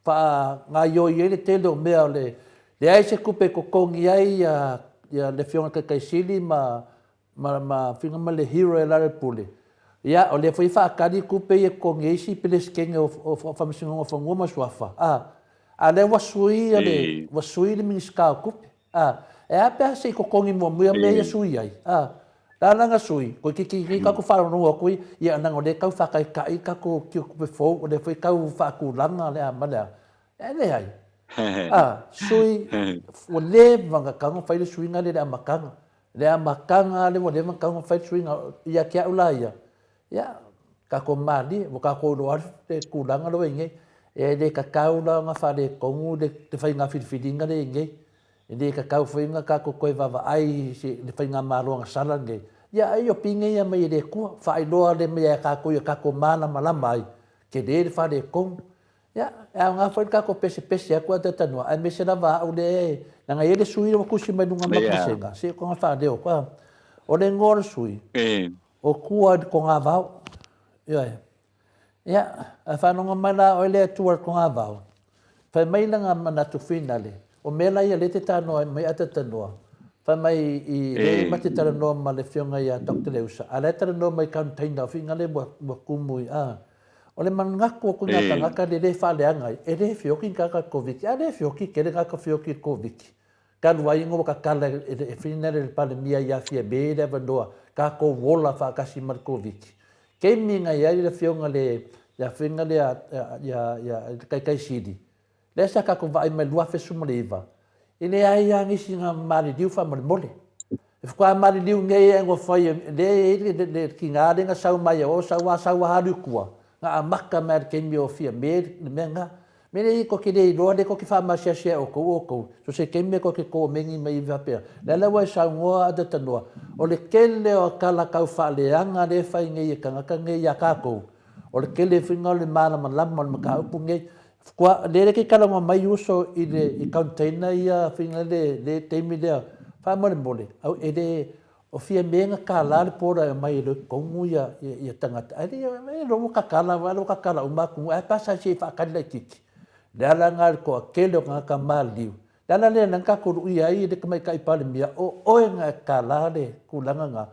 Speaker 3: faagaoioi ai le tele o mea o le leai se tupe e totogi ai ia le Afioga i le Taitai Sili ma ma Afioga ma le Hero e Lalelepule. Ia, o lea foi e faatali tupe ia e totogi ai isi Peresetene o Faamasinoga o Fanua ma Suafa. A. A lea ua sui le, ua sui le Minisita o Tupe. A, e a pe a se i totogi muamua mea ia sui ai? A, la la na sui, toeitiiti tatou faalogologo atu i, ia leaga o lea e tau faataitai le tatou tupe fou, o lea foi e tau faatulaga le a ma le a. E leai. A, sui, ua leva ona tatau ona fai le suiga lea i le amataga. Le amataga lava lea ua leva ona tatau ona fai le suiga. Ia te au la ia, ia, tatou malie, ua tatou iloa lava le tulaga lea ua i ai nei. E le tatau la ona faaletonu le faiga filifiliga lea e i ai nei. E le tatau foi ona tatou toe vaavaai i le faigamalo agasala lenei. Ia, ai o pine ia mai e le Atua, faailoa lea mai ia tatou ia tatou malamalama ai, tele le faaletonu. Ia, e aoga foi le tatou pesepese atu ae talanoa, aemaise lava au lea e, leaga e i ai le sui usufono ua tusi mai luga o le vasega, se i toga faaleo atu, a. O le igoa o le sui usufono, o Tua i le Togavao. Ioe. Ia, ae faalogo mai la oe lea e tua i le togavao, fai mai lana manatu finale, o mea la ia lea e te talanoa mai ae talanoa, fai mai i lea ma te talanoa ma le afioga ia Doctor Leusa, a o la e talanoa mai i container o figa lea ua tumu i, a. O le manatu o kona tagata le le faaleaga ai, e le feoki ni tagata i le Koviti, a le feoki, tele tagata feoki i le Koviti. Talu ai ina ua tatala e Finale le Palemia ia Fiame le avanoa tatou ola faatasi ma le Koviti. Taimi na i ai le afioga le le afioga lea ia ia le Taitai Sili, lea sa tatou vaai mai 2019, e leai lava nisi na maliliu faamolemole. E faatoa maliliu nei ua fai lea e i ai le tiga lea na sau mai o sau lava sau lava alu i tua, na amata mai lava i le taimi o Fiame le mea lena. Mea lea tou te le iloa, lea tou te faamaseasea e outou outou, so o se taimi tou te komeni mai ai faapea, lea la ua e saunoa a Tanoa, o le tele o tala tau faaleaga lea e fai nei e tagata nei ia tatou, o le tele foi lena o le malamalama o le mataupu nei. Faatoa, lea te talanoa mai uso i le i container ia faiga le le taimi lea, faamolemole, au e le o Fiame na tala le border e omai e loi totonu ia ia tagata, ae le e ua tatala ua tatala uma atunuu, ae pa sa se i faatali laitiiti. Le ala lena i le toatele o tagata maliliu. Le ala lea na tatou luia ai le Tamaitai Palemia, o oe na e tala le tulaga lena,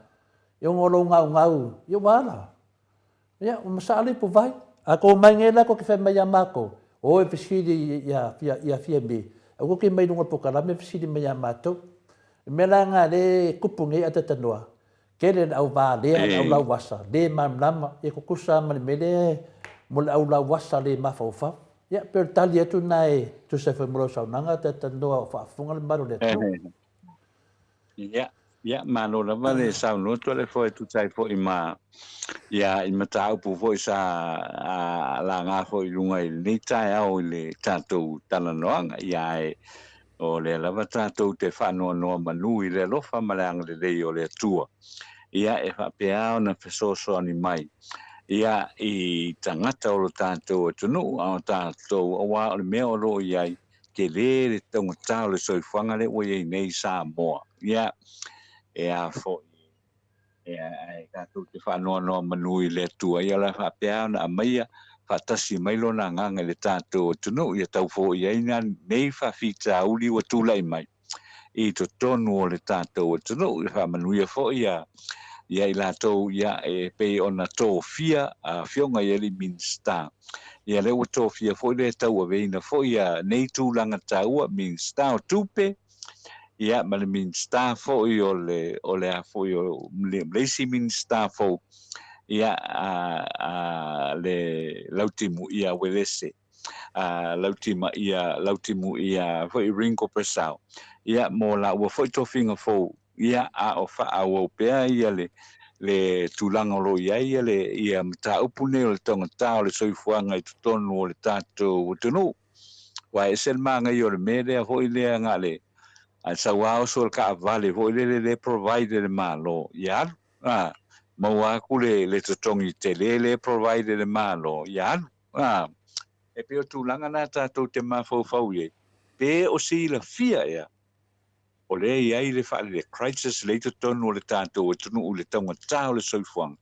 Speaker 3: e ono lou gaugau, ia ua ala. Ia, ua masaa le ipuvai. A tou omai nei la tou te fai mai ia matou, o e fesili ia Fiame, aua tou te mai luga o le polokalame fesili mai ia matou. O le mea la lena o lea e tupu nei Atatanoa, tele le au valea, le au lauasa, le malamalama, ia tutusa lava ma le mea lea mo le au lauasa le mafaufau. Ia, pei o le tali atu lena e tusa ai foi ma lau saunoaga Atatanoa o faafofoga le mamalu o le atunuu.
Speaker 4: Ia, ia, malo lava le saunoa atu ale foi e tusa ai foi ma ia i mataupu foi sa laga foi i luga i lenei taeao i le tatou talanoaga. Ia ae o lea lava tatou te faanoanoa manu i le alofa ma le agalelei o le Atua. Ia e faapea ona fesoasoani mai ia i tagata o lo tatou atunuu a o tatou aua o le mea o lo o i ai tele le taugata o le soifuaga lea ua i ai nei i Samoa. Ia, e a foi, e, ae tatou te faanoanoa manu i le Atua, ia o le a faapea ona aumaia faatasi mai Lona Agaga i le tatou atunuu, ia tau foia ai nei faafitauli ua tulai mai i totonu o le tatou atunuu. Ia faamanuia foi ia ia i latou ia e pei ona tofia afioga i alii Minisita. Ia lea ua tofia foi le tauaveina foi ia nei tulaga taua, Minisita o Tupe, ia ma le Minisita foi o le o le a foi o le isi Minisita fou ia a le Lautimu ia Uelese. Lautima ia Lautimu ia foi Ringo Purcell ia mo laua foi tofiga fou ia a o faaauau pea ia le le tulaga o lo o i ai ia le ia mataupu nei o le taugata o le soifuaga i totonu o le tatou atunuu. Aua e ese le manaia o le mea lea foi lea na o le a sau lava oso le taavale foi lele lea e provide e le Malo ia alu a maua atu le le totogi tele lea e provide e le Malo ia alu. A, e pei o tulaga na tatou te mafaufau i ai, pe o silafia ea o lea e i ai le le crisis lea i totonu o le tatou atunuu i le taugata o le soifuaga.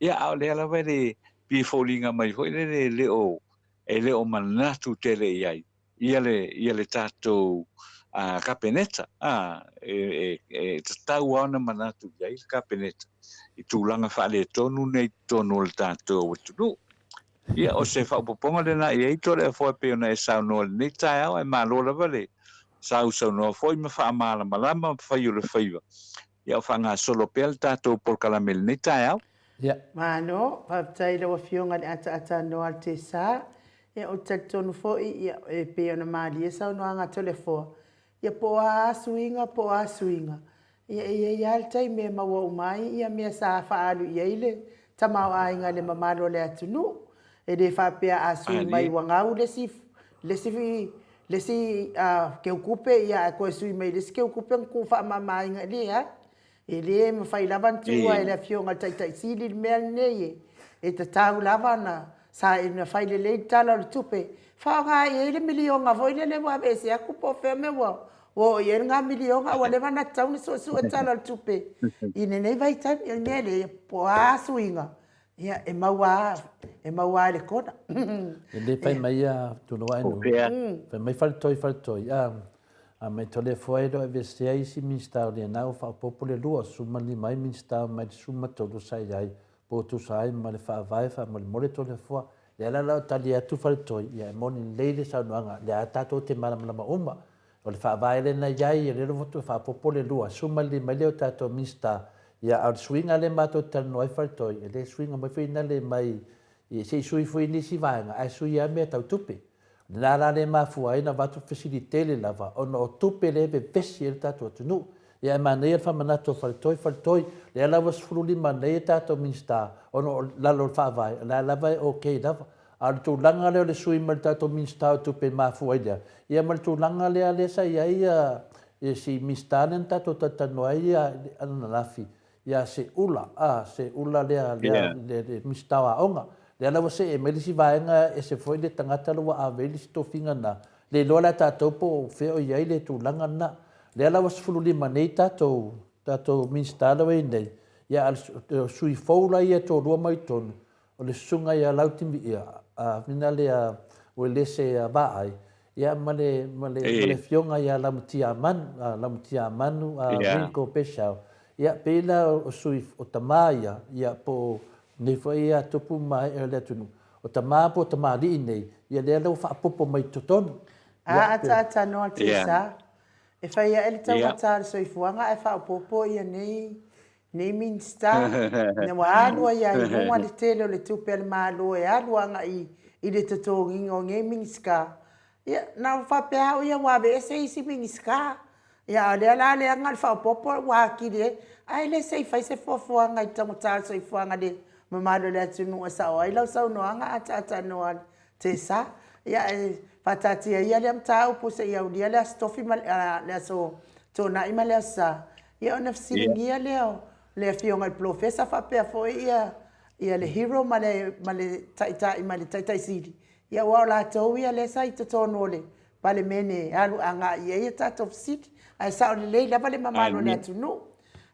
Speaker 4: Ia, a o lea lava e le pei e foliga mai foi lele e le o, e le o manatu tele i ai ia le, ia le tatou Kapeneta. A, e, e, e tatau lava ona manatu i ai le Kapeneta i tulaga faaletonu nei i totonu o le tatou atunuu. Ia, o se faaopoopoga lena i ai Toleafoa e pei ona e saunoa i lenei taeao, ae malo lava le sausaunoa foi ma faamalamalama ma fai o le faiva, ia o faagasolo pea le tatou polokalame i lenei taeao.
Speaker 3: Ia.
Speaker 1: Malo, faafetai i lau Afioga i le ataata noa o le Tesa. Ia, ou te talitonu foi, ia, e pei ona malie saunoaga a Toleafoa, ia po o a suiga po o a suiga, ia e i ai lava le taimi e maua uma ai ia mea sa faaalu i ai le tamaoaiga i le mamalu o le atunuu. E le faapea a sui mai ua gau le isi le isi le isi keukupe ia ae toe sui mai i le isi keukupe ona tuu faamamaina, e leai. E le mafai lava ona tuua e le Afioga i le Taitai Sili le mea lenei, e tatau lava ona saili ona fai lelei le Tala o le Tupe, faaaoga i ai le miliona foi lele ua aveese atu po o fea mea ua oo i ai lena miliona a ua leva ona tatau ona suesue le Tala o le Tupe i lenei vaitaimi. O le mea lea, po o a suiga, ia e maua lava, e maua lava i le kona.
Speaker 3: E le fai mai ia tulou ae nu. Fai mai faletoi faletoi a a mai Toleafoa e le o aveesea isi Minisita o lena ua faaopoopo le 25 ai Minisita mai le 13 sa i ai po o tusa ai ma le Faavae faamolemole Toleafoa. Lea la la o tali atu Faletoi ia e moni lelei le saunoaga lea tatou te malamalama uma O le faavae lea na i ai, o lea ua toe faaopoopo le 25 ai lea o tatou Minisita, ia a o le suiga lea matou te talanoa ai Faletoi, e le suiga mai foi na le mai, se i sui foi nisi vaega, ae sui lava mea tau tupe. O lena la lea e mafua ai ona avatu fesili tele lava, ona o tupe lea e vevesi ai le tatou atunuu. Ia ae manaia le faamanatu a Faletoi, Faletoi, lea la ua 15 nei a tatou Minisita, ona o lalo o le faavae, o la e lava e okay lava. A o le tulaga lea o le sui mai le tatou Minisita o Tupe e mafua ai lea, ia ma le tulaga lea lea sa i ai ia si Minisita lea na tatou talatalanoa ai ananafi ia Seuula, a, Seuula lea, lea, le, le Minisita o Aoga. Lea la ua see mai le isi vaega e ese foi le tagata lea ua ave ai le isi tofiga lena, le iloa la e tatou po o fea o i ai le tulaga lena. Lea la ua 15 nei tatou, tatou Minisita lea ua i ai nei, ia a o sui fou la ia e toalua mai totonu, O le susuga ia Lautimiia, a mina lea Uelese Vaai, ia ma le, ma le, ma le afioga ia Laumatiamanu, Laumatiamanu Ringo Beshau. Ia, pei la o sui, o tama ia, ia po o nei foi ia tupu ma ee o le atunuu, o tama po o tamalii nei, ia lea la ua faaopoopo mai i totonu.
Speaker 1: A ataata noa Tessa, e fai ae le taugata o le soifuaga ae faaopoopo ia nei Nei Minisita, ina ua alu ai lava i luga le tele o le tupe a le Malo e alu agai i le totogiina o nei Minisita, ia, na ou faapea au ia ua aveese isi Minisita. Ia, a o lea la leaga le faaopoopo ua atili ai. Ae le se i fai se fuafuaga i le taugata o le soifuaga i le mamalu o le atunuu e sao ai lau saunoaga ataata noa Tessa, ia e faataatia ia lea mataupu se i aulia le Aso Tofi ma le Aso Toonai ma le Aso Sa, ia ona fesiligia lea o le Afioga i le Polofesa faapea foi ia ia le Hero ma le ma le Taitai ma le Taitai Sili, ia aua o latou ia lea sa i totonu o le Palemene e alu agai i ai a tatou fesili. Ae sao lelei lava le mamalu o le atunuu.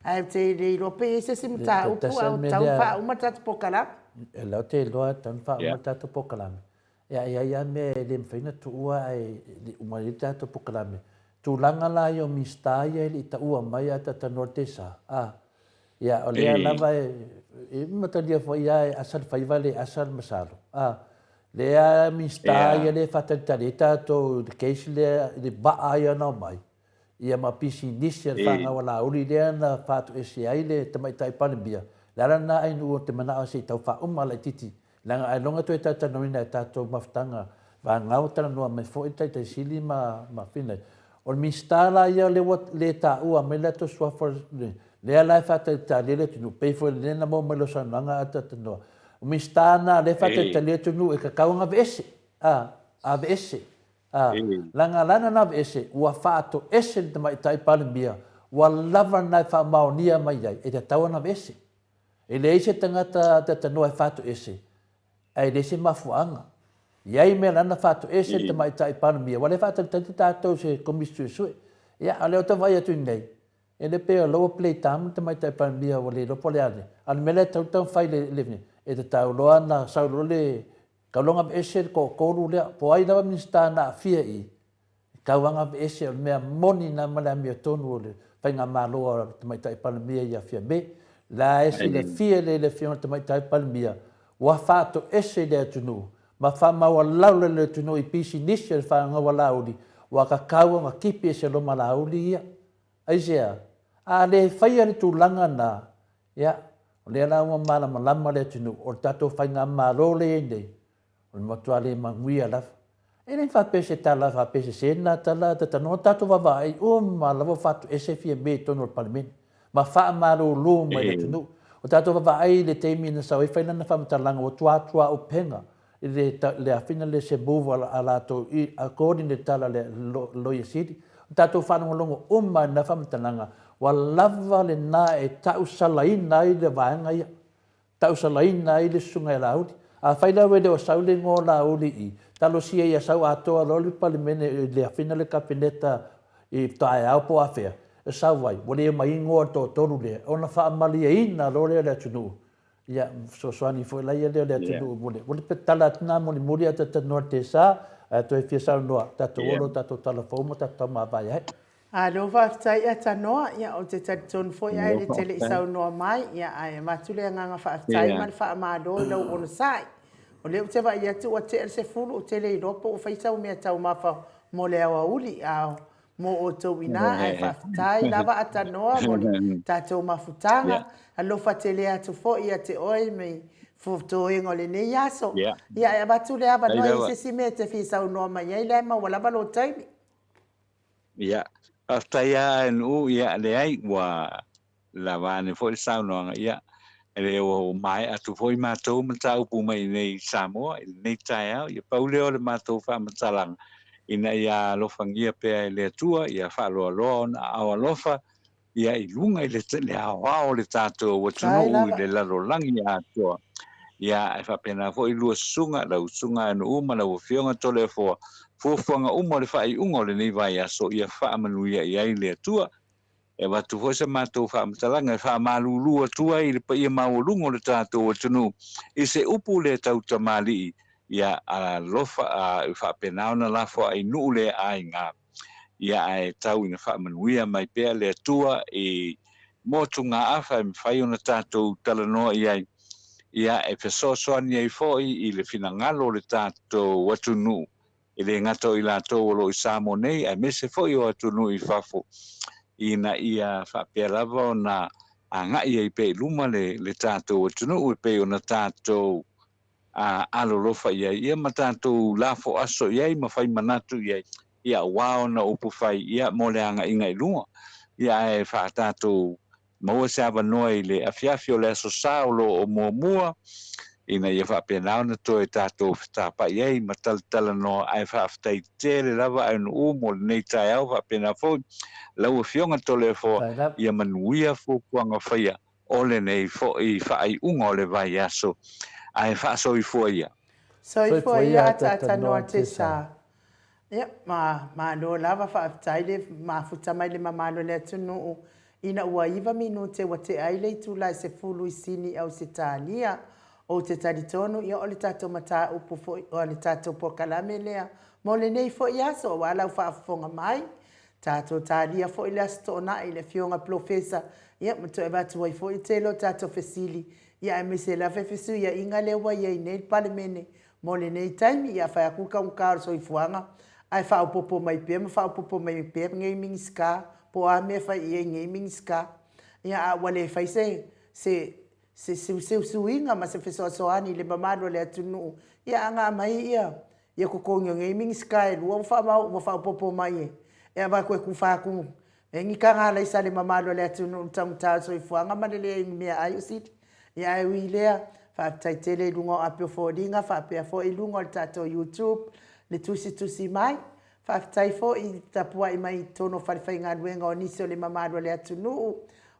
Speaker 1: Ae ou te le iloa pe i ai se isi mataupu ae ua tatau ona faauma le tatou polokalame.
Speaker 3: O lea ou te iloa e tatau ona faauma le tatou polokalame. Ia, e i ai lava mea e le mafai ona tuua ae le i uma ai le tatou polokalame. Tulaga la ia o Minisita ia e le i taua mai ae talatalanoa le Tesa, a. Ia, o lea lava e, e matalia foi lava e asa le faiva le asa le masalo, a. Lea Minisita ia lea e faatalitali ai tatou i le case lea i le vaa ia na omai. ia ma pisinisi a le fanau a Laauli lea na faatoese ai le Tamaitai Palemia. Le ala lena Ainuu ou te manao se i tau faauma laititi, leaga ailoga toe talatalanoaina e tatou mafutaga vagao talanoa mai foi le Taitai Sili ma ma Finlay. O le Minisita la ia lea ua le taua mai le latou suafa lea la e faatalitali ai le atunuu, pei foi o lea na maua mai lau saunoaga a talatalanoa. O Minisita na lea e faatalitali ai le atunuu e tatau ona aveese, a, aveese. A, leaga lana na aveese, ua faatoese le Tamaitai Palemia, ua lava lena e faamaonia mai ai, e tatau ona aveese. E leai se tagata tatanoa e faatoese, ae leai se mafuaaga. I ai mea lana faatoese le Tamaitai Palemia, ua le faatalitali tatou i se Komisi Suesue. Ia, a o lea ou te vaai atu nei, e le pei o la ua playtime le Tamaitai Palemia ua le iloa po o le a le, a o le mea lea e tatau ona taumafai i le, e tatau loa ona sau loa le Tau loa aveese le toatolu lea, po o ai lava Minisita na aafia i i, e tau lava aveese, o le mea moni lena ma le amiotonu o le Faigamalo a le Tamaitai Palemia ia Fiame. La e silafia lelei e le Afioga i le Tamaitai Palemia, Ua faatoese i le atunuu ma faamaualalo e le atunuu i pisinisi o le fanau a Laauli, ua tatau ona tipi e se loma Laauli ia. Aisea? A le faia le tulaga na, ia, o lea la ua malamalama le atunuu, o le tatou faigamalo lea e i ai nei, O le matua le manuia lava. E le faapea se tala faapea sese lena tala tatanoa tatou vaavaai uma lava ua faatoese Fiame i totonu o le Palemene ma faamalulu mai le atunuu. O tatou vaavaai i le taimi na sau ai fai lana faamatalaga ua tuatuaupega i le le afina le se move a latou i according i le tala a le Loia Sili. O tatou faalogologo uma i lena faamatalaga ua lava lena e tausalaina ai le vaega ia. Tausalaina ai le susuga ia Laauli. Afai la ua le o sau le igoa o Laauli i i, talosia ia sau atoa loa le Palemene i le afina le Kapeneta i taeao po o afea, e sau ai, ua le ma igoa le toatolu lea, ona faamalieina loa lea o le atunuu. Ia, fesoasoani foi la ia lea o le atunuu mo le, mo le tala atu lena mulimuli ae talanoa i le Tesa, ae toe fia saunoa, tatou o loa tatou tala fou ma tatou taumavae ai.
Speaker 1: Malo faafetai Atanoa, ia ou te talitonu foi ae le te le i saunoa mai, ia ae avatu le agaga faafetai ma le faamalo i lou onosai. O lea ou te vaai atu ua tea le 10 ou te le iloa po ua fai sau meataumafa mo le aoauli a mo outou i ina, ae faafetai lava Atanoa mo le tatou mafutaga. Alofa tele atu foi ia te oe me toega o lenei aso. Ia ae avatu le avanoa i se isi mea e te fia saunoa mai ai, la e maua lava lou taimi.
Speaker 4: Ia, faafetai lava Nuu, ia leai ua lava ane foi le saunoaga, ia e le ua maea atu foi matou mataupu mai i inei i Samoa i lenei taeao, ia pau lea o le matou faamatalaga ina ia alofagia pea e le Atua ia faaloaloa ona aao alofa ia i luga i le aoao o le tatou atunuu i le lalolagi atoa. Ia, e faapena foi lua susuga, lau susuga Anu'u ma lau Afioga Toleafoa, fuafuaga uma o le faaiuga o lenei vaiaso ia faamanuia i ai le Atua. E avatu foi sa matou faamatalaga e faamalulu atu ai i le paia maualuga o le tatou atunuu i se upu le tautamalii, ia alofa, a faapena ona lafoai nuu le aiga. Ia ae tau ina faamanuia mai pea le Atua i motugaafa e mafai ona tatou talanoa i ai, ia e fesoasoani ai foi i le finagalo o le tatou atunuu, e le gata o i latou o lo o i Samoa nei, aemaise foi o atunuu i fafo, ina ia faapea lava ona agai ai pea i luma le tatou atunuu e pei ona tatou a alolofa i ai ia ma tatou lafo aso i ai ma fai manatu i ai, ia aua ona upu fai ia mo le agaiga i luga. Ia ae faa tatou maua se avanoa i le afiafi o le Aso Sa o lo o muamua ina ia faapena ona toe tatou fetapai ai ma talatalanoa ae faafetai tele lava Aunuu mo lenei taeao faapena foi lau Afioga Toleafoa ia manuia fuafuaga faia o lenei foi faaiuga o le vaiaso, ae faasoifua ia.
Speaker 1: Soifua ia ataatanoa Tessa. Ia, ma, malo lava, faafetai le mafuta mai le mamalu o le atunuu ina ua iva minute ua tea ai le itula e 10 i Sini i Ausetalia. Ou te talitonu, ia, o le tatou mataupu foi, o le tatou polokalame lea mo lenei foi aso, aua lau faafofoga mai. Tatou talia foi le Aso Toonai i le Afioga Polofesa, ia, ma toe avatu ai foi le tele o tatou fesili, ia, aemaise lava le fesuiaiga lea ua i ai nei le Palemene mo lenei taimi. Ia, fai atu le taugata o le soifuaga, ae faaopoopo mai pea ma faaopoopo mai pea nei Minisita, po o a mea e fai i ai nei Minisita. Ia, a ua le fai se, se, se suiga ma se fesoasoani i le mamalu o le atunuu, ia, ana aumai ia Ia totogi o nei Minisita e lua ua faaopoopo mai e avatu e tufa atu e ni taga alaisa le mamalu o le atunuu i le taugata o le soifuaga ma le leai o ni meaai o sili. Ia ae ui i lea, faafetai tele i luga o api o foliga faapea foi i luga o le tatou YouTube le tusitusi mai. Faafetai foi i le tapuai mai i totonu o falefaigaluega o nisi o le mamalu o le atunuu.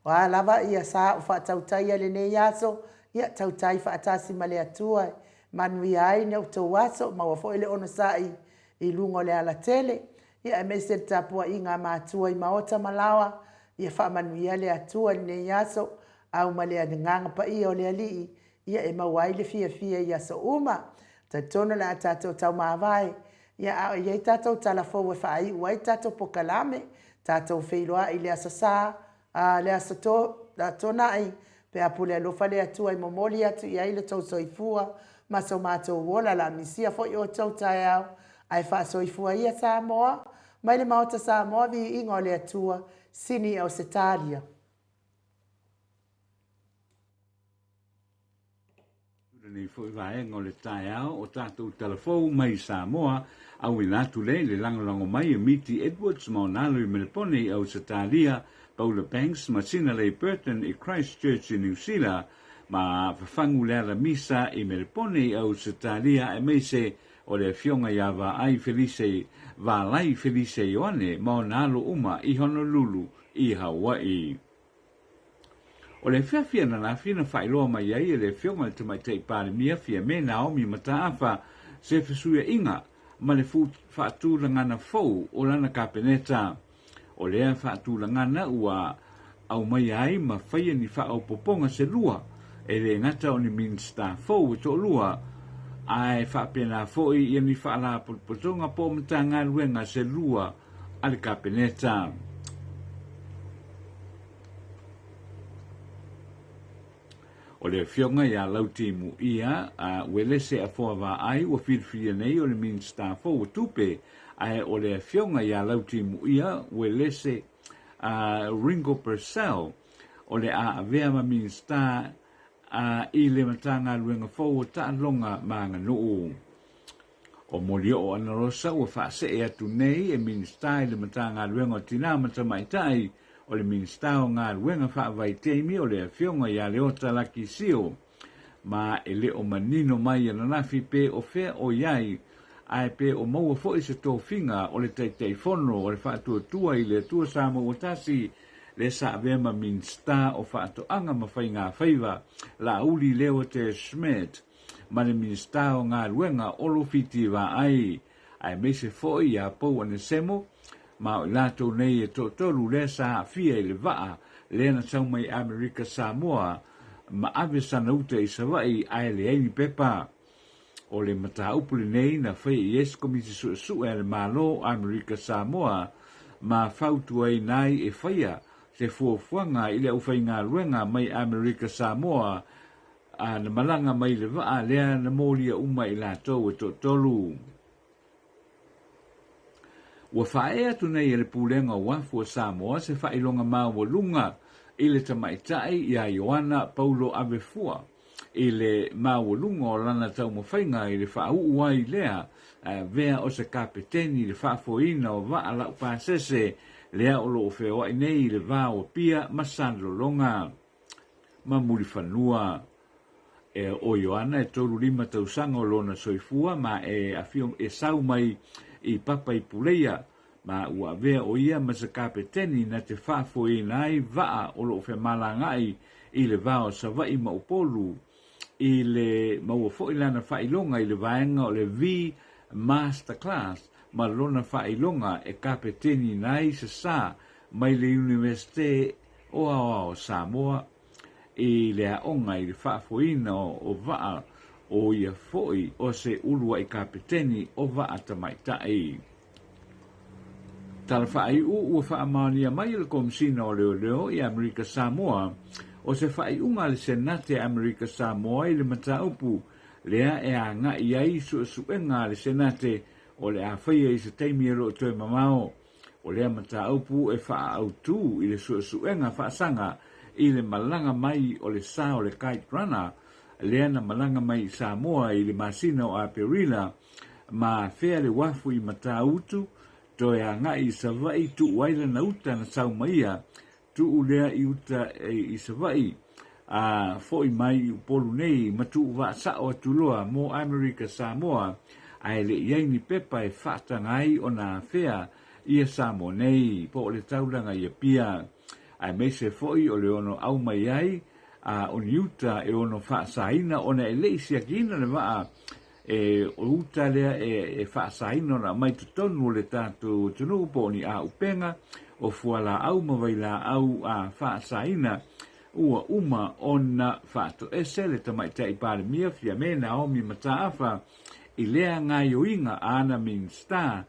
Speaker 1: O a lava ia sa o faatautaia i lenei aso, ia tautai faatasi ma le Atua Manuia ai ni outou aso, maua foi le onosai i luga o le alatele, ia aemaise le tapuaiga a matua i maota ma laoa, ia faamanuia le Atua i lenei aso, au ma le agaga paia o le Alii, ia e maua ai le fiafia i aso uma. Talitonu o le a tatou taumavae, ia a o i ai tatou tala fou e faaiu ai tatou pokalame, tatou feiloai i le Aso Sa, a le Aso Toonai. Pe a pule alofa le Atua e momoli atu i ai lo tou soifua ma so matou ola la misia foi outou taeao ae faasoifua ia Samoa mai le Maota Samoa viiga o le Atua sini i Ausetalia.
Speaker 4: Lenei foi vaega o le taeao o tatou talafou mai Samoa, auina atu lea i le lagolago mai e Miti Edwards ma ona alo i Melepone i Ausetalia, Paula Banks ma Sinalei Burton i Christchurch i Niu Sila, ma Fafagu Leala Misa i Melepone i Ausetalia aemaise o le afioga ia Vaai Felise Valai Felise Ioane ma ona alo uma i Honolulu i Hawaii. O le afiafi ananafi na faailoa mai ai e le Afioga i le Tamaitai Palemia Fiame Naomi Mataafa se fesuiaiga ma le faatulagana fou o lana Kapeneta. O lea faatulagana ua aumaia ai ma faia ni faaopoopoga se lua, e le gata o ni Minisita fou e toalua, ae faapena foi ia ni faalapotopotoga po o Matagaluega se lua a le Kapeneta. O le afioga ia Lauti Muia a Uelese Afoa Vaai ua filifilia nei o le Minisita fou o Tupe, ae o le afioga ia Lauti Muia Uelese a Ringo Purcell o le a avea ma Minisita a i le Matagaluega fou o Taaloga ma Aganuu. O Molioo Anarosa ua faasee atu nei e Minisita i le Matagaluega o Tinā ma Tamaitai, o le Minisita o Galuega Faavaitaimi o le Afioga ia Leota Laki Sio, ma e le o manino mai ananafi pe o fea o i ai, ae pe o maua foi se tofiga o le Taitaifono o le Faatuatua i le Atua Samoa Ua Tasi, lea sa avea ma Minisita o Faatoaga ma Faigafaiva, Laauli Leote Schmidt. ma le Minisita o Galuega Olo Fiti Vaai, aemaise foi ia Pou Anesemo, ma o i latou nei e toatolu lea sa aafia i le vaa lea na sau mai Amerika Samoa ma ave sana uta i Savaii ae leai ni pepa. O le mataupu lenei na faia i ai se Komiti Suesue a le Malo o Amerika Samoa ma fautuaina ai e faia se fuafuaga i le aufaigaluega mai Amerika Samoa A na malaga mai le vaa lea na molia uma i latou e toatolu. Ua faaee atu nei e le Pulega o Uafu a Samoa se faailoga maualuga i le tamaitai iā Ioana Paulo Avefua i le maualuga o lana taumafaiga i le faauu ai lea avea o se kapeteni i le faafoeina o vaa laupasese lea o lo o feoai nei i le va o Apia ma Salelologa. ma Mulifanua. E o Ioana e 35 tausaga o lona soifua ma e afio e sau mai i Papa i Puleia, ma ua avea o ia ma se kapeteni na te faafoeina ai vaa o loo femalagaai i le va o Savaii ma Upolu i le maua foi lana faailoga i le vaega o le V Master Class ma lona faailoga e kapeteniina ai se sa mai le Iunivesite o Aoao Samoa i le aoga i le faafoeina o vaa o ia foi o se uluai kapeteni o vaa tamaitai. Tala faaiu ua faamaonia mai e le Komesina o Leoleo i Amerika Samoa o se faaiuga a le Senate a Amerika Samoa i le mataupu lea e agai ai suesuega a le Senate o le a faia i se taimi e lo o toe mamao. O lea mataupu e faaautu i le suesuega faasaga i le malaga mai o le sa o le Kite Runner lea na malaga mai i Samoa i le masina o Aperila ma afea le uafu i Matautu toe agai i Savaii tuu ai lana uta na sau mai ia Tuu lea i uta i Savaii, a foi mai i Upolu nei ma tuu vaasao atu loa mo Amerika Samoa, ae le i ai ni pepa e faataga ai ona afea ia Samoa nei, po o le taulaga i Apia. Aemaise foi o le ono au mai ai a o ni uta e ono faasaina ona e le i siakiina le vaa E o uta lea e faasaina ona aumai totonu o le tatou atunuu po o ni auupega o fualaau ma vailaau a faasaina ua uma ona faatoese le Tamaitai Palemia Fiame Naomi Mataafa i lea gaioiga a ana Minisita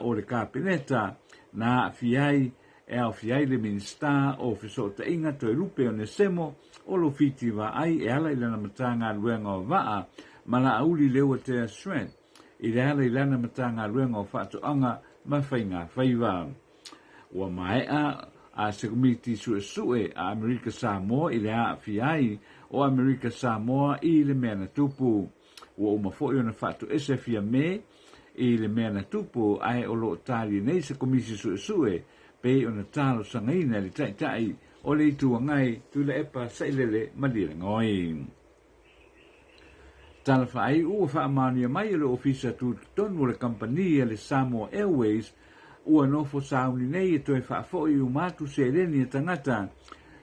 Speaker 4: o le Kapeneta na aafia ai e aofia ai le Minisita o Fesootaiga Toelupe Onesemo Olofiti Vaai e ala i lana Matagaluega o Vaa ma Laauli Leuatea Schmidt i le ala i lana Matagaluega o Faatoaga ma Faiga Faiva. Ua maea a se Komiti Suesue a Amerika Samoa i le aafia ai o Amerika Samoa i le mea na tupu. Ua uma foi ona faatoese Fiame i le mea na tupu ae o lo o tali nei se Komisi Suesue pei ona talosagaina e le Taitai o le Itu Agai Tuilaepa Sailele Malielegaoi. Tala faaiu ua faamaonia mai e le Ofisa Tutotonu o le Kamupani a le Samoa Airways ua nofo sauni nei e toe faafoi uma atu seleni a tagata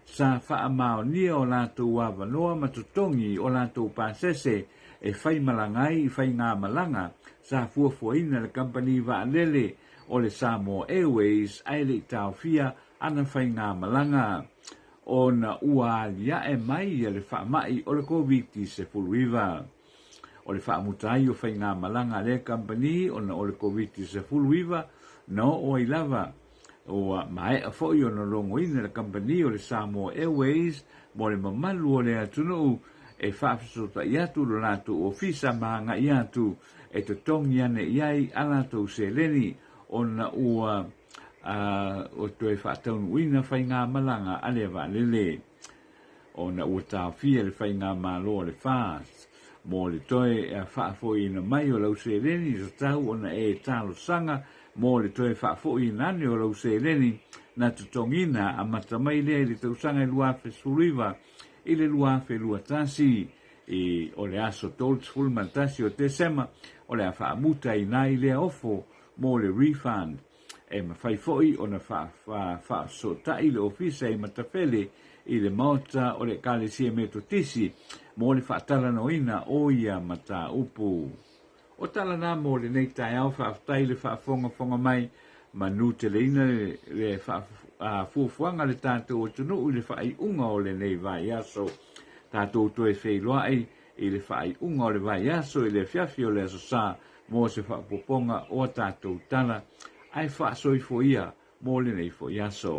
Speaker 4: sa faamaonia o latou avanoa ma totogi o latou pasese e faimalaga ai i faigamalaga sa fuafuaina e le kamupani vaalele o le Samoa Airways ae le i taofia ana faigamalaga ona ua aliae mai le faamai o le Koviti-19. O le faamuta ai o faigamalaga a lea kamupani ona o le Koviti-19 na oo ai lava. Ua maea foi ona logoina le kamupani o le Samoa Airways mo le mamalu o le atunuu e faafesootai atu lo latou ofisa ma agai atu e totogi ane i ai a latou seleni ona ua a toe faataunuuina faigamalaga a lea vaalele ona ua taofia le faigamalo a le FAST mo le toe faafoiina mai o lau seleni e tatau ona e talosaga mo le toe faafoiina ane o lau seleni na totogiina amata mai lea i le tausaga e 2019 i le 2021 i o le aso 31 o Tesema o le a faamutaina ai lea ofo mo le refund. E mafai foi ona faafesootai le Ofisa i Matafele i le Maota o le Ekalesia Metotisi mo le faatalanoaina o ia mataupu. O tala na mo lenei taeao, faafetai le faafogafoga mai, manuteleina le fuafuaga a le tatou atunuu i le faaiuga o lenei vaiaso. Tatou toe feiloai i le faaiuga o le vaiaso i le afiafi o le Aso Sa mo se faaopoopoga o a tatou tala, ae faasoifua ia mo lenei foi aso.